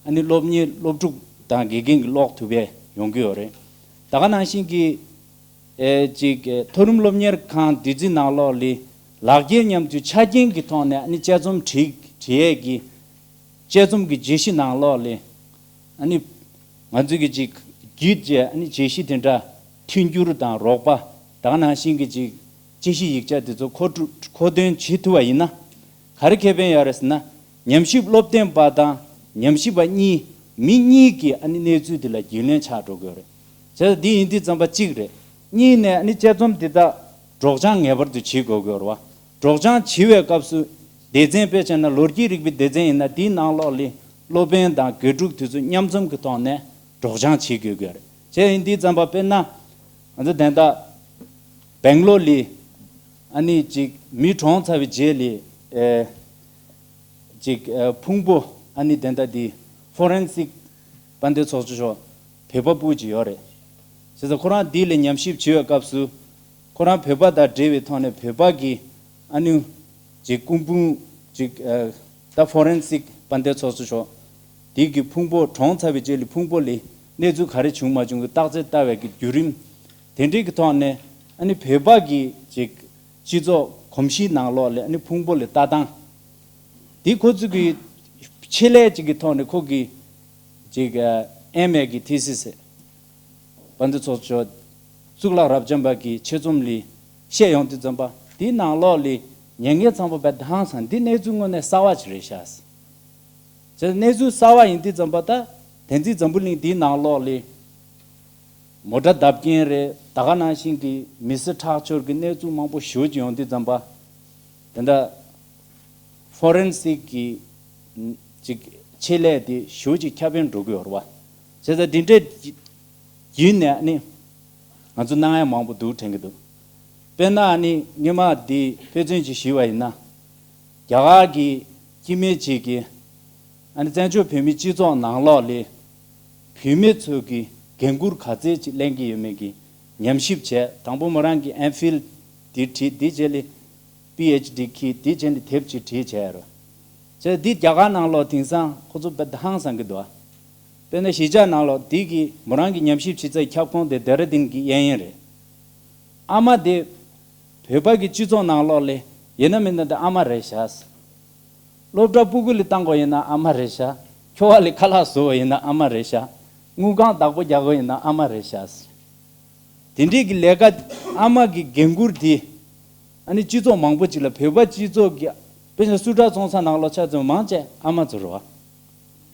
ཨ་ནི་སློབ་གཉེར་སློབ་ཕྲུག་དང་དགེ་རྒན་གྱི་ཀློག་ཐུབ་པ་ཡོང་གི་ཡོད་རེད། ད་ག་ནང་བཞིན་གྱི་ཨེ་ཅིག་ཨེ་མཐོ་རིམ་སློབ་གཉེར་ཁང་འདི་ཚོའི་ནང་ལོགས་ལ་ལག་འཁྱེར་མཉམ་དུ་ཆ་རྐྱེན་གྱི་ཐོག་ནས་ཨ་ནི་དཔྱད་རྩོམ་བྲིས་བྲིས་ཡས་ཀྱི་དཔྱད་རྩོམ་གྱི་བརྗོད་གཞི་ནང་ལོགས་ལ་ཨ་ནི་ང་ཚོས་ཀྱི་ཅིག་བརྒྱུད་བྱས་ཨ་ནི་བརྗོད་གཞི་དེ་འདྲ་མཐུན་འགྱུར་དང་རོགས་པ། ད་ག་ནང་བཞིན་གྱི་ཅིག་དཔྱད་གཞི་ཡིག་ཆ་དེ་ཚོ་མཁོ་སྤྲོད་མཁོ་འདོན་བྱེད་ཐུབ་པ་ཡིན་ན། ག་རེ་ཁེ་ཕན་ཡོད་རེད་ཟེར་ན། ཉམས་ཞིབ་སློབ་སྟོན་པ་དང་ཉམས་ཞིབ་པ་གཉིས་མི་གཉིས་ཀྱིས་ཨ་ནི་གནས་ཚུལ་དེ་ལ་རྒྱུས་ལོན་ཆགས་འགྲོ་གི་ཡོད་རེད། བྱས་ཙང་འདི་ཡིན་དུས་ཙམ་པ་གཅིག་རེད། གཉིས་ནས་ཨ་ནི་དཔྱད་རྩོམ་དེ་དག་སྒྲོག་སྦྱང་ངེས་པར་དུ་བྱེད་དགོས་ཀྱི་ཡོད་རེད་བ། སྒྲོག་སྦྱང་བྱེད་པའི་སྐབས་སུ་སྡེ་ཚན་དཔེ་བྱས་ན་ལོ་རྒྱུས་རིག་པའི་སྡེ་ཚན་ཡིན་ན་དེའི་ནང་ལོགས་ལ་སློབ་དཔོན་དང་དགེ་ཕྲུག་དེ་ཚོ་མཉམ་འཛོམས་ཀྱི་ཐོག་ནས་སྒྲོག་སྦྱང་བྱེད་དགོས་ཀྱི་ཡོད་རེད། བྱས་ཡིན་དུས་ཙམ་པ་དཔེར་ན་ང་ཚོ་དེ་འདྲ་སྦེང་ལོར་ལ་ཨ་ནི་ཅིག་མི་གྲོངས་ཚར་བའི་རྗེས་ལ་ཨེ། ཅིག་ཨ་ཕུང་པོ་ཨ་ནི་དེ་འདྲ་འདི་ཧྥོ་རེན་སིག་དཔལ་ལྡན་ཚོགས་གཙོ་མཆོག་བོད་པ་སྤུ་གུ་ཅིག་ཡོད་རེད། བྱས་ཙང་ཁོ་རང་འདི་ལ་ཉམས་ཞིབ་བྱེད་པའི་སྐབས་སུ་ཁོ་རང་བོད་པ་དང་འབྲེལ་བའི་ཐོག་ནས་བོད་པ་གི་ཨ་ནི་ཅིག་སྐུ་ཕུང་ཅིག་ཨ་ད་ཧྥོ་རེན་སིག་དཔལ་ལྡན་ཚོགས་གཙོ་མཆོག་འདི་གི་ཕུང་པོ་གྲོངས་ཚར་བའི་རྗེས་ལ་ཕུང་པོ་ལ་གནས་ཚུལ་ག་རེ་བྱུང་མ་བྱུང་གི་བརྟག་དཔྱད་ལྟ་བའི་གི་བརྒྱུད་རིམ་དེ་འདྲའི་གི་ཐོག་ནས་ཨ་ནི་བོད་པ་གི་ཅིག་སྤྱི་ཚོགས་གོམས་གཤིས་ནང་ལོགས་ལ་ཨ་ནི་ཕུང་པོ་ལ་ལྟ་སྟངས། དེ་ཁོ་ཚོ་གི་ཆེད་ལས་ཅིག་གི་ཐོག་ནས་ཁོ་གི་ཅིག་ཨེམ་ཨེ་གི་ཐི་སིས་དཔལ་ལྡན་ཚོགས་གཙོ་གཙུག་ལག་རབ་འབྱམས་པ་གི་ཆེད་རྩོམ་ལ་བཤད་ཡོང་དུས་ཙམ་པ་དེའི་ནང་ལོགས་ལ་ཉན་མཁན་ཚང་མ་དཔེ་ཧང་སང་། འདི་གནས་ཚུལ་དངོས་གནས་གསར་བ་ཅིག་རེད་ཤག་ཟེར། གནས་ཚུལ་གསར་བ་ཡིན་དུས་ཙམ་པ་ད་བསྟན་འཛིན་འཛམ་བུ་གླིང་འདིའི་ནང་ལོགས་ལ་མོ་ཊ་བརྡབ་མཁན་རེད། ད་ག་ནང་བཞིན་གྱི་མི་གསོད་ཁྲག་སྦྱོར་གྱི་གནས་ཚུལ་མང་པོ་ཞེ་པོ་ཅིག་ཡོང་དུས་ཙམ་པ་དེ་འདྲ་ཧྥོ་རེན་སིག་གི་ཅིག་ཆེད་ལས་དེ་ཞེ་པོ་ཅིག་ཁྱབ་སྤེལ་འགྲོ་གི་ཡོད་རེད་བ། བྱས་ཙང་འདི་འདྲའི་བརྒྱུད་ནས་ནི་ང་ཚོ་གནང་ཡ་མང་པོ་འདུག་དྲན་གྱི་འདུག་དཔེར་ན་ནི་སྔོན་མ་འདི་དཔེ་མཚོན་ཅིག་ཞུས་པ་ཡིན་ན། རྒྱ་གར་གྱི་སྐྱེ་དམན་ཅིག་གིས་ཨ་ནི་བཙན་བྱོལ་བོད་མིའི་སྤྱི་ཚོགས་ནང་ལོགས་ལ་བུད་མེད་ཚོ་གི་འགན་འཁུར་ག་ཚད་ཅིག་ལེན་གྱི་ཡོད་མེད་ཀྱི་ཉམས་ཞིབ་བྱས། དང་པོ་མོ་རང་གི་ཨེམ་ཕིལ་དེ་བྲིས། དེ་རྗེས་ལ་པི་ཨེཆ་ཌི་ཁྱེར། དེ་རྗེས་ལ་དེབ་ཅིག་བྲིས་བྱས་རོ། བྱས་འདི་རྒྱ་གར་ནང་ལོགས་དེང་སང་ཁོ་ཚོ་དཔེ་ཧང་སང་གི་འདུག་དཔེར་ན་གཞིས་ཆགས་ནང་ལོགས་འདི་གི་མོ་རང་གི་ཉམས་ཞིབ་བྱེད་སའི་ཁྱབ་ཁོངས་དེ་ལྡེ་ར་ལྡུན་གྱི་གཡས་གཡོན་རེད། ཨ་མ་དེ་བོད་པ་གི་སྤྱི་ཚོགས་ནང་ལོགས་ལ་ཡིན་ན་མིན་ན་དེ་ཨ་མ་རེད་ཤག་སློབ་གྲྭ་སྤུ་གུ་ལ་བཏང་དགོས་ཡིན་ན་ཨ་མ་རེད་ཤག་ཁྱོ་ག་ལ་ཁ་ལག་བཟོ་དགོས་ཡིན་ན་ཨ་མ་རེད་ཤག་དངུལ་ཁང་བདག་པོ་རྒྱག་དགོས་ཡིན་ན་ཨ་མ་རེད་ཤག་དེ་འདྲའི་གི་ལས་ཀ་ཨ་མ་གི་འགན་འཁུར་དེ་ཨ་ནི་སྤྱི་ཚོགས་མང་པོ་ཅིག་ལ་བོད་པ་སྤྱི་ཚོགས་ཀྱི་དཔེར་ན་སུ་ཊར་བཙོང་ས་ནང་ལོགས་ཆ་ཚང་མང་ཆེ་ཨ་མ་ཚོ་རེད་བ།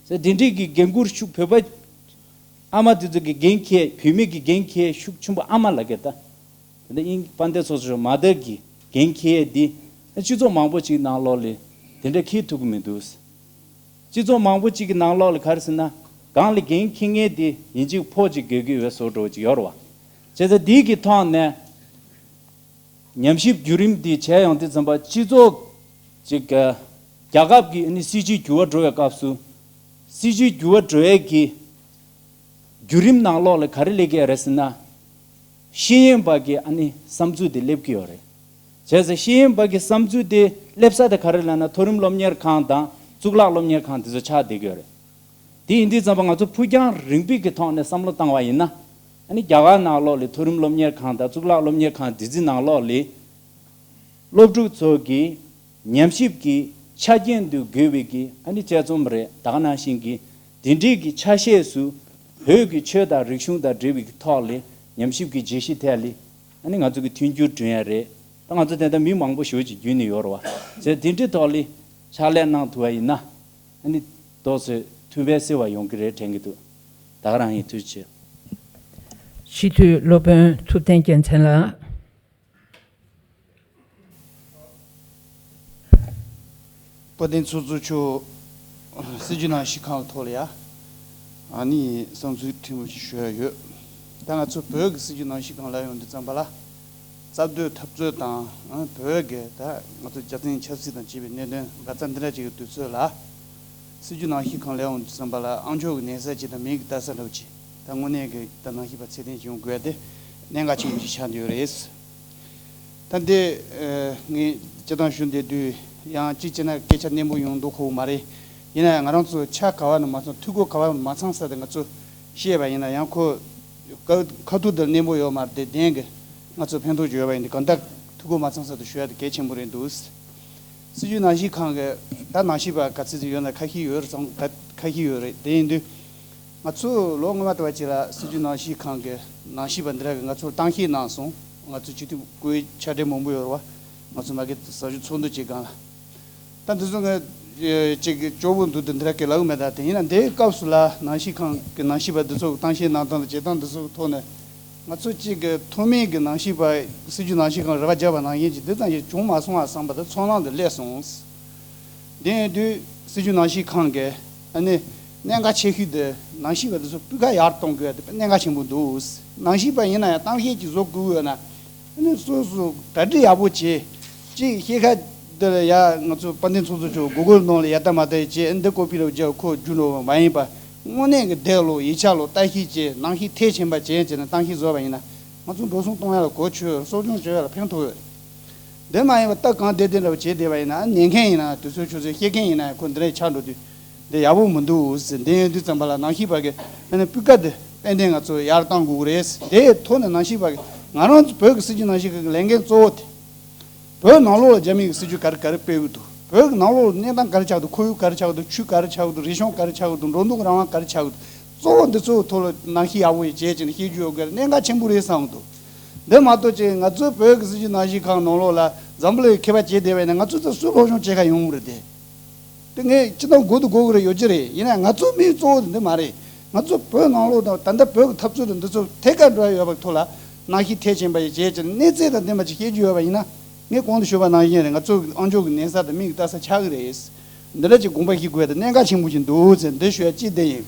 ཟེར་དེ་འདྲའི་གི་འགན་འཁུར་ཤུགས་བོད་པ་ ཨ་མ་དེ་ཚོ་གི་འགན་འཁྱེར། བུད་མེད་ཀྱི་འགན་འཁྱེར་ཤུགས་ཆེན་པོ་ཨ་མ་ལ་གི་ད། དེ་འདྲ་དབྱིན་དཔལ་ལྡན་ཚོགས་གཙོ་མཆོག་མ་དར་གྱི་འགན་འཁྱེར་འདི་སྤྱི་ཚོགས་མང་པོ་ཅིག་ནང་ལོགས་ལ་དེ་འདྲ་འཁྱེར་ཐུབ་ཀྱི་མི་འདུག། སྤྱི་ཚོགས་མང་པོ་ཅིག་གི་ནང་ལོགས་ལ་ག་རེ་ཟེར་ན། སྒང་ལ་འགན་འཁྱེར་མཁན་དེ་ཡིན་གཅིག་ཕོག་གཅིག་དགོས་ཀྱི་ཡོད་བཟོ་འདྲ་ཅིག་ཡོད་རེད་བ། བྱས་ཙང་འདི་གི་ཐོག་ནས་ཉམས་ཞིབ་བརྒྱུད་རིམ་འདི་བྱས་ཡོང་དུས་ཙམ་པ། སྤྱི་ཚོགས་ཅིག་གི་རྒྱལ་ཁབ་ཀྱི་ཨ་ནི་སྲིད་བྱུས་འགྱུར་བ་འགྲོ་བའི་སྐབས་སུ། སྲིད་བྱུས་འགྱུར་བ་འགྲོ་ཡས་ཀྱི་བརྒྱུད་རིམ་ནང་ལོགས་ལ་ག་རེ་སླེབས་ཀྱི་ཡོད་རེད་ཟེར་ན། ཤེས་ཡོན་པ་གི་ཨ་ནི་བསམ་ཚུལ་དེ་སླེབས་ཀྱི་ཡོད་རེད། བྱས་ཙང་ཤེས་ཡོན་པ་གི་བསམ་ཚུལ་དེ་སླེབས་ས་དེ་ག་རེ་ལབ་ན། མཐོ་རིམ་སློབ་གཉེར་ཁང་དང་གཙུག་ལག་སློབ་གཉེར་ཁང་དེ་ཚོ་ཆགས་བསྡད་ཀྱི་ཡོད་རེད། དེ་ཡིན་དུས་ཙམ་པ་ང་ཚོ་ཕུགས་རྒྱང་རིང་པོའི་གི་ཐོག་ནས་བསམ་བློ་བཏང་བ་ཡིན་ན། ཨ་ནི་རྒྱ་གར་ནང་ལོགས་ལ་མཐོ་རིམ་སློབ་གཉེར་ཁང་དང་གཙུག་ལག་སློབ་གཉེར་ཁང་དེ་ཚོའི་ནང་ལོགས་ལ། སློབ་ཕྲུག་ཚོ་གི་ཉམས་ཞིབ་ཀྱི་ཆ་རྐྱེན་དུ་དགོས་པའི་གི་ཨ་ནི་དཔྱད་རྩོམ་རེད། ད་ག་ནང་བཞིན་གྱི་འདི་འདྲའི་གི་ཆ་ཤས་སུ་བོད་ཀྱི་ཆོས་དང་རིག་གཞུང་དང་འབྲེལ་བའི་གི་ཐོག་ལ་ཉམས་ཞིབ་ཀྱི་བརྗོད་གཞི་ཐད་ལ་ཨ་ནི་ང་ཚོ་གི་མཐུན་འགྱུར་བསྐྲུན་ཡ་རེད། ད་ང་ཚོ་དེ་ལྟར་མི་མང་པོ་ཞེ་པོ་ཅིག་བརྒྱུད་ནས་ཡོད་རེད་བ། བྱས་དེ་འདྲའི་ཐོག་ལ་ཕྱག་ལས་གནང་ཐུབ་པ་ཡིན་ན། ཨ་ནི་ཏོག་ཙམ་ཐུགས་ཕན་གསོས་པ་ཡོང་གི་རེད་དྲན་གྱི་འདུག། ད་ག་རང་ཡིན། ཐུགས་རྗེ་ཆེ། སྤྱི་འཐུས་སློབ་དཔོན་ཐུབ་བསྟན་རྒྱལ་མཚན་ལགས། དཔལ་ལྡན་ཚོགས་གཙོ་མཆོག། སྲིད་བྱུས་ནང་བཞིན་གང་གི་ཐོག་ལ་ཡ། ཨ་ནི་བསམ་ཚུལ་ཕྲན་བུ་ཞིག་ཞུ་ཡ་ཡོད། ད་ང་ཚོ་བོད་ཀྱི་སྲིད་བྱུས་ནང་བཞིན་གང་ལ་ཡོང་དུས་ཙམ་པ་ལ། རྩ་དོན་འཐབ་རྩོད་དང་། ཨ། བོད་ཀྱི་ད་ང་ཚོ་རྒྱལ་བཙན་ཆབ་སྲིད་དང་བཅས་པའི་གནད་དོན་འགའ་རྩ་འདི་འདྲ་ཅིག་གི་དུས་ཚོད་ལ། སྲིད་བྱུས་ནང་བཞིན་གང་ལ་ཡོང་དུས་ཙམ་པ་ལ་ཨང་ཅོག་གི་ནས་ས་ཅིག་དང་མིང་གི་ལྟ་ས་འདྲ་བོ་ཅིག། ད་དངོས་གནས་ཀྱི་ད་ནང་བཞིན་པ་ཚད་ལྡན་ཅིག་ཡོང་དགོས་ཡ་དེ་གནད་འགག་ཆེན་པོ་ཞིག་ཆགས་བསྡད་ཡོད་རེད། ད་འདི། ཨ། ངས་སྤྱིར་བཏང་ཞུ་བསྡད་དུས་ཡང་གཅིག་བྱས་ན་སྐད་ཆ་རྣོན་པོ་ཡོང་མདོག་ཁ་པོ་མ་རེད། ཡིན་ན་ཡང་ང་རང་ཚོ་ཆ་ག་བ་ནས་མ་ཚང་། འཐུས་སྒོ་ག་བ་ནས་མ་ཚང་ས་དེ་ང་ཚོ་བཤད་པ་ཡིན་ན་ཡང་ཁོ་ཁ་ཁ་ཐུག་དེ་རྣོན་པོ་ཡོད་མ་རེད་དེ། བདེན་གི་ང་ཚོ་ཕན་ཐོགས་ཅིག་ཡོད་པ་ཡིན་དུས་གང་ལྟར་འཐུས་སྒོ་མ་ཚང་ས་དེ་ཞུ་ཡ་དེ་གལ་ཆེན་པོ་རེད་འདུག། སྲིད་བྱུས་ནང་བཞིན་གང་གི་ད་ནང་བཞིན་པ་ག་ཚོད་ཅིག་ཡོད་ན་ཁ་ཤས་ཡོད་རེད་བསམ། ད་ཁ་ཤས་ཡོད་རེད། དེ་ཡིན་དུས། ང་ཚོ་ལོ་སྔོན་མ་དུ་བ་ཅིག་ལ་སྲིད་བྱུས་ནང་བཞིན་གང་གི་ནང་བཞིན་པ་འདི་ར་གི་ང་ཚོར་གཏམ་བཤད་གནང་སོང་། ང་ཚོ་སྤྱི་འཐུས་སྐུའི་ཕྱག་སྦྲེལ་མང་པོ་ཡོད་རེད་བ། ང་ཚོ་མ་གི་ཟ་ཞུ་ཚོགས་འདུ་ཅིག་སྒང་ལ། ད་འདི་ཚོ་ང་ཅིག་གི་སྐྱོ་བོ་འདུག་འདི་འདི་ར་གི་ལབ་གི་མེད། ད་དེ་ཡིན་ན་འདིའི་སྐབས་སུ་ལ་ནང་བཞིན་གང་གི་ནང་བཞིན་པ་འདི་ཚོ་གི་གཏམ་བཤད་གནང་སྟངས་དང་བྱེད་སྟངས་འདི་ཚོ་གི་ཐོག་ནས། ང་ཚོ་གཅིག་གི་ཐོག་མའི་གི་ནང་བཞིན་པ་སྲིད་བྱུས་ནང་བཞིན་གང་རེ་བ་བརྒྱབ་པ་ནང་བཞིན་གྱི་འདི་ཙམ་ཞིག་བྱུང་མ་སོང་བ་བསམ་པ་དེ་ཚོར་སྣང་དེ་སླེབས་སོང་། དེ་ཡིན་དུས་སྲིད་བྱུས་ནང་བཞིན་གང་གི་ཨ་ནི་གནད་འགག་ཆེ་ཤོས་དེ་ནང་བཞིན་པ་དེ་ཚོ་སྤུས་ཀ་ཡར་གཏོང་དགོས་དེ་གནད་འགག་ཆེན་པོ་འདུག། ནང་བཞིན་པ་ཡིན་ན་ཡང་གཏམ་བཤད་ཅིག་བཟོ་དགོས་ཡོད་ན། ཨ་ནི་སོ་སོ་གྲ་སྒྲིག་ཡག་པོ་བྱེད། གཅིག་ཤེས་ཁ་འདི་ལ་ཡ་ང་ཚོ་དཔལ་ལྡན་ཚོགས་གཙོ་མཆོག་གུ་གུལ་ནང་ལ་ཡ་ད་མ་ད་བྱེད། འདི་ཀོ་པི་ར་བརྒྱབ་ཁོ་རྒྱུ་འགྲོ་བ་མ་ཡིན་པ། དངོས་གནས་ཀྱི་བསྡད་ལོ་ཡིག་ཆ་ལོ་ལྟ་ཞིབ་བྱེད། ནང་བཞིན་ཐེག་ཆེན་པ་བྱེད་བྱས་ནས་གཏམ་བཤད་བཟོ་བ་ཡིན་ན། ང་ཚོ་འགྲོ་སོང་གཏོང་ཡ་ལ་གོ་ཆོད། གསོ་སྐྱོང་བྱེད་ཡ་ལ་ཕན་ཐོགས་ཡོད་རེད། འདི་མ་ཡིན་པ་སྟབས་གང་བདེ་བདེ་འདྲ་བོ་བྱེད་བསྡད་པ་ཡིན་ན། ཉན་མཁན་ཡིན་ན་དུས་ཚོད་ཆུ་ཚོད་ཤེས་མཁན་ཡིན་ན་ཁོ་འདི་འདྲ་ཆགས་འགྲོ་དུས་འདི་ཡག་པོ་མི་འདུག་ཟེར། འདི་ཡིན་དུས་ཙམ་པ་ལ་ནང་བཞིན་པ་གི་ཨ་ནི་སྤུས་ཀ་འདི་ཏན་ཏན་ང་ཚོ་ཡར་བཏང་དགོས་ཀྱི་རེད། དེའི་ཐོག་ནས་ནང་བཞིན་པ་གི་ང་རང་ཚོ་བོད་ཀྱི་སྲིད་བྱུས་ནང་བཞིན་གི་ལས་འགན་གཙོ་བོ་དེ། བོད་ནང་ལོགས་ལ་རྒྱ་མི་གི་སྲིད་བྱུས་ག་རེ་ག་རེ་སྤེལ་གི་འདུག། བོད་ཀྱི་ནང་ལོགས་ལ་གནས་སྟངས་ག་རེ་ཆགས་འདུག། ཁོར་ཡུག་ག་རེ་ཆགས་འདུག། ཆོས་ག་རེ་ཆགས་འདུག། རིག་གཞུང་ག་རེ་ཆགས་འདུག། འགྲོ་འདུག་རང་དབང་ག་རེ་ཆགས་འདུག། གཙོ་བོ་འདི་ཚོའི་ཐོག་ལ་ནང་བཞིན་ཡག་པོ་ཡིན་བྱས་ཀྱི་ནས་བཤད་རྒྱུ་ཡོད་དགོས་གནད་འགག་ཆེན་པོ་རེད་བསམ་གི་འདུག། འདི་མ་གཏོགས་ཀྱི་ང་ཚོའི་བོད་ཀྱི་སྲིད་བྱུས་ནང་བཞིན་གང་ནང་ལོགས་ལ་འཛམ་བུ་གླིང་མཁས་པ་བྱས་བསྡད་པ་ཡིན་ན་ང་ཚོ་ཚོ་སུས་སློབ་སྦྱོང་བྱེད་ག་ཡོང་གི་རེད་དེ། དེ་ངས་སྤྱི་བཏང་དགོས་དུ་དགོས་ཀྱི་རེད། ཡོད་ཀྱི་རེད། ཡིན་ན་ང་ཚོའི་དམིགས་གཙོ་བོ་དེ་འདི་མ་རེད། ང་ཚོ་བོད་ནང་ལོགས་དང་ད་ལྟ་བོད་ཀྱི་འཐབ་རྩོད་དང་འདི་ཚོ་ཐད་ཀར་འབྲེལ་བ་ཡོད་པའི་ཐོག་ལ་ནང་བཞིན་ཐེག་ཆེན་པ་ཡི་བྱས་ཀྱི་གནས་ཚད་དང་ལྡན་པ་ཅིག་བཤད་རྒྱུ་ཡོད་པ་ཡིན་ན། ངས་གོང་དུ་ཞུས་པ་ནང་བཞིན་རེད། ང་ཚོ་ཨང་ཅོག་གི་གནས་ས་དང་མིག་གི་ལྟ་ས་ཆགས་ཀྱི་རེད། འདི་འདྲ་ཅིག་དགོངས་པ་བཞེས་དགོས་དེ་གནད་འགག་ཆེན་པོ་ཅིག་འདུག་ཟེར་འདི་ཞུ་ཡ་གཅིག་དེ་ཡིན།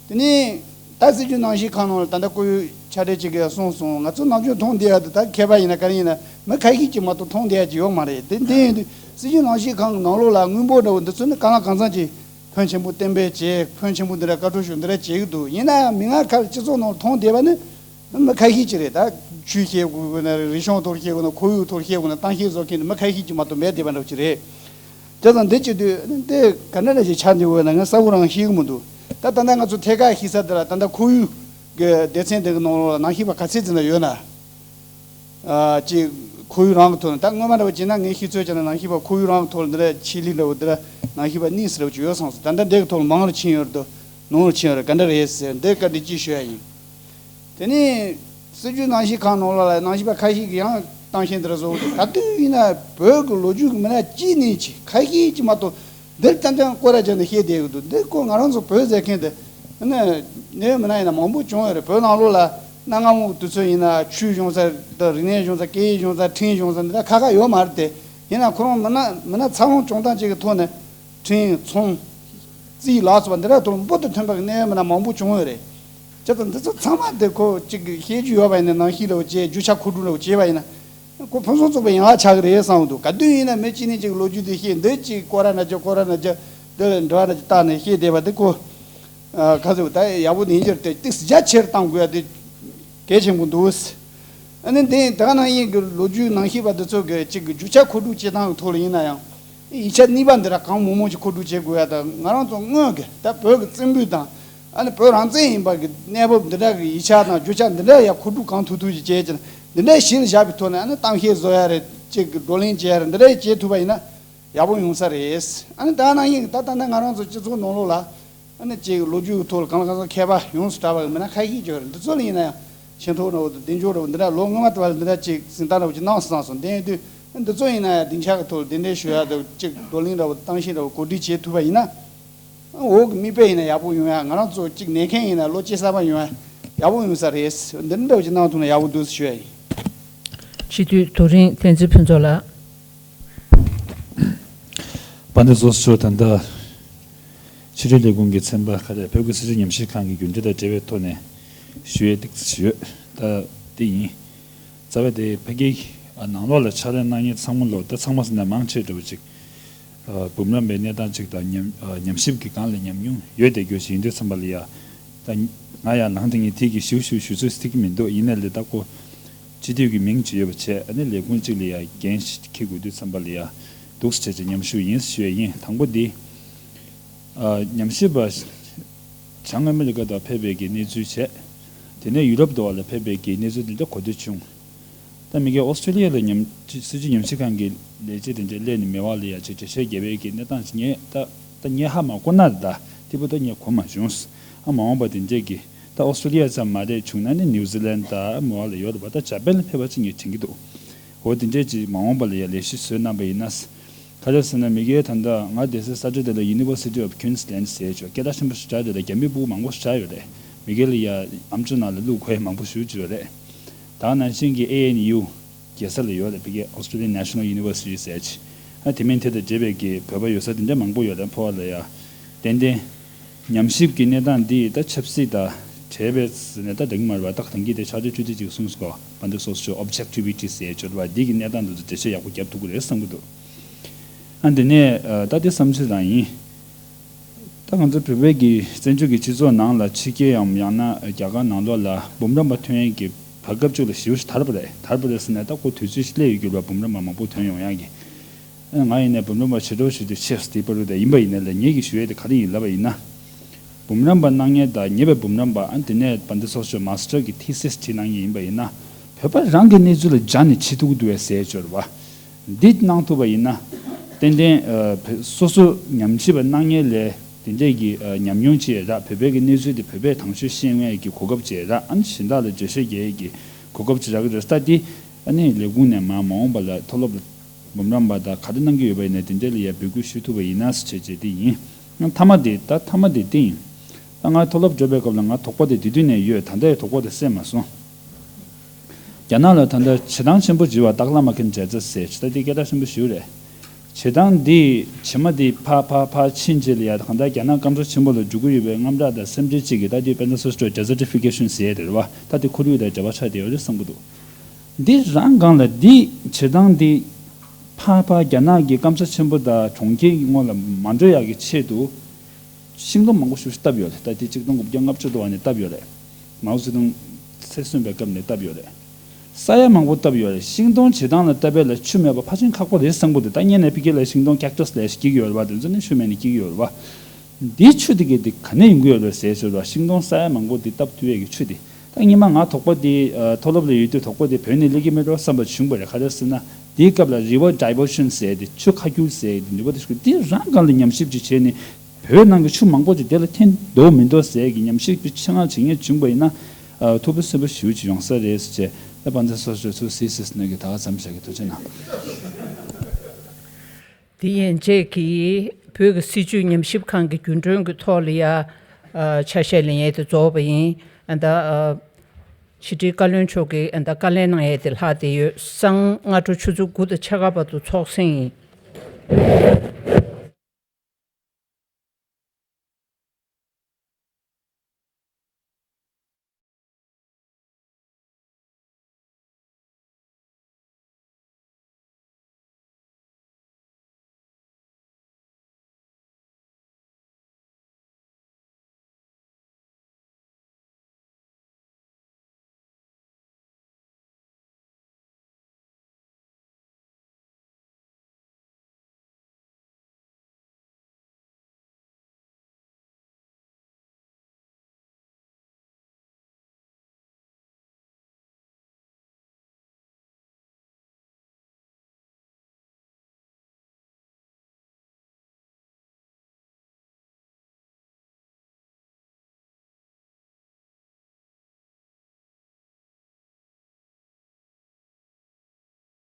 དེ་ནས་ད་སྲིད་བྱུས་ནང་བཞིན་གང་ནང་ལ་ད་ལྟ་བཀོད་ཡོད་ཆ་འདྲ་ཅིག་གིས་གསུངས་སོང་། ང་ཚོ་ནམ་རྒྱུན་མཐོང་བསྡད་ཡ་དེ་ད་མཁས་པ་ཡིན་ན་ག་རེ་ཡིན་ན་མི་ཁ་ཤས་ཀྱིས་མ་གཏོགས་མཐོང་བསྡད་ཡ་ཅིག་ཡོད་མ་རེད། དེ་འདི་ཡིན་དུས་སྲིད་བྱུས་ནང་བཞིན་གང་གི་ནང་ལོགས་ལ་དངུལ་འབོར་འདྲ་བོ་འདི་ཚོ་ནི་གང་ལ་གང་འཚམ་ཅིག་ཕོན་ཆེན་པོ་གཏན་འབེབས་བྱས། ཕོན་ཆེན་པོ་འདི་འདྲ་བཀའ་འཁྲོལ་ཞུ་འདི་འདྲ་བྱེད་ཀྱི་འདུག། ཡིན་ན་ཡང་མི་ང་ཁ་སྤྱི་ཚོགས་ནང་མཐོང་བསྡད་པ་ནི་མི་ཁ་ཤས་ཅིག་རེད། ད་ཆོས་བཤད་དགོས་དགོས་ན་རེད། རིག་གཞུང་ཐོག་བཤད་དགོས་ན། ཁོར་ཡུག་ཐོག་བཤད་དགོས་ན། གཏམ་བཤད་བཟོ་མཁན་ནི་མི་ཁ་ཤས་ཅིག་མ་གཏོགས་མེད་བསྡད་པ་འདྲ་བོ་ཅིག་རེད། བྱས་ཙང་འདི་བྱེད་དུས་འདི་ག་འདྲ་འདྲ་ཞིག་ཆགས་འདུག་ཟེར་ན་ང་གསལ་པོ་རང་ཤེས་ཀྱི་མི་འདུག། ད་ད་ལྟ་ང་ཚོ་ཐད་ཀར་ཤེས་ས་འདི་ལ་ད་ལྟ་ཁོར་ཡུག་གི་སྡེ་ཚན་འདི་གི་ནང་ལོགས་ལ་ནང་བཞིན་པ་ག་ཚད་ཙམ་ན་ཡོད་ན། ཨ། ཅིག་ཁོར་ཡུག་རང་གི་ཐོག་ནས། ད་སྔོན་མ་འདྲ་བོ་བྱས་ན་ངས་ཤེས་ཚོད་བྱས་ན་ནང་བཞིན་པ་ཁོར་ཡུག་རང་གི་ཐོག་ལ་འདི་འདྲ་ཆད་ལུས་འདྲ་བོ་འདི་འདྲ་ནང་བཞིན་པ་གནས་ཟེར་བ་ཅིག་ཡོད་བསམ་སོང་། ད་ལྟ་འདི་གི་ཐོག་ལ་མང་རུ་ཕྱིན་ཡོད་རེད་དོ། ནོར་རུ་ཕྱིན་ཡོད་རེད། ག་འདྲ་རེད་ཟེར་འདི་བཀའ་འདྲི་གཅིག་ཞུ་ཡ་ཡིན། དེ་ནས་སྲིད་བྱུས་ནང་བཞིན་གང་ནང་ལོགས་ལ་ནང་བཞིན་པ་ཁ་ཤས་ཀྱིས་ཡང་གཏམ་བཤད་འདི་འདྲ་བཟོ་གི་འདུག། ག་དུས་ཡིན་ན་བོད་ཀྱི་ལོ་རྒྱུས་ཀྱི་མི་སྣ་གཅིག་ནས་ཅིག་ཁ་ཤས་ཅིག་མ་གཏོགས་འདིར་ཏན་ཏན་སྐོར་ར་བརྒྱབ་ནས་བཤད་བསྡད་ཀྱི་འདུག། འདི་ཁོ་ང་རང་ཚོ་བོད་ཟེར་མཁན་དེ་ ནི་གནས་མི་སྣ་ཡིན་ན་མང་པོ་བྱུང་ཡོད་རེད། བོད་ནང་ལོགས་ལ་གནའ་སྔ་མོ་དུས་ཚོད་ཡིན་ན་ཆོས་གཞུང་ས་དང་རིག་གནས་གཞུང་ས་སྐད་ཡིག་གཞུང་ས་ཁྲིམས་གཞུང་ས་འདི་འདྲ་ཁ་ཁ་ཡོད་མ་རེད་དེ། ཡིན་ན་ཁོ་རང་མི་སྣ་མི་སྣ་ཚང་མ་བྱུང་སྟངས་ཅིག་གི་ཐོག་ནས་ཁྲིམས་ཚོང་རྩིས་ལ་སོགས་པ་འདི་འདྲ་ཐོག་འབུར་དུ་ཐོན་པའི་གནས་མི་སྣ་མང་པོ་བྱུང་ཡོད་རེད། བྱས་ཙང་འདི་ཚོ་ཚང་མ་དེ་ཁོ་གཅིག་གི་བཤད་རྒྱུ་ཡོད་པ་ཡིན་ན་ནང་བཞིན་རེད་བྱས། རྒྱུ་ཆ་མཁོ་སྒྲུབ་རེད་བྱས་པ་ཡིན་ན། ཁོ་ཕུན་སུམ་ཚོགས་པའི་ཡན་ལག་ཆགས་ཀྱི་རེད་བསམ་གྱི་འདུག་ག་དུས་ཡིན་ན་མི་གཅིག་ནས་གཅིག་ལོ་རྒྱུས་དེ་བཤད། འདི་གཅིག་སྐོར་ར་ན་རྒྱ་སྐོར་ར་ན་རྒྱ་འདི་ལ་འགྲོ་བ་ན་རྒྱ་བཏགས་ནས་བཤད་བསྡད་པ་དེ་ཁོ། ཨ། ག་ཚོད་ད་ཡག་པོ་ཡིན་གྱི་རེད་དེ། ཏིག་རྒྱ་ཆེར་གཏང་དགོས་ཡ་དེ་གལ་ཆེན་པོ་འདུག་ཨ་ནི་དེ་ད་ག་ནང་བཞིན་གྱི་ལོ་རྒྱུས་ནང་བཤད་པ་དེ་ཚོ་གི་གཅིག་གི་རྒྱུ་ཆ་མཁོ་སྒྲུབ་བྱེད་སྟངས་ཀྱི་ཐོག་ལ་ཡིན་ན་ཡང་། ཡིག་ཆ་གཉིས་པ་འདི་ར་གང་མང་མང་ཞིག་མཁོ་སྒྲུབ་བྱེད་དགོས་ཡ་དང་། ང་རང་ཚོ་སྔོན་གྱི་ད་བོད་ཀྱི་བཙན་པོའི་དང་། ཨ་ནི་བོད་རང་བཙན་ཡིན་པ་གི་གནས་བབ་འདི་འདྲ་གི་ཡིག་ཆ་དང་རྒྱུ་ཆ་འདི་འདྲ་ཡ་མཁོ་སྒྲུབ་གང་ཐུབ་ཐུབ་ཅིག་བྱས་ཀྱི་འདི་འདྲ་གཞི་ལ་བཞག་པའི་ཐོག་ནས། ཨ་ནི་གཏམ་བཤད་བཟོ་ཡ་རེད། གཅིག་གི་བགྲོ་གླེང་བྱེད་ཡ་རེད། འདི་འདྲ་བྱེད་ཐུབ་པ་ཡིན་ན་ཡག་པོ་ཡོང་ས་རེད། ཨ་ནི་ད་ནང་བཞིན་གྱི་ད་ད་ལྟ་ང་རང་ཚོ་སྤྱི་ཚོགས་ནང་ལོགས་ལ་ཨ་ནི་གཅིག་ལོ་རྒྱུས་ཀྱི་ཐོག་ལ་གང་ལ་གང་འཚམ་མཁས་པ་ཡོངས་སུ་གྲགས་པ་གི་མི་སྣ་ཁ་ཤས་ཅིག་ཡོད་རེད། འདི་ཚོ་ལ་ཡིན་ན་ཡང་ཆེ་མཐོང་འདྲ་བོ་དང་གདེང་འཇོག་འདྲ་བོ་འདི་འདྲ་ལོ་སྔོན་མ་དེ་བ་ལ་འདི་འདྲ་གཅིག་གཟེངས་རྟགས་འདྲ་བོ་ཅིག་གནང་སོང་སོང་། དེ་ཡིན་དུས་འདི་ཚོ་ཡིན་ན་ཡང་སྡིངས་ཆ་གི་ཐོག་ལ་གདན་འདྲེན་ཞུ་ཡ་དང་གཅིག་བགྲོ་གླེང་འདྲ་བོ་དང་གཏམ་བཤད་འདྲ་བོ་གོ་སྒྲིག་བྱེད་ཐུབ་པ་ཡིན་ན། འོག་གི་མིག་དཔེ་ཡིན་ན་ཡག་པོ་ཡོང་ཡ། ང་རང་ཚོ་གཅིག་ཉན་མཁན་ཡིན་ན་བློ་སྐྱེད་གསར་པ་ཡོང་ཡ་ཡག་པོ་ཡོང་ས་རེད། འདི་འདྲ་བོ་ཅིག་གནང་ཐུབ་ན་ཡག་པོ་འདུག་ཟེར་ཞུ་ཡ་ཡིན། སྤྱི་འཐུས་རྡོ་རིང་བསྟན་འཛིན་ཕུན་ཚོགས་ལགས། དཔལ་ལྡན་ཚོགས་གཙོ་མཆོག་ད་ལྟ་ཕྱི་དྲིལ་ལས་ཁུངས་ཀྱི་ཚན་པ་ཁ་རས་བོད་ཀྱི་སྲིད་བྱུས་ཉམས་ཞིབ་ཁང་གི་རྒྱུན་འབྲེལ་དང་འབྲེལ་བའི་ཐོག་ནས་ཞུ་ཡས་ཏོག་ཙམ་ཞུ་ཡོད། ད་དེ་ཡིན། རྩ་བའི་དེ་ཕ་གིའི་ནང་ལོགས་ལ་ཕྱག་ལས་གནང་མཁན་ཚང་མ་ལོ་ད་ཚང་མ་ཟེར་ན་མང་ཆེ་འདྲ་བོ་ཅིག་ཨ། འབུམ་རམས་པའི་གནས་སྟངས་གཅིག་དང་ཉམས་ཨ། ཉམས་ཞིབ་ཀྱི་སྒང་ལ་ཉམས་མྱོང་ཡོད་བསྡད་རྒྱུ་ཞིག་ཡིན་དུས་ཙམ་པ་ལ་ཡ། ད་ང་ཡང་ནང་དེ་ངས་དེ་གི་ཞིབ་ཞིབ་ཞུ་ཚོད་ཐིག་གི་མི་འདུག་ཡིན་ནའི་ལས་ད་ཁོ་སྤྱི་འཐུས་ཀྱི་མིང་ཅིག་ཡོད་པ་བྱས། ཨ་ནི་ལས་ཁུངས་གཅིག་ལ་ཡ་འགན་ཞིག་འཁྱེར་དགོས་དུས་ཙམ་པ་ལ་ཡ་འདུག་སེ་བྱས་བྱས་ཉམས་ཞིབ་ཡིན་ཞུ་ཡ་ཡིན། དང་པོ་འདི། ཨ། ཉམས་ཞིབ་པ་བྱང་ཨ་མི་རི་ཀ་དུ་ཕེབས་པའི་གི་གནས་ཚུལ་བྱས། དེ་ནས་ཡུ་རོབ་དུ་བ་ལ་ཕེབས་པའི་གི་གནས་ཚུལ་དེ་འདྲ་གོ་ཐོས་བྱུང་། ད་མི་སྒེར་ཨོ་སི་ཀྲོ་ལི་ཡ་ལ་ཉམས་སྲིད་བྱུས་ཉམས་ཞིབ་ཁང་གི་ལས་བྱེད་དེ་འདྲ་སླེབས་ནས་མི་བ་ལ་ཡ་ཅིག་འགྲེལ་བཤད་རྒྱབ་པའི་གི་གནས་སྟངས་ཅིག་ངས་ད་ད་ངས་ཧ་མ་གོ་ན་ད་དེ་བུ་ད་ངས་གོ་མ་བྱུང་། ཨ། མ་འོངས་པ་དེ་འདྲས་ཀྱི་ད་ཨོ་སི་ཀྲོ་ལི་ཡ་ཙམ་མ་རེད། བྱུང་ན་ནི་ནིའུ་ཛི་ལན་ད་མི་བ་ལ་ཡོད་རེད་པ། ད་ཇ་པན་ལ་ཕེབས་པ་ཅིག་ངས་དྲན་གྱི་འདུག་འོ་དེ་འདྲས་ཅིག་མ་འོངས་པ་ལ་ཡ་ལས་གཞི་བཟོས་གནང་པ་ཡིན་ན། ག་རེ་ཟེར་ན་མི་སྒེར་ད་ལྟ་ང་སྡོད་སའི་ས་ཆ་དེ་ལ་University of Queensland ཟེར་ཆོག་སྐད་གྲགས་ཆེན་པོ་ཞེ་དྲག་དེ་ལ་རྒྱ་མི་ཕྲུ་གུ་མང་པོ་ཞེ་དྲག་ཡོད་རེད། མི་སྒེར་ལ་ཡ་ཨམ་ཅོག་ནང་ལ་བླུག་དགོས་མང་པོ་ཞེ་པོ་ཅིག་ཡོད་རེད། ད་ནང་བཞིན་གྱི་ཨེ་ཨེན་ཡུ་རྒྱལ་ས་ལ་ཡོད་རེད། ཕ་གི་Australian National University ཟེར་ཆེ། ཨ། དེ་མིན་དེ་དང་འབྲེལ་བའི་གི་བོད་པ་ཡོད་ས་དེ་འདྲ་མང་པོ་ཡོད་རེད། ཕོ་བ་ལ་ཡ་ཏན་ཏན། ཉམས་ཞིབ་ཀྱི་གནས་སྟངས་འདི་ད་ཆབ་སྲིད་དང་བྲལ་བའི་ཟེར་ནས་ད་འགྲིག་གི་མ་རེད་པ། ད་ད་གིན་དེ་ཕྱག་སྦྲེལ་ཅུ་ཏི་ཅིག་གསུངས་སོང་། དཔལ་ལྡན་ཚོགས་གཙོ་མཆོག་Objectivity ཟེར་ཡ་ཅིག་ཡོད་རེད་པ། འདི་གི་གནས་སྟངས་འདི་ཚོ་འགྲེལ་བཤད་ཡག་པོ་རྒྱབ་ཐུབ་ཀྱི་རེད་བསམ་གྱི་འདུག་ཨ། འདི་ནས་ཨ། ད་འདི་བསམ་ཚུལ་རང་ཡིན། ད་ང་ཚོ་བོད་པའི་གི་བཙན་བྱོལ་གྱི་སྤྱི་ཚོགས་ནང་ལ་ཕྱི་རྒྱལ་ཡམ་ཡང་ན་རྒྱ་གར་ནང་ལོགས་ལ་འབུམ་རམས་པ་ཐོན་ཡས་ཀྱི་བར་སྐབས་ཅིག་ལ་ཞེ་པོ་ཞིག་དར་བ་རེད། དར་བ་རེད་ཟེར་ནས་ད་ཁོ་དུས་ཚོད་ཞིག་སླེབས་ཡོད་ཀྱི་རེད་པ། འབུམ་རམས་པ་མང་པོ་ཐོན་ཡོང་ཡག་གི། ང་ཡིན་ནའི་འབུམ་རམས་པ་བྱེད་འགྲོ་ཞུ་དུས་ཆེས་སྟེ་པ་རུ་དེ་ཡིན་པ་ཡིན་ནའི་ལས་ངེད་ཀྱིས་ཞུ་ཡས་དེ་ག་རེ་ཡིན་ལབ་པ་ཡིན་ན། འབུམ་རམས་པ་གནང་མཁན་དང་ཉེ་བའི་འབུམ་རམས་པ། ཨ། དེ་ནས་དཔལ་ལྡན་ཚོགས་གཙོས་མ་སི་ཊར་གྱི་ཐི་སིས་བྲིས་གནང་མཁན་ཡིན་པ་ཡིན་ན། བོད་པ་རང་གི་གནས་ཚུལ་ལ་སྦྱར་ནས་བྲིས་ཐུབ་ཀྱི་འདུག་པས་ཟེར་ཡས་ཅིག་ཡོད་རེད་པ། འདི་གནང་ཐུབ་པ་ཡིན་ན། ཏན་ཏན་ཨ། བོད་སོ་སོ་ཉམས་ཞིབ་པ་གནང་མཁན་ལས་དེ་འདྲས་ཀྱི་ཨ། ཉམས་མྱོང་ཅིག་ཡོད་རེད། བོད་པའི་གི་གནས་ཚུལ་དེ་བོད་པས་དང་ཤོས་ཤེས་ཡོང་ཡས་ཀྱི་གོ་སྐབས་ཅིག་ཡོད་རེད། ཨ་ནི་གཞན་དག་ལ་འགྲེལ་བཤད་རྒྱག་ཡས་ཀྱི་གོ་སྐབས་ཅིག་རག་གི་རེད། ད་འདི་ཨ་ནི་ལས་ཁུངས་ནས་མར་མ་འོངས་པ་ལ་མཐོ་སློབ་ལ་འབུམ་རམས་པ་དང་ག་རེ་གནང་གི་ཡོད་པ་ཡིན་ནའི་དེ་འདྲས་ལ་ཡ་འབོད་སྐུལ་ཞུ་ཐུབ་པ་ཡིན་ན་ཟེར་བྱས་བྱས་དེ་ཡིན། ཨ། མཐའ་མ་དེ་ད་མཐའ་མ་དེ་དེ་ཡིན། ད་ང་མཐོ་སློབ་འགྲོ་བའི་སྐབས་ལ་ང་དོགས་པ་དེ་དེ་དུས་ནས་ཡོད། ད་ལྟ་ཡང་དོགས་པ་དེ་སེལ་མ་སོང་། རྒྱ་ནག་ལ་ད་ལྟ་བྱེ་ཐང་ཆེན་པོ་བྱེ་བ་སྟག་ལ་མ་ཁན་འདྲེ་རྩ་ཟེར་ཆེ། ད་འདི་སྐད་གྲགས་ཆེན་པོ་ཞིག་རེད། བྱེ་ཐང་འདི་བྱེ་མ་འདི་ཕར་ཕར་ཕར་ཕྱིན་རྗེས་ལ་ཡ་ད་གང་ལྟར་རྒྱ་ནག་སྐམ་ས་ཆེན་པོ་ལ་འཇུག་གི་ཡོད་པའི་དངངས་སྐྲག་དང་སེམས་ཁྲལ་གཅིག་གིས་ད་འདི་དཔེར་ན་སོ་སོ་desertification ཟེར་ཡ་དེ་རེད་བ། ད་འདི་ཁོར་ཡུག་དང་འབྲེལ་བ་ཆགས་བསྡད་ཡོད་རེད་བསམ་གྱི་འདུག་འདི་རང་སྒང་ལ་འདི་བྱེ་ཐང་འདི་ཕར་ཕར་རྒྱ་ནག་གི་སྐམ་ས་ཆེན་པོ་དང་གྲོང་ཁྱེར་གྱི་ངོས་ལ་མ་འགྲོ་ཡག་གི་ཆེད་དུ། ཤིང་སྡོང་མང་པོ་ཞིག་བཏབ་ཡོད་རེད། ད་དེ་ཆིག་སྟོང་དགུ་བརྒྱ་ལྔ་བཅུ་དོ་བ་ནས་བཏབ་ཡོད་རེད། མའོ་ཙེ་ཏུང་ཚེ་གསོན་པའི་སྐབས་ནས་བཏབ་ཡོད་རེད། ས་ཡ་མང་པོ་བཏབ་ཡོད་རེད། ཤིང་སྡོང་བྱེ་ཐང་ལ་བཏབ་པ་ལ་ཆུ་མེད་པ་ཕལ་ཆེར་ཁག་པོ་རེད་བསམ་གྱི་འདུག་ད་སྔོན་ནས་ཕ་གི་ལ་ཤིང་སྡོང་cactus ལབ་ཞིག་སྐྱེ་གི་ཡོད་རེད་བ། དེ་ཚོ་ནི་ཆུ་མེད་ནས་སྐྱེ་གི་ཡོད་རེད་བ། འདིའི་ཆུ་དེ་གས་དེ་ག་ནས་ཡོང་གི་ཡོད་རེད་ཟེར་ཞོར་བ། ཤིང་སྡོང་ས་ཡ་མང་པོ་དེ་བཏབ་ཐུབ་ཡས་ཀྱི་ཆུ་དེ། ད་སྔོན་མ་ང་དོགས་པ་དེ་ཨ། མཐོ་སློབ་ལ་ཡོད་དུས་དོགས་པ་དེ་བོད་ནས་སླེབས་ཀྱི་མེད་འགྲོ་བསམ་པ་བྱུང་བ་རེད། ག་རེ་ཟེར་ན་དེའི་སྐབས་ལ་river diversion ཟེར་དེ་ཆུ་ཁ་སྒྱུར་ཟེར་དེ་ནུས་པ་དེ་ཞིག་དེ་རང་སྒང་ལ་ཉམས་ཞིབ་ཅིག་བྱས་ནས་བོད་ནང་གི་ཆུ་མང་པོ་ཅིག་དེ་ལ་འཐེན་འདུག་མི་འདུག་ཟེར་གྱི་ཉམས་ཞིབ་ཀྱི་ཆེད་མངགས་བྱེད་མཁན་བྱུང་བ་ཡིན་ན་ཨ། ཐུགས་ཕན་གསོས་པ་ཞེ་པོ་ཅིག་ཡོང་ས་རེད་ཟེར་བྱས། ད་དཔལ་ལྡན་ཚོགས་གཙོས་ཚུར་གཟིགས་ཟིན་ནས་ཀྱི་ད་ག་ཙམ་བྱ་གི། ཐུགས་རྗེ་གནང་། དེ་ཡན་ཆད་ཀྱིས་བོད་ཀྱི་སྲིད་བྱུས་ཉམས་ཞིབ་ཁང་གི་རྒྱུན་གྲོན་གྱི་ཐོག་ལ་ཡ། ཨ་ཆ་ཤས་ལེན་ཡས་དེ་རྫོགས་པ་ཡིན། ཨ་ད་ཨ་ཕྱི་དྲིལ་བཀའ་བློན་མཆོག་གིས་ཨ་ད་བཀའ་ལན་གནང་ཡས་དེ་ལྷག་བསྡད་ཡོད། སང་སྔ་དྲོ་ཆུ་ཚོད་དགུ་དང་ཕྱེད་ཀ་བར་དུ་ཚོགས་གསེང་ཡིན།